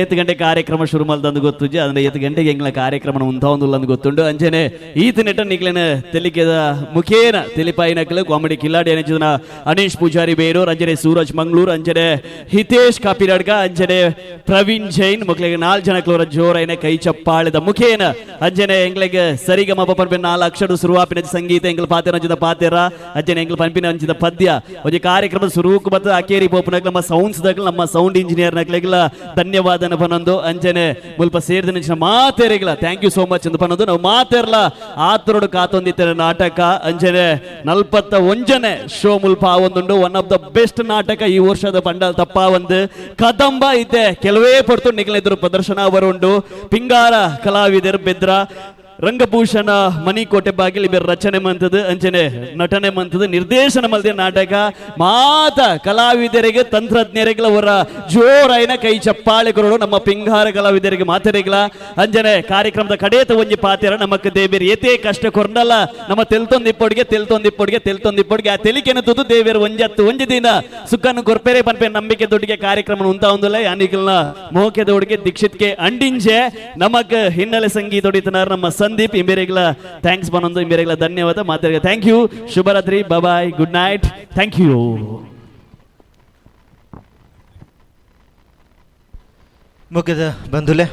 ಏತ್ ಗಂಟೆ ಕಾರ್ಯಕ್ರಮ ಶುರು ಮಲ್ದಂದು ಗೊತ್ತುಜ್ಜಿ ಅದನ್ನ ಏತ್ ಗಂಟೆಗೆ ಎಂಗ್ಲ ಕಾರ್ಯಕ್ರಮ ಉಂತಾವಂದುಲ್ಲ ಅಂದು ಗೊತ್ತುಂಡು ಅಂಜನೆ ಈತನೆಟ ನಿಗ್ಲೆನ ತೆಲಿಕೆದ ಮುಖೇನ ತೆಲಿಪಾಯಿನಕ್ಲು ಕಾಮಿಡಿ ಕಿಲ್ಲಾಡಿ ಅನಿಚಿದ ಅನೀಶ್ ಪೂಜಾರಿ ಬೇರೂರ್ ಅಂಜನೆ ಸೂರಜ್ ಮಂಗಳೂರು ಅಂಜನೆ ಹಿತೇಶ್ ಕಾಪಿರಡ್ಕ ಅಂಜನೆ ಪ್ರವೀಣ್ ಜೈನ್ ಮಕ್ಳಿಗೆ ನಾಲ್ ಜನಕ್ಲೋರ ಜೋರೈನ ಕೈ ಚಪ್ಪಾಳೆದ ಮುಖೇನ ಅಂಜನೆ ಎಂಗ್ಲೆಗ್ ಸರಿಗಮ ಪನ್ಪಿನ ನಾಲ್ ಅಕ್ಷರ ಸುರುವಾಪಿನ ಸಂಗೀತ ಎಂಗ್ಲ ಪಾತೆರ ಅಂಚಿದ ಪಾತೆರ ಅಂಜನೆ ಎಂಗ್ಲ ಪನ್ಪಿನ ಅಂಚಿದ ಪದ್ಯ ಒಂಜಿ ಕಾರ್ಯಕ್ರಮ ಸುರುಕು ಬತ್ತ ಅಕೇರಿ ಪೋಪುನಕ್ಲ ನಮ್ಮ ಸೌಂಡ್ಸ್ ದಕ್ಲ ನಮ್ಮ ಸೌಂಡ್ ಇಂಜಿನಿಯರ್ ನಕ್ಲೆಗ್ಲ ಧನ್ಯವಾದನ ಪನೊಂದು ಅಂಜನೆ ಮುಲ್ಪ ಸೇರಿದ ನಿಂಚಿನ ಮಾತೇರಿಗ್ಲ ಥ್ಯಾಂಕ್ ಯು ಸೋ ಮಚ್ ಅಂತ ಪನೊಂದು ನಾವು ಮಾತೇರ್ಲ ಆತರೋಡು ಕಾತೊಂದಿತ್ತರ ನಾಟಕ ಅಂಜನೆ 41ನೇ ಶೋ ಮುಲ್ಪ ಒಂದುಂಡು ಒನ್ ಆಫ್ the best ನಾಟಕ ಈ ವರ್ಷದ ಬಂಡಲ್ ತಪ್ಪ ಒಂದು ಕದಂಬ ಇತ್ತೆ ಕೆಲವೇ ಪಡ್ತು ನಿಗಲಿದ್ರು ಪ್ರದರ್ಶನ ಬರುಂಡು ಪಿಂಗಾರ ಕಲಾವಿದರು ಬೆದ್ರ ರಂಗಭೂಷಣ ಮಣಿಕೋಟೆ ಬಾಗಿಲು ಇಬ್ಬರು ರಚನೆ ಮಂತದ್ದು ಅಂಚನೆ ನಟನೆ ಮಂತದ್ದು ನಿರ್ದೇಶನ ಮಲ್ದಿನ ನಾಟಕ ಮಾತ ಕಲಾವಿದರಿಗೆ ತಂತ್ರಜ್ಞರಿಗೆ ಅವರ ಜೋರಾಯಿನ ಕೈ ಚಪ್ಪಾಳೆ ಕೊರಡು ನಮ್ಮ ಪಿಂಗಾರ ಕಲಾವಿದರಿಗೆ ಮಾತರಿಗಳ ಅಂಜನೆ ಕಾರ್ಯಕ್ರಮದ ಕಡೇತ ಒಂಜಿ ಪಾತೆರ ನಮಕ್ ದೇವೇರು ಏತೇ ಕಷ್ಟ ಕೊರ್ನಲ್ಲ ನಮ್ಮ ತೆಲ್ತೊಂದಿಪ್ಪೊಡಿಗೆ ತೆಲ್ತೊಂದಿಪ್ಪೊಡಿಗೆ ತೆಲ್ತೊಂದಿಪ್ಪೊಡಿಗೆ ಆ ತೆಲಿಕೆನ ತುದು ದೇವೇರು ಒಂಜತ್ತು ಒಂಜಿ ದಿನ ಸುಖನ್ನು ಕೊರ್ಪೇರೆ ಪನ್ಪೆ ನಂಬಿಕೆ ದೊಡ್ಡಿಗೆ ಕಾರ್ಯಕ್ರಮ ಉಂತ ಒಂದುಲ್ಲ ಯಾನಿಗಲ್ನ ಮೋಕೆದೊಡಿಗೆ ದೀಕ್ಷಿತ್ಗೆ ಅಂಡಿಂಜೆ ನಮಕ್ ಹಿನ್ನೆಲೆ ಸಂಗೀತ ಹೊಡಿತನಾರ್ ನಮ್ಮ ಸಂದೀಪ್ ಇಂಬೇರೆಗ್ಲ thanks ಬನ್ನೊಂದು ಇಂಬೇರೆಗ್ಲ ಧನ್ಯವಾದ ಮಾತಾಡಿಗೆ thank you ಶುಭರಾತ್ರಿ bye good night thank you. ಮುಗಿದ ಬಂಧುಲೆ.